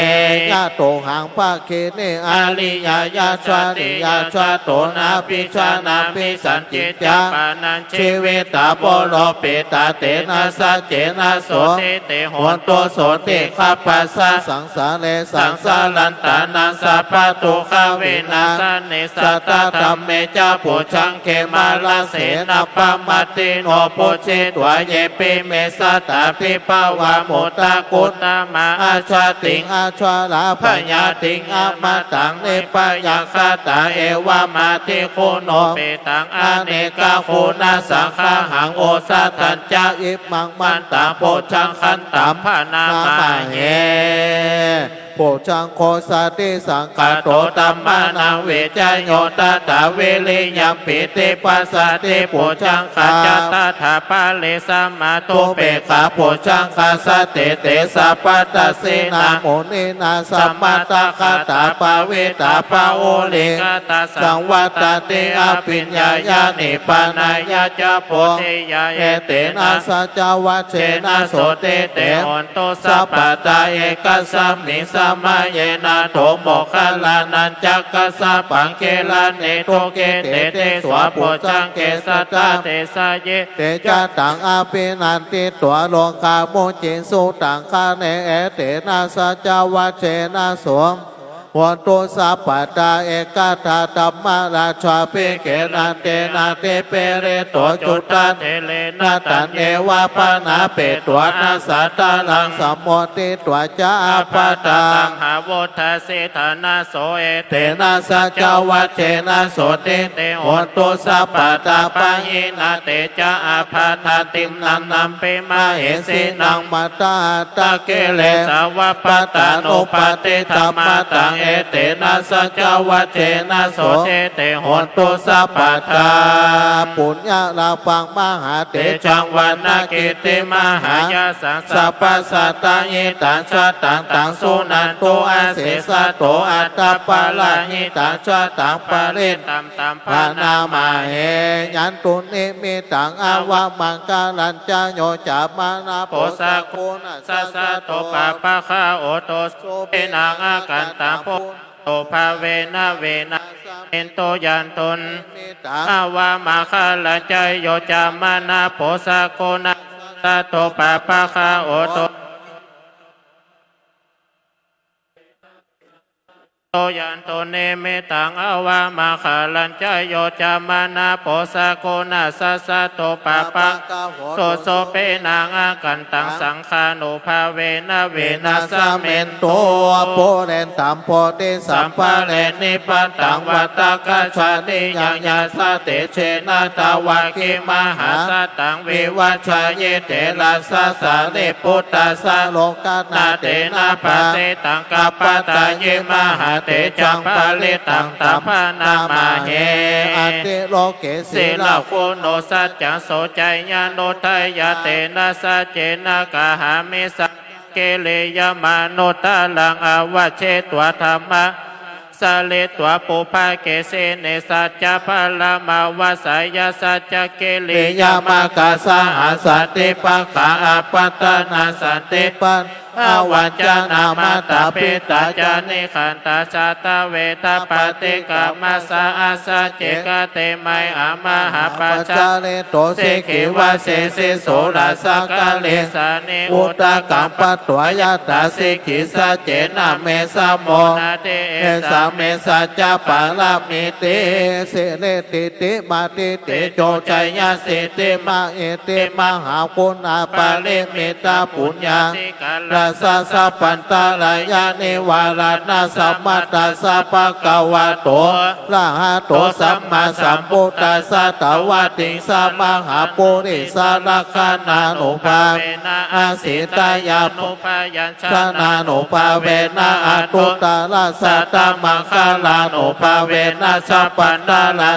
ยะโตหัง ภะคินี อาริยาญาชาติญาชาโต นาภิชานาภิสัญญิง จะ ปะนัง ชีวิตา โพโรปิตา เตนะ สัจเจนะ โสติ เต โหนตุ โสติคัพพะสะ สังสาเร สังสารันตานัง สัพพะทุกขะวินาสะเน สัตถะธัมเมจะ ปุจฉัง เขมะระเสนะ ปะมัตถิโน ปูชชิตวา เยปิ เม สะตา ภิบะวา มุตตะกุตตะมะ อาชาติง อาชาลา พยาธิง อมตัง นิบพะยัง ฆาตา เอวะมา ทิกขุโน เปตัง อเนกะกุณะสังฆะหัง โอสัทธัญจะ อิมัง มันตัง ปุจฉังคันตัง พะนะมะเห ปุจฉังโฆสาติสังขะโต ธัมมานัง วิจะโย ทัตถะ วิริยัม ปีติปัสสะติ ปุจฉังคัจจะ ทัตถะ ปะริสสะมะ ทุเปกขา ปุจฉังคัสสะ เต เต สัพพะทัสสินา มุนีนา สะมะตะคะตา ปะวิตา ปะอุริกะตา สังวัตตันติ อภิญญายะ นิบพานะยะ จะ โพธิยา เอเตนะ สัจจวัจเจนะ โสติ เต โหน ตุ สัพพะทา เอกัสสะมิง สะมะเยนะ โถ โมคคัลลานัญจะกัสสะปัง กิลาเน ทุกขิเต เต สะ ปุจฉัง เก สัตถะ เตสะ เย เต จะ ตัง อภินันทิตวา โลกามุจจิงสุตัง คะเน เอเตนะ สัจจวัจเจนะ โส โหน ตุ สัพพะทา เอกัคคา ธัมมาราชา ภิกเขนะ เตนะ ติปะเรโต จุฑฒะ เทเรนะ ตัง เยวะ ปะนะเปตวา นะสัตถะรัง สัมโมทิตวา จะ อัปปะทา ตัง หา วุฏฐา สิทธานะ โส เอเตนะ สัจจวัจเจนะ โสติ เต โหน ตุ สัพพะทา ปะหินะ เต จะ อัปปะทา ติณฑัง นัมปิ มะเหสีนัง มัตตะ หัตถะ กิเลสา วัปปะทานุปัฏฐิ ธัมมา ตัง เอเตนะ สัจจวัจเจนะ โสติ เต โหน ตุ สัพพะทา ปุญญาลาภัง มหาเตจัง วานะกิตติมหายะสัง สัพพะสัตตะหิตัง ชะตัง ตัง สุนันตุ อะเสสะโต อัตตะปะระหิตัง ชะตัง ปะริตตัง ตัม พะนะมะเห ยันตุ นิมิตตัง อาวะมังคะลัญจะ โย จะ มะนะโพ สะกุณัสสะ สะโต ปะปะคะโอโต สุขินัง อะกันตัง ปุญโต ภะเวนะ เวนะสะมินตุ ยันตุ นิมิตตัง อาวะมังคะลัญจะ โย จะ มะนะโพ สะกุณัสสะ สะโต ปะปะคะโอโต โต ยันตุ นิมมิตตัง อาวามังคะลัญจะ โย จะมะนะ โพ สักขุณะ สัสสะ ตุ ปะ ปะ กะ โห ตุ สุ ปิ นัง อาคันตัง สังฆานุภาเวนะ วินัสสะเมนตุ ปุเรนตัม ปูริสัมปะเร นิปปะตัง วัตตะ กัจฉามิ ยัง ยะ สะ เต เจ นะ ตะ วะ กิ มหา สัต ตัง วิวัชชะยิ เถ ระ สะ สารี ปุตตะ สะ โล กะ นะ เต นะ ปะ สิ ตัง กัปปะ ตะ ยิ มหา เต จัง ปะ ริ ตัง ตัม พะ นะ มะ เห อะ ติ โล เก สี ละ คุ ณุ สัจ จัง สุ จะ ยา นุ ทะ ยะ เต นะ สัจ เจ นะ กะ หา มิ สัจ จะ กิริ ยะ มา นุ ทะ รัง อาวะ เช ตวา ธัม มะ สะ ริ ตวา ปุ พะ เก สิ นิ สัจ จะ พะ ละ มะ วะ สะ ยะ สัจ จะ กิริ ยะ มะ กะ สะ หะ สันติ ปะ กะ อะ ปัตตะ นะ สันติ ปะ อา วัญจะ นะ มะ ตะ ปิ ตะ จะ นิ ขัน ตะ ชะ ตะ เว ทะ ปะ ฏิ กะ มะ สะ อะ สัจ เจ กะ เต ไม หะ มะ หะ ปะ ชะ เร ตุ สิ ขี วะ เส สิ สุ ระ สะ กะ เร สา นิ อุ ทะ กัง ปะ ตวา ยะ ถา สิ ขี สัจ เจ นะ เม สะ โม นะ เต เอ สะ เม สัจ จะ ปะ ระ มิ ติ สิ เร ติ ติ มะ ติ เต โจ จะ ยะ สิ ติ มะ หิ ติ มหา กุณา ปะ ริ มิ ตะ ปุญญา ธิ กะ ระ สะ สัพ พัน ตะ รายะ นิ วา ระ นะ สะ มะ ตัส สะ ภะ คะ วะ โต อะ ระ หะ โต สัม มา สัม พุท ธัส สะ ตะ วะ ติง สะ มะ หา ปุ ริ สะ ละ ขะ ณา นุ ภา เว นะ อะ สี ตะ ยา นุ ภา ยัญ ชะ นะ นุ ภา เว นะ อะ ทุ ตะ ระ สะ ตะ มัง คะ ลา นุ ภา เว นะ สัพ พัน ตะ รา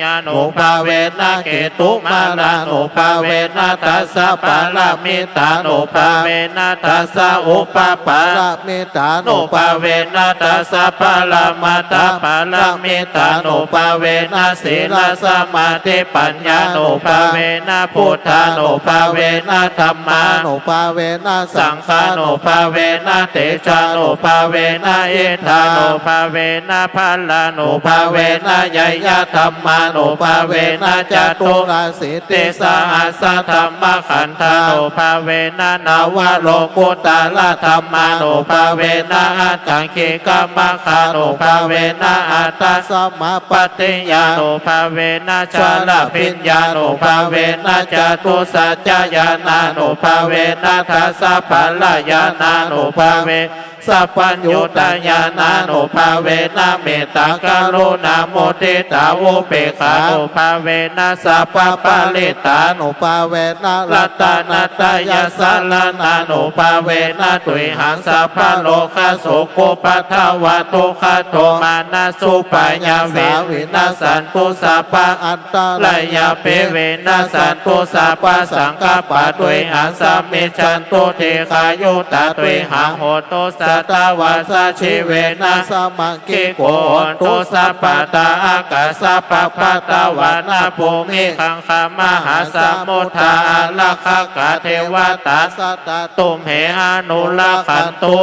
ยะ นุ ภา เว นะ เก ตุ มา รา นุ ภา เว นะ ทัส สะ ปะ ระ มิ ตา นุ ภา เว นะ ทัส สะ อุป ปะ ระ มิ ตา นุ ภา เว นะ ทัส สะ ปะ ระ มะ ตะ ปะ ระ มิ ตา นุ ภา เว นะ สี ละ สะ มา ธิ ปัญ ญา นุ ภา เว นะ พุท ธา นุ ภา เว นะ ธัม มา นุ ภา เว นะ สัง ฆา นุ ภา เว นะ เต จา นุ ภา เว นะ อิท ธา นุ ภา เว นะ พะ ลา นุ ภา เว นะ ยะยะ ธัม มา นุ ภา เว นะ จะ ตุ ระ สิ ติ สะ หัส สะ ธัม มะ ขันธา นุ ภา เว นะ นวะ โล กุต ตะ ระ ธัม มา นุ ภา เว นะ อะ ตัง กิ กะ มะ คะ นุ ภา เว นะ อะ ตะ สะ มา ปัตติ ญา นุ ภา เว นะ จะ ระ พิญ ญา นุ ภา เว นะ จะ ตุ สัจ จะ ญา ณา นุ ภา เว นะ ทัส สะ ปะ ระ ญา ณา นุ ภา เว สัพพัญญูตะ ญา ณา นุ ภา เว นะ เมต ตา กรุ ณา มุ ทิ ตา อุ เปก ขา นุ ภา เว นะ สัพ พะ ริ ตา นุ ภา เว นะ รัต นะ ตะ ยะ สะ ระ ณา นุ ภา เว นะ ตุย หัง สัพ พะ โร คะ โส โค ปัท ทะ วะ ทุก ขะ โท มา นะ สุ ปะ ยา เว สา วิ นะ สสัน ตุ สัพ พะ อัน ตะ รายา เป วิ นะ สสัน ตุ สัพ พะ สัง กัป ปะ ตุย หัง สะ มิ จฉัน ตุ ที ฆา ยุ ตะ ตุย หัง โห ตุ สะ ตะ วะ สะ ชี เว นะ สะ มัง คิ โก โห ตุ สัพ พะ ตา อะ กา สะ ปะ พะ ทะ วะ นะ ภู มิ คัง คา มหา สะ มุ ท า อา รัก ขะ กา เท วะ ตา สะ ตะ ตุ ม เห อ นุ รัก ขัน ตุ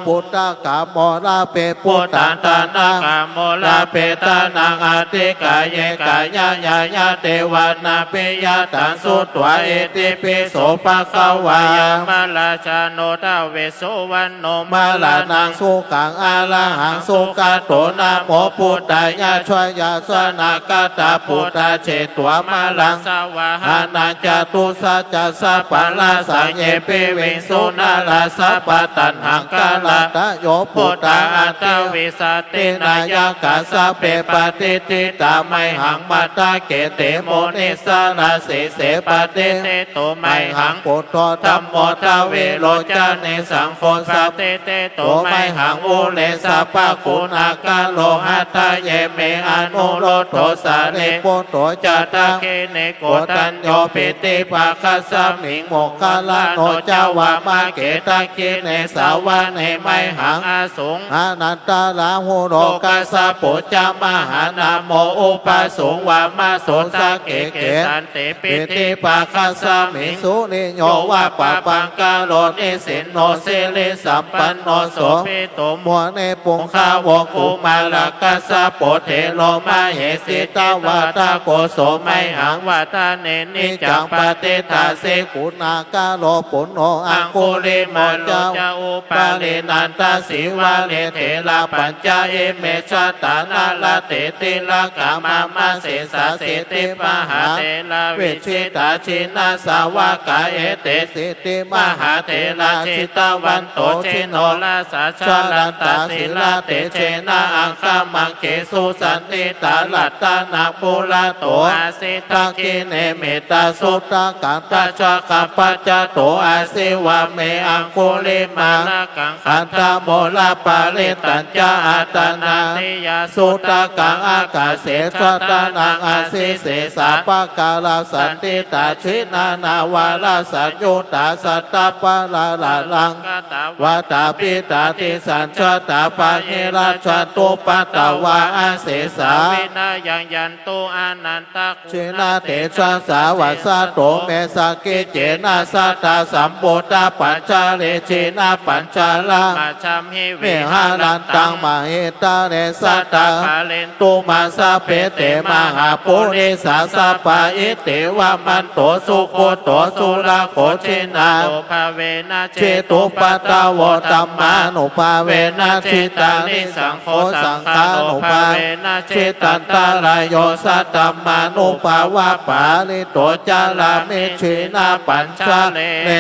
พุท ธะ กะ มะ ละ เป ปุต ตา นะ กะ มะ ละ เป ตา นัง อะ ทิ กา เย กายะ ยายะ เต วะ นะ ปิ ยะ ตัง สุ ตวา อิ ติ ปิ โส ภะ คะ วา ยะ มะ รา ชา นุ ท วิ สุ วัณ โณ มะ ระ ณัง สุ ขัง อ ระ หัง สุ ขะ โต นะ โม พุท ธายะ ช ยา ส นะ กะ ตะ ปุ ท ธา เจ ตวา มะ รัง ส วา หา นัง จะ ตุ สัจ จะ สะ ปะ ระ สะ เย ปิ วิง สุ นะ ระ สะ ปะ ตัณ หัง กะ ระ ตะ โย พุท ธา อัตถะ วิ ส ติ นายะ กา สะ เป ปะ ติฏฐิ ตา ไม หัง มัท ธะ เก ติ มุ นิ ส ส ร สี เส ปะ ติฏฐิ ตุ ไม หัง พุท โธ ธัม โม ท วิ โร จ นิ สัง โฆ สะ ติฏฐิ ตุ ไม หัง อุ เร สะ ภะ กุ ณา กะ โร หัต ถะ เย เม อ นุ รุท โธ สา รี ปุท โธ จะ ทัก ขิ เณ โก ฏัญ โญ ปิ ฏิ ปา คัส มิง โมค คัล ลา โน จะ วา มะ เข ทัก ขิ เณ สา วะ เน ไม หัง อ สุง อา นัน ท รา หุ โร กัส สะ ปุ จะ มหา นา โม อุ ป สุง วา มะ สุง สะ เข เข สัน ติ ปิ ฏิ ปา คัส มิง สุ ริ โย วะ ปะ ปัง กะ โร นิ สิน โน สิ ริ สัม ปัน โน โสภิตุ มุนิปุงคาวะ กุมารกัสสะโป เถโร มเหสี ตวาทะโก โสมหัง วาทะเนมิ จัง ปะติฏฐาสิ กุณากะโร ปุณโณ อังคุลิมาโล จะ อุปาลี นันทะ สีวะลี เถรา ปัญจะ อิเม จัตตา นะรัตเถติลกา มะมะ เสสา สิทธิมหาเถรา วิจิตตา จินนาสาวกา เอเต สิทธิมหาเถรา จิตตะวันโต จินโนราสา จรันตา สีลเตเจนะ อังคมังคิสุ สันทิฏฐา รัตตะนังปุระโต อาสิ ทักขิเณ เมตตาสุตตะกัง ทัจจะกัง ปัจจโต อาสิ วาเม อังคุลิมาละกัง ขันธะโมละปะริตตัญจะ อัตตานาติยาสุตะกัง อากาเส จัตตานัง อาสิ เสสา ปะการา สันทิฏฐา จินนาวาระสังยุตตา สัตตะปะระระลัง กะตะวะตาปิตา ติสัญจะตา ปะหิรัจจันตุ ปัตตวา อาเสสา วินะยังยันตุ อานันทะ กุณะเตจะสา วัสสะโต เม สักขิเจนะ สัตตา สัมปุตตะปัญจาลี จินนะปัญจาละ มัจฉัมหิ วิหะรันตัง มหิตะเร สัตตา ปะเรนตุ มา สัพเพ เต มหาปุริสา สัพพะ อิติวะมันโต สุโขโต สุรโข จินนานุภาเวนะ เจตุปัตตะโว ธัมมานุภาเวนะ จิตตาริสังโฆ สังฆานุภาเวนะ จิตตันตะราโย สัทธัมมานุภาเวนะ ปะหาริโต จารามิ จินนะปัญจาลี เน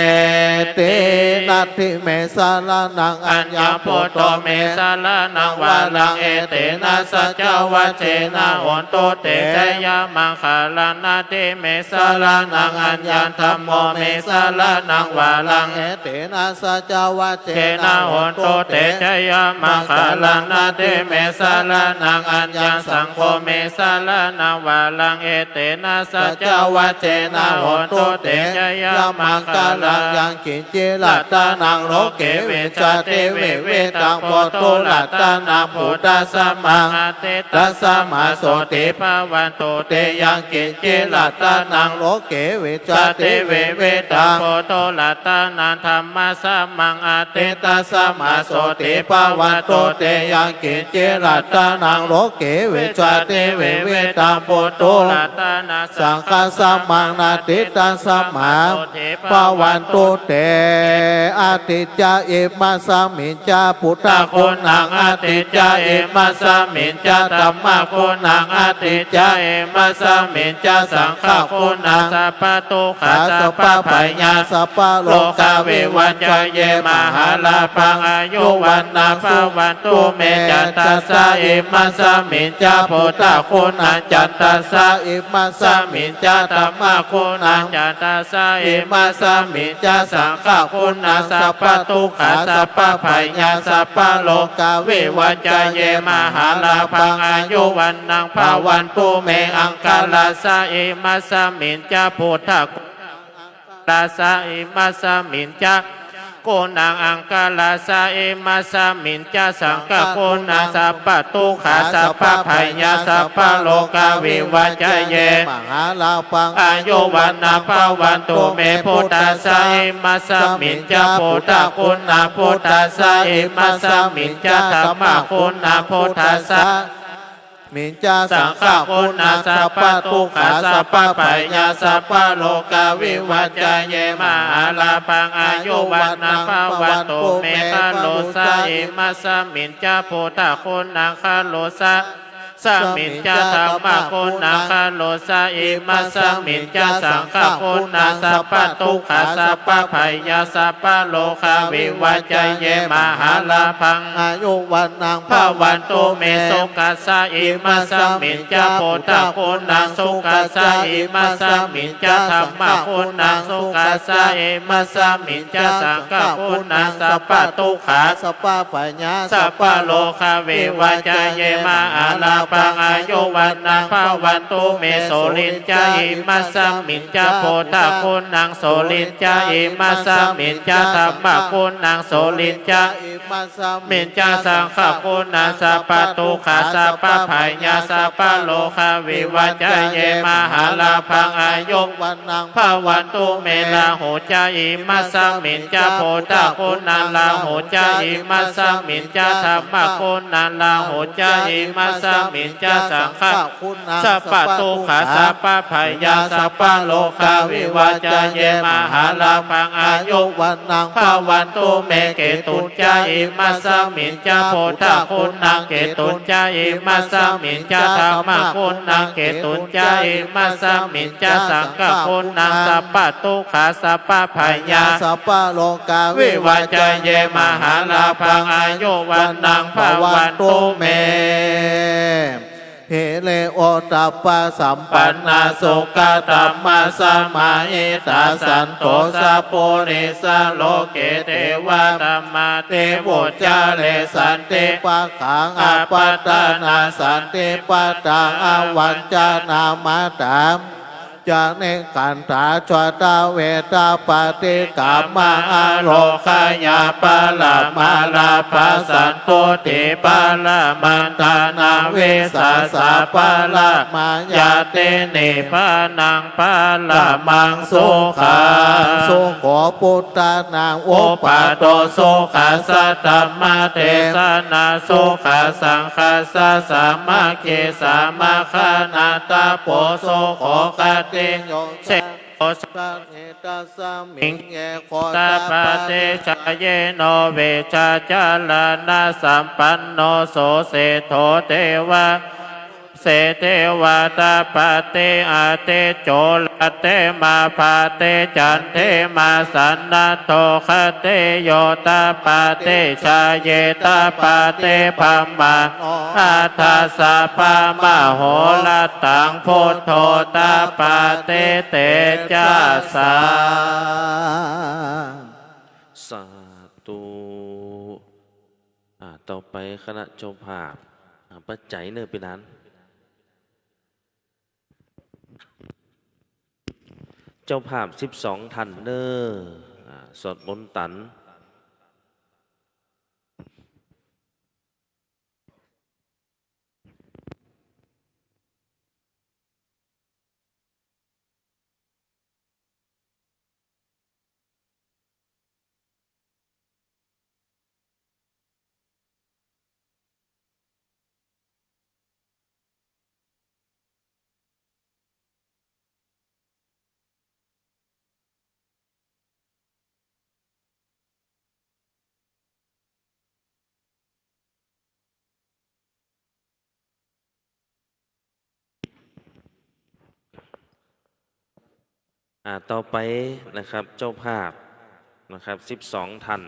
ติ นัตถิ เม สะระณัง อัญญัง พุทโธ เม สะระณัง วะรัง เอเตนะ สัจจวัจเจนะ โหนตุ เต จะยะมังคะลัง นัตถิ เม สะระณัง อัญญัง ธัมโม เม สะระณัง วะรัง เอเตนะ สัจจวัจเจนะ โหนตุ เต จะยะมังคะลัง นัตถิ เม สะระณัง อัญญัง สังโฆ เม สะระณัง วะรัง เอเตนะ สัจจวัจเจนะ โหนตุ เต จะยะมังคะลัง ยังกิญจิ รัตตะนัง โลเก วิชชาติ วิวิธัง ปุถุ รัตตะนัง พุทธัสสะมัง อะติตัสสะมา โสติ ภะวันตุ เต ยังกิญจิ รัตตะนัง โลเก วิชชาติ วิวิธัง ปุถุ รัตตะนัง ธัมมัสสะมัง อะติตัสสะมา โสติ ภะวันตุ เต ยังกิญจิ รัตตะนัง โลเก วิชชาติ วิวิธัง ปุถุ รัตตะนัง สังฆัสสะมัง อะติตัสสะมา โสติ ภะวันตุ เต อะติจจะ อิมัสสะมิญจะ พุทธะกุณัง อะติจจะ อิมัสสะมิญจะ ธัมมะกุณัง อะติจจะ อิมัสสะมิญจะ สังฆะกุณัง สัพพะทุกขะ สัพพะภัยยะ สัพพะโรกา วิวัจจะเย มหาลาภัง อายุ วัณณัง ภะวันตุ เม จัตตาสสะ อิมัสสะมิญจะ พุทธะกุณัง จัตตาสสะ อิมัสสะมิญจะ ธัมมะกุณัง จัตตาสสะ อิมัสสะมิญจะ สังฆะกุณัง สัพพะทุกขะ สัพพะภัยยะ สัพพะโรกา วิวัจจะเย มหาลาภัง อายุ วัณณัง ภะวันตุ เม อังคะรัสสะ อิมัสสะมิญจะ พุทธะกุณัง อังคะรัสสะ อิมัสสะมิญจะ กุณัง อังคะรัสสะ อิมัสสะมิญจะ สังฆะกุณัง สัพพะทุกขะ สัพพะภัยยะ สัพพะโรกา วิวัจจะเย มหาลาภัง อายุ วัณณัง ภะวันตุ เม พุทธัสสะ อิมัสสะมิญจะ พุทธะกุณัง พุทธัสสะ อิมัสสะมิญจะ ธัมมะกุณัง พุทธัสสะ มิญจะ สังฆะกุณัง สัพพะทุกขะ สัพพะภัยยะ สัพพะโรกา วิวัจจะเย มหาลาภัง อายุ วัณณัง ภะวันตุ เม คะโรสะ อิมัสสะมิญจะ พุทธะกุณัง คะโรสะ สะมิญจะ ธัมมะกุณัง คะโรสะ อิมัสสะมิญจะ สังฆะกุณัง สัพพะทุกขะ สัพพะภัยยะ สัพพะโรกา วิวัจจะเย มหาลาภัง อายุ วัณณัง ภะวันตุ เม สุขัสสะ อิมัสสะมิญจะ พุทธะกุณัง สุขัสสะ อิมัสสะมิญจะ ธัมมะกุณัง สุขัสสะ อิมัสสะมิญจะ สังฆะกุณัง สัพพะทุกขะ สัพพะภัยยะ สัพพะโรกา วิวัจจะเย มหาลา ปัง อายุวัณณัง ภะวันตุ เม สุริญจะ อิมัสสะมิญจะ พุทธะกุณัง สุริญจะ อิมัสสะมิญจะ ธัมมะกุณัง สุริญจะ อิมัสสะมิญจะ สังฆะกุณัง สัพพะทุกขะ สัพพะภัยยะ สัพพะโรคะ วิวัจจะเย มหาลาภัง อายุวัณณัง ภะวันตุ เม ราหูจะ อิมัสสะมิญจะ พุทธะกุณัง ราหูจะ อิมัสสะมิญจะ ธัมมะกุณัง ราหูจะ อิมัสสะมิญจะ สังฆะ สัพพะทุกขะ สัพพะภัยยะ สัพพะโรคะ วิวัจจะเย มหาลาภัง อายุวัณณัง ภะวันตุ เม เกตุญจะ อิมัสสะมิญจะ พุทธะกุณัง เกตุญจะ อิมัสสะมิญจะ ธัมมะกุณัง เกตุญจะ อิมัสสะมิญจะ สังฆะกุณัง สัพพะทุกขะ สัพพะภัยยะ สัพพะโรคะ วิวัจจะเย มหาลาภัง อายุวัณณัง ภะวันตุ เม หิริโอตตัปปะสัมปันนา สุขะธัมมะสะมาหิตา สันตุสะปุริสะ โลเก เทวา ธัมมา เต วุจจาเร สันติปะขัง อัปปะทานา สันติปะทา อะวัญชนา มะตตา จะ นิกันทา ชะตา เวทา ปะฏิกรรมะ อะโรคะยะ ปะละมาลาภา สันตุติ ปะละมัฏฐานา วิสาสะ ปะละมายาติ นิพพานัง ปะละมัง สุขัง สุโข ปุตตะนัง อุปาโท สุขัสสะ ธัมมะเทศนา สุขัสสังฆัสสะ สามัคคี สามัคคะนา ตะโพ สุโข คติโย เสโท สะเน ตัสมิง เยโข ตะปะเต ชะเยโน วิชชาจะระณะสัมปันโน สุเสโถ เทวา เสเทวา ตะปะเต อาทิจโจ รัตเถมา พาเต จันเทมา สันนะโท คเตโย ตะปะเต ชะเย ตะปะเต พะมะโน อัฏฐะสะ พะมะโหรัตถัง พุทโธ ตะปะเต เตจะสะ สาธุ อ่า ต่อไปคณะเจ้าภาพ อ่า ปัจจัยเน่อปี้หนาน เจ้าภาพสิบสองท่านเน่อ อ่า สวดมนต์ตัน อ่า ต่อไปนะครับ เจ้าภาพนะครับ สิบสองท่าน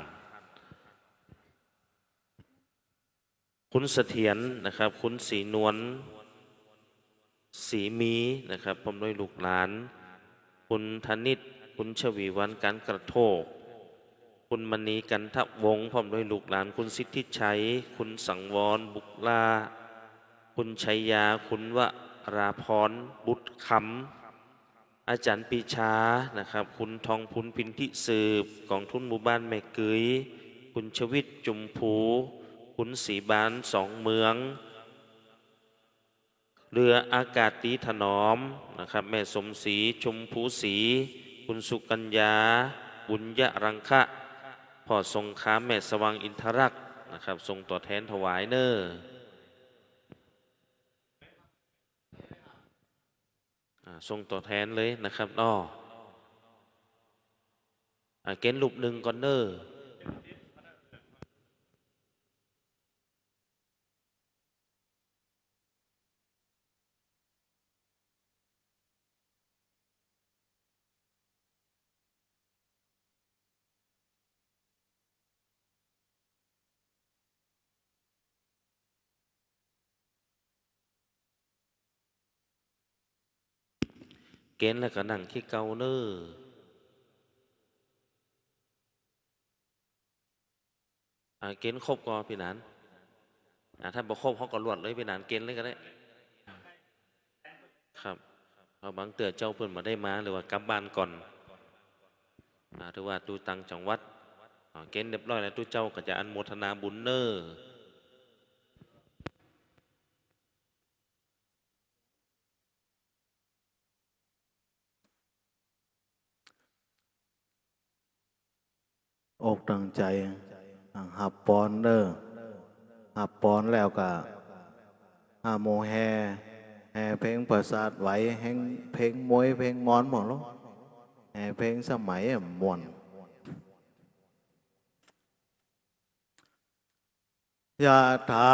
คุณเสถียรนะครับ คุณศรีนวล ศรีมีนะครับ พร้อมด้วยลูกหลาน คุณธนิต คุณฉวีวรรณ กันกระโทก คุณมณี กันทวงศ์ พร้อมด้วยลูกหลาน คุณสิทธิชัย คุณสังวร บุกล่า คุณชัยยา คุณวราพร บุตรคำ อาจารย์ปรีชานะครับ คุณทองพูน พินทิสืบ กองทุนหมู่บ้านแม่เกย คุณชวิต จุมพู คุณศรีบาน สองเมือง เรืออากาศตรีถนอมนะครับ แม่สมศรี ชมพูศรี คุณสุกัญญา บุญยรังคะ พ่อสงคราม แม่สว่างอินทรักษ์นะครับ ส่งตั๋วแทนถวายเน่อ อ่า ส่งตั๋วแทนเลยนะครับอ้อ อ่า เก๋ณฑ์รูปนึ่งก่อนเน่อ เก๋ณฑ์แล้วก็นั่งตี้เก่าเน่อ อ่า เก๋ณฑ์ครบก่อปี้หนาน อ่า ถ้าบ่ครบ เฮาก็ลวดเลยไปหนานเกณฑ์เลยก็ได้ ครับ เพราะบางเตื้อเจ้าเปิ้นบ่ได้มา หรือว่ากลับบ้านก่อน อ่า หรือว่าอยู่ต่างจังหวัด อ่า เกณฑ์เรียบร้อยแล้ว ตุ๊เจ้าก็จะอนุโมทนาบุญเน่อ อกตั้งใจ๋ ตั้งฮับปอนเน่อ ฮับปอนแล้วก็ อ่า หมู่แห่ แห่เพลงประสาทไหว แห่เพลงมวย เพลงมอนหมดแล้ว แห่เพลงสมัยอะม่วน ยะถา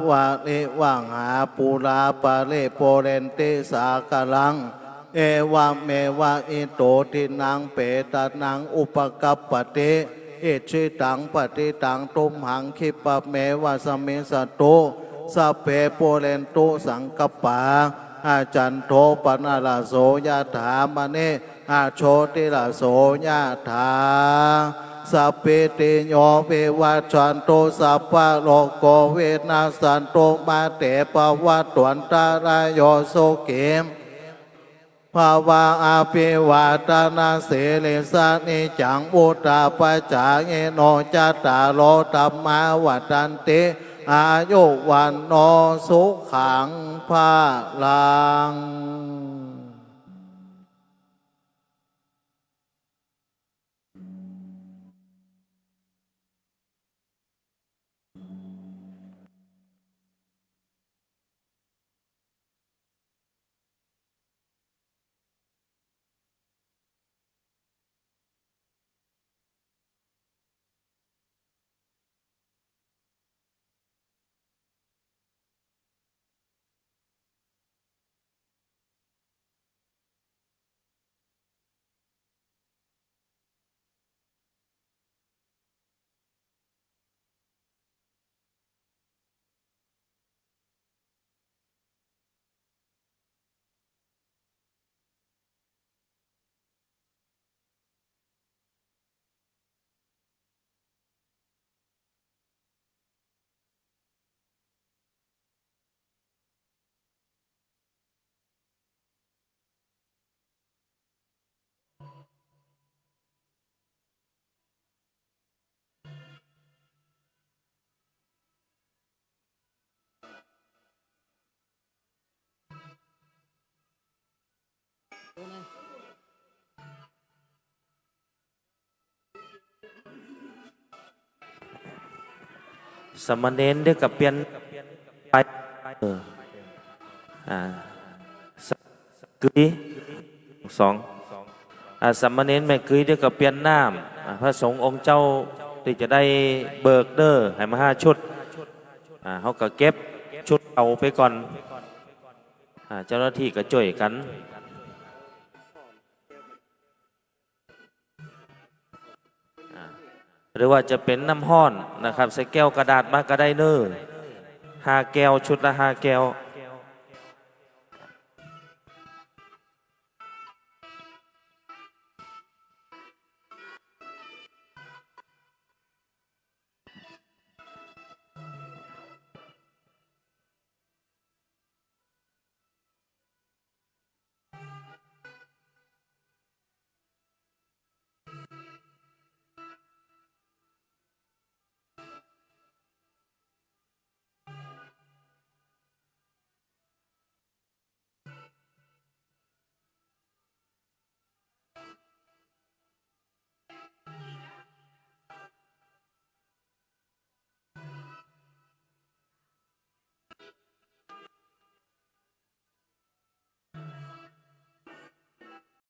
วาริวะหา ปูรา ปะริปูเรนติ สาคารัง เอวะเมวะ อิโต ทินนัง เปตานัง อุปะกัปปะติ อิจฉิตัง ปะติตัง ตุมหัง คิปะเมวะ สะมิชฌะตุ สัพเพ ปูเรนตุ สังกัปปา อาจันโท ปะนะระโส ยะถา มะณิ อาโชติระโส ยะถา สัพพิติโย วิวัชชันตุ สัพพะโรโค วินัสสันตุ มาเต ภะวัตวันตะราโย สุขี ภะวะ อะภิวาทะนะสีลิสสะ นิจจัง วุฑฒาปะจายิโน จัตตาโร ธัมมา วัฑฒันติ อายุ วัณโณ สุขัง พะลังสามเณรเดี๋ยวก็เปลี่ยนไป เออ อ่า เกย สอง อ่า สามเณรแม่เกยเดี๋ยวก็เปลี่ยนน้ำ อ่า พระสงฆ์องค์เจ้าตี้จะได้เบิกเน่อ หื้อมาห้าชุด อ่า เฮาก็เก็บชุดเก่าไปก่อน อ่า เจ้าหน้าตี้ก็จ้วยกั๋น อ่า หรือว่าจะเป๋นน้ำฮ้อนนะครับ ใส่แก้วกระดาษมาก็ได้เน่อ ห้าแก้ว ชุดละห้าแก้ว